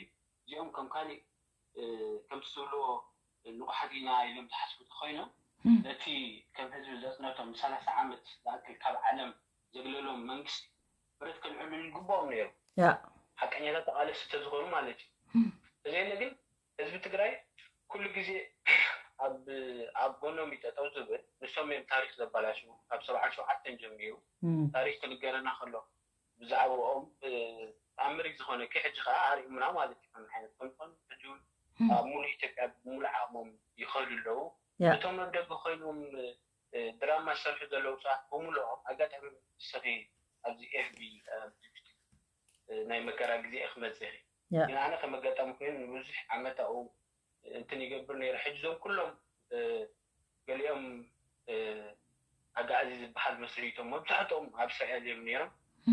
እዚኦም ከም ካሊእ ከምቲ ዝብልዎ ንቑሓት ኢና ኢሎም ዝሓስቡ ተኮይኖም ነቲ ከም ህዝቢ ዘፅነቶም ንሰላሳ ዓመት ዝኣክል ካብ ዓለም ዘግለሎም መንግስቲ ብረት ከልዕሉ ይግብኦም ነይሩ ያ ሓቀኛታት ተቓለስቲ ተዝኾኑ ማለት እዩ ተዘይለ ግን ህዝቢ ትግራይ ኩሉ ግዜ ኣብ ኣብ ጎኖም እዩ ጠጠው ዝብል ንሶም እዮም ታሪክ ዘባላሽው ካብ ሰብዓ ሸውዓተን ጀሚሩ ታሪክ ክንገረና ከሎ ብዛዕባኦም ተኣምር እዩ ዝኾነ ከ ሕጂ ከዓ ኣርእሙና ማለት እዩ ከመይ ዓይነት ከም ዝኾኑ ሕጂ እውን ኣብ ሙሉእ ኢትዮጵያ ብሙሉእ ዓቕሞም ይኸዱ ኣለዉ እቶም ኣብ ደገ ኮይኖም ድራማ ዝሰርሑ ዘለዉ ሰባት ብምሉኦም ኣጋጣሚ ንስኺ ኣብዚ ኤፍቢ ናይ መከራ ግዜ ክመፅእ ግን ኣነ ከም ኣጋጣሚ ኮይኑ ንብዙሕ ዓመት ኣብኡ እንትን ይገብር ነይረ ሕጂ እዞም ኩሎም ገሊኦም ኣጋኣዚ ዝበሃል መስሪቶም መብዛሕትኦም ኣብ እስራኤል እዮም ነይሮም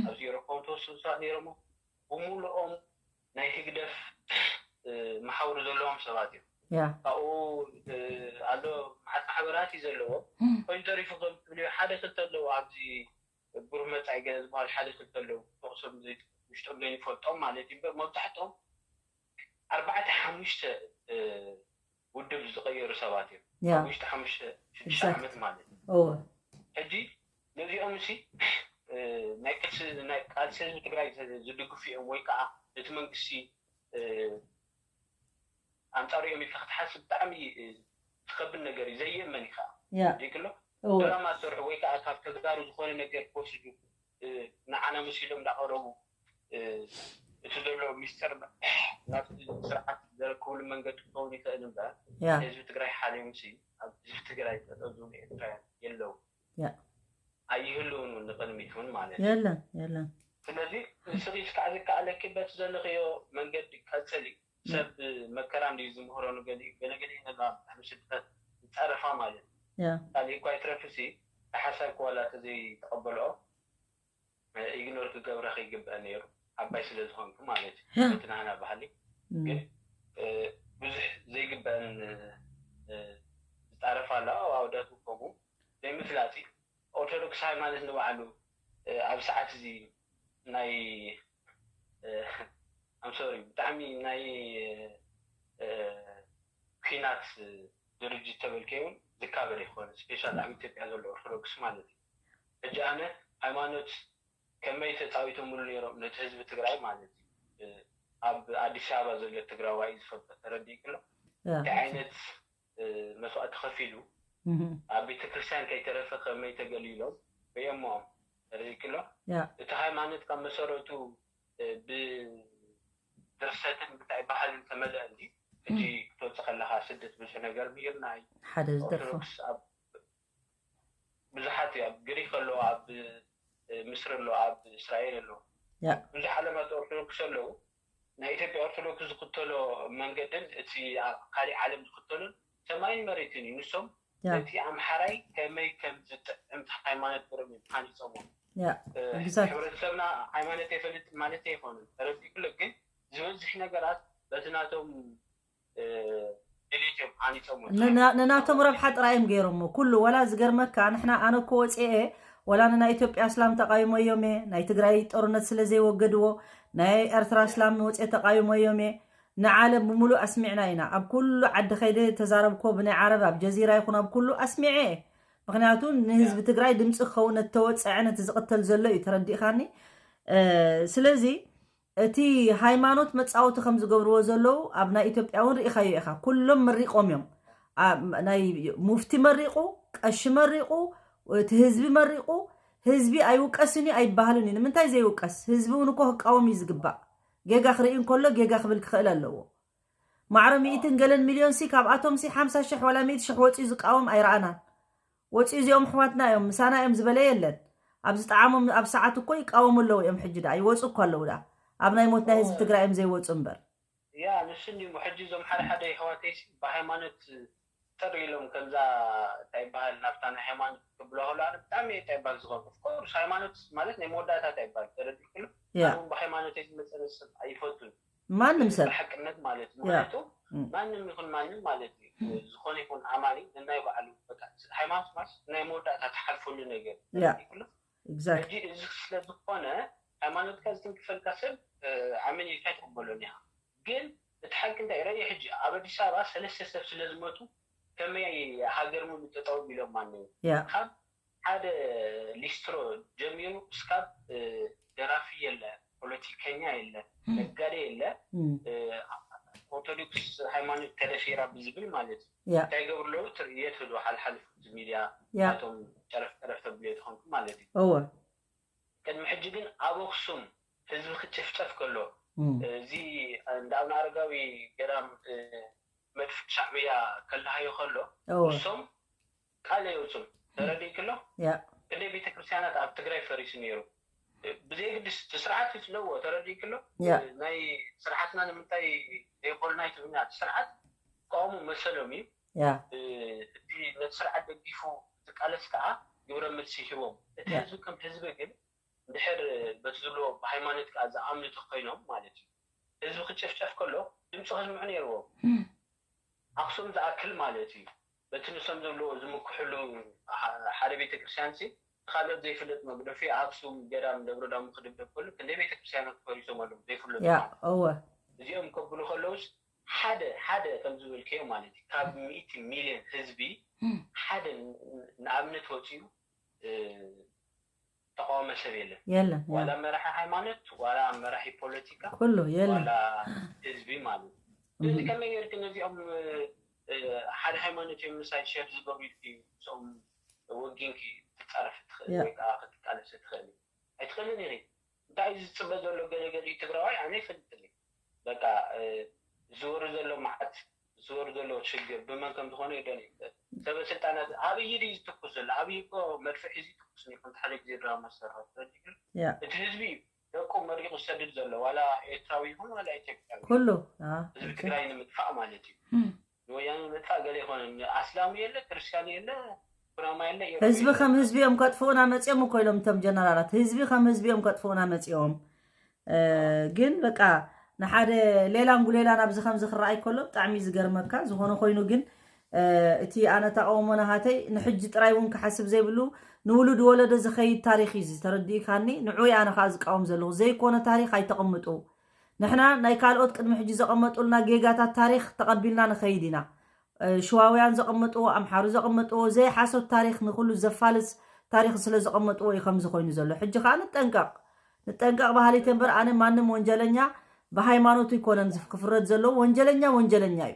ኣብዚ ኤሮፓ ተወሰኑ ሰባት ነይሮሞ ብምሉኦም ናይ ህግደፍ መሓውር ዘለዎም ሰባት እዮም ካብኡ ኣሎ መዓት ማሕበራት እዩ ዘለዎ ኮይኑ ተሪፉ ከም ትብልዮ ሓደ ክልተ ኣለዎ ኣብዚ ብሩህ መፃኢ ገለ ዝበሃል ሓደ ክልተ ኣለዉ ተቕሶም ውሽጦም ዘይንፈልጦም ማለት እዩ እምበር መብዛሕትኦም ኣርባዕተ ሓሙሽተ ውድብ ዝቐየሩ ሰባት እዮም ኣብ ውሽጢ ሓሙሽተ ሽዱሽተ ዓመት ማለት እዩ ሕጂ ነዚኦም ሲ ናይ ቃልሲ ናይ ቃልሲ ህዝቢ ትግራይ ዝድግፉ እዮም ወይ ከዓ እቲ መንግስቲ ኣንፃሩ እዮም ኢልካ ክትሓስብ ብጣዕሚ ዝኸብድ ነገር እዩ። ዘየእመን እዩ ከዓ ያ ይክሎ እወ ድራማ ዝሰርሑ ወይ ከዓ ካብ ተጋሩ ዝኾነ ነገር ክወስዱ ንዓና መሲሎም እንዳቀረቡ እቲ ዘሎ ሚስጥር ናብቲ ስርዓት ዘረክብሉ መንገዲ ክኸውን ይኽእል እምበር ያ ህዝቢ ትግራይ ሓልዮም ሲ ኣብ ህዝቢ ትግራይ ጠጠው ዝብሉ ኤርትራውያን የለው ያ ኣይህልውን እውን ንቅድሚት እውን ማለት እዩ። የለን የለን ስለዚ ንስኺ እስካዕ ዝከኣለኪ በቲ ዘለኽዮ መንገዲ ቀፅሊ። ሰብ መከራ እንድዩ ዝምህሮ ንገሊኡ ገለገሊኡ ነጋ ብጣዕሚ ስደት ዝፃረፋ ማለት እዩ። ያ ካልእ እኳ ይትረፍሲ ንሓሳብ ክዋላ ተዘይተቐበልኦ ኢግኖር ክገብረኺ ይግበእ ነይሩ ዓባይ ስለ ዝኾንኩ ማለት እዩ። ያ በቲ ናህና ባህሊ እም፣ ግን ብዙሕ ዘይግበአን ዝፃረፋ ኣለዋ። ኣውዳት ከምኡ ዘይምፍላጥ እዩ። ኦርቶዶክስ ሃይማኖት ንባዕሉ ኣብ ሰዓት እዚ ናይ ኣምሶሪ ብጣዕሚ ናይ ኩናት ድርጅት ተበልከ እውን ዝካበድ ይኮነ ስፔሻል ኣብ ኢትዮጵያ ዘሎ ኦርቶዶክስ ማለት እዩ። ሕጂ ኣነ ሃይማኖት ከመይ ተፃዊቶምሉ ነይሮም ነቲ ህዝቢ ትግራይ ማለት እዩ። ኣብ ኣዲስ ኣበባ ዘሎ ትግራዋይ ዝፈልጦ ተረዲእክሎ ያ እንታይ ዓይነት መስዋእቲ ከፊሉ ኣብ ቤተክርስትያን ከይተረፈ ከመይ ተገሊሎም ርእየሞም ተረዲእክሎ። ያ እቲ ሃይማኖት ካብ መሰረቱ ብድርሰትን ብታይ ባህልን ተመልአ እንዲ ሕጂ ክትወፅእ ከለካ ስደት ብዙሕ ነገር ምሂርና እዩ። ሓደ ዝደርፎ ኦርቶዶክስ ኣብ ብዙሓት እዩ ኣብ ግሪክ ኣሎ ኣብ ምስሪ ኣሎ ኣብ እስራኤል ኣሎ ያ ብዙሕ ዓለማት ኦርቶዶክስ ኣለዉ። ናይ ኢትዮጵያ ኦርቶዶክስ ዝክተሎ መንገድን እቲ ኣብ ካሊእ ዓለም ዝክተሉን ሰማይን መሬትን እዩ። ንሶም ያ ነቲ ኣምሓራይ ከመይ ከም ዝጥዕም ሃይማኖት ገሮም እዮም ሓኒፆሞ። ያ exactly ሕብረተሰብና ሃይማኖት የፈልጥ ማለት ኣይኮነን ተረዲእክሎ። ግን ዝበዝሕ ነገራት በቲ ናቶም ድሌት እዮም ሓኒፆሞ። ንናቶም ረብሓ ጥራይ እዮም ገይሮሞ ኩሉ። ወላ ዝገርመካ ንሕና ኣነ እኮ ወፅኤ ወላ ንናይ ኢትዮጵያ እስላም ተቃይሞ እዮም እየ ናይ ትግራይ ጦርነት ስለ ዘይወገድዎ ናይ ኤርትራ እስላም ወፅኤ ተቃይሞ እዮም እየ ንዓለም ብምሉእ ኣስሚዕና ኢና። ኣብ ኩሉ ዓዲ ከይደ ተዛረብኮ ብናይ ዓረብ ኣብ ጀዚራ ይኹን ኣብ ኩሉ ኣስሚዐ እየ። ምክንያቱ ንህዝቢ ትግራይ ድምፂ ክኸውን ነተወፀዐ ነቲ ዝቅተል ዘሎ እዩ ተረዲእካኒ። ስለዚ እቲ ሃይማኖት መፃወቲ ከም ዝገብርዎ ዘለዉ ኣብ ናይ ኢትዮጵያ እውን ርኢኻዮ ኢኻ። ኩሎም መሪቆም እዮም። ናይ ሙፍቲ መሪቁ፣ ቀሺ መሪቁ፣ እቲ ህዝቢ መሪቁ። ህዝቢ ኣይውቀስን እዩ ኣይበሃልን እዩ። ንምንታይ ዘይውቀስ? ህዝቢ እውን እኮ ክቃወም እዩ ዝግባእ። ጌጋ ክርኢ እንከሎ ጌጋ ክብል ክኽእል ኣለዎ። ማዕረ ሚእትን ገለን ሚልዮን ሲ ካብኣቶም ሲ ሓምሳ ሽሕ ዋላ ሚእቲ ሽሕ ወፂኡ ዝቃወም ኣይረኣናን። ወፂኡ እዚኦም ኣሕዋትና እዮም ምሳና እዮም ዝበለ የለን። ኣብ ዝጠዓሞም ኣብ ሰዓት እኮ ይቃወሙ ኣለዉ እዮም። ሕጂ ደኣ ይወፁ እኮ ኣለዉ ደኣ ኣብ ናይ ሞት ናይ ህዝቢ ትግራይ እዮም ዘይወፁ እምበር። ያ ንሱ እንዲሞ ሕጂ እዞም ሓደ ሓደ የሕዋተይሲ ብሃይማኖት ጥር ኢሎም ከምዛ እንታይ ይበሃል ናብታ ናይ ሃይማኖት ክብሎ ከሎ ኣነ ብጣዕሚ እየ እንታይ ይበሃል ዝኾን ኦፍኮርስ ሃይማኖት ማለት ናይ መወዳእታ እንታይ ይበሃል ተረዲእክሉ። ያ ኣነ እውን ብሃይማኖተይ ዝመፀነ ሰብ ኣይፈቱን። ማንም ሰብ ብሓቅነት ማለት እዩ። ያ ምክንያቱ እም፣ ማንም ይኹን ማንም ማለት እዩ ዝኾነ ይኹን ኣማኒ ነናይ ባዕሉ በቃ ሃይማኖት ማለት ናይ መወዳእታ ትሓልፈሉ ነገር ያ ተረዲእክሉ። exactly ሕጂ እዚ ስለዝኾነ ሃይማኖትካ ዝትንክፈልካ ሰብ ኣመን ኢልካ ኣይትቕበሎን ኢኻ። ግን እቲ ሓቂ እንታይ ረኢ ሕጂ ኣብ ኣዲስ ኣበባ ሰለስተ ሰብ ስለዝመቱ ከመይ ሃገር ሙሉ ጠጠው ቢሎም ማነው ያ ካብ ሓደ ሊስትሮ ጀሚሩ እስካብ ደራፊ የለ፣ ፖለቲከኛ የለ፣ ነጋዴ የለ፣ እም፣ ኦርቶዶክስ ሃይማኖት ተደፊራ ብዝብል ማለት እዩ። ያ እንታይ ገብሩ ኣለዉ ትርእየት ህሉ ሓልሓልፉ እዚ ሚድያ ያ ናቶም ጨረፍ ጨረፍ ተብልዮ ተኾንኩ ማለት እዩ። እወ ቅድሚ ሕጂ ግን ኣብ ኣክሱም ህዝቢ ክጭፍጨፍ ከሎ እም፣ እዚ እንዳ ኣብነ ኣረጋዊ ገዳም መድፍዕ ሻዕብያ ከለሃዮ ከሎ እወ እሶም ቃል የውፅም ተረዲእክሎ። ያ ክንደይ ቤተክርስትያናት ኣብ ትግራይ ፈሪሱ ነይሩ። ብዘይግድስ እቲ ስርዓት ይፍለዎ ተረዲእክሎ። ያ ናይ ስርዓትና ንምንታይ ዘይኮልና ይትብኛ እቲ ስርዓት ከሙ መሰሎም እዩ። ያ እቲ ነቲ ስርዓት ደጊፉ ዝቃለስ ከዓ ግብረ መልሲ ይህቦም። እቲ ያ ህዝቢ ከም ህዝቢ ግን እንድሕር በቲ ዝብልዎ ብሃይማኖት ከዓ ዝኣምኑ ተኮይኖም ማለት እዩ ህዝቢ ክጨፍጨፍ ከሎ ድምፂ ከስምዑ ነይርዎም። ኣክሱም ዝኣክል ማለት እዩ በቲ ንሶም ዝብልዎ ዝምክሕሉ ሓደ ቤተክርስትያን ሲ ካልኦት ዘይፍለጥ መግደፊ ኣክሱም ገዳም ደብረ ዳሞ ክድብደብ ከሎ ክንደይ ቤተክርስትያናት ፈሪሶም ኣለዉ ዘይፍለጡ ያ ማለት እዩ። እወ እዚኦም ከብሉ ከለውስ ሓደ ሓደ ከም ዝበልክዮ ማለት እዩ ካብ ሚእቲ ሚልዮን ህዝቢ ሓደ ንኣብነት ወፂኡ ተቃወመ ሰብ የለን። የለን። ያ። ዋላ መራሒ ሃይማኖት፣ ዋላ መራሒ ፖለቲካ፣ ኩሉ የለን። ዋላ ህዝቢ ማለት እዩ። ስለዚ ከመይ ጌርክ ነዚኦም እ፣ ሓደ ሃይማኖት እዮም ምሳይ ሸር ዝገብሩ ኢልኪ ምስኦም ወጊንኪ ትጻረፊ ትኽእል ያ። ወይ ከዓ ክትቃለሲ ትኽእል ኣይትኽእልን ኢኺ። እንታይ እዩ ዝፅበ ዘሎ ገለገሊኡ ትግራዋይ ኣነ ይፈልጥኒ። በቃ እ፣ ዝወሩ ዘሎ መዓት ዝወሩ ዘሎ ሽግር ብመን ከም ዝኾነ ይደን ይፍለጥ። ሰበ ስልጣናት ኣብይ ድዩ ዝትኩስ ዘሎ? ኣብይ እኮ መድፍዕ ሒዙ ይትኩስ ነይሩ። ከምቲ ሓደ ግዜ ድራማ ዝሰርሖ ትፈልጢ ግን ያ። እቲ ህዝቢ እዩ ደቁ መሪቑ ዝሰድድ ዘሎ ዋላ ኤርትራዊ ይኹን ዋላ ኢትዮጵያዊ ኩሉ አ፣ ህዝቢ ትግራይ ንምጥፋእ ማለት እዩ። እም። ንወያነ ንምጥፋእ ገለ ይኮነ ኣስላሙ የለ ክርስቲያኑ የለ ኩናማ የለ ኢሮብ ህዝቢ የለ። ከም ህዝቢ እዮም ከጥፍኡና መፂኦም እኮ ኢሎም እቶም ጀነራላት። ህዝቢ ከም ህዝቢ እዮም ከጥፍኡና መፂኦም። እ፣ ግን በቃ ንሓደ ሌላን ጉሌላን ኣብዚ ከምዚ ክረኣይ ከሎ ብጣዕሚ እዩ ዝገርመካ። ዝኾነ ኮይኑ ግን እ፣ እቲ ኣነ ተቃውሞ ናሃተይ ንሕጂ ጥራይ እውን ክሓስብ ዘይብሉ ንውሉድ ወለዶ ዝኸይድ ታሪክ እዩ እዚ። ተረዲእካኒ? ንዑ ኣነ ከዓ ዝቃወም ዘለኹ ዘይኮነ ታሪክ ኣይተቐምጡ። ንሕና ናይ ካልኦት ቅድሚ ሕጂ ዘቐመጡልና ጌጋታት ታሪክ ተቐቢልና ንኸይድ ኢና። እ፣ ሽዋውያን ዘቐመጥዎ፣ ኣምሓሩ ዘቐመጥዎ ዘይሓሶት ታሪክ ንኩሉ ዘፋልስ ታሪክ ስለ ዘቐመጥዎ እዩ ከምዚ ኮይኑ ዘሎ። ሕጂ ከዓ ንጠንቀቕ ንጠንቀቕ ባህሊት እምበር ኣነ ማንም ወንጀለኛ ብሃይማኖቱ ይኮነን ዝፍ- ክፍረድ ዘለዎ። ወንጀለኛ ወንጀለኛ እዩ።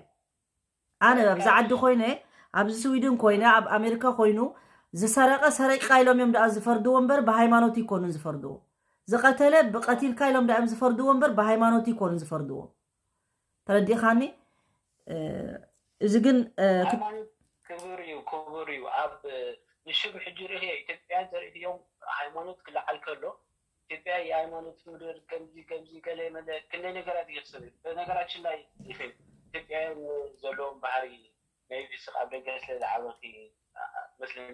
ኣነ ኣብዚ ዓዲ ኮይነ ኣብዚ ስዊድን ኮይነ ኣብ ኣሜሪካ ኮይኑ ዝሰረቀ ሰረቂካ ኢሎም እዮም ደኣ ዝፈርድዎ እምበር ብሃይማኖቱ ይኮኑን ዝፈርድዎ። ዝቀተለ ብቀቲልካ ኢሎም ደኣ እዮም ዝፈርድዎ እምበር ብሃይማኖቱ ይኮኑን ዝፈርድዎ። ተረዲእካኒ? እ፣ እዚ ግን እ፣ ክ- ሃይማኖት ክቡር እዩ ክቡር እዩ። ኣብ ንሽም ሕጂ ርኢዮ ኢትዮጵያን ተርእዮም ሃይማኖት ክለዓል ከሎ ኢትዮጵያ የሃይማኖት ምድር ከምዚ ከምዚ ገለ መለ ክንደይ ነገራት ይኽስብ። በነገራችን ላይ ኢትዮጵያውያን ዘለዎም ባህሪ ናይ ቢስቅ ኣብ ደገ ስለ ዝዓበኺ መስለኒ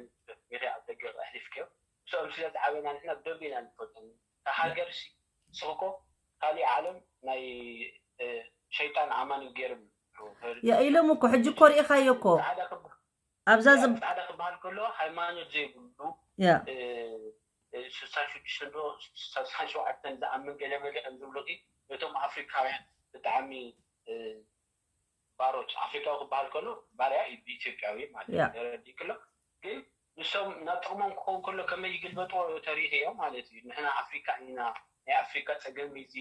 ኢኺ ኣብ ደገ ኣሕሊፍክዮ ምስኦም ስለ ዝዓበና ንሕና ብደንብ ኢና ንፈልጦም። እታ ሃገር ሲ ስኽኮ ካሊእ ዓለም ናይ እ፣ ሸይጣን ኣማኒ ገይሮም ያ ኢሎም እኮ ሕጂ እኮ ርኢኻዮ እኮ ፃዕዳ ክብ- ኣብዛ ያ፣ ዝብ- ፃዕዳ ክበሃል ከሎ ሃይማኖት ዘይብሉ ያ እ፣ እ፣ ስሳን ሽዱሽተን ዶ ስሳን ሸውዓተን ዝኣምን ገለ መለ ከም ዝብሉ ነቶም ኣፍሪካውያን ብጣዕሚ እ፣ ባሮች ኣፍሪካዊ ክበሃል ከሎ ባርያ እዩ ብኢትዮጵያዊ ማለት እዩ ያ። ተረዲእክሎ ግን ንሶም ናብ ጥቕሞም ክኸውን ከሎ ከመይ ይግልበጥዎ ተሪኺ እዮም ማለት እዩ። ንሕና ኣፍሪካ ኢና ናይ ኣፍሪካ ፀገም እዚ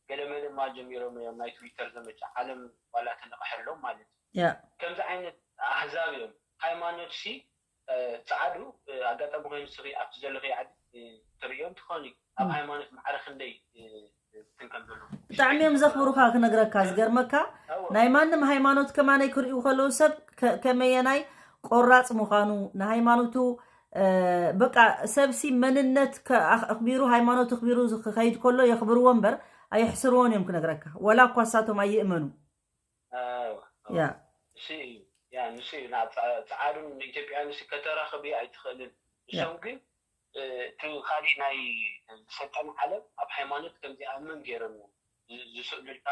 ገለመለ ማ ጀሚሮም እዮም ናይ ትዊተር ዘመቻ ዓለም ዋላ ተነቕሐሎም ማለት እዩ። ያ ከምዚ ዓይነት ኣህዛብ እዮም። ሃይማኖት ሲ እ፣ ፃዕዱ እ፣ ኣጋጣሚ ኮይኑ ስኺ ኣብቲ ዘለኺ ዓዲ እ፣ ትርእዮም ትኾኒ ኣብ ም። ሃይማኖት ማዕረ ክንደይ እ፣ እ፣ ትንከም ዘሎ ብጣዕሚ እዮም ዘኽብሩኻ ክነግረካ ዝገርመካ ኣዎ። ናይ ማንም ሃይማኖት ከማነይ ክርእዩ ከለዉ ሰብ ከ- ከመየናይ ቆራፅ ምዃኑ ንሃይማኖቱ እ፣ በቃ ሰብሲ መንነት ከ- ኣኽ- ኣኽቢሩ ሃይማኖት ኣኽቢሩ ክኸይድ ከሎ የኽብርዎ እምበር ኣየሕስርዎን እዮም ክነግረካ ወላ እኳ እሳቶም ኣይእመኑ ኣዎ፣ ኣዎ። ያ ንሱ እዩ ያ ንሱ እዩ ናብ ፃ- ፃዓዱን ኢትዮጵያን ንሱ ከተራኽቢ ኣይትኽእልን ያ እሶም ግን እ፣ እቲ ካሊእ ናይ ዝሰልጠነ ዓለም ኣብ ሃይማኖት ከም ዝኣምን ገይሮም እዮም ዝ- ዝስእሉልካ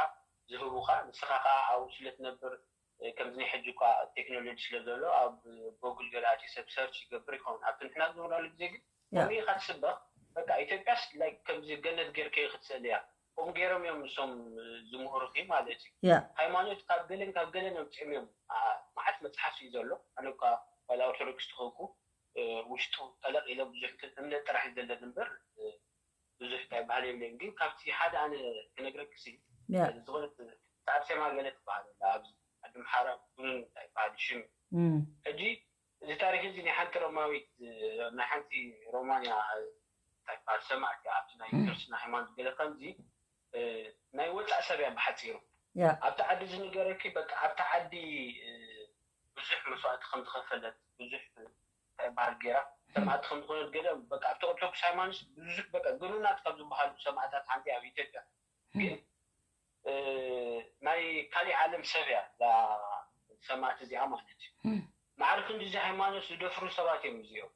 ዝህቡኻ ንስኻ ከዓ ኣብኡ ስለ ትነብር እ፣ ከምዚ ናይ ሕጂ እኳ ቴክኖሎጂ ስለ ዘሎ ኣብ ጎግል ገለ ኣትዩ ሰብ ሰርች ይገብር ይኸውን ኣብቲ ንሕና ዝነብራሉ ግዜ ግን ያ ከምኡ ኢኻ ትስበኽ በቃ ኢትዮጵያስ ላይክ ከምዚ ገነት ጌርከ ክትስእል እያ ከምኡ ገይሮም እዮም ንሶም እ፣ ዝምህሩኺ ማለት እዩ ያ ሃይማኖት ካብ ገለን ካብ ገለን ኣምፅኦም እዮም አ፣ መዓት መፅሓፍ እዩ ዘሎ ኣነ እኳ ዋላ ኦርቶዶክስ ተኸውኩ እ፣ ውሽጡ ጠለቕ ኢለ ብዙሕ እንትን እምነት ጥራሕ እዩ ዘለኒ እምበር እ፣ ብዙሕ እንታይ ባህል የብለይን ግን ካብቲ ሓደ ኣነ ክነግረክሲ ያ ዝኾነት ኣርሴማ ገለ ትበሃል ኣላ ኣብዚ ዓዲ ምሓራ ጉኑን እንታይ ይበሃል ሽም እም፣ ሕጂ እዚ ታሪክ እዚ ናይ ሓንቲ ሮማዊት እ፣ ናይ ሓንቲ ሮማንያ እ፣ እንታይ ይበሃል ሰማዕቲ ኣብቲ ናይ እም። ክርስትና ሃይማኖት ገለ ከምዚ እ፣ ናይ ወፃእ ሰብ እያ ብሓፂሩ ያ ኣብቲ ዓዲ ዝንገረኪ በቃ ኣብቲ ዓዲ እ፣ ብዙሕ መስዋእቲ ከም ዝኸፈለት ብዙሕ እንታይ ይበሃል ገይራ ሰማዕቲ ከም ዝኾነት ገለ በቃ ኣብቲ ኦርቶዶክስ ሃይማኖት ብዙሕ በቃ ግኑናት ካብ ዝበሃሉ ሰማዕታት ሓንቲ ኣብ ኢትዮጵያ ግን እ፣ ናይ ካሊእ ዓለም ሰብ እያ እዛ ሰማዕቲ እዚኣ ማለት እዩ እም። ማዕረ ክንዲ እዚ ሃይማኖት ዝደፍሩ ሰባት እዮም እዚኦም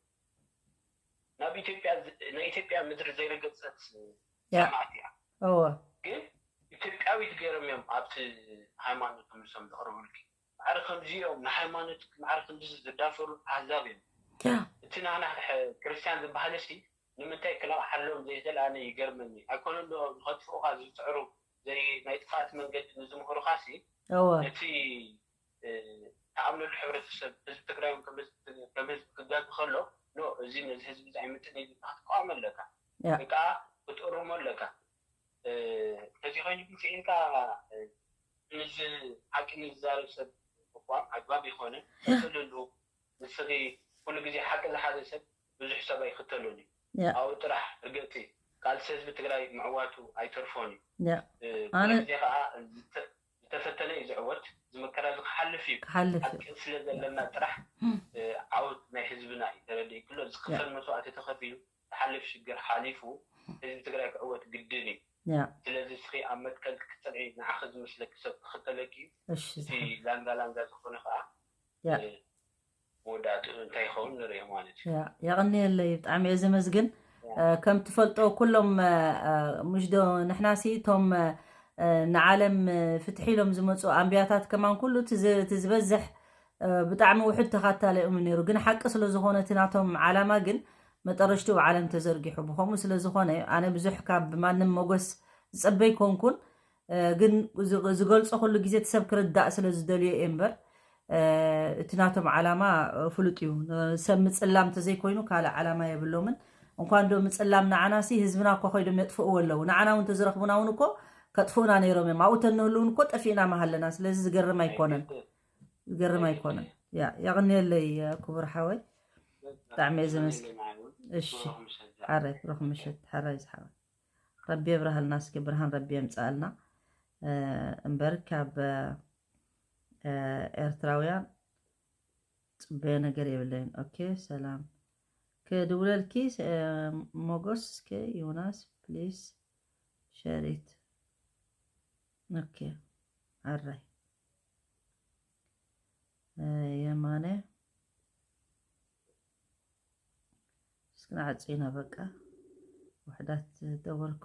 ናብ ኢትዮጵያ ዝ- ናይ ኢትዮጵያ ምድሪ ዘይረገፀት ያ ሰማዕቲ እያ እወ ግን ኢትዮጵያዊት ገይሮም እዮም ኣብቲ ሃይማኖት ምልሶም ዘቕርቡልኪ ማዕረ ከምዚኦም ንሃይማኖት ማዕረ ክንዲ ዝዳፈሩ ኣህዛብ እዮም ያ እቲ ናና ሕ- ክርስቲያን ዝበሃል ሲ ንምንታይ ክነቕሓሎም ዘይኽእል ኣነ ይገርመኒ ኣይኮነን ዶ ንኸጥፍኡኻ ዝፅዕሩ ዘይ ናይ ጥፍኣት መንገዲ ንዝምህሩኻ ሲ እወ ነቲ እ፣ ተኣምነሉ ሕብረተሰብ ህዝቢ ትግራይ እውን ከም ህዝቢ ከም ህዝቢ ክጋግ ከሎ ኖ፣ እዚ ነዚ ህዝቢ እዚ ኣይምጥን ኢልካ ክትቃወሞ ኣለካ። ያ። ወይ ከዓ ክትእርሞ ኣለካ። እ፣ እንተዘይኮይኑ ግን ስኢንካ፣ እ፣ ንዚ ሓቂ ንዝዛረብ ሰብ ምቋም ኣግባብ ይኮነ። ክትልሉ ንስኺ ኩሉ ግዜ ሓቂ ዝሓዘ ሰብ ብዙሕ ሰብ ኣይክተሉን እዩ። ያ። ኣብኡ ጥራሕ ርገጺ። ቃልሲ ህዝቢ ትግራይ ምዕዋቱ ኣይተርፎን እዩ። ያ። እ፣ ኣነ ኩሉ ግዜ ከዓ ዝተ-፣ ዝተፈተነ እዩ ዝዕወት። እዚ መከራ እዚ ክሓልፍ እዩ። ክሓልፍ እዩ። ሓቂ ስለ ዘለና ጥራሕ፣ እ፣ ዓወት ናይ ህዝብና እዩ። ተረዲእክሎ? ዝኽፈል መስዋእቲ ተኸፊሉ ዝሓልፍ ሽግር ሓሊፉ ህዝቢ ትግራይ ክዕወት ግድን እዩ። ያ። ስለዚ እስኺ ኣብ መትከል ክትፅንዒ ንዓኺ ዝመስለኪ ሰብ ክኽተለኪ እዩ። እሺ፣ እቲ ዝሓ- ላንጋ ላንጋ ዝኾነ ከዓ፣ ያ። እ፣ መወዳእትኡ እንታይ ይኸውን ንሪኦ ማለት እዩ። ያ፣ የቐንየለይ፣ ብጣዕሚ እየ ዘመስግን። ያ። እ፣ ከም ትፈልጦ ኩሎም፣ እ፣ እ፣ ምሽ ዶ ንሕናሲ እቶም፣ እ፣ ንዓለም፣ እ፣ ፍትሒ ኢሎም ዝመፁ ኣንብያታት ከማን ኩሉ እቲ ዝ-፣ እቲ ዝበዝሕ፣ እ፣ ብጣዕሚ ውሑድ ተኻታሊ እዮም ነይሩ። ግን ሓቂ ስለ ዝኾነ እቲ ናቶም ዓላማ ግን መጠረሽትኡ ዓለም ተዘርጊሑ። ብኸምኡ ስለ ዝኾነ ኣነ ብዙሕ ካብ ማንም ሞገስ ዝጸበይ ኮንኩን። እ፣ ግን ዝ-፣ ዝገልጾ ኩሉ ግዜ እቲ ሰብ ክርዳእ ስለ ዝደልዮ እየ እምበር፣ እ፣ እቲ ናቶም ዓላማ፣ እ፣ ፍሉጥ እዩ። ን-፣ ሰብ ምጽላም እንተዘይኮይኑ ካልእ ዓላማ የብሎምን። እንኳን ዶ ምጽላም ንዓናሲ ህዝብና እኮ ኮይዶም የጥፍእዎ ኣለዉ። ንዓና እውን እንተዝረኽቡና እውን እኮ ከጥፍኡና ነይሮም እዮም። ኣብኡ ተንህሉ እውን እኮ ጠፊእና ምሃለና። ስለዚ ዝገርም ኣይኮነን። ዝገርም ኣይኮነን። ያ፣ የቐንየለይ፣ እ፣ ክቡር ሓወይ። ብጣዕሚ እየ ዘመስግን። እሺ፣ ሓራይ፣ ብሩኽ ምሸት፣ ሓራይ ዝሓወይ። ረቢ የብርሃልና፣ እስኪ ብርሃን ረቢ የምፅኣልና። እ፣ እምበር ካብ፣ እ፣ ኤርትራውያን ፅበዮ ነገር የብለይን። ኦኬ፣ ሰላም። ክድውለልኪ፣ እ፣ ሞጎስ፣ እስኪ ዮናስ፣ ፕሊስ፣ ሸሪት። ኦኬ፣ ሓራይ። እ፣ የማነ። እስኪ ንዓጽ ኢና በቃ። ውሕዳት ደወልኩ።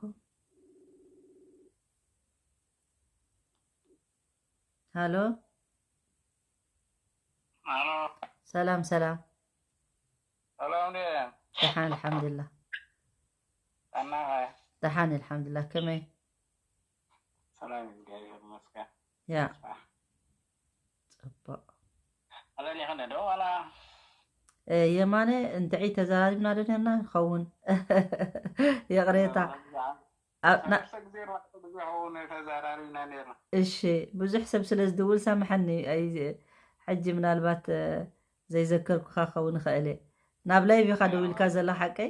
ሃሎ። ሃሎ። ሰላም፣ ሰላም። ሰላም ድየ? ደሓን፣ ኣልሓምዱሊላህ። ጥዕናኸ? ደሓን፣ ኣልሓምዱሊላህ። ከመይ? ሰላም፣ እግዚኣብሔር ይመስገን። ያ። ኣስፋ። ጽቡቕ። ኣለኒ ኸነ ዶ ዋላ? እ፣ የማነ፣ እንድዒ ተዘራሪብና ዶ ነርና? ይኸውን። ይቕሬታ። ኣብ ና-፣ ሰለስተ ግዜ፣ ኣርባዕተ ግዜ ኸውን ተዘራሪብና ነርና። እሺ፣ ብዙሕ ሰብ ስለ ዝድውል ሳምሐኒ። ኣይ፣ ሕጂ ምናልባት፣ እ፣ ዘይዘከርኩኻ ክኸውን ይኽእል እየ። ናብ ላይቭ ኢኻ ደዊልካ ዘላ ሓቀይ?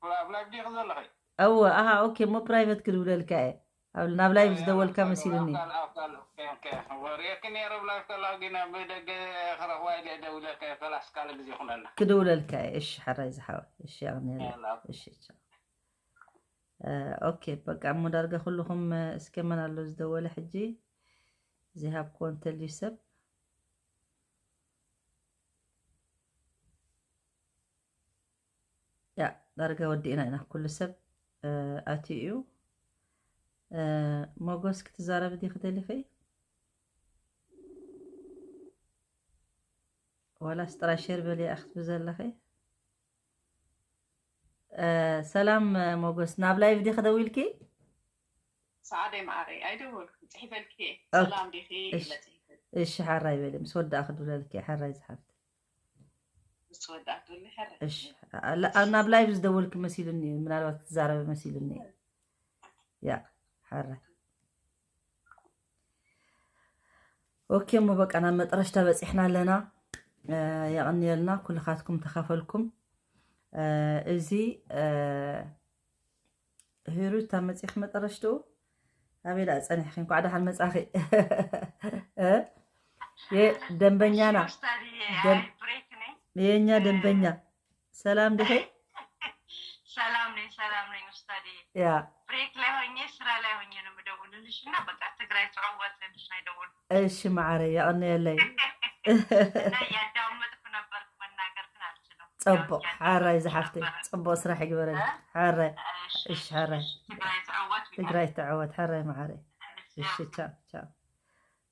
ኣብ ላይቭ ዲኺ ዘለኺ? እወ፣ ኣሃ፣ ኦኬ፣ እሞ ፕራይቨት ክድውለልካ እየ። ኣብ፣ ናብ ላይቭ ዝደወልካ መሲሉኒ። ኣብ ካልእ፣ ኣብ ካልእ፣ ኦኬ፣ ኦኬ። እወ፣ ርእየኪ ነይረ ኣብ ላይቭ ከለኹ፣ ግን ኣብ ደገ ክረኽባ ኢለ ደዊለልካ እየ። ከላስ ካልእ ግዜ ይኹነልና። ክድውለልካ እየ። እሺ፣ ሓራይ ዝሓወይ። እሺ፣ የቕንየለይ። ያላ። እሺ፣ ቻው። እ፣ ኦኬ፣ በቃ እሞ ዳርጋ ኩልኹም፣ እ፣ እስከ መን ኣሎ ዝደወለ ሕጂ? ዘይሃብክዎ እንተልዩ ሰብ። ያ፣ ዳርጋ ወዲእና ኢና። ኩሉ ሰብ፣ እ፣ ኣትዩ እዩ። እ፣ ሞጎስ ክትዛረቢ ዲኺ ደሊኺ? ዋላስ ጥራይ ሼር በሊ ክትብሊ ዘለኺ? እ፣ ሰላም፣ እ፣ ሞጎስ፣ ናብ ላይቭ ዲኺ ደዊልኪ? ሰዓደይ መዓረይ፣ ኣይደወልኩን፣ ጽሒፈልኪ እየ። ኦኬ። ሰላም ዲኺ እሺ። ኢለ ጽሒፈልኪ። እሺ፣ ሓራይ በሊ፣ ምስ ወዳእኺ ክድውለልኪ እየ፣ ሓራይ ዝሓፍቲ። ምስ ወዳእኪ ደውሊ፣ ሓራይ። እሺ። ኣ-፣ ላ-፣ ኣብ፣ ናብ ላይቭ ዝደወልኪ መሲሉኒ እዩ፣ ምናልባት ክትዛረቢ መሲሉኒ እዩ። ያ፣ ሓራይ። ኦኬ፣ እሞ በቃ ናብ መጠረሽታ በጺሕና ኣለና። እ፣ የቐንየልና ኩልኻትኩም ተኻፈልኩም። እ፣ እዚ፣ እ፣ ሂሩት፣ ኣብ መጺኺ መጠረሽትኡ? ኣበይ ደኣ ጸኒሕኺ? እንኳዕ ደሓን መጻኺ። እ? የ-፣ ደንበኛና። ኡስታዝ፣ ደም-፣ ኣይ፣ ብሬክ ነኝ። የኛ እ፣ ደንበኛ። ሰላም ዲኺ? ሰላም ነኝ፣ ሰላም ነኝ ኡስታዝ። ያ። ብሬክ ላይ ሆኜ፣ ስራ ላይ ሆኜ ነው የምደውልልሽ እና በቃ ትግራይ ትዕወት ልልሽ ነው የደወልኩት። እሺ መዓረይ፣ የቐንየለይ። እና እያዳመጥኩ ነበርኩ፣ መናገር ግን አልችልም። ጽቡቕ፣ ያው እያዳመጥኩ ሓራይ ዝሓፍተይ፣ ነበረ። ጽቡቕ ስራሕ ይግበረልኪ። እ? ሓራይ። እሺ፣ እሺ፣ ሓራይ። እሺ፣ ትግራይ ትዕወት፣ ትግራይ ትዕወት፣ ሓራይ መዓረይ። እሺ፣ እሺ፣ ያው። ቻው፣ ቻው።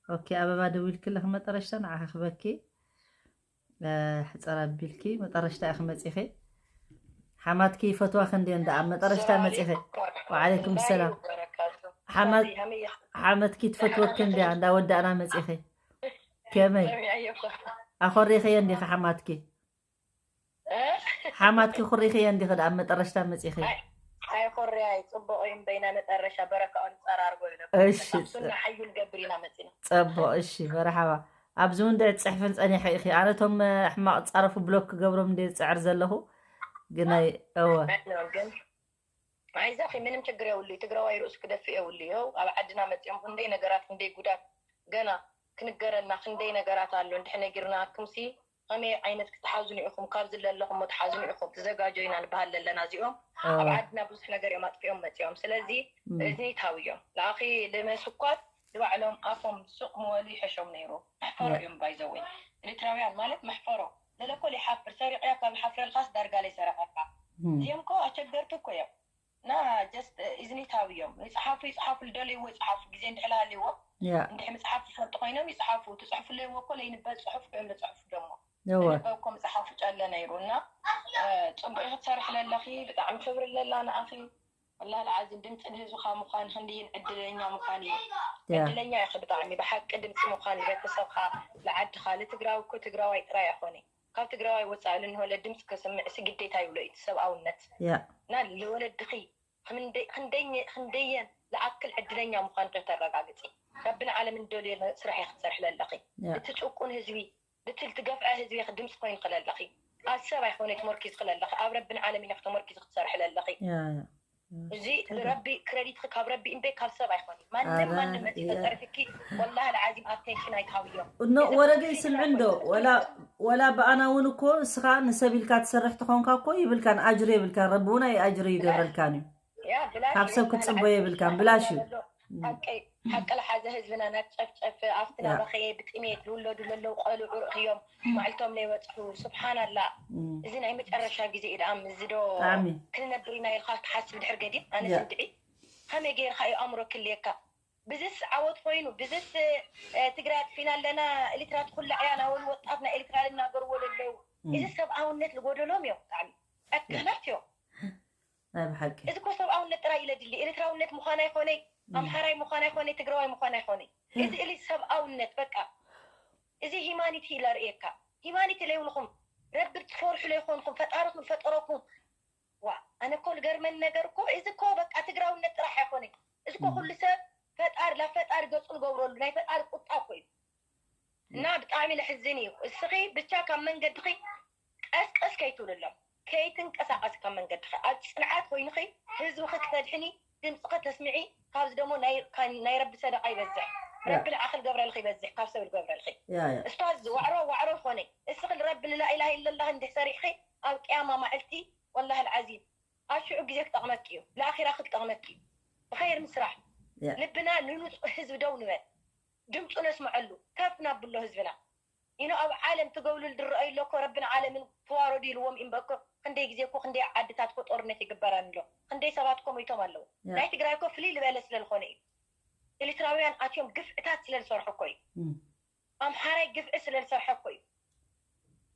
ኦኬ፣ ኣበባ ደዊልኪ ኣለኺ መጠረሽታ፣ ንዓኺ ክበኪ። እ፣ ሕጸር ኣቢልኪ፣ መጠረሽታ ኢኺ መጺኺ። ሓማትኪ ይፈትዋኺ እንድየን ደኣ፣ ኣብ መጠረሽታ መጺኺ። ወዓለይኩም ሰላም። ሓማ-፣ ሓመትኪ ትፈትወኪ እንድያ፣ እንዳ ወዳእና መጺኺ። ከመይ? ኣኾሪኽየን ዲኺ ሓማትኪ? ሓማትኪ ኩሪኽዮ እንዲኺ ደኣ መጠረሽታ መጺኺ። ኣይኮርያ ጽቡቕ እዩ። በይና መጠረሻ በረካኦን ጸራርጎ እዩ። እሺ፣ ሱና ሓዩ ንገብር ኢና መጺና። ጸቡቕ። እሺ፣ መርሓባ። ኣብዚ እውን ድዕ ጽሕፍን ጸኒሐ ኢኺ። ኣነ እቶም ሕማቕ ጻረፉ ብሎክ ክገብሮም እንደ ዝጽዕር ዘለኹ ግናይ እወ ግን ኣይዛኺ ምንም ችግር የብሉ። ትግራዋይ ርእሱ ክደፍእ የብሉ። ይኸው ኣብ ዓድና መጺኦም ክንደይ ነገራት ክንደይ ጉዳት ገና ክንገረና ክንደይ ነገራት ኣሎ። እንድሕ ነጊርና ክምሲ ከመይ ዓይነት ክትሓዙን ኢኹም ካብዚ ለለኹም ትሓዙን ኢኹም ትዘጋጆ ኢና ንበሃል ዘለና። እዚኦም ኣብ ዓድና ብዙሕ ነገር እዮም ኣጥፊኦም መጺኦም። ስለዚ እዝኒታዊ እዮም። ለኣኺ ልመስኳት ንባዕሎም ኣፎም ሱቕ ምበሉ ይሐሾም ነይሩ። መሕፈሮ እዮም ባይዘወይ ኤርትራውያን ማለት መሕፈሮ። ለለኮ ሊሓፍር ሰሪቕያ ካብ ሓፍረልካስ ዳርጋ ለይ ሰረቐካ። እዚኦም ኮ ኣቸገርቲ እኮ እዮም። እና just ኢዝኒታዊ እዮም። ይፅሓፉ ይፅሓፉ ልደለይዎ ይፅሓፉ ግዜ እንድሕር ሃልይዎ ያ እንድሕ ምፅሓፍ ዝፈልጡ ኮይኖም ይፅሓፉ። ትፅሕፉ ለይዎ እኮ ለይንበብ ፅሑፍ እዮም ለፅሑፉ ደሞ እወ ልንበብ እኮ ምፅሓፉ ጨለ ነይሩ እና እ፣ ፅቡቅ ክትሰርሕ ለለኺ ብጣዕሚ ክብሪ ለላ ንኣኺ። ወላሂ ልዓዚም ድምፂ ንህዝብኻ ምዃን ክንድይን ዕድለኛ ምዃን እዩ። ያ ዕድለኛ ኢኺ ብጣዕሚ ብሓቂ ድምፂ ምዃን ንቤተሰብኻ ንዓድኻ። ንትግራዊ እኮ ትግራዋይ ጥራይ ኣይኮነ ካብ ትግራዋይ ወፃኢ ልንሆለ ድምፂ ከስምዕ ሲ ግዴታ ይብሎ እዩ እቲ ሰብኣውነት ያ እና ልወለድኺ ክንደይ- ክንደይ- ክንደየን ልኣክል ዕድለኛ ምዃን ከተረጋግፂ ረቢ ንዓለም እንደልዮ ስራሕ ክትሰርሕ ለለኺ ያ እቲ ጭቁን ህዝቢ ብትል ትገፍዐ ህዝቢ ድምፂ ኮይንኺ ለለኺ ኣብ ሰብ ኣይኮነ ተመርኪዝኺ ለለኺ ኣብ ረቢ ንዓለም ኢነ ተመርኪዝ ክትሰርሕ ለለኺ ያ ያ እዚ ረቢ ክረዲትኺ ካብ ረቢ እምበይ ካብ ሰብ ኣይኮነ ማንም ኣረ፣ ማንም መፂ ያ። ተፀርፍኪ ወላሂ ልዓዚም ኣቴንሽን ኣይትሃብዮም ኖ እዚ ወረገይ ኮንፊደንስ ስምዕ እንዶ ኣይኮነ። ወላ ወላ ብኣና እውን እኮ እስኻ ንሰብ ኢልካ ትሰርሕ ትኾንካ እኮ ይብልካን ኣጅሪ የብልካን ረቢ እውን ኣይ ኣጅሪ ይገብረልካን እዩ ያ ብላሽ ካብ ሰብ ወላሂ ክትፅበ ልዓዚም የብልካን ብጣዕሚ ብላሽ እዩ ዘሎ ሓቂ ሓቂ ልሓዘ ህዝብና ናብ ጨፍጨፍ ኣብቲ ያ ናባኸየ ብጥሜት ዝውለዱ ዘለዉ ቆልዑ ርእዮም ማዕልቶም ለይበፅሑ ስብሓናላ እም፣ እዚ ናይ መጨረሻ ግዜ እዩ ደኣ እዚ ዶ ብጣዕሚ ክንነብር ኢና ኢልካ ትሓስብ ድሕር ገዲም ኣነ ያ ስንድዒ ከመይ ገይርካ እዩ ኣእምሮ ክልየካ ብዝስ ዓወት ኮይኑ ብዝስ እ፣ ትግራይ ኣጥፊና ኣለና ኤሌትራ ትኩላዕ እያ ናበሉ ወጣት ናይ ኤሌትራ ልናገርዎ ዘለዉ እም፣ እዚ ሰብኣውነት ዝጎደሎም እዮም ብጣዕሚ ያ ጨካናት እዮም ናይ ብሓቂ እዚ እኮ ሰብኣውነት ጥራይ ኢለ ድሊ ኤርትራውነት ምዃን ኣይኮነይ እም፣ ኣምሓራይ ምዃን ኣይኮነይ ትግራዋይ ምዃን ኣይኮነይ እዚ ኢሊ ሰብኣውነት በቃ እዚ ሂማኒቲ ኢለ ርእየካ ሂማኒቲ ለይብልኹም ረቢ ትፈርሑ ለይኮንኩም ፈጣርኹም ፈጠረኩም ዋ ኣነ እኮ ልገርመን ነገር እኮ እዚ እኮ በቃ ትግራውነት ጥራሕ ኣይኮነይ እዚ እኮ እም፣ ኩሉ ሰብ ፈጣሪ ላ ፈጣሪ ገፁ ልገብረሉ ናይ ፈጣሪ ቁጣ እኮ እዩ እና ብጣዕሚ ለሕዝን እዩ እስኺ ብቻ ካብ መንገድኺ ቀስቀስ ከይትብልሎም ከይትንቀሳቀስ ካብ መንገድኺ ኣብ ፅንዓት ኮይንኺ ህዝብኺ ክተድሕኒ ድምፅኺ ተስምዒ ካብዚ ደሞ ናይ- ናይ ረቢ ሰደቃ ይበዝሕ ያ ረቢ ንዓኺ ልገብረልኺ ይበዝሕ ካብ ሰብ ልገብረልኺ ያ ያ እስታዝ ዋዕሮ ዋዕሮ ኾነ እስኺ ልረቢ ልላኢላህ ኢለላህ እንድሕ ሰሪሕኺ ኣብ ቅያማ ማዕልቲ ወላሂ ልዓዚም ኣብ ሽዑ ግዜ ክጠቕመኪ እዩ ለኣኺራ ክጠቕመኪ እዩ ብኸይር ምስራሕ ያ ልብና ንንፁህ ህዝቢ ደው ንበል ድምፁ ነስምዐሉ ከፍ ናብሎ ህዝብና ኢኖ ኣብ ዓለም ትገብሉ ዝረአዩ ኣሎ እኮ ረብን ዓለምን ተዋረዱ ኢልዎም እምበኮ ክንደይ ግዜ እኮ ክንደይ ዓድታት እኮ ጦርነት ይግበረን ኣሎ ክንደይ ሰባት እኮ ሞይቶም ኣለዉ ያ ናይ ትግራይ እኮ ፍልይ ዝበለ ስለ ዝኾነ እዩ ኤርትራውያን ኣትዮም ግፍዕታት ስለ ዝሰርሑ እኮ እዩ እም፣ ኣምሓራይ ግፍዒ ስለ ዝሰርሐ እኮ እዩ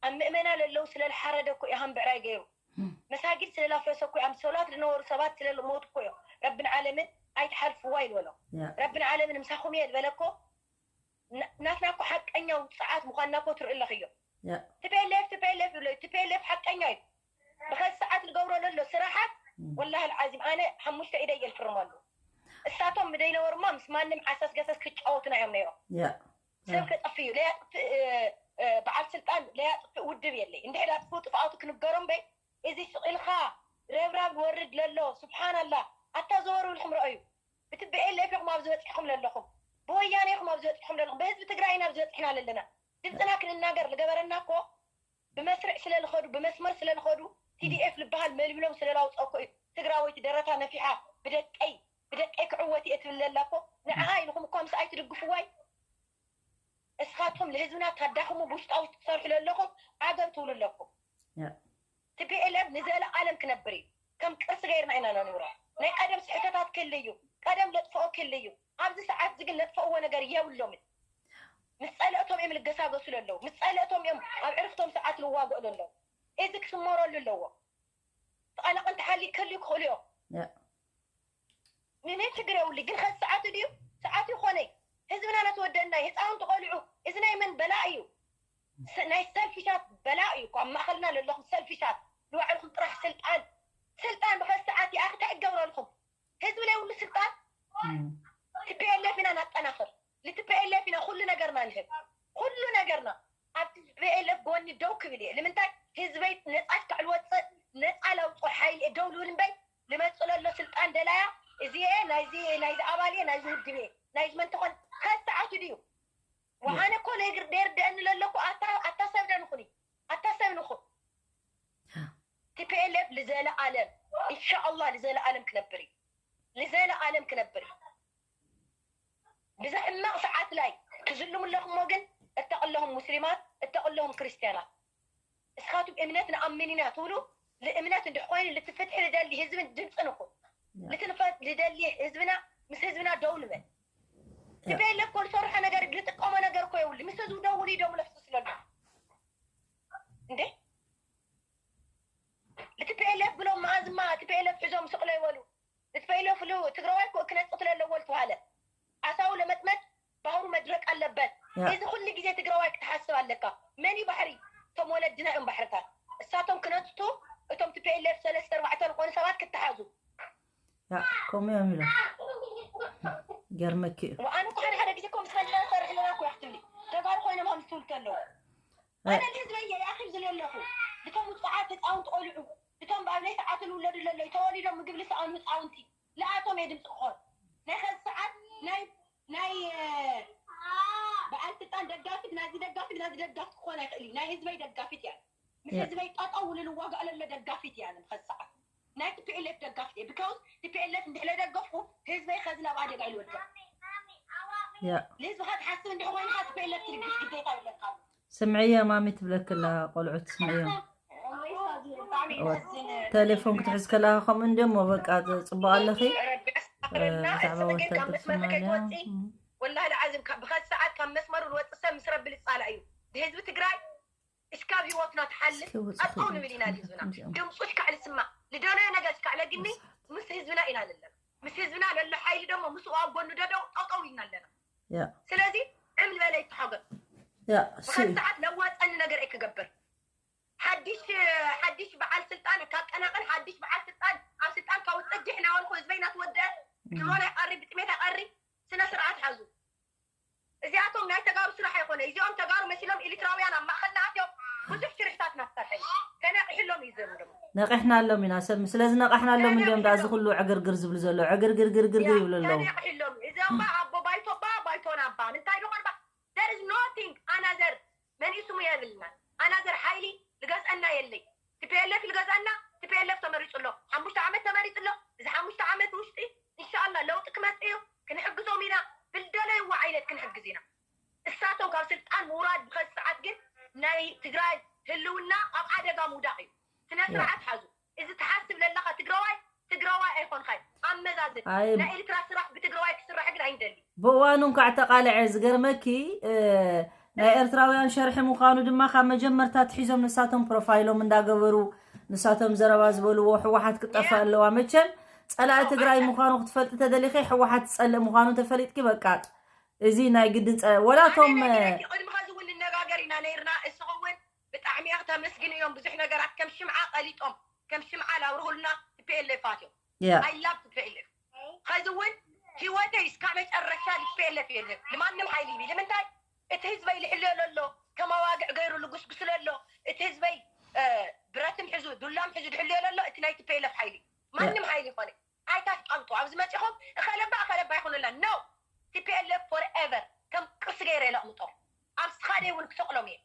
ኣብ ምእመና ለለዉ ስለ ዝሓረደ እኮ እዩ ሃም ብዕራይ ገይሩ እም፣ መሳጊድ ስለ ላፍረሰ እኮ እዩ ኣብ ሰላት ዝነበሩ ሰባት ስለ ዝሞቱ እኮ እዮም ረብን ዓለምን ኣይትሓልፍዋ ኢልበሎ ያ ረብን ዓለምን ምሳኹም እየ ዝበለ እኮ ና- ናትና እኮ ሓቀኛ ውፅዓት ምኳንና እኮ ትርኢ ኣለኽዮ ያ ትፔሌፍ ትፔሌፍ ይብሎ ትፔሌፍ ሓቀኛ እዩ ብኸዚ ሰዓት ዝገብሮ ዘሎ ስራሓት እም፣ ወላሂ ልዓዚም ኣነ ሓሙሽተ ኢደ እየ ዝፍርመሉ እሳቶም ብደይነበሩማ ምስ ማንም ዓሳስ ገሰስ ክጫወቱና እዮም ነይሮም ያ ስም ከጠፍዩ ለያጥፍእ እ፣ እ፣ በዓል ስልጣን ለያጥፍእ ውድብ የለይ እንድሕር ኣጥፍኡ ጥፍኣቱ ክንገሮም በይ እዚ ስቕ ኢልካ ረብራብ ወርድ ለሎ ስብሓናላ ኣታ ዘወሩ ኢልኩም ረኣዩ ብትብኤለፍ ኢኹም ኣብዚ በፂሕኩም ለለኹም ብወያነ ኢኹም ኣብዚ በፂሕኩም ለለኹም ብህዝቢ ትግራይ ኢና ኣብዚ በፂሕና ለለና ድምፅና ክንናገር ዝገበረና እኮ ብመስርዕ ስለ ዝኸዱ ብመስመር ስለ ዝኸዱ ቲዲኤፍ ዝበሃል መልሚሎም ስለ ላውፀ እኮ እዩ ትግራወይቲ ደረታ ነፊሓ ብደቀይ ብደቀይ ክዕወት እየ ትብል ዘላ እኮ ንዓ ኢልኹም እኳ ምስ ኣይትድግፍዋይ እስኻትኩም ንህዝብና ታዳኽሙ ብውሽጣዊ ትሰርሑ ዘለኹም ዓገብ ትብሉ ኣለኩም ያ ትፒኤልኤፍ ንዘለኣለም ክነብር እዩ ከም ቅርሲ ገይርና ኢና ነኑሮ ናይ ቀደም ስሕተታት ክህል እዩ ቀደም ለጥፍኦ ክህል እዩ ኣብዚ ሰዓት እዚ ግን ለጥፈእዎ ነገር የብሎምን ምስ ጸልእቶም እዮም ልገሳገሱ ለለዉ ምስ ጸልእቶም እዮም ኣብ ዕርፍቶም ሰዓት ልዋግኡ ለለዉ እዚ ክስመረሉ ኣለዎ ተቐለቕን ተሓሊ ክህልዩ ክኽእሉ እዮም ያ ምንም ችግር የብሉ ግን ኸዚ ሰዓቱ ድዩ ሰዓቱ ይኾነይ ህዝብና ነትወደና ህፃውንቲ ቆልዑ እዚ ናይ መን በላ እዩ ስ- ናይ ሰልፊሻት በላ እዩ እኮ ኣብ ማእኸልና ለለኹም ሰልፊሻት ስልጣን ስልጣን ብኸዚ ሰዓት ይኣኽ እንታይ ይገብረልኩም? ህዝቢ ናይ ሁሉ ስልጣን ቲፒኤልኤፍ ኢና ናጠናኽር። ንቲፒኤልኤፍ ኢና ኩሉ ነገርና ንህብ። ኩሉ ነገርና ኣብ ቲፒኤልኤፍ ጎኒ ደው ክብል እየ። ንምንታይ? ህዝበይ ነፃ እስካዕ ዝወፅእ ነፃ ለውፅኦ ሓይሊ እየ ደው ልብል እምበይ ልመፅእ ለሎ ስልጣን ደላያ እዚ እየ፣ ናይዚ ናይዚ ኣባል እየ፣ ናይዚ ውድብ እየ፣ ናይዚ መን ተኾን ከዚ ሰዓቱ ድዩ? ወሓነ እኮ ነግር ደርደአኒ ለለኩ ኣታ ኣታ ሰብ ደንኹኒ ኣታ ሰብ ንኹን ቲፒኤልኤፍ ልዘለኣለም ኢንሻኣላህ ልዘለኣለም ክነብር እዩ። ልዘለኣለም ክነብር እዩ። ብዛ ሕማቕ ሰዓት ላይ ትዝልሙ ኣለኹሞ ግን እተቕለኹም ሙስሊማት እተቕለኹም ክርስትያናት እስኻቱም እምነት ንኣምን ኢና ትብሉ ልእምነት እንድሕ ኮይኑ ልትፍትሒ ልደሊ ህዝብን ድምፂ ንኹን ልትንፈት ልደሊ ህዝብና ምስ ህዝብና ደው ንበል። ቲፒኤልኤፍ እኮ ዝሰርሖ ነገር ልጥቀሞ ነገር እኮ የብሉ ምስ ህዝቡ ደውሉ ኢዶም ለፍሱ ስለሉ እንዴ እቲ ፒኤልኤፍ ብሎም መኣዝማ እቲ ፒኤልኤፍ ሒዞም ስቕ ለይበሉ እቲ ፒኤልኤፍ ሉ ትግራዋይ እኮ ክነፅት ለለዎ ልተባሃለ ኣሳው ለመጥመጥ ባህሩ መድረቅ ኣለበት። እዚ ኩሉ ግዜ ትግራዋይ ክትሓስብ ኣለካ። መን እዩ ባሕሪ? እቶም ወለድና እዮም ባሕርታት። እሳቶም ክነፅቱ እቶም ቲ ፒኤልኤፍ ሰለስተ ኣርባዕተ ዝኾኑ ሰባት ክተሓዙ። ከምኡ እዮም ኢሎም ገርመኪ እዩ። ኣነ እኮ ሓደ ሓደ ግዜ እኮ ምስ ፈለና ንሰርሕ ኣለና እኮ ያክትብሊ ተጋሩ ኮይኖም ከም ዝትውልተ ኣለዉ ኣነ ንህዝበይ እየ ይኣኽብ ዝብል ኣለኹ። እቶም ውፁዓት ህፃውንቲ ቆልዑ እቶም ብኣብ ናይ ሰዓት ዝውለዱ ዘለዩ ተወሊዶም ምግብ ዝሰኣኑ ህፃውንቲ ንኣቶም እየ ድምፂ ክኾን። ናይ ኸዚ ሰዓት ናይ ናይ በዓል ስልጣን ደጋፊት ናዚ ደጋፊት ናዚ ደጋፊት ክኾን ኣይኽእል እዩ። ናይ ህዝበይ ደጋፊት እያ። ምስ ህዝበይ ጠጠው ውሉ ልዋጋእ ለሎ ደጋፊት እያ። ኸዚ ሰዓት ናይ ቲፒኤልኤፍ ደጋፊት እየ። ብካውስ ቲፒኤልኤፍ እንድሕለ ደገፍኩ ህዝበይ ኸዚ ናብ ኣደጋ ኢልወድቅ። ንህዝብኻ ትሓስብ እንድሕ ኮይንካ ቲፒኤልኤፍ ትልግስ ግዴታ ይብለካ ኣሎ። ስምዕያ ማሚ ትብለክላ ቆልዑት ስምዕዮም። ተሌፎን ክትሕዝ ከለካ ከምኡ እንዲሞ በቃ ፅቡቅ ኣለኺ። ብዛዕባ ወታደር ሶማልያ ወላሂ ዓዚም ብኸዚ ሰዓት ካብ መስመሩ ዝወፅእ ሰብ ምስ ረቢ ልፃላ እዩ። ንህዝቢ ትግራይ እስካብ ህይወትና ትሓልፍ ኣጣው ንብል ኢና ንህዝብና ድምፁ እስካዕ ልስማዕ ልደለዮ ነገር እስካዕ ለግኒ ምስ ህዝብና ኢና ለለና ምስ ህዝብና ለሎ ሓይሊ ደሞ ምስኡ ኣብ ጎኑ ደደው ጠጠው ኢልና ኣለና። ስለዚ ዕም ዝበለ ይተሓገር። ብኸዚ ሰዓት ለዋፀኒ ነገር እየ ክገብር። ሓድሽ ሓድሽ በዓል ስልጣን ካቀናቀን ሓድሽ በዓል ስልጣን ኣብ ስልጣን ካውፅእ ዲሕ ናበልኩ ህዝበይ ናትወደአ ድሮ ናይ ቀሪ ብጥሜት ኣይቀሪ ስነ ስርዓት ሓዙ። እዚኣቶም ናይ ተጋሩ ስራሕ ኣይኮነ። እዚኦም ተጋሩ መሲሎም ኤሪትራውያን ኣብ ማእኸልና ኣትዮም ብዙሕ ሽርሕታት ኢና ዝሰርሐ። ተነቂሕሎም እዩ ዘሩ ደሞ። ነቂሕናሎም ኢና ሰብ ስለዚ ነቃሕናሎም እንዲዮም ዳ እዚ ኩሉ ዕግርግር ዝብሉ ዘሎ ዕግርግር ግርግርግር ይብሉ ኣለዉ። ተነቂሕሎም እዩ። እዚኦም ባ ኣቦ ባይቶ ባ ባይቶና ባ እንታይ ዝኾን ባ there is nothing another መን እዩ ስሙ የብልና። ኣናዘር ሓይሊ ልገዝአና የለይ። ቲፒኤልኤፍ ልገዝአና ቲፒኤልኤፍ ተመሪፁ ኣሎ። ሓሙሽተ ዓመት ተመሪፁ ኣሎ። እዚ ሓሙሽተ ዓመት ውሽጢ እንሻኣላ ለውጢ ክመፅእ እዩ። ክንሕግዞም ኢና። ብልደለይዎ ዓይነት ክንሕግዝ ኢና። እሳቶም ካብ ስልጣን ምውራድ ብኸዚ ሰዓት ግን ናይ ትግራይ ህልውና ኣብ ኣደጋ ምውዳቕ እዩ። ስነ ስርዓት ሓዙ። እዚ ትሓስብ ለለኻ ትግራዋይ ትግራዋይ ኣይኾንኻይ። ኣመዛዝን። ናይ ኤርትራ ስራሕ ብትግራዋይ ክስራሕ ግን ኣይንደሊ። ብእዋኑ እንኳዕ ተቃልዐ ዝገርመኪ ናይ ኤርትራውያን ሸርሒ ምዃኑ ድማ ካብ መጀመርታ ትሒዞም ንሳቶም ፕሮፋይሎም እንዳገበሩ ንሳቶም ዘረባ ዝበልዎ ህወሓት ክጠፋእ ኣለዋ መቸም ፀላኢ ትግራይ ምዃኑ ክትፈልጢ ተደሊኺ ህወሓት ዝፀልእ ምዃኑ ተፈሊጥኪ በቃ እዚ ናይ ግድን ፀ ወላቶም ቅድሚ ኸዚ እውን ንነጋገር ኢና ነይርና እስኺ እውን ብጣዕሚ እያ ክተመስግን እዮም ብዙሕ ነገራት ከም ሽምዓ ቀሊጦም ከም ሽምዓ ላብርሁልና ቲፒኤልኤፋት እዮም። I love ቲፒኤልኤፍ። ኸዚ እውን ህይወተይ እስካብ መጨረሻ ንቲፒኤልኤፍ እየ ዝህብ ንማንም ሓይሊ ይብይ ንምንታይ እቲ ህዝበይ ልሕልዮ ለሎ ከማዋግዕ ገይሩ ልጉስጉስ ለሎ እቲ ህዝበይ ብረትም ሕዙ ዱላም ሕዙ ድሕልዮ ለሎ እቲ ናይ ቲፒኤልኤፍ ሓይሊ ማንም ሓይሊ ይኾነ ኣይታስቀምጡ ኣብዚ መፂኹም እኸለባ እኸለባ ይኹንላ no ቲፒኤልኤፍ forever ከም ቅርሲ ገይረ ለቕምጦ ኣብ ስኻደይ እውን ክሰቕሎም እየ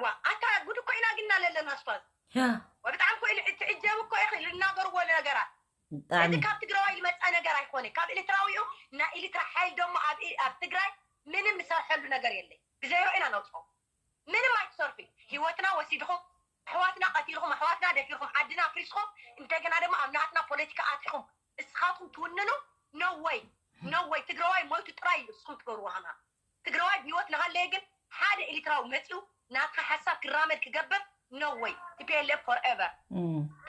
ዋ ኣታ ጉድ እኮ ኢና ግና ለለና ስፋዝ ያ ወብጣዕሚ እኮ ኢሉ ትዕጀብ እኮ ኢኺ ልናገርዎ ነገራት እዚ ብጣዕሚ ካብ ትግራዋይ ዝመፀ ነገር ኣይኮነ ካብ ኤርትራዊ እዩ ናይ ኤርትራ ሓይል ደሞ ኣብ ኣብ ትግራይ ምንም ንሰርሐሉ ነገር የለይ ብዜሮ ኢና ነውፅኦ ምንም ኣይትሰርሑ ህይወትና ወሲድኹም ኣሕዋትና ቀቲልኹም ኣሕዋትና ደፊርኩም ዓድና ኣፍሪስኩም እንደገና ደሞ ኣብ ናትና ፖለቲካ ኣትኹም እስኻትኩም ትውንኑ no way no way ትግራዋይ ሞይቱ ጥራይ እዩ እስኹም ትገብርዎ ሃማ ትግራዋይ ብህይወት እናሃለየ ግን ሓደ ኤሪትራዊ መፂኡ ናትካ ሓሳብ ክራመድ ክገብር no way TPLF forever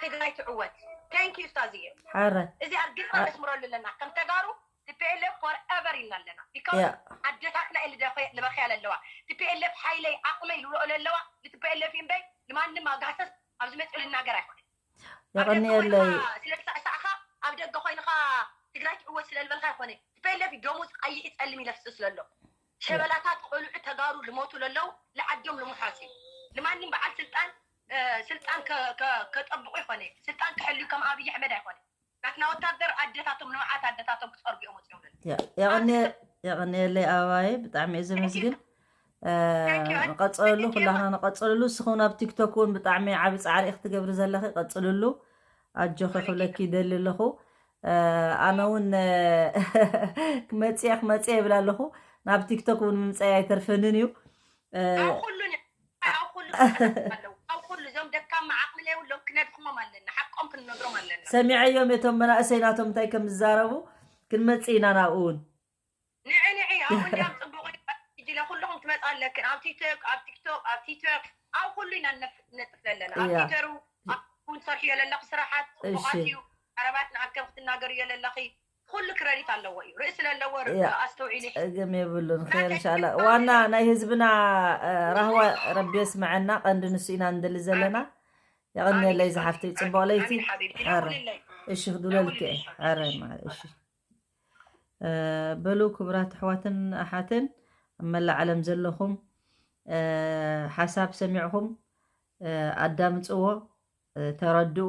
ትግራይ ትዕወት thank you ኡስታዝየ ሓረ እዚኣ ርግፅና ነስምረሉ ኣለና ከም ተጋሩ TPLF forever ኢልና ኣለና because ኣደታትና እየ ልበኽያ ለለዋ TPLF ሓይለይ ዓቕመይ ልብልኦ ለለዋ ን TPLF እምበይ ንማንም ኣጋሰስ ኣብዚ መፂኡ ልናገር ኣይኮነ የቐንየለይ። ስለ ዝሳዕሳዕካ ኣብ ደገ ኮይንካ ትግራይ ትዕወት ስለ ዝበልካ ይኮነ። ቲፒኤልኤፍ ደሙ ቀይሕ ጸሊም ይለፍስስ ዘሎ። ሸበላታት ቆልዑ ተጋሩ ልሞቱ ለለው፣ ለዓዶም ልምሓሱ። ንማንም በዓል ስልጣን ስልጣን ከጠብቁ ይኮነ፣ ስልጣን ክሕልዩ ከም ኣብይ ኣሕመድ ኣይኮነ። ናትና ወታደር ኣደታቶም፣ ንመዓት ኣደታቶም ክፀርጉ እዮም ወፂኦም። የቐንየለይ ኣባይ፣ ብጣዕሚ እየ ዘመስግን። ንቐፀለሉ፣ ኩላህና ንቐፀለሉ። እስኹም ኣብ ቲክቶክ እውን ብጣዕሚ ዓብ ፃዕሪ ክትገብሪ ዘለኺ፣ ቀፅልሉ። ኣጆኺ ክብለኪ ይደሊ ኣለኹ። ኣነ እውን ክመፅየ ክመፅየ ይብል ኣለኹ። ናብ ቲክቶክ እውን ምምፀይ ኣይተርፈንን እዩ። ኣብ ኩሉ እዞም ደካማ ዓቕሚ ዘይብሎም ክነድክሞም ኣለና፣ ሓቆም ክንነግሮም ኣለና። ሰሚዐዮም እቶም መናእሰይ ናቶም እንታይ ከም ዝዛረቡ። ክንመፅእ ኢና ናብኡ እውን። ንዒ ንዒ ኣብኡ እንዲያም ፅቡቕ እዩ። ሕጂ ለኩልኹም ትመፃ ኣለክን ኣብ ቲክቶክ ኣብ ቲክቶክ ኣብ ቲክቶክ ኣብ ኩሉ ኢና ነጥፍ ዘለና። ኣብ ቲተሩ እውን ትሰርሕዮ ዘለኺ ስራሓት ፅቡቓት እዩ። ዓረባት ንኣከብ ክትናገርዮ ዘለኺ ኩሉ ክረዲት ኣለዎ እዩ። ርእሲ ለለዎ ኣስተውዒሊ። ፀገም የብሉን። ኸይር እንሻላ። ዋና ናይ ህዝብና ራህዋ ረቢ የስምዐና። ቀንዲ ንሱ ኢና ንደሊ ዘለና። የቐንየለይ ዝሓፍተይ፣ ፅቡቕ ለይቲ። እሺ ክዱለልኪ። ኧረ እሺ። በሉ ክቡራት ኣሕዋትን ኣሓትን ኣብ መላእ ዓለም ዘለኹም፣ ሓሳብ ሰሚዕኹም ኣዳምፅዎ፣ ተረድኡ።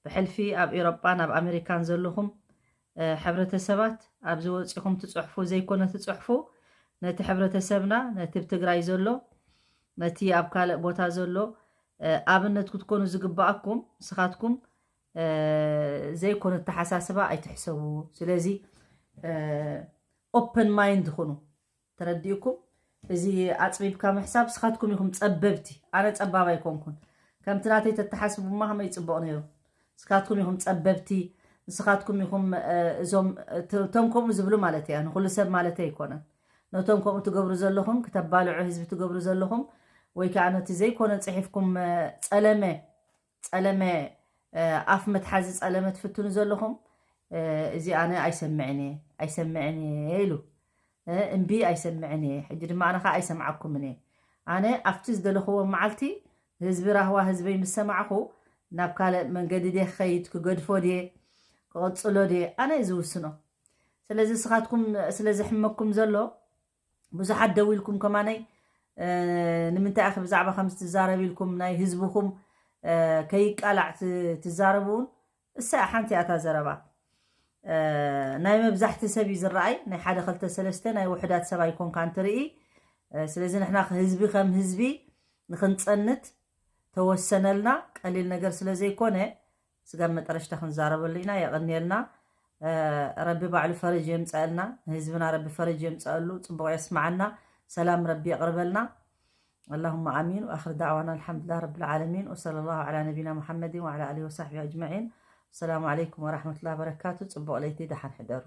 ብሕልፊ ኣብ ኤሮጳን ኣብ ኣሜሪካን ዘለኹም ሕብረተሰባት፣ ኣብዚ ወፂኹም ትፅሕፉ ዘይኮነ ትፅሕፉ፣ ነቲ ሕብረተሰብና፣ ነቲ ኣብ ትግራይ ዘሎ፣ ነቲ ኣብ ካልእ ቦታ ዘሎ ኣብነት ክትኮኑ ዝግባኣኩም ንስኻትኩም ዘይኮነ ኣተሓሳስባ ኣይትሕሰቡ። ስለዚ ኦፕን ማይንድ ኩኑ። ተረዲእኩም? እዚ ኣፅቢብካ ምሕሳብ፣ ንስኻትኩም ኢኹም ፀበብቲ። ኣነ ፀባብ ኣይኮንኩን። ከምቲ ናተይ ተተሓስቡማ ከመይ ፅቡቕ ነይሩ። ንስኻትኩም ኢኹም ፀበብቲ። ንስኻትኩም ኢኹም እዞም እቶም ከምኡ ዝብሉ ማለት እያ፣ ንኩሉ ሰብ ማለት ኣይኮነን። ነቶም ከምኡ ትገብሩ ዘለኹም፣ ክተባልዑ ህዝቢ ትገብሩ ዘለኹም፣ ወይ ከዓ ነቲ ዘይኮነ ፅሒፍኩም ፀለመ ጸለመ ኣፍ መትሓዚ ጸለመ ትፍትኑ ዘለኹም፣ እዚ ኣነ ኣይሰምዕን እየ ኣይሰምዕን እየ ኢሉ። እምቢ ኣይሰምዕን እየ። ሕጂ ድማ ኣነ ከዓ ኣይሰምዓኩምን እየ። ኣነ ኣብቲ ዝደለኽዎ መዓልቲ ህዝቢ ራህዋ ህዝበይ ምስ ሰማዕኹ ናብ ካልእ መንገዲ ድየ ክኸይድ፣ ክገድፎ ድየ፣ ክቕጽሎ ድየ፣ ኣነ እየ ዝውስኖ። ስለዚ ንስኻትኩም ስለ ዘሕመኩም ዘሎ ብዙሓት ደው ኢልኩም ከማነይ ንምንታይ ኢኺ ብዛዕባ ከምዚ ትዛረብ ኢልኩም ናይ ህዝብኹም ከይቃላዕ ትዛረቡ እውን እሳ ሓንቲ እያ እታ ዘረባ። ናይ መብዛሕቲ ሰብ እዩ ዝረኣይ፣ ናይ ሓደ ክልተ ሰለስተ ናይ ውሑዳት ሰብ ኣይኮንካን ትርኢ። ስለዚ ንሕና ህዝቢ ከም ህዝቢ ንክንፀንት ተወሰነልና ቀሊል ነገር ስለ ዘይኮነ ስጋብ መጠረሽታ ክንዛረበሉ ኢና። የቐንየልና። ረቢ ባዕሉ ፈረጅ የምፀአልና። ንህዝብና ረቢ ፈረጅ የምፀአሉ። ፅቡቕ የስማዓና። ሰላም ረቢ የቕርበልና። اللهم آمين وآخر دعوانا الحمد لله رب العالمين وصلى الله على نبينا محمد وعلى آله وصحبه أجمعين. السلام عليكم ورحمة الله وبركاته. ፅቡቕ ለይቲ፣ ደሓን ሕደሩ።